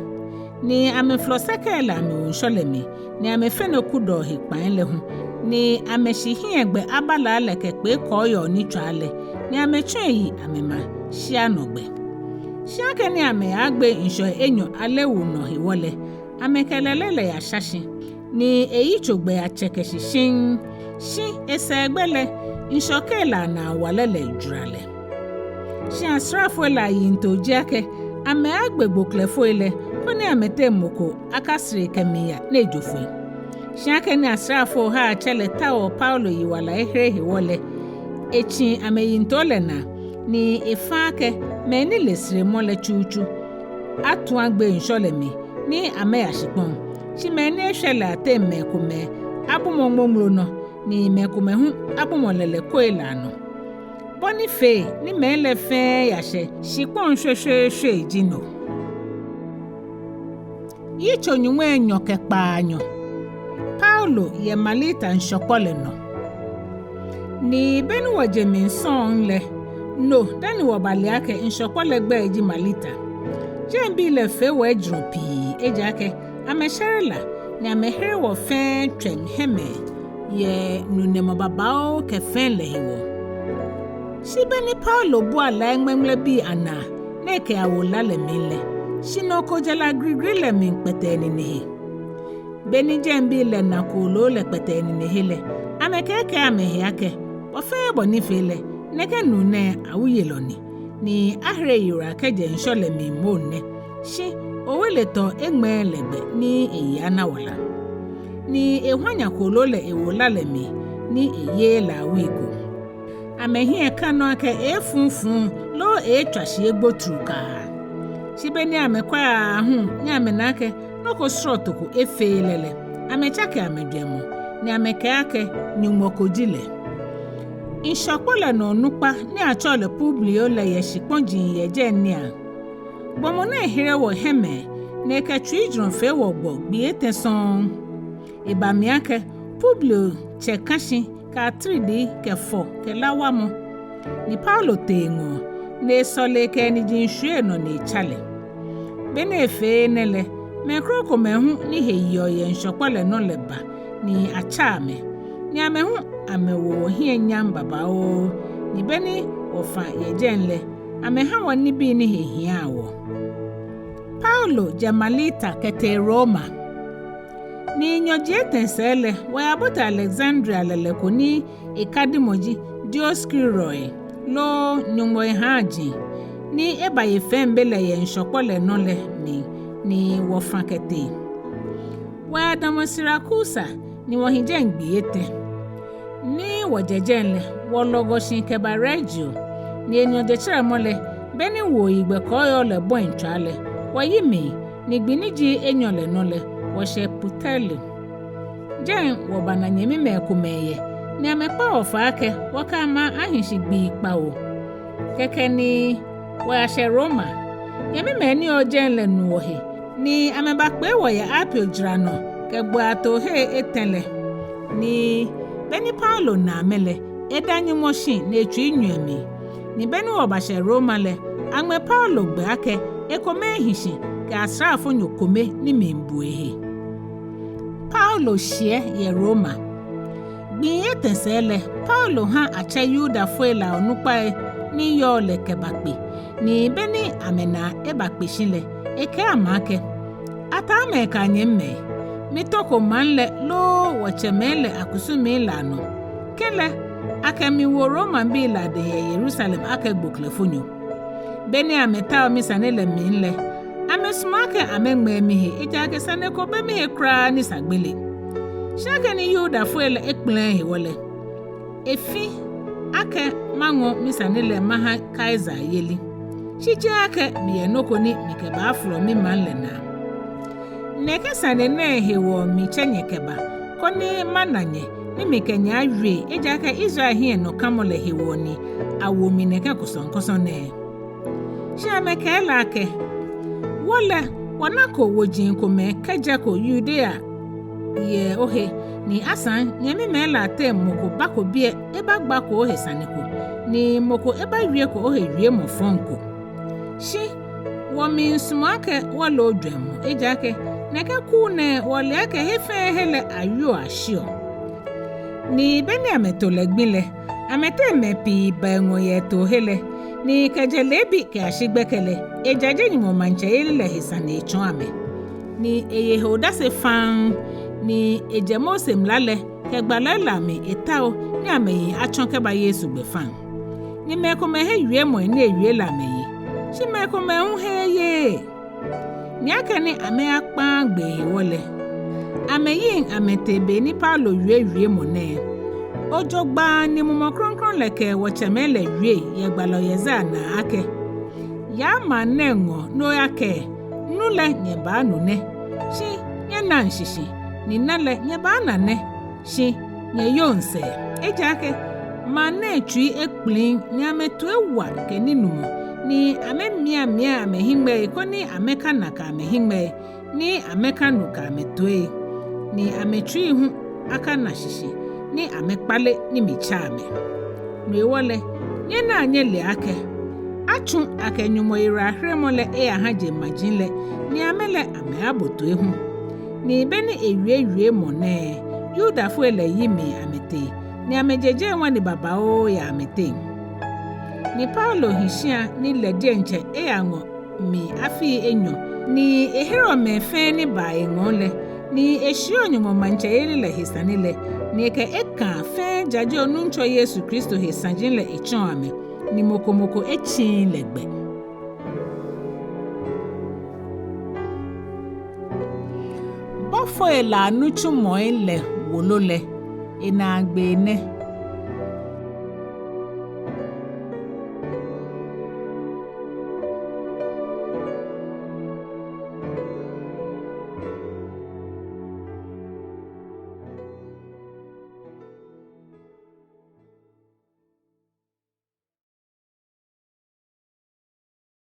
Ni amɛfolɔ sɛkɛi lɛ amɛwo ŋshɔ lɛ mli, ni amɛfɛne kudɔɔ he kpãi lɛ hu, ni amɛshi hiɛgbɛ abalaa lɛ kɛ kpee kɔɔyɔɔ ni tswaa lɛ, ni amɛtsɔ eyi amɛma shia nɔ gbɛ. Shi akɛni amɛyaagbee ŋshɔi enyɔ aleu nɔ hewɔ lɛ, amɛkɛ lɛlɛ lɛ yasha shi, ni eyitsogbɛ yatsɛkɛ shi shiŋŋ, shi esɛɛgbɛ lɛ, ŋshɔkei lɛ anaa wala lɛ jwara lɛ. Shi asraafoi lɛ ayiŋtoo ji akɛ amɛaagbe gboklɛfoi lɛ, koni amɛteŋ mɔ ko akasere kɛmiiya ni ejo foi. Shi akɛni asraafoi ohaatsɛ lɛ taoɔ Paulo yiwala ehere hewɔ lɛ, etsi amɛyiŋtoo lɛ naa, ni efa akɛ mɛi ni le seremɔ lɛ tsutsu atu agbee ŋshɔ lɛ mli ni amɛya shikpɔŋ. Shi mɛi ni eshwɛ lɛ ateŋ mɛi komɛi abumɔ ŋmoŋlo nɔ, ni mɛi komɛi hu abumɔ lɛlɛkoi lɛ anɔ. Bɔ ni fee ni mɛi lɛ fɛɛ yashɛ shikpɔŋ shweshweeshwe ji no. Yitso nyɔŋmai enyɔ kɛ kpaanyɔ. Paulo yɛ Malita ŋshɔkpɔ lɛ nɔ. Ni be ni wɔje mli sɔŋŋ lɛ, no dani wɔbale akɛ ŋshɔkpɔ lɛ gbɛi ji Malita. Jɛmɛbii lɛ fee wɔ ejurɔ pii, ejaakɛ amɛshɛre la, ni amɛhere wɔ fɛɛ tswɛm hɛmɛɛ yɛ nunɛmɔ babaoo kɛ fɛi lɛ hewɔ. Shi be ni Paulo bua lai ŋmɛŋmɛlɛbii anaa ni ekɛyawo la lɛ mli lɛ, shinɔ ko jɛ la grigri lɛ mli kpɛtɛ enine he. Be ni jɛmɛbii lɛ na kooloo lɛ kpɛtɛ enine he lɛ, amɛkɛɛkɛɛ amɛhe akɛ, bɔ fɛɛ bɔ ni fee lɛ, nɛkɛ nuu nɛɛ awuyelɔ ni, ni ahere eyiwala kɛjɛ ŋshɔ lɛ mli moŋ nɛ, shi oweletɔɔ eŋmɛɛɛ lɛ gbɛ ni eyi ana wala. Ni ehwanya kooloo lɛ ewo la lɛ mli ni eyeee lɛ awui ko. amɛhiɛ ka nɔ akɛ eefuufuu loo eetswa shi egbo trukaa. Shi beni amɛkwɛ aahu ni amɛna akɛ nɔ ko srɔto ko efeee lɛ lɛ, amɛtsake amɛjwɛŋmɔ, ni amɛkɛɛ akɛ Nyɔŋmɔ ko ji lɛ. Ŋshɔkpɔ lɛ nɔ onukpa ni atsɛɔ lɛ Publio lɛ yɛ shikpɔji yɛ jɛi niiaŋ. Gbɔmɔ nɛɛ here wɔ hiɛmɛɛ, ni ekɛ tsuijurɔ fee wɔ gbɔ gbii etɛ sɔŋŋ. Eba mli akɛ Publio tsɛ kã shi kɛ atiridii kɛ fɔ kɛ lawamɔ. Ni Paulo tee eŋɔɔ, ni esɔle kɛ eniji shwie enɔ ni etsa lɛ. Beni efee enɛ lɛ, mɛi krokomɛi hu ni he yeɔ yɛ ŋshɔkpɔ lɛ nɔ lɛ ba ni atsa amɛ, ni amɛ hu amɛwo wɔhiɛ nyam babaoo, ni beni wɔfã yɛ jɛi lɛ, amɛhã wɔ nibii ni he hiaa wɔ. Paulo jɛ Mileta kɛtee Roma. Ni nyɔji etɛ sɛɛ lɛ, wɔyabote Aleksandria lɛlɛ ko ni ekadimɔ ji Dioskuri loo Nyɔŋmɔ ehaaji, ni ebaye fɛ̃ibe lɛ yɛ ŋshɔkpɔ lɛ nɔ lɛ mli, ni wɔfã kɛtee. Wɔyadamɔ Sirakusa, ni wɔhi jɛi gbii etɛ. Ni wɔjɛ jɛi lɛ, wɔlɔgɔ shi kɛba Regio, ni enyɔ jetsɛremɔ lɛ, beni wuoyigbɛ kɔɔyɔɔ lɛ bɔi tswaa lɛ, wɔyi mli, ni gbi ni ji enyɔ lɛ nɔ lɛ, wɔshɛ Puteoli. Jɛi wɔbana nyɛmimɛi komɛi yɛ, ni amɛkpa wɔ fai akɛ wɔkɛ amɛ ahi shi gbii kpawo. Kɛkɛ ni wɔyashɛ Roma. Nyɛmimɛi ni yɔɔ jɛi lɛ nu wɔhe, ni amɛbakpee wɔ yɛ Apio jara nɔ kɛ gboiatoohe etɛ lɛ. Ni beni Paulo na amɛ lɛ, eda Nyɔŋmɔ shi ni etsui nyu emli. Ni beni wɔbashɛ Roma lɛ, aŋmɛ Paulo gbɛ akɛ ekome ehi shi kɛ asraafonyo kome ni miibu ehe. Paulo shiɛ yɛ Roma. Gbii etɛ sɛɛ lɛ, Paulo hã atsɛ Yudafoi lɛ onukpai ni yɔɔ lɛ kɛbakpe, ni beni amɛna ebakpe shi lɛ, ekɛɛ amɛ akɛ: Ataamɛi kɛ nyɛmimɛi, mitoko maŋ lɛ loo wɔtsɛmɛi lɛ akusumii lɛ anɔ. Kɛlɛ, akɛ mi wo Romabii lɛ adɛŋ yɛ Yerusalem akɛ gboklɛfonyo. Beni amɛtao misane lɛ mli lɛ, amɛsumɔ akɛ amɛŋmɛɛ mihe, ejaakɛ sane ko bɛ mihe kwraa ni sa gbele. Shi akɛni Yudafoi lɛ ekpɛlɛɛɛ hewɔ lɛ, efi akɛ maŋɔ misane lɛ mahã Kaisare yeli. Shi jeee akɛ miyɛ nɔ ko ni mikɛbaafolɔ mimaŋ lɛ naa. Nɛkɛ sane nɛɛ hewɔ mitsɛ nyɛ kɛba, koni mana nyɛ ni mikɛ nyɛ awie, ejaakɛ Israel hiɛnɔkamɔ lɛ hewɔ ni awo mi nɛkɛ kɔsɔŋkɔsɔ nɛɛ. Shi amɛkɛɛ lɛ akɛ: Wɔ lɛ, wɔnako woji komɛi kɛjɛko Yudea yɛ ohe, ni asaŋ nyɛmimɛi lɛ ateŋ mɔ ko bako biɛ ebagbako ohe sane ko, ni mɔ ko ebawieko ohe wiemɔ fɔŋ ko. Shi wɔmiisumɔ akɛ wɔle ojwɛŋmɔ, ejaakɛ nɛkɛ kuu nɛɛ wɔle akɛ he fɛɛ he lɛ awieɔ ashiɔ. Ni beni amɛto lɛ gbi lɛ, amɛteŋ mɛi pii ba eŋɔɔ yɛ etoohe lɛ, ni kɛjɛ leebi kɛyashi gbɛkɛ lɛ, ejaje Nyɔŋmɔ maŋtsɛyeli lɛ he sane etsɔɔ amɛ. Ni eye he odase faŋŋ, ni ejɛ Mose mla lɛ kɛ gbalɔi lɛ amli etao ni amɛyi atsɔ kɛba Yesu gbɛfaŋ. Ni mɛi komɛi he wiemɔi ni ewie lɛ amɛye, shi mɛi komɛi hu heee yeee. Ni akɛni amɛyakpaaa gbee hewɔ lɛ, amɛyiŋ amɛtee be ni Paulo wie wiemɔ nɛɛ. Ojogbaŋŋ ni Mumɔ Krɔŋkrɔŋ lɛ kɛ wɔtsɛmɛi lɛ wie yɛ gbalɔ Yesaia naa akɛ: Yaa maŋ nɛɛ ŋɔɔ ni oyakɛɛ: Nu lɛ nyɛbaanu nɛ, shi nyɛnaŋ shishi, ni na lɛ nyɛbaana nɛ, shi nyɛyoŋ sɛɛ. Ejaakɛ maŋ nɛɛ tsui ekpliŋ, ni amɛtoi wa kɛ ninumɔ, ni amɛmiamia amɛhiŋmɛii koni amɛkana kɛ amɛhiŋmɛii, ni amɛkanu kɛ amɛtoii, ni amɛtsui hu akana shishi, ni amɛkpale ni mitsa amɛ. No hewɔ lɛ, nyɛnaa nyɛlea akɛ atsu akɛ Nyɔŋmɔ yiwalaheremɔ lɛ eyahã jeŋmaji lɛ, ni amɛ lɛ amɛaabo toi hu. Ni beni ewie wiemɔ nɛɛ, Yudafoi lɛ yi mli amɛtee, ni amɛjeje ŋwane babaoo yɛ amɛteŋ. Ni Paulo hi shĩa ni lɛ diɛŋtsɛ eyaŋɔ mli afii enyɔ, ni ehereɔ mɛi fɛɛ ni baa eŋɔɔ lɛ, ni eshiɛɔ Nyɔŋmɔ maŋtsɛyeli lɛ he sane lɛ, ni ekɛ ekãa fɛɛ jajeɔ Nuŋtsɔ Yesu Kristo he saji lɛ etsɔɔ amɛ, ni mɔ ko mɔ ko etsiii lɛ gbɛ. Bɔfoi lɛ anitsumɔi lɛ wolo lɛ, enaagbee nɛ.